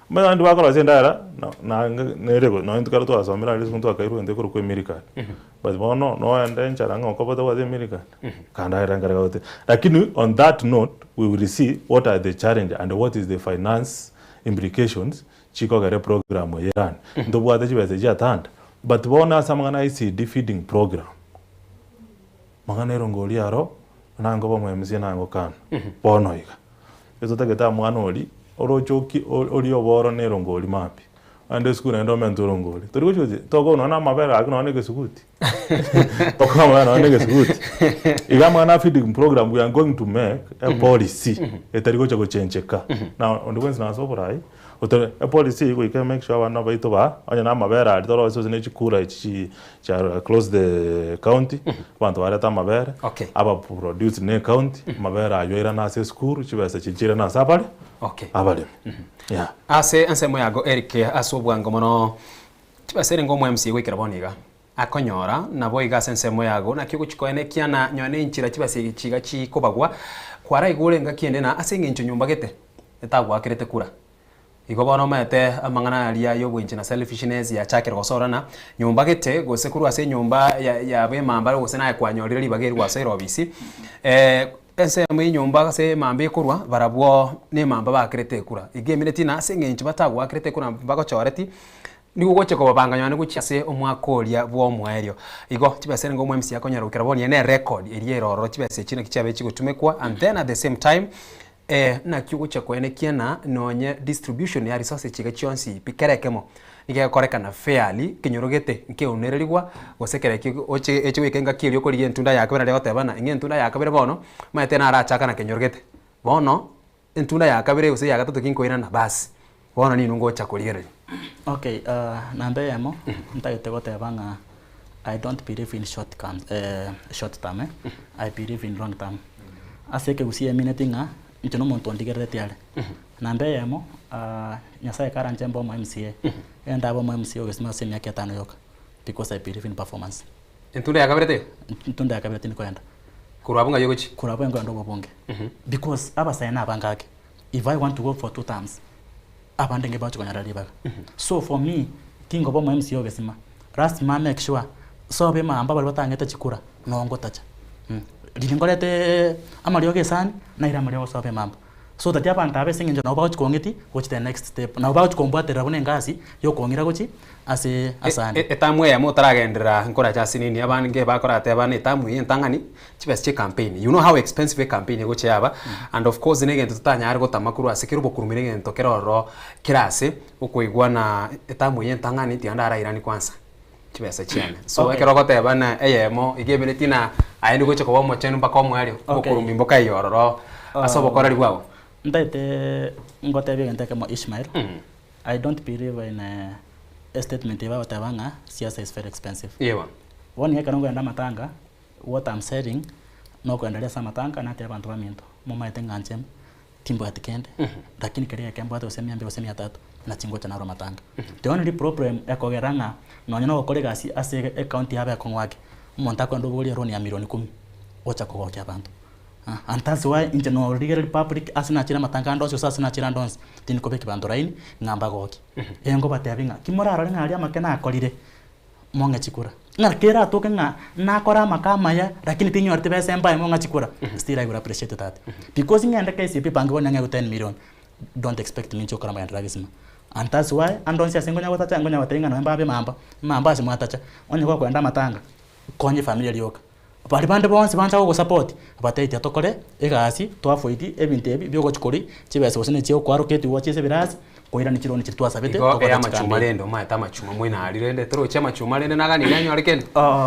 Speaker 17: Omanyete abande bakorosia endagera na na nere nonya intwe ekero twasomire aria esukuru twakairwe egento gekorokwa emeal card, but bono noende enchara ng'a okoba otabwati emeal card, kandagera nkare gagoteba. Lakini on that note, we will see what are the challenge and what is the finance implications chikogera eprogram eye erane. Ntobwate chibesa echi atanda, but bono ase amang'ana a ECD feeding program, mang'ana erongori aro, nango oba MCA nango kana, bono iga. Etotagete amwana oria, oroche oki oria oboro na erongori mambia, ogende esukuru naende omente orongori, tori gochi gochi tokoa nonya na amabere gaki nonya na egesuguti, tokoa amabere nonya na egesuguti. Iga amang'ana a feeding program we are going to make a policy etari gocha gochencheka. Now onde bwensi nase oborai, otore epolicy eywo goika emake sure abana baito ba onye na amabere aria torosie gose ne chikura echi chi chia across the county, abanto barete amabere,
Speaker 8: Okay.
Speaker 17: aba produce ne ecounty, amabere aywo airane ase esukuru, chibesa echi chiirane ase abare
Speaker 8: Okay.
Speaker 17: abaremi. Yeah.
Speaker 8: Ase ensemo yago Eric ase obwango mono chibesa erenge omo MC goikera bono iga akonyora nabo iga ase ensemo yago naki ogochi koena ekiana nyowe ne enchera chibesa echi iga chikobagwa kwaraigure engaki ende na ase eng'encho nyomba gete etagwakerete kura Igo bono omanyete amang'ana aria y'obwenchi na selfishness yachakire gosorana, nyomba gete gose korwa ase enyomba ya yabo emambare gose naye kwanyorire ribaga eri gwasoire obisi, ensemo y'enyomba ase emamba ekorwa barabwo na emamba bakerete ekura. Iga emineti na ase eng'encho batagoakerete ekura mbagochoreti, nigo ogocha kobabanga nonye gochia ase omwaka oria bwa omoerio. Igo chibesa ere ngomo MC akonyora goikera bono eye ne erecord eria ere ororo chibesa echi naki chiabeire chigotumekwa and then at the same time. Naki ogochia koenekia na nonye distribution ya resources chiga chionsi pi kera ekemo nigo egokorekana fairly kenyoro gete nkeunererigwa gose kera ekio oche eche goika engaki eria okorigia entunda ya kabere naria ogoteba ng'a ing'e entunda ya kabere bono omanyete narachaka na kenyoro gete. Bono entunda ya kabere gose ya gatato kinkoirana baas bono ninwe ngocha korigereria.
Speaker 5: Okay, namba eyemo, ntagete goteba ng'a I don't believe in short come, short term eh, I believe in long term. Ase ekegusii emineti ng'a inche na omonto ondigerereti are. Namba eyemo, Nyasaye karanche mbe omo MCA, ende abe omo MCA ogesima ase emiaka etano yoka because I believe in performance.
Speaker 8: Entunda ya kabere teiyo?
Speaker 5: Entunda ya kabere tindikoenda.
Speaker 8: Korwa abwo ng'ai ogochia?
Speaker 5: Korwa abwo nkoenda obobunge. Because abasae nabange ake, if I want to go for two terms, abande nge bagochia konyora ribaga. So for me, tingoba omo MCA ogesima, lasima make sure sobe emamba baria batang'ete chikura noo ngotacha. Riria nkorete amariogo esani, naire amariogo sobe emamba. So that abanto aba ase eng'encho nabo bagochia kong'iti gochia the next step. Nabo bagochia kombwaterera buna engasi ya okong'ira gochia ase asande.
Speaker 8: Etamu eyemo otaragenderera nkorache ase nini abange bakorateba na etamu eye entang'ani chibesa chia ecampaign you know how expensive ecampaign egocha yaba and of course na egento totanyare gotama korwa ase kera obokurumi na egento kere ororo kere ase okoigwa na etamu eye entang'ani tiga ndarairani kwanza chibesa chiane so
Speaker 5: Okay.
Speaker 8: ekero ogoteba na eyemo iga eberetie na aye nigocha koba omochenu mpaka omoerio
Speaker 5: Okay.
Speaker 8: obokurumi mbokaiyo ororo ase obokoreri bwabo.
Speaker 5: Ntaete ngotebie egento ekemo Ishmael, I don't believe in a statement eye bagoteba ng'a siasa is very expensive.
Speaker 8: Eeh bono.
Speaker 5: Bono ekero nkoenda amatanga, what I'm selling, nokoenda aria ase amatanga natebia abanto baminto, momaete ng'a inche timbwati kende, lakini keria egeke mbwate gose mia mbili gose mia tatu, nachi ngocha naro amatanga. The only problem ekogera ng'a nonye nogokora egasi ase ecounty yabo ekong'u ake, omonto akoenda obogorie eloan ya milioni kumi, ocha kogokia abanto. And that's why inche norigereria public ase nachire amatanga ande onsi gose ase nachire ande onsi, tindi kobeka banto line ng'a mbagokie. Engobatebia ng'a ki morarore ng'a aria amake nakorire, mong'e chikura. Ng'a keratoke ng'a nakore amaka amaya lakini tinyoreti besa mbae mong'e chikura, still I will appreciate that. Because ng'ende KCB bank bono ng'egwe 10 million, don't expect me inche gokora amagenderero agesima. And that's why ande onsi ase nkonya gotacha nkonya gotebia ng'a nonye mbabe emamba, emamba ase mwatacha, onye gokoenda amatanga, konya efamiri rioka. Baria bande bonsi bancha gogosupport, batebi tokore egasi toavoid ebinto ebi biogochi koria chibesa gose ne chia okoaroka etigwa ase ebirasi, koirania chironi chiria twasabete
Speaker 8: Igo
Speaker 5: tokore
Speaker 8: eh amachuma
Speaker 5: chicampaign.
Speaker 8: rende omaete amachuma moino aria rende torochi amachuma rende naganire anyore kende?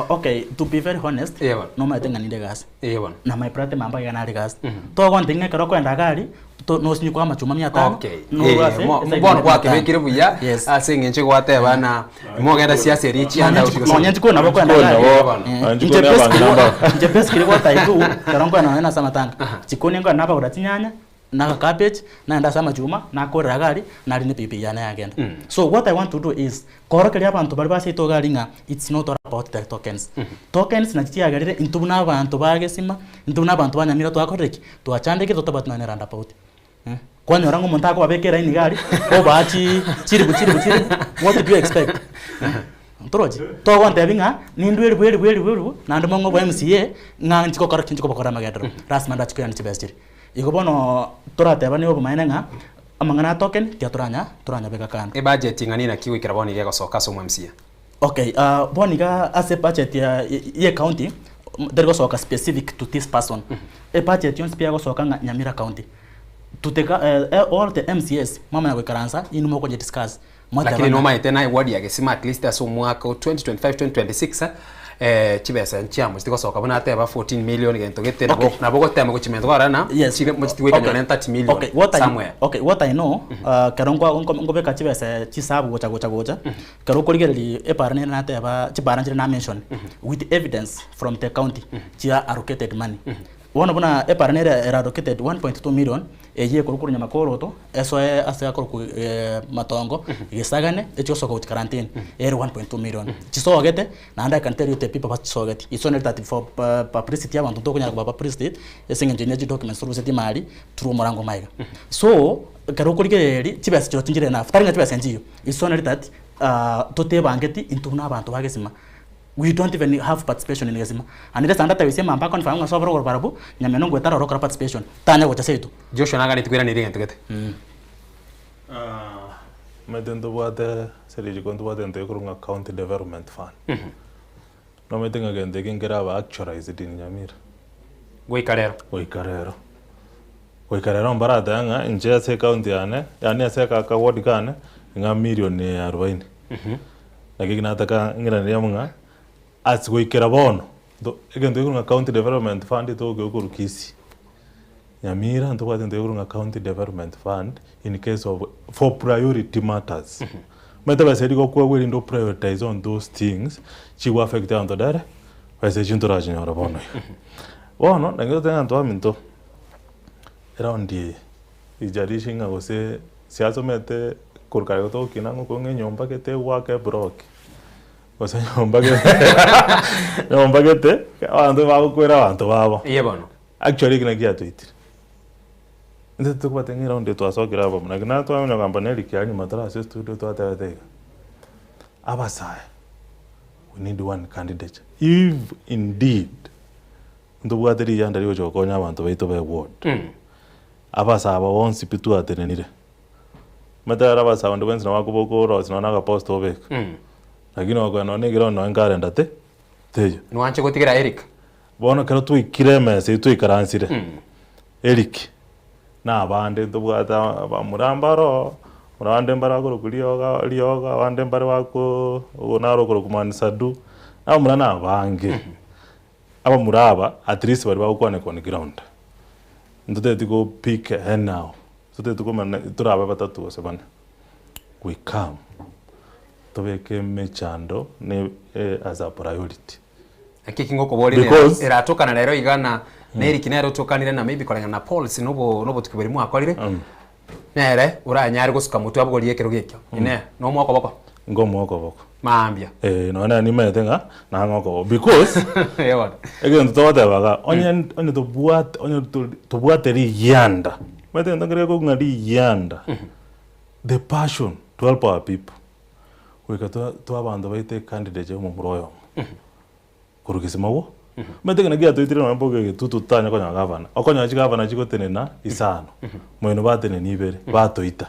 Speaker 5: Okay, to be very honest,
Speaker 8: Eeh bono.
Speaker 5: nomaete ng'a ninde egasi.
Speaker 8: Eeh bono.
Speaker 5: Na my brother mamba iga nare egasi. Togontebia ng'a ekero okoenda iga aria, to nosinywe amachuma mia tano,
Speaker 8: Okay.
Speaker 5: norwe
Speaker 8: Eh,
Speaker 5: ase
Speaker 8: mo-
Speaker 5: eside
Speaker 8: bono
Speaker 5: ya mia tano.
Speaker 8: gwakebekire buya
Speaker 5: Yes.
Speaker 8: ase eng'encho gwateba na mogenda siasa eria chianda
Speaker 5: Nonya nonya nchikoni nabo kwenda
Speaker 8: Nchikoni
Speaker 5: gari.
Speaker 8: nabo,
Speaker 5: Eh,
Speaker 8: Ah,
Speaker 5: inche
Speaker 8: nchikoni
Speaker 5: basically
Speaker 8: abang'ina
Speaker 5: what-
Speaker 8: mbao.
Speaker 5: inche basically what I do, ekero nkoenda nonya nase amatanga, chikoni nkoenda nabagora chinyanya, na agacabbage, naenda ase amachuma, nakorera iga aria, naria ne epikipiki yane yagenda. So what I want to do is, korokeria abanto baria baseito iga aria ng'a it's not all about the tokens. Tokens nachi chiagerire intwe buna abanto ba gesima, intwe buna abanto ba Nyamira twakorire ki? Twachandekire totabwati nonya ne roundabout. Kwanyora ng'a omonto akobabeka eraini iga aria, obaa chi chiribu chiribu chiribu, what do you expect? Ntorochi? Togontebia ng'a nindwe eribu eribu eribu eribu, naende mong'e obo MCA, ng'a nchi gokora ki nchi kobakorera amagenderero. Lasima ndachi koirania chibesa chiria. Igo bono toratebanie obomaene ng'a amang'ana a token tiga toranya toranyabeka kando.
Speaker 8: Ebudget ng'a ninaki goikera bono iga egosoka ase omo MCA?
Speaker 5: Okay, bono iga ase ebudget ya ye county, teri gosoka specific to this person. Ebudget yonsi pi egosoka ng'a Nyamira county. To the all the MCAs mwamanya goikaransa inwe mokonye discuss. Mwateba
Speaker 8: Lakini
Speaker 5: ng'a
Speaker 8: nomaete naye ward ya Gesima at least ase omwaka o 2025 2026 eh, chibesa nchiamo chitigosoka buna ateba 14 million gento gete nabo
Speaker 5: Okay.
Speaker 8: nabo gotema gochimenta kwarora na
Speaker 5: Yes.
Speaker 8: chire mochiti goika
Speaker 5: Okay.
Speaker 8: nonye 30 million
Speaker 5: Okay, what I,
Speaker 8: somewhere.
Speaker 5: okay, what I know, kero nkwa nko nkobeka chibesa chisabu gocha gocha gocha, kero okorigereria epara nere nateba chipara nchire na mention with evidence from the county chia allocated money. Bono buna epara nere ere allocated 1.2 million, eyio ekorwa korwa Nyamakoroto esoe ase akorokwa Matongo, Gesagane, echi gosoka gochia Karantini, ere 1.2 million. Chisogete, naende I can tell you the people bachisogeti, it's only that for publicity abanto ntokonyara koba publicity ase eng'encho ne chidocuments torusetie mari through omorango omaiga. So, ekero okorigereria chibesa chirochio nchire enough, tari ng'a chibesa nchiyo, it's only that totebangeti intwe buna abanto ba gesima. We don't even have participation in gesima. And resa ndatebisia mamba akonfirm ng'a sobora ogoro barabwo, nyameno ngoeta aroro okora participation, tanya gocha seito.
Speaker 8: Joshua naganetie koiraneria egento gete.
Speaker 17: Omanyete ntobwate ase richiko ntobwate egento gekorwa ng'a county development fund. Nomanyete ng'a gento eke nkeraba actualized in Nyamira.
Speaker 8: Goika rero.
Speaker 17: Goika rero. Goika rero mbaratebe ng'a inche ase ecounty yane, yaani ase aka aka ward kane, ng'a million arubaini. Naki eki nataka ng'iranerie amo ng'a, ase goikera bono, nto egento gekorwa ng'a county development fund togokewa korwa Kisii. Nyamira ntobwate egento gekorwa ng'a county development fund in case of for priority matters. Omanyete besa eria gokoegwa erinde o prioritize on those things, chigo affect abanto dere, besa echio ntorachinyora bono iga. Bono, naki totebe ng'a ntwaminto, Eraundi eye ijarishi ng'a gose siasomete korwa kare togokina ng'a okong'a enyomba gete egwaka eblock, gose enyomba gete enyomba gete abanto bagokwera abanto babo.
Speaker 8: Eye bono.
Speaker 17: Actually eki naki giatoitire. Intwe tokobwate ng'a eraundi eye twasokire abamo, naki naye twamanya kogamba na Eric aria nyuma tore ase estudio twatebete iga, abasae we need one candidate if indeed Ntobwate riyanda rigocha gokonya abanto baito be ward. Abasae aba bonsi pi twatenenire. Omanyete rero abasae onde bwensi nabo akoboka orosie nonya na agaposta obeka. Lakini okonya nonya na eground nonya nkarenda te teiyo.
Speaker 8: Nwanche gotigera Eric?
Speaker 17: Bono ekero twaikire emesa eywo twaikaransire, Eric na abande ntobwate abamura mbare oo, abande mbare bakorokwa rioga rioga, abande mbare bako oyo naro okorokwa man sadu, abamura na abange. Abamura aba at least baria bagokwaneka on ground ntotageti go pick anyhow ntotageti komanya torabe batatu gose bane we come tobeke emechando ne as a priority.
Speaker 8: Naki eki ngokoboria nere
Speaker 17: Because
Speaker 8: eratokana rero iga na na Eric nere otokanire na maybe koreng'ana na polls na obo na obotuki boria mwakorire nere oranyare gosuka motwe abogorie ekerogo ekio inee nomoa okoboko?
Speaker 17: Nkomoa okoboko.
Speaker 8: Mambia.
Speaker 17: Eh, nonya nere nimanyete ng'a nang'e okoboko because
Speaker 8: Eeh bono.
Speaker 17: egento togoteba igaa, onye onye tobwate onye tori tobwate rigianda, omanyete egento nkere gekong'u ng'a rigianda, the passion to help our people, goika twa twa abanto baito ecandidate ya omomura oyomo. Korwa gesima gwo. Omanyete ekero giatoitire nonya mboka egetutu totanye konyora gavana. Okonyora chigavana chigotenena isano, moino bateneni ibere, batoita.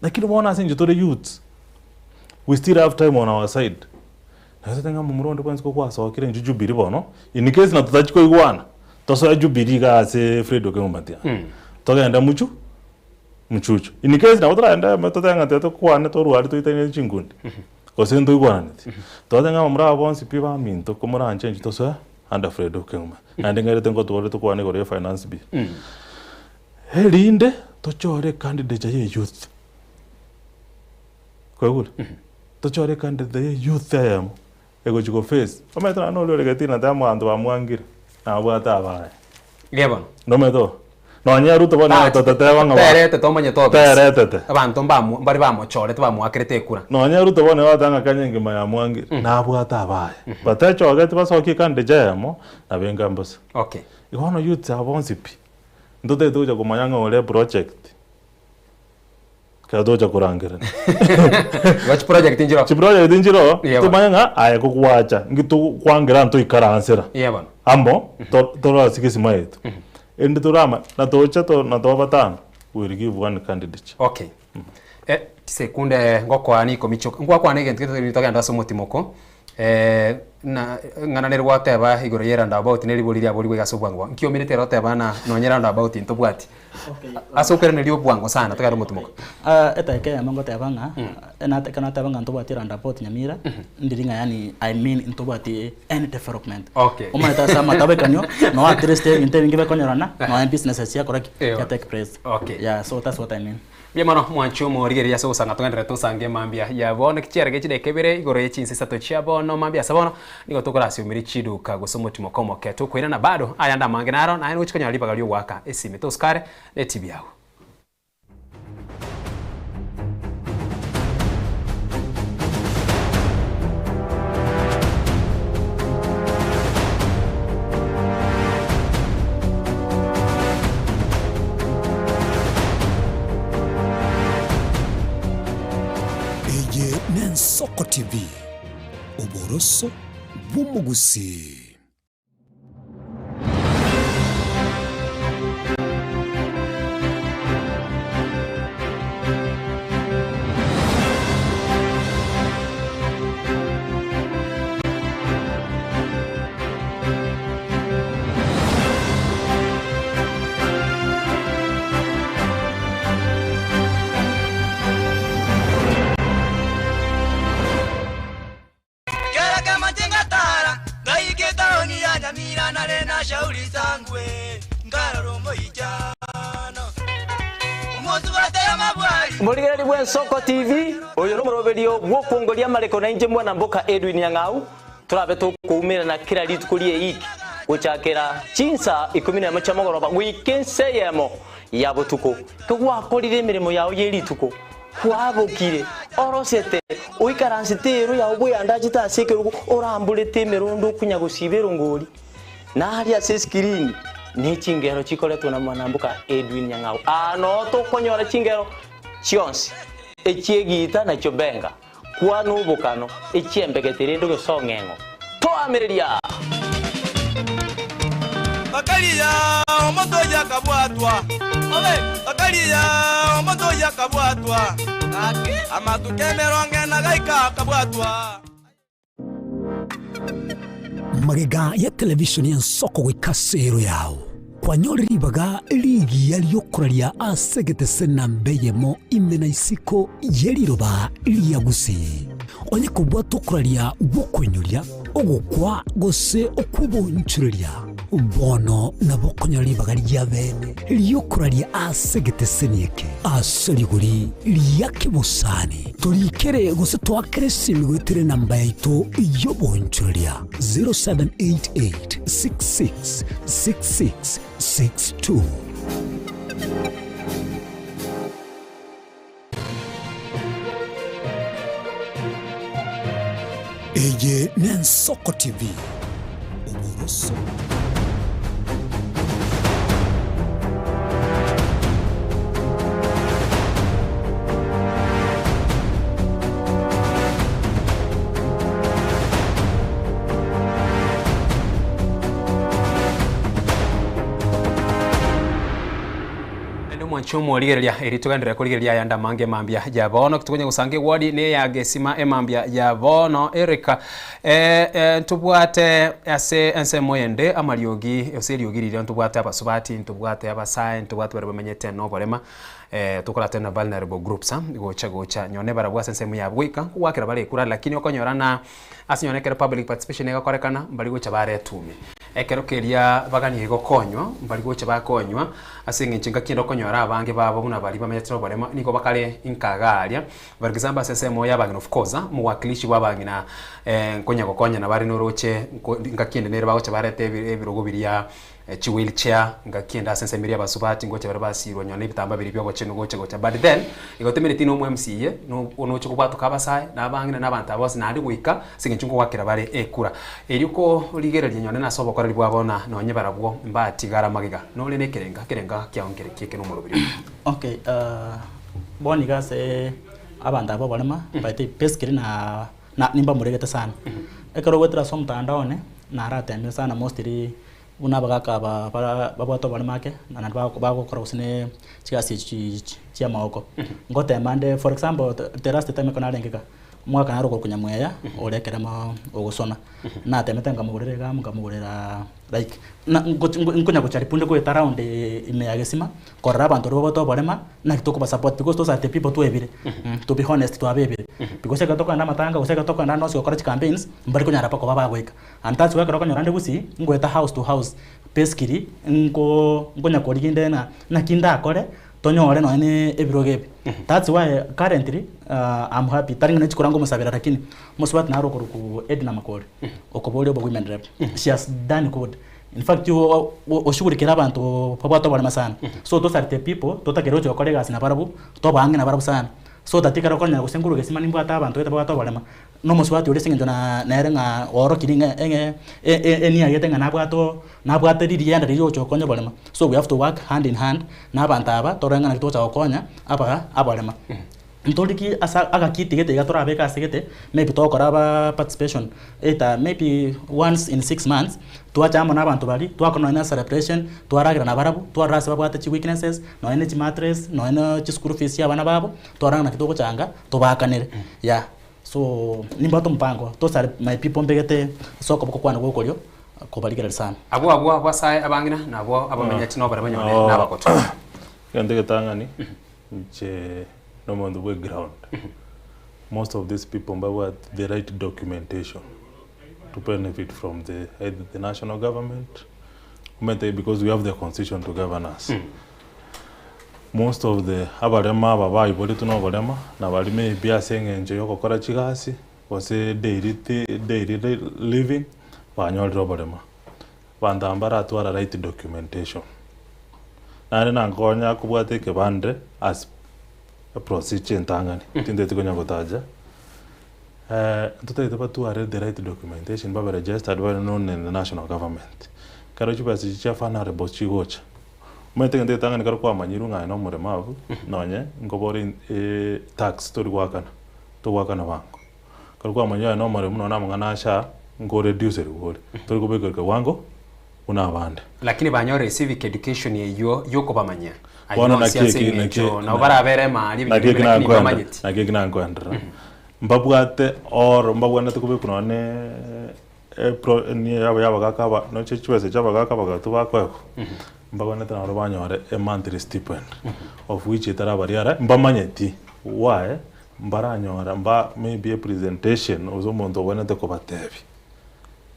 Speaker 17: Lakini bono ase eng'encho tore youths, we still have time on our side. Naye tote ng'a momura onde bwensi kokwasokire inchuo Jubilee bono, in case na totachi koigwana, tosoe Jubilee igaa ase Fred Okengo Matiang'i. Togende muchu, mchuchu. In case nabo toragende tote ng'a tiga tokwane torware toitanie chinkundi. Gose ntoigwananeti? Tobate ng'a abamura aba bonsi pi baminto komoranche inche tosoe under Fred Okeng'uma. Naende ng'erete ngotwore tokwane igoro ye finance bill. Erinde tochore ecandidature ye youth. Kwaigure? Tochore ecandidature ye youth eyemo egochi go face. Omanyete nonye noria ore getii nateba abanto bamwangire nabwate abaye.
Speaker 8: Rigia bono.
Speaker 17: Nomanyete oo? Nonye Ruto bono
Speaker 8: Ah,
Speaker 17: toteteba ng'a ba-
Speaker 8: teretete omanyete obese.
Speaker 17: Teretete.
Speaker 8: Abanto mbamu mbare bamochorete bamoakerete ekura.
Speaker 17: Nonye Ruto bono nigo ng'a Kenya engima yamwangire, nabwate abaye. Batechogeti basokie candidate eyemo, nabo enga mbosa.
Speaker 8: Okay.
Speaker 17: Igo bono youths aba bonsi pi, ntotagete gocha komanya ng'a ore eproject, ekero togocha korangerania.
Speaker 8: Igo chiproject nchiroo.
Speaker 17: Chiproject nchiroo,
Speaker 8: Eeh bono.
Speaker 17: tomanye ng'a aye kogwacha, nki tokwangera ntoikaransera.
Speaker 8: Eeh bono.
Speaker 17: Amo, to- torosie gesima yaito. Erinde torama, na tocha to na toba batano, we will give one candidate.
Speaker 8: Okay. Eh, chisekunde ngokoa nikomi chioka, ngwakwana egento gete tari togende ase omotimoko, na ng'ana nere gwateba igoro ye roundabout na eribori riaborigwe iga ase obwango bwao. Nki ominete ere oteba ng'a nonye roundabout ntobwati? Ase okoiraneria obwango sana togende omotimoko.
Speaker 5: Etageka eyemo ngoteba ng'a, enate ekero nateba ng'a ntobwati roundabout Nyamira, ndiri ng'a yaani I mean ntobwati any development.
Speaker 8: Okay.
Speaker 5: Omanyete ase amatabekanio, no at least ebinto ebinge bikonyorana, nonya ebusinesses chiakora ki?
Speaker 8: Eeh.
Speaker 5: Chia take place.
Speaker 8: Okay.
Speaker 5: Yeah, so that's what I mean.
Speaker 8: Mbuya mono mwanche omorigereria ase ogosanga togenderere tosange mambia ya bono chiarenge chidakika ibere igoro ye chinsa isato chia bono mambia ase bono nigo tokorasiomire chiduka gose omotimoko omoke tokoirana bado ayande amange naro naye nogochi konyora ribaga riogoaka esimi tosukare ne etibi yago.
Speaker 1: Eye n'Ensoko TV, oboroso bw'omogusii.
Speaker 19: Morigereria bw'Ensoko TV, oyo nomoroberio bw'okwongoria amareko na inche mwana mboka Edwin Nyang'au, torabe tokoumerana kera rituko ri'eiki gochakera chinsa ikomi nemo chia mogoroba goika ensa eyemo ya botuko. Kegwakorire emeremo yao ye rituko, kwabokire, orosete, oikaransete ero yao bweyandachete ase ekerogo, oramborete emerondo okonya gosiba erongori. Na aria ase esikirini ne chingero chikoretwe na mwanamboka Edwin Nyang'au. Aa noo tokonyora chingero chionsi, echi'egiita na chiobenga, kwana obokano, echi'embegete rende ogesong'eng'o. Toamereria!
Speaker 18: Bakaria omonto oyio akabwatwa, bakaria omonto oyio akabwatwa, amatuko emerongo ena gaika akabwatwa.
Speaker 1: Magega ya televishoni y'ensoko goika ase ero yao, kwanyore ribaga rigiya ri'okoraria ase egetese namba eyemo ime na isiko ye riroba ria Gusii. Onye kobwata okoraria gw'okoinyoria, ogokwa gose okw'obonchoreria, bono nabo okonyora ribaga ria bene ri'okoraria ase egeteseni eke ase rigori ria kebosani. Torikere gose toakere esimi goetera enamba yaito y'obonchoreria 0788 66 66 62. Eye n'Ensoko TV, oboroso.
Speaker 8: Naende omwanche omorigereria, erio togenderere korigereria ayande amange emambia ya bono. Tokonya gosanga ewodi ne ya gesima emambia ya bono. Erika, eh, eh, ntobwate ase ensemo eyende amariogi, gose eriogi riria ntobwate abasubati, ntobwate abasae, ntobwate baria bamenyete noborema, eh, tokorate na vulnerable groups ah, gocha gocha nyone barabwo ase ensemo yabo goika nkogwakera bare ekura lakini okonyora na ase nyone ekero public participation egokorekana mbari gocha baretume. Ekero keria baganirie gokonywa, mbari gocha bakonywa ase eng'encho engaki ende okonyora abange babo buna baria bamenyete noboremo nigo bakare inka iga aria. For example ase ensemo ya abang'ina of course omowakilishi bwa abang'ina nkonya gokonyana bare noroche nko engaki ende nere bagocha bareta ebirogo biria chi wheel chair, ngaki ende ase ensemo eria abasubati ngocha bare basirwa nonye na ebitambaa biria bia obochenu gocha gocha but then igo temereti na omo MCA no onoche kobwatoka abasae na abang'ina na abanto aba bonsi naende goika ase eng'encho nkogwakera bare ekura. Erio korigereria nonye nase obokoreri bwabo na nonye barabwo mbatigara magega nore na ekerenga ekerenga kiao nkere ki eke nomoroberi oyo.
Speaker 5: Okay bono iga ase abanto aba oborema by the way basically na na nimbamoregete sana. Ekero ogoetera ase omotandao one naratemire sana mostly Buna abagaaka aba babwate oboremo ake, na naende bagokora gose ne chigasi echi chi'amaboko. Ngotema nde for example, the last time ekero narenge iga, omogaka nare okorokwa Nyamweya, ore ekeremo ogosona, natemete nkamogorera egamu nkamogorera like na nkonya gocharibu nde goeta round ime ya gesima, korora abanto baria babwate oborema, naki tokobasupport because those are the people twebire, to be honest twabebire. Because ekero tokogenda amatanga gose ekero tokogenda ande onsi gokora chicampaigns, mbari konyara mpaka koba bagoika. And that's why ekero okonyora ande gusii, ngoeta house to house, basically nko nkonya korigia inde ng'a naki ndakore tonyore nonye na ebirogo ebi. That's why currently I'm happy, tari ng'a nechikura ngomosabera lakini omosubati naro okorokwa Edna Makori, okoboria obo women rep, she has done good. In fact oshughulikire abanto babwate oborema sana. So those are the people totakeire gochia gokora egasi nabarabwo, toba ang'e nabarabwo sana. So that ekero okonyora gose nkorwa gesima nimbwate abanto gete babwate oborema, na omosubati oria ase eng'encho na nere ng'a oorokirie ng'a eng'e enia gete ng'a nabwate oo nabwate ririenda riria ogocha gokonya oborema. So we have to work hand in hand na abanto aba torore ng'a naki togocha gokonya aba aborema. Ntorigie ase agakiti gete iga torabeke ase gete, maybe togokora aba participation either maybe once in 6 months, twacha amo na abanto baria, twakora nonye na celebration, twaragera nabarabwo, twarora ase babwate chi weaknesses, nonye na chimattress, nonye na chischool fees chia abana babo, twarora ng'a naki togochanga tobaakanere, yeah. So nimbwate omopango, those are my people mbegete ase okoboko kwane gwa okorio kobarigereria sana.
Speaker 8: Abwo abwo abasae abang'ina, na abwo abamenyeti nobare banyone nabagotu.
Speaker 17: Egento egetang'ani, inche nomonto bwe ground, most of these people mbabwate the right documentation to benefit from the either the national government, omanyete because we have the constitution to govern us. Most of the abarema aba baiboretwe na oborema, na baria maybe ase eng'encho ya ogokora chigasi, gose daily thi daily living, banyorire oborema. Abanto aba mbaratwara right documentation. Naende nankonya kobwata ekebande as a procedure entang'ani, tinteti konya gotacha, ntotagete batware the right documentation babe registered babe known in the national government. Ekero chibesa echi chia vulnerable chigocha, omanyete egento egetang'ani ekero kwamanyirwe ng'a aye na omoremabu, nonye nkobore tax tori goakana, togoakana bango. Ekero kwamanyire aye na omoremu nonye na amang'ana acha aa, nkoreducerigwa ore, tori kobekerwa ekewango buna abande.
Speaker 8: Lakini banyore civic education eywo yokobamanya aywo
Speaker 17: Bono
Speaker 8: onsi
Speaker 17: naki
Speaker 8: ase
Speaker 17: eki
Speaker 8: eng'encho
Speaker 17: naki
Speaker 8: nabo barabere emari
Speaker 17: naki
Speaker 8: ebinyoro
Speaker 17: eki
Speaker 8: ime lakini
Speaker 17: nakoenda
Speaker 8: mbamanyeti.
Speaker 17: naki eki nakoenderera mbabwate or mbabwenerete kobekwa nonye ne epro ni yabo ya abagaka aba noche chibesa chia abagaka abagatu bakoegwa mbabwenerete nabo banyore a monthly stipend of which etarabaria ara mbamanyeti why mbaranyora mba maybe a presentation gose omonto obwenerete kobatebia.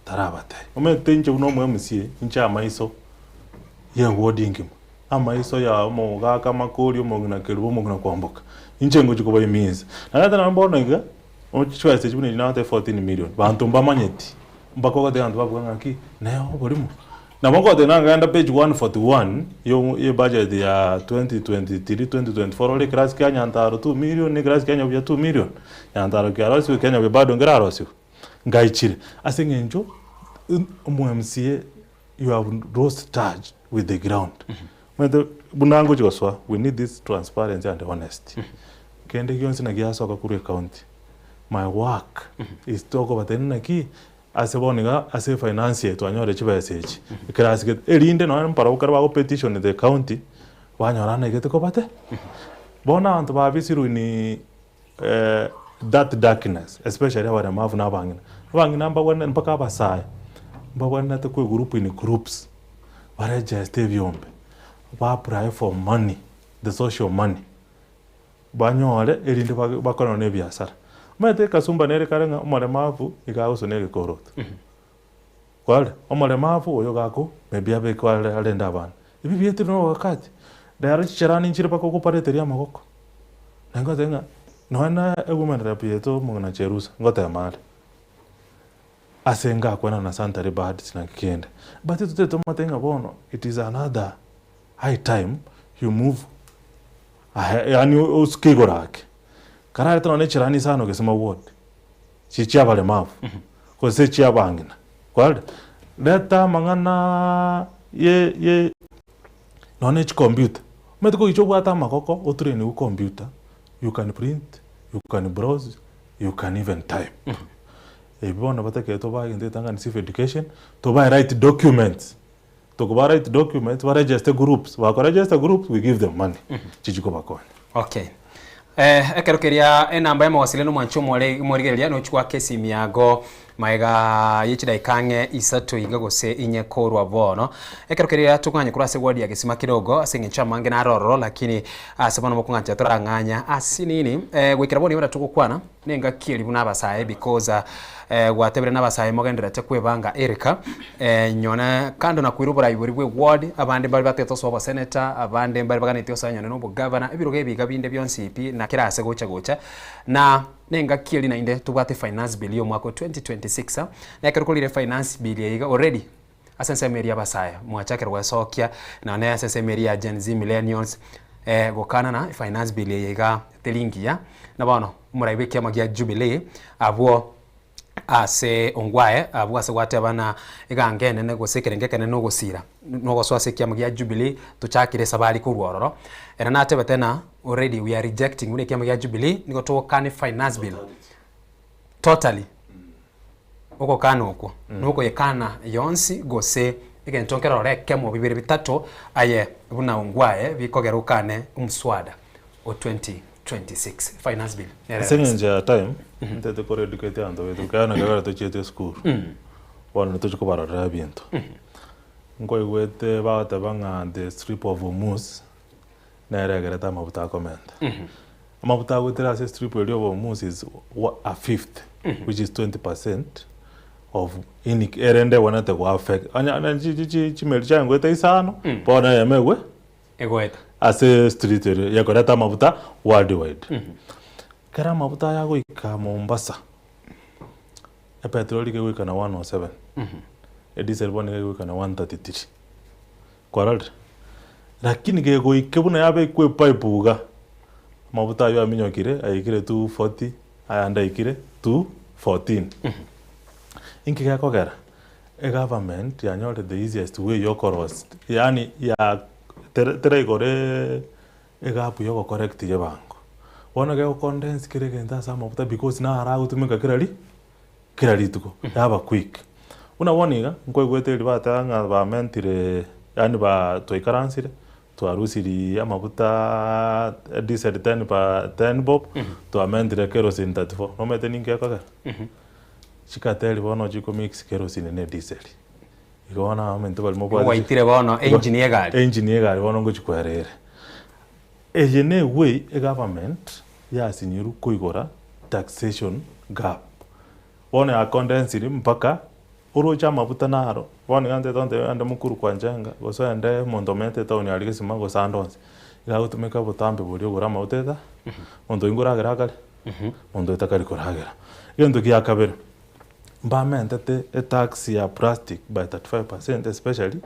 Speaker 17: Tarabatebia. Omanyete inche buna omo MCA, inche amaiso ya eward engima, amaiso ya omogaka makori, omong'ina kerubo, omong'ina kwamboka, inche ngochia kobaimisa. Naende nonye bono iga, chibesa echi buna echi nagotebia 14 million, banto mbamanyeti, mpaka ogotebia abanto babuga ng'aki, neye oborimo. Nabo ngoteba nagenda page 141 yo ye budget ya 2023 2024 ore ekerasi kia Nyantaro 2 million, na ekerasi kia Nyabuya 2 million, Nyantaro kiarosiwe, ekia Nyabuya bado nkerarosiwe. Ngaichire ase eng'encho omo MCA you have lost touch with the ground. Omanyete buna ngochia gosoa we need this transparency and honesty. Kende gionsi naki giasoka korwa ecounty, my work is tokobatebia naki ase bono iga ase efinance eye twanyore chibesa echi ekerasi gete erinde nonye mbarabwo ekero bago petition the county banyora naigete kobate. Bono abanto babisirwe ni that darkness especially abaremavu na abang'ina, abang'ina mbabwenerete mpaka abasae, mbabwenerete kwe group in groups, baregeste ebiombe, ba apply for money, the social money, banyore erinde ba bakorane na ebiasara. Omanyete ekasumba nere kare ng'a omoremavu iga agosona egekoroto, kwarora, omoremavu oyo iga ako maybe abekwe are arende abana. Ebi biaetire na obogakati, rero chicherani nchire mpaka ogopareteria amagoko. Na ngoteba ng'a nonya na ewomen rep yaito omong'ina Cherusa, ngotema are, ase ngakwana na Santari Birds naki kende, but totagete tomotebie ng'a bono it is another high time you move ahe yaani osuke igoro ake. Kararete nonya na echirani isano gesima ward, chi chia abaremavu, gose chia abang'ina, kwarora? Reta amang'ana ye ye nonya ne chicomputer, omanyete kogicha obwate amagoko otrainiwe computer, you can print, you can browse, you can even type. Ebi bono batakire tobae egento getang'ani civic education, tobae right documents, tokobaa right documents, ba register groups, bako register groups we give them money, chichi kobakonya.
Speaker 8: Okay. Eh, ekero keria enamba ya mawasiliano mwanche omore omorigereria nochi goaka esimi yago maega ye chidaika ang'e isato iga gose inye korwa bono. Ekero keria tokong'anya korwa ase ward ya Gesima kidogo ase eng'encho amange naro ororo lakini ase bono mokong'ancha torang'anya ase nini eh, goikera bono nigo togokwana nengaki eri buna abasae because eh, gwatebire na abasae mogendererete kwebanga erika eh, nyone kando na koira oborai boria bwe ward abande mbare batagete osoa obosenator abande mbare baganetie osoa nyone na obogavana ebirogo ebi iga binde bionsi pi na kera ase gocha gocha na nengaki eri naende tobwate finance bill ya omwaka o 2026 na ekero korire finance bill eye iga already ase ensemo eria abasae mwachakire gwesokia nonye ase ensemo eria ya Gen Z millennials eh, gokana na finance bill eye iga teri ngiya na bono omorai bwa ekiama gia Jubilee abwo ase ongwae abwo ase gwateba na egango enene gose ekerengo ekenene nogosira nogosoa ase ekiama gia Jubilee tochakire esabari korwa ororo. Ere natebete ng'a already we are rejecting buna ekiama gia Jubilee nigo togokana efinance bill totally. Ogokana okwo nokoyekana yonsi gose egento nkerore ekemo bibere bitato aye buna ongwae bikogera okane omswada o 2026 finance bill nere
Speaker 17: Ase eng'encho ya time, ntete kore educate abanto baito ekiagera naki ekero tochiete esukuru, bono nitochia kobarorera ebinto. Nkoigwete bagoteba ng'a the strip of Hormuz, nere egerete amabuta akomenta. Amabuta agoetera ase estrip eria of Hormuz is a fifth, which is 20 percent of ini erende ebwenerete go affect onye onye chi chi chi chimeli chiaye ngoeta isano, bono eyemo egwe
Speaker 8: Egoeta.
Speaker 17: ase street eria yakoreta amabuta worldwide. Ekero amabuta aya agoika Mombasa, epetroli iga egoika na 107, edisel bono iga egoika na 133, kwarorire? Lakini kegoika buna yabekwa epipe iga, amabuta aywo aminyokire aikire 240, ayande aikire 214. Inki gekogera? Egovernment yanyorire the easiest way yokorosia yaani ya teraigora egapu ya ogocorrect ebango. Bono gegocondense kera egento ase amafuta because naro agotumeka kera ri kera rituko, yaba quick. Buna bono iga, nkoigwete erio bateba ng'a bamentire yaani ba twaikaransire, twarusiri amafuta diesel ten pa ten bob, twamentire kerosene 34. Nomanyete ninki gekogera? Chikateri bono chikomix kerosene na edisel. Igo bono abamento baria mobwate
Speaker 8: Gwaitire bono engine ya egari.
Speaker 17: Engine ya egari bono ngochi koera ere. Eye ne eway egovernment yasinyirwe koigora taxation gap. Bono yakondensiri mpaka oroche amabuta naro, bono iga ntete ntebe ande mokuru kwa Njenga gose ende omonto omenyete etown aria gesima gose ande onsi, iga agotumeka obotambe boria ogora amaguta eta, omonto oyio nkoragera akare? Monto oyo takari koragera. Egento gia kabere, mbamentete etax ya plastic by 35% especially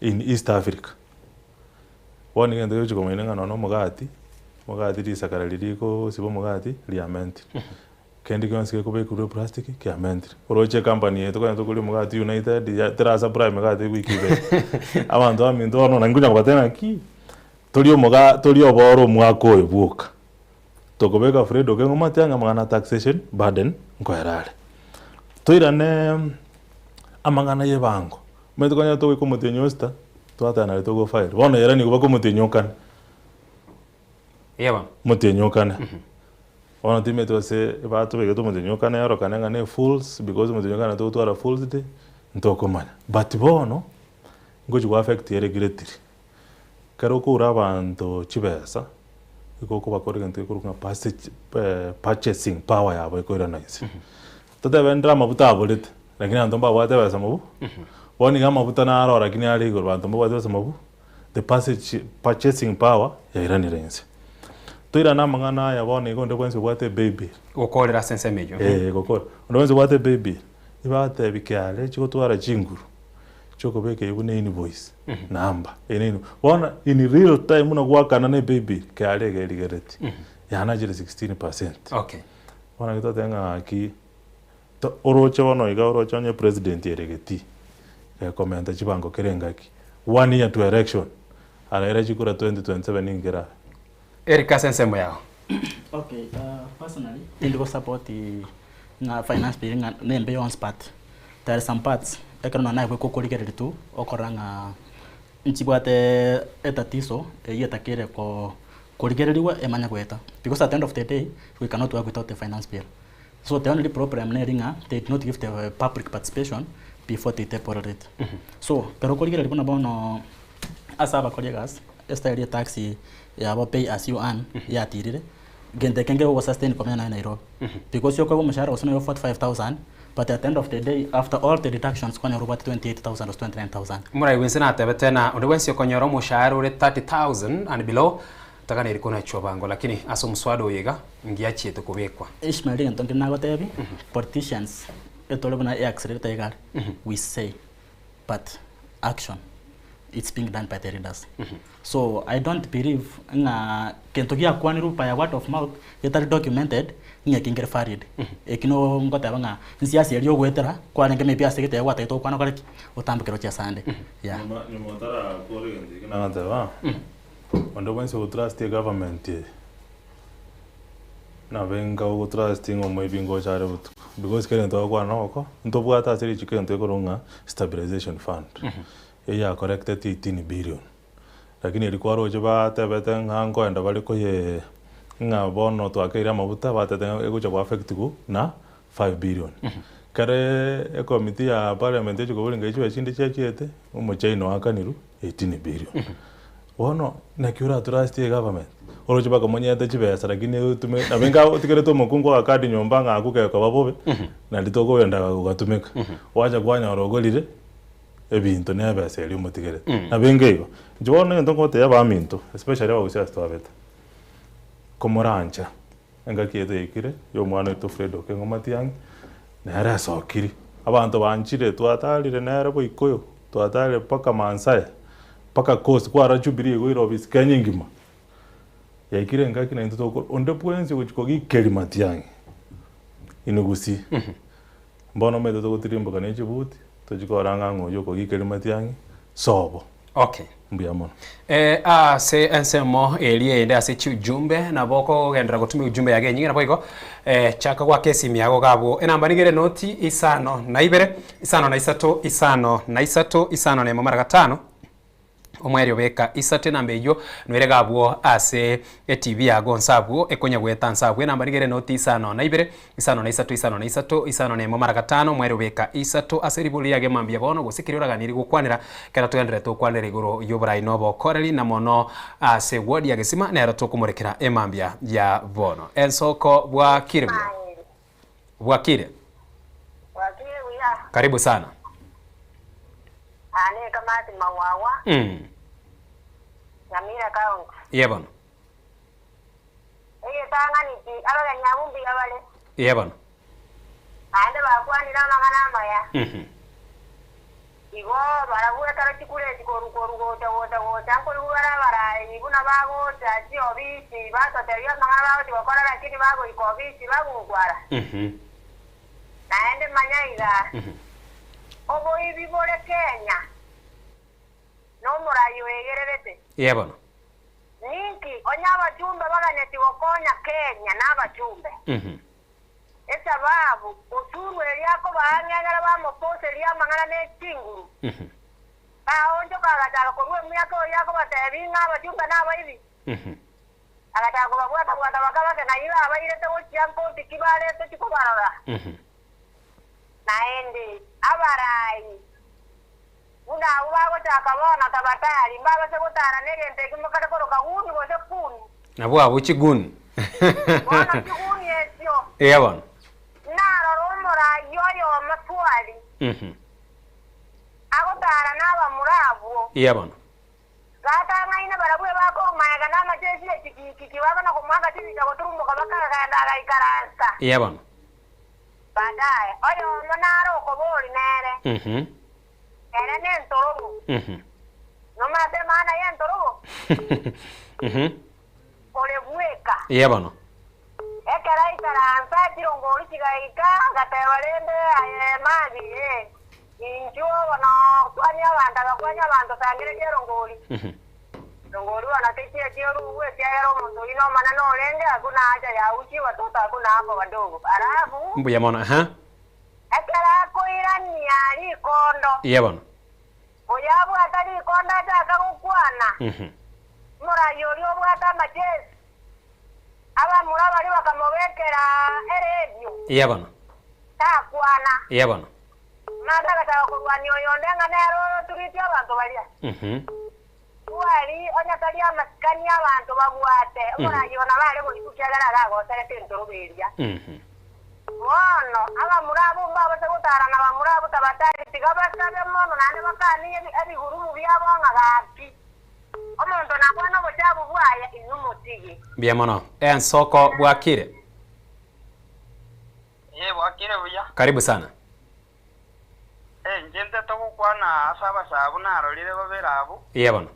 Speaker 17: in East Africa. Bono egento gegochia komanya ng'a nonya omogati, omogati risakara riria rigosiba omogati riamentire. Kende gionsi gekobekerwa eplastic kiamentire. Oroche ecompany eye tokonyara tokoria omogati United ya tera supply emegati ewiki ibere. Abanto baminto bono naki nkonya kobatebia ng'aki, torie omoga torie oboro omwaka oyo bwoka. Tokobeka Fred Okengo matiang'i amang'ana a taxation burden nkoera are. Toirane amang'ana ya ebango, omanyete kwanyora togoika omotienyi o sita, twateba nari togo file, bono ere nigo baka omotienyi o kane. Omotienyi o kane. Bono timanyeti gose batobegete omotienyi o kane orokane ng'a ne fools because omotienyi o kane togotwara fools day, ntokomanya. But bono, ngochi go affect ere greatly. Ekero okoura abanto chibesa, nigo okobakora egento gekorokwa ng'a passage purchasing power yabo ekoirana inse. Totebe ndire amabuta aborete, lakini abanto mbabwate ebesa mobu, bono iga amabuta naro lakini are igoro abanto mbabwate ebesa mobu, the passage purchasing power yairanire inse. Toirane amang'ana aya bono iga onde bwensi obwate ebaby.
Speaker 8: Gokorera ase ensemo eyio.
Speaker 17: Eh, gokora. Onde bwensi obwate ebaby, nibatebi kiare chigotwara chinguru. Chiokobeka eyio buna invoice number eye ne invoice. Bono in real time buna gwakana na ebill kare iga erigereti yanachire 16%.
Speaker 8: Okay.
Speaker 17: Bono naki totebe ng'a gaki to oroche bono iga oroche onye president ere getii gekomenta chibango kera engaki one year to election araire chikura 2027 ninki kerabe?
Speaker 8: Eric ase ensemo yao.
Speaker 5: Okay, personally tindi go support ng'a finance bill ng'a nembe yonsi but there are some parts ekero nonya naye goika okorigereria tu okorora ng'a nchibwate etatiso eywo etakeire ko korigereriwa emanye goeta because at the end of the day we cannot work without the finance bill. So the only problem neri ng'a they did not give the public participation before they tabled it. So ekero okorigereria buna bono ase abakori egasi, estyle ye taxi yabo pay as you earn yatirire, gento eke nkegogosustain komenya naye Nairobi. Because okoegwa omoshahara gose noyo 45,000 but at the end of the day after all the deductions kwanyora obwate 28,000 gose 29,000.
Speaker 8: Morai bwensi natebete na onde bwensi okonyora omoshahara ore 30,000 and below taganeri konachwa bango lakini ase omoswada oyo iga ngiachiete kobekwa.
Speaker 5: Ishmael egento nkere nagotebi, politicians etore buna eaccelerator iga are, we say but action it's being done by the leaders. So I don't believe ng'a kento giakwanirwe by a word of mouth getari documented ng'a eki nkere valid. Eki no ngoteba ng'a nsiasa eria ogoetera kwarenge maybe ase egete gwatagete gokwana okore ki? Otambokere gochia asande. Yeah.
Speaker 17: Nyuma nyuma otarakora egento ekio nagoteba, onde bwensi ogotrust egovernment eye, Nabe inga ogotrust ng'a omoibi ngocha are botuko, because kera egento agokwana nogoko, ntobwate ase richiko egento gekorwa ng'a stabilization fund, eywo ya collected 18 billion, lakini erio kwaroche batebete ng'a nkoenda bare koyee ng'a bono twakeire amabuta batebete ng'a egocha go affect go na 5 billion. Kere ecommittee ya parliament echi koboria ng'a chibesa chinde chiachiete, omochaina oakanirwe 18 billion. Bono naki oratrust egovernment? Oroche bakomonyete chibesa lakini otume nabo inga otigerete omokungu agakadi nyomba ng'a akwo gekoba bobe, naende tokogenda gogatumeka. Gwacha kwanyora ogorire. ebinto na ebesa eria omotigerete.
Speaker 8: Mm.
Speaker 17: Nabo enga igo, inche bono egento ngotebia abaminto, especially abagusii ase twabete, komorancha engaki yaito yaikire ya omwana oito Fred Okengo Matiang'i, nere asokiri, abanto banchire twatarire nere boikoyo, twatarire mpaka Maasai, mpaka Coast, kwarora Jubilee igo ire ofisi Kenya engima. Yaikire engaki naintwe tokora onde bwensi ogochia kogikeria Matiang'i inwe gusii, mbono omanyete togotirimboka ne chibuti, tochie koranga ng'a oyio okogikeria Matiang'i sobo.
Speaker 8: Okay.
Speaker 17: Mbuya mono.
Speaker 8: Eh, ase ensemo eria ende ase chiujumbe nabo okogenderera gotumia ujumbe yago enyinge naboigo eh, chaka goaka esimi yago iga abwo enamba nigo ere noti isano na ibere isano na isato isano na isato isano na emo mara gatano Omoerio beka isato enamba eyio noire iga abwo ase etv yago nse abwo ekonya goeta nse abwo enamba nigo ere noti isano na ibere isano na isato isano na isato isano na emo mara gatano omoerio beka isato ase ribori riage mambia bono gose keria oraganirie gokwanera ekero togendererete gokwanera igoro y'oborai na obokoreri na mono ase ward ya Gesima nero tokomorekera emambia ya bono. Ensoko bwakire buya? Bwakire?
Speaker 2: Bwakire buya.
Speaker 8: Karibu sana.
Speaker 2: Aa ne Kamati Mawawa, Nyamira County.
Speaker 8: Ye bono.
Speaker 2: Egetang'ani ki abageni abwo mbuya bare,
Speaker 8: Ye bono.
Speaker 2: naende bakwanire amang'ana amaya. Igo barabwo ekero chikura echi korwa-korwa gocha gocha gocha nkoigwa bare abarai buna bagocha chiobisi batotebia amang'ana bagochia gokora lakini bagoika obisi bagunkwara. Naende manya iga, oboibi bore Kenya nomorai oegererete.
Speaker 8: Ee bono.
Speaker 2: Ninki onye abachumbe baganeti gokonya Kenya nabachumbe? Esababu, osuru eria akobaa ng'egere bamoposerie amang'ana ne chinguru. Baonchoka agachaka korua emiaka oyio akobatebia ng'a abachumbe nabaibi. Agachaka kobabwata-bwata bakabake na igo abairete gochia nkoti ki bare tochia kobarora. Naende abarai buna abwo bagochaka bono tabatari, mbabase gotara negento ekio mokare koroka guni gose kuni.
Speaker 8: Nabwo abwo chiguni.
Speaker 2: Bono chiguni echio
Speaker 8: Ee bono.
Speaker 2: narora omorai oyomo twari, agotara nabamura abwo.
Speaker 8: Ee bono.
Speaker 2: Batang'aine barabwo ebakorwa magega namachesi e chikikiki, bakona komoaka chibicha goturumboka bakagenda agaikaransa.
Speaker 8: Ee bono.
Speaker 2: Baadaye, oyomo nare okobori nere, ere nentorobo. Nomanyete emaana y'entorobo? Ore bweka.
Speaker 8: Ee bono.
Speaker 2: Ekero aikaransa, chirongori chigaika, agateba rende, Aye Mabi, ee, inchuo bono kwania abanto. Agakwania abanto, Sangereria erongori. Erongori bono techieti orugwe, ekiagera omonto oyio nomonene orenge, hakuna haja ya uchi, watoto hakuna hapo wadogo. Alafu,
Speaker 8: Mbuya mono, aha.
Speaker 2: ekero akoirania rikondo,
Speaker 8: Ee bono.
Speaker 2: oyo abwata rikondo achaka gokwana, omoraia oria obwate amachesi, Abamura baria bakamobekera eredio.
Speaker 8: Ee bono.
Speaker 2: Takwana.
Speaker 8: Ee bono.
Speaker 2: Omanyete agachaka korwania oyonde ng'a nere oyoturetie abanto baria. Twari onye tari amasikani abanto babwate, omoragia oo nabo are goitwa ekiagera agagoserete entorobo eria. Bono abamura abwo mbabase gotara nabamura abwo tabatari, tiga basabe mono naende bakanie ebigurumu biabo ng'a gaki. Omonto nakwane obochafu bwaye, inwe motige.
Speaker 8: Mbuya mono. Ensoko bwakire?
Speaker 3: Ee, bwakire buya.
Speaker 8: Karibu sana.
Speaker 3: Eh, inche ntete gokwana ase abasae narorire babere abwo.
Speaker 8: Ee bono.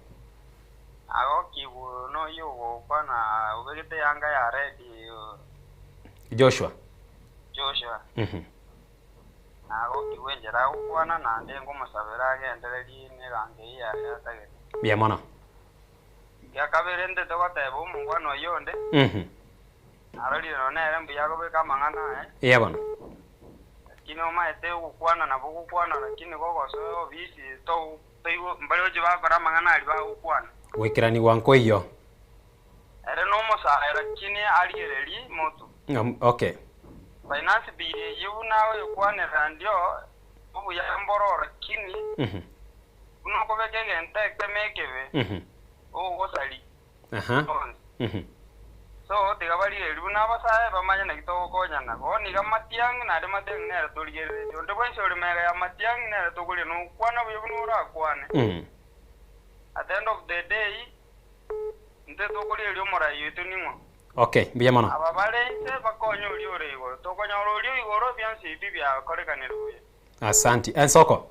Speaker 3: Agokigwa noyio ogokwana obegete eyanga ya red.
Speaker 8: Joshua.
Speaker 3: Joshua. Nagokigwa enchera agokwana, naende nkomosabera agendererie negancha eyio yaye atagete.
Speaker 8: Mbuya mono.
Speaker 3: Egia kabere ntete goteba omongwana oyio onde, narorire nonya nere mbuya akobeka amang'ana aye.
Speaker 8: Eeh bono.
Speaker 3: Lakini omaete ogokwana nabo ogokwana lakini gogosoa obisi to toigwe mbare gochia bakora amang'ana aria bagokwana.
Speaker 8: Goikeranigwa nkoiyo.
Speaker 3: Ere nomosae lakini arigererie motu.
Speaker 8: Okay.
Speaker 3: Finance bill eyio buna oyokwanera ndio obuya mboro lakini buna okobeka egento ekemo ekebe ogosaria onsi. So, tiga barigereria buna abasae bamanye naki togokonyana. Bono iga Matiang'i naende Matiang'i nere torigereretie. Onde bwensi ore magega ya Matiang'i nere tokoria nokwana buya buna orakwane. At the end of the day, intwe tokorigereria omorai oito ning'o?
Speaker 8: Okay, mbuya mono.
Speaker 3: Aba bare inse bakonye oria ore igoro. Tokonyora oria o igoro, bionsi ebi biakorekanire buya.
Speaker 8: Asanti. Ensoko.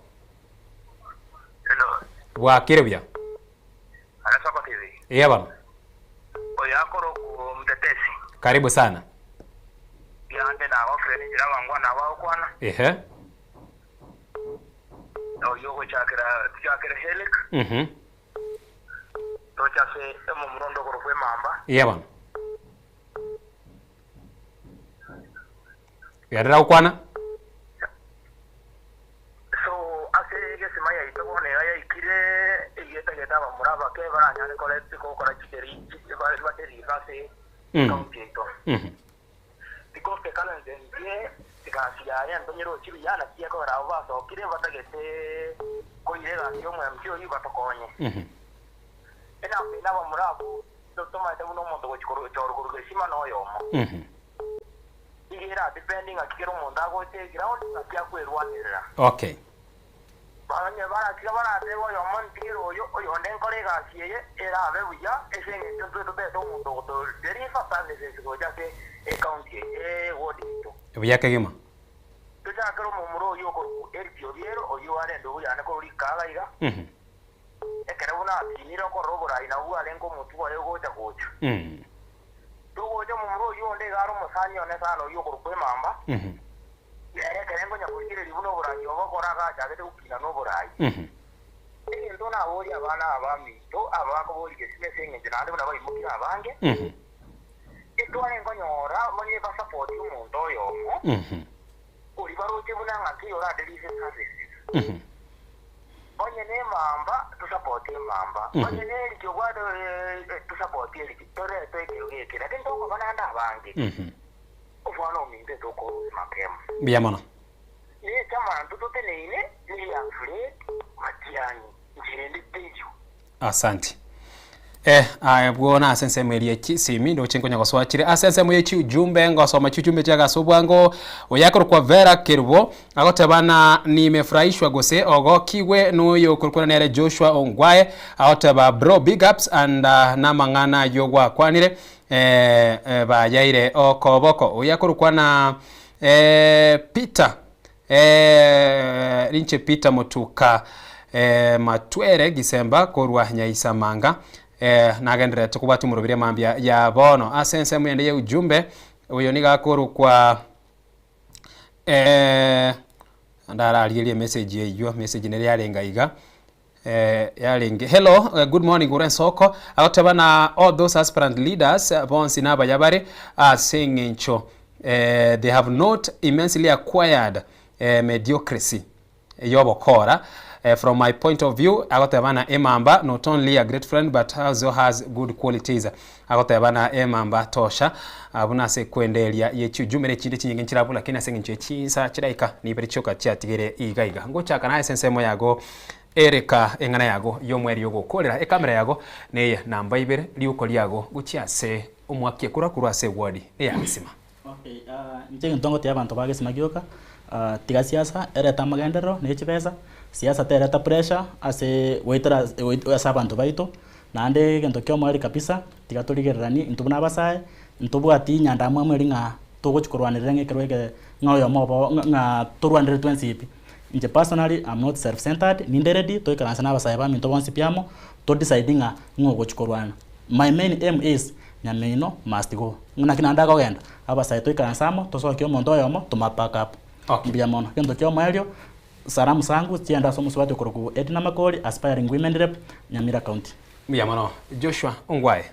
Speaker 8: Bwakire buya.
Speaker 4: Ensoko TV.
Speaker 8: Eya bono.
Speaker 4: Oyo akorokwa Mtetesi.
Speaker 8: Karibu sana.
Speaker 4: Yande nagokire ninchera abangwana abagokwana.
Speaker 8: Ehe.
Speaker 4: Oyio ogochakera tochakere Helek. Toche ase omomura onde okorokwa Emamba.
Speaker 8: Eya bono. Gerera gokwana.
Speaker 4: So ase egesima yaito bono iga yaikire eyetagete abamura abake baranyare kore gokora chideri baderive ase ekaunti yaito. Because the current MCA egasi yaye ntonyere ochi buya naki ekogera abwo basokire batagete koira egasi ya omo MC oyio batokonye. Enamba eye nabamura abwo tomaete buna omonto ogochi koru korwa gesima noyomo. Nigo era depend ng'aki kera omonto agocha eground ng'aki akwerwanerera.
Speaker 8: Okay.
Speaker 4: Onye baratiga baratebe oyomo ntigere oyo, oyonde nkore egasi eye erabe buya ase engencho ntwe totete omonto ogoto deliver services gocha ase ecounty eye eward yaito.
Speaker 8: Buya kegima.
Speaker 4: Tochakere omomura oyio okorokwa Eric Obiero oyio arende oboyane korwa rikaga iga. Ekero buna akinire okorora oborai nabwo bwarenge omotwe oye gocha gocha. Togocha omomura oyio onde iga are omosani one sana oyio okorokwa Emamba, nere ekero nkonya korigereria buna oborai obo okora agachagete gokina noborai. Egento naborie abana aba baminto aba bakoboria gesima ase engencho naende buna baimokire abange, etware nkonyora onye basapoti omonto oyomo, oria baroche buna ng'aki oradelive services. Onye nemamba, tosapotie emamba, onye neriki obwate tosapotie eriki, torete ekerogo eke. Lakini tokoba naende abange, omwana ominto etokorusia mapema.
Speaker 8: Mbuya mono.
Speaker 4: Nechamanto toteneine neya Fred Matiang'i, nchera ende teiyo.
Speaker 8: Asanti. Eh, aye bwona ase ensemo eria ye chisimi ndoche nkonya gosoa chire ase ensemo ye chiujumbe ngosoma chiujumbe chiaga ase obwango oyo akorokwa Vera Kerubo agoteba na nimefurahishwa gose ogokigwe noyo okorokwa nere Joshua Ongwae agoteba bro big ups and uh, namang'ana ayio gwakwanire eh, eh, bayaire okoboko oyo akorokwa na eh, Peter Eh, rinche Peter Motuka eh, Matwere Gisemba korwa Nyaisamanga eh, nagendererete kobwatia omoroberi amambia ya bono ase ensemo yende ya ujumbe oyo nigo akorokwa eh, ndararigerie message eywo message nere yarenge iga eh, yarenge hello eh, good morning ore ensoko agoteba na all those aspirant leaders eh, bonsi nabaya bare ase eng'encho eh, they have not immensely acquired eh, mediocrity yobokora eh, from my point of view agoteba na emamba not only a great friend but also has good qualities agoteba na emamba tosha ah, buna ase kwenderia yechiujumbe nechinde chinyinge nchirabwo lakini ase eng'encho yechinsa chidaika nibere chioka chiatigere iga iga ngochaka naye ase ensemo yago Ereka eng'ana yago y'omwerio ogokorera ekamera yago neye namba ibere riuko riago gochia ase omwaki ekura korwa ase ewodi eya gesima.
Speaker 5: Okay, inche egento ngotebi abanto ba gesima gioka, tiga siasa erete amagenderero ne chibesa, siasa tereta pressure ase goetera ase abanto baito, naende egento kia omoerio kabisa, tiga torigereranie intwe buna abasae, ntobwati nyandamwamu eria ng'a togochi korwanerera ng'a ekero eke ng'a oyomo obo ng'a torwanerere twensi pi. Inche personally am not self centered, ninde ready toikaranse na abasae baminto bonsi pi amo, to decide ng'a ng'o ogochi korwana. My main aim is Nyamino must go. Naki naende akogenda, abasae toikaranse amo, tosokie omonto oyomo, toma back up. Mbuya mono. Egento kia omoerio, salamu zangu chiende ase omosubati okorokwa Edna Makori, aspiring women rep, Nyamira County.
Speaker 8: Mbuya mono. Joshua Ongwae.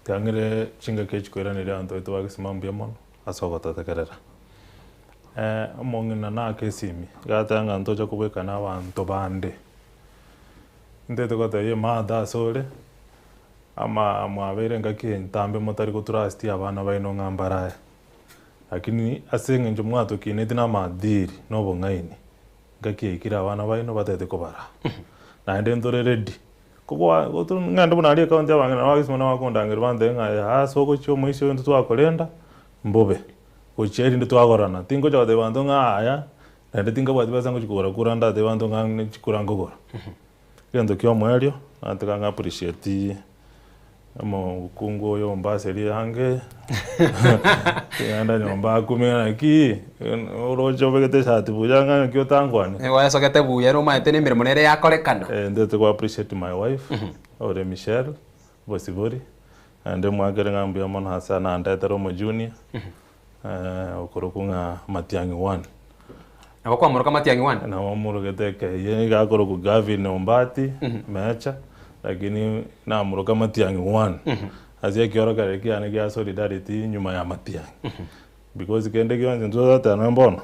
Speaker 17: Tiang'ire chingaki echi koiraneria abanto baito ba Gesima mbuya mono ase ogototegerera. Omong'ina nake esimi, iga ateba ng'a ntoche kobwekana abanto bande. Ntete gotebia ematha ase ore, ama mwabeire engaki entambe motari gotrust abana baino ng'a mbarae. Lakini ase eng'encho mwatokinetie na amaadili na obong'aini, engaki yaikire abana baino batete kobaraa. Naende ntore ready. Kobua gotu ng'ende buna aria ekaunti abang'ina nabo bagesima nabo bakondangeria bantebie ng'a yaa ase ogochia omoisia oyo intwe twakorenda mbobe, gochia erinde twagorana. Tingocha gotebia abanto ng'a aya, naende tinkabwati besa ngochia kogora kura ndatebie abanto ng'a ne chikura nkogora. Egento kia omoerio, nataka ng'a appreciate omokungu oyo ombaserie ange, kegenda nyomba akumia naki, oroche obegete esati buya ng'a naki otangwane.
Speaker 8: Gwesogete buya nomanyete na emeremo nere yakorekana.
Speaker 17: Ntete go appreciate my wife, ore Michelle Bosibori, naende mwakere ng'a mbuya mono ase anandetere omojunior, okorokwa ng'a Matiang'i one.
Speaker 8: Nabo kwamoroka Matiang'i one?
Speaker 17: Nabo morogete ekeyie, iga akorokwa Gavin Ombati, Mecha, lakini namoroka Matiang'i one, ase ekiorokererio kiane gia solidarity nyuma ya Matiang'i. Because kende gionsi intwe tototeba nonye bono,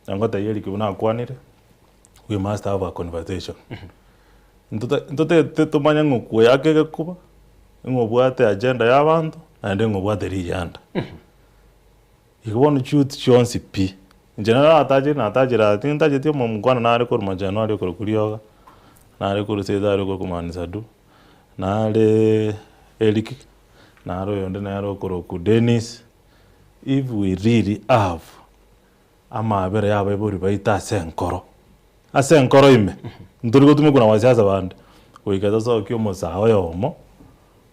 Speaker 17: nangotebia Eric buna akwanire, we must have a conversation. Ntotagete tomanye ng'a okoyaka egekuba, ng'a obwate agenda ya abanto, naende ng'a obwate riyianda. Igo bono chiuti chionsi pi, inche naro natachire natachire aa tintacheti omomkwana nare korwa machenu aria okorokwa rioga, nare korwa seito aria okorokwa manisadu, nare Eric, nare oyonde nere okorokwa Dennis, if we really have amabera ya abaibori baito ase enkoro, ase enkoro ime, ntori gotumekwa na basiasa bande, goika tosokie omosae oyomo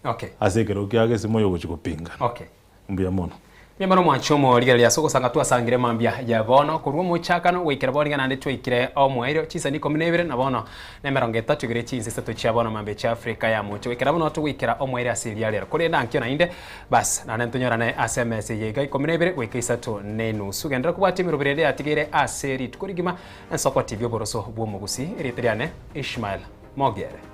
Speaker 8: Okay.
Speaker 17: ase ekerogo kia gesimo oyogochia gopingana.
Speaker 8: Okay.
Speaker 17: Mbuya mono.
Speaker 8: Mbuya mono mwanche omorigereria ase ogosanga twasangire mambia ya bono korwa omochakano goikera bono iga naende twaikire omoerio chisani ikomi na ibere na bono na emerongo etato igere chinsa isato chia bono mambia chia Afrika ya mocha goikera bono togoikera omoerio ase eria rero korende ankio naende bas naende ntonyorane ase emesa eye iga ikomi na ibere goika isato na enusu genderera kobwatia emeroberi ende yatigaire ase rituko rigima Ensoko TV oboroso bw'omogusii erieta riane Ishmael Mogere.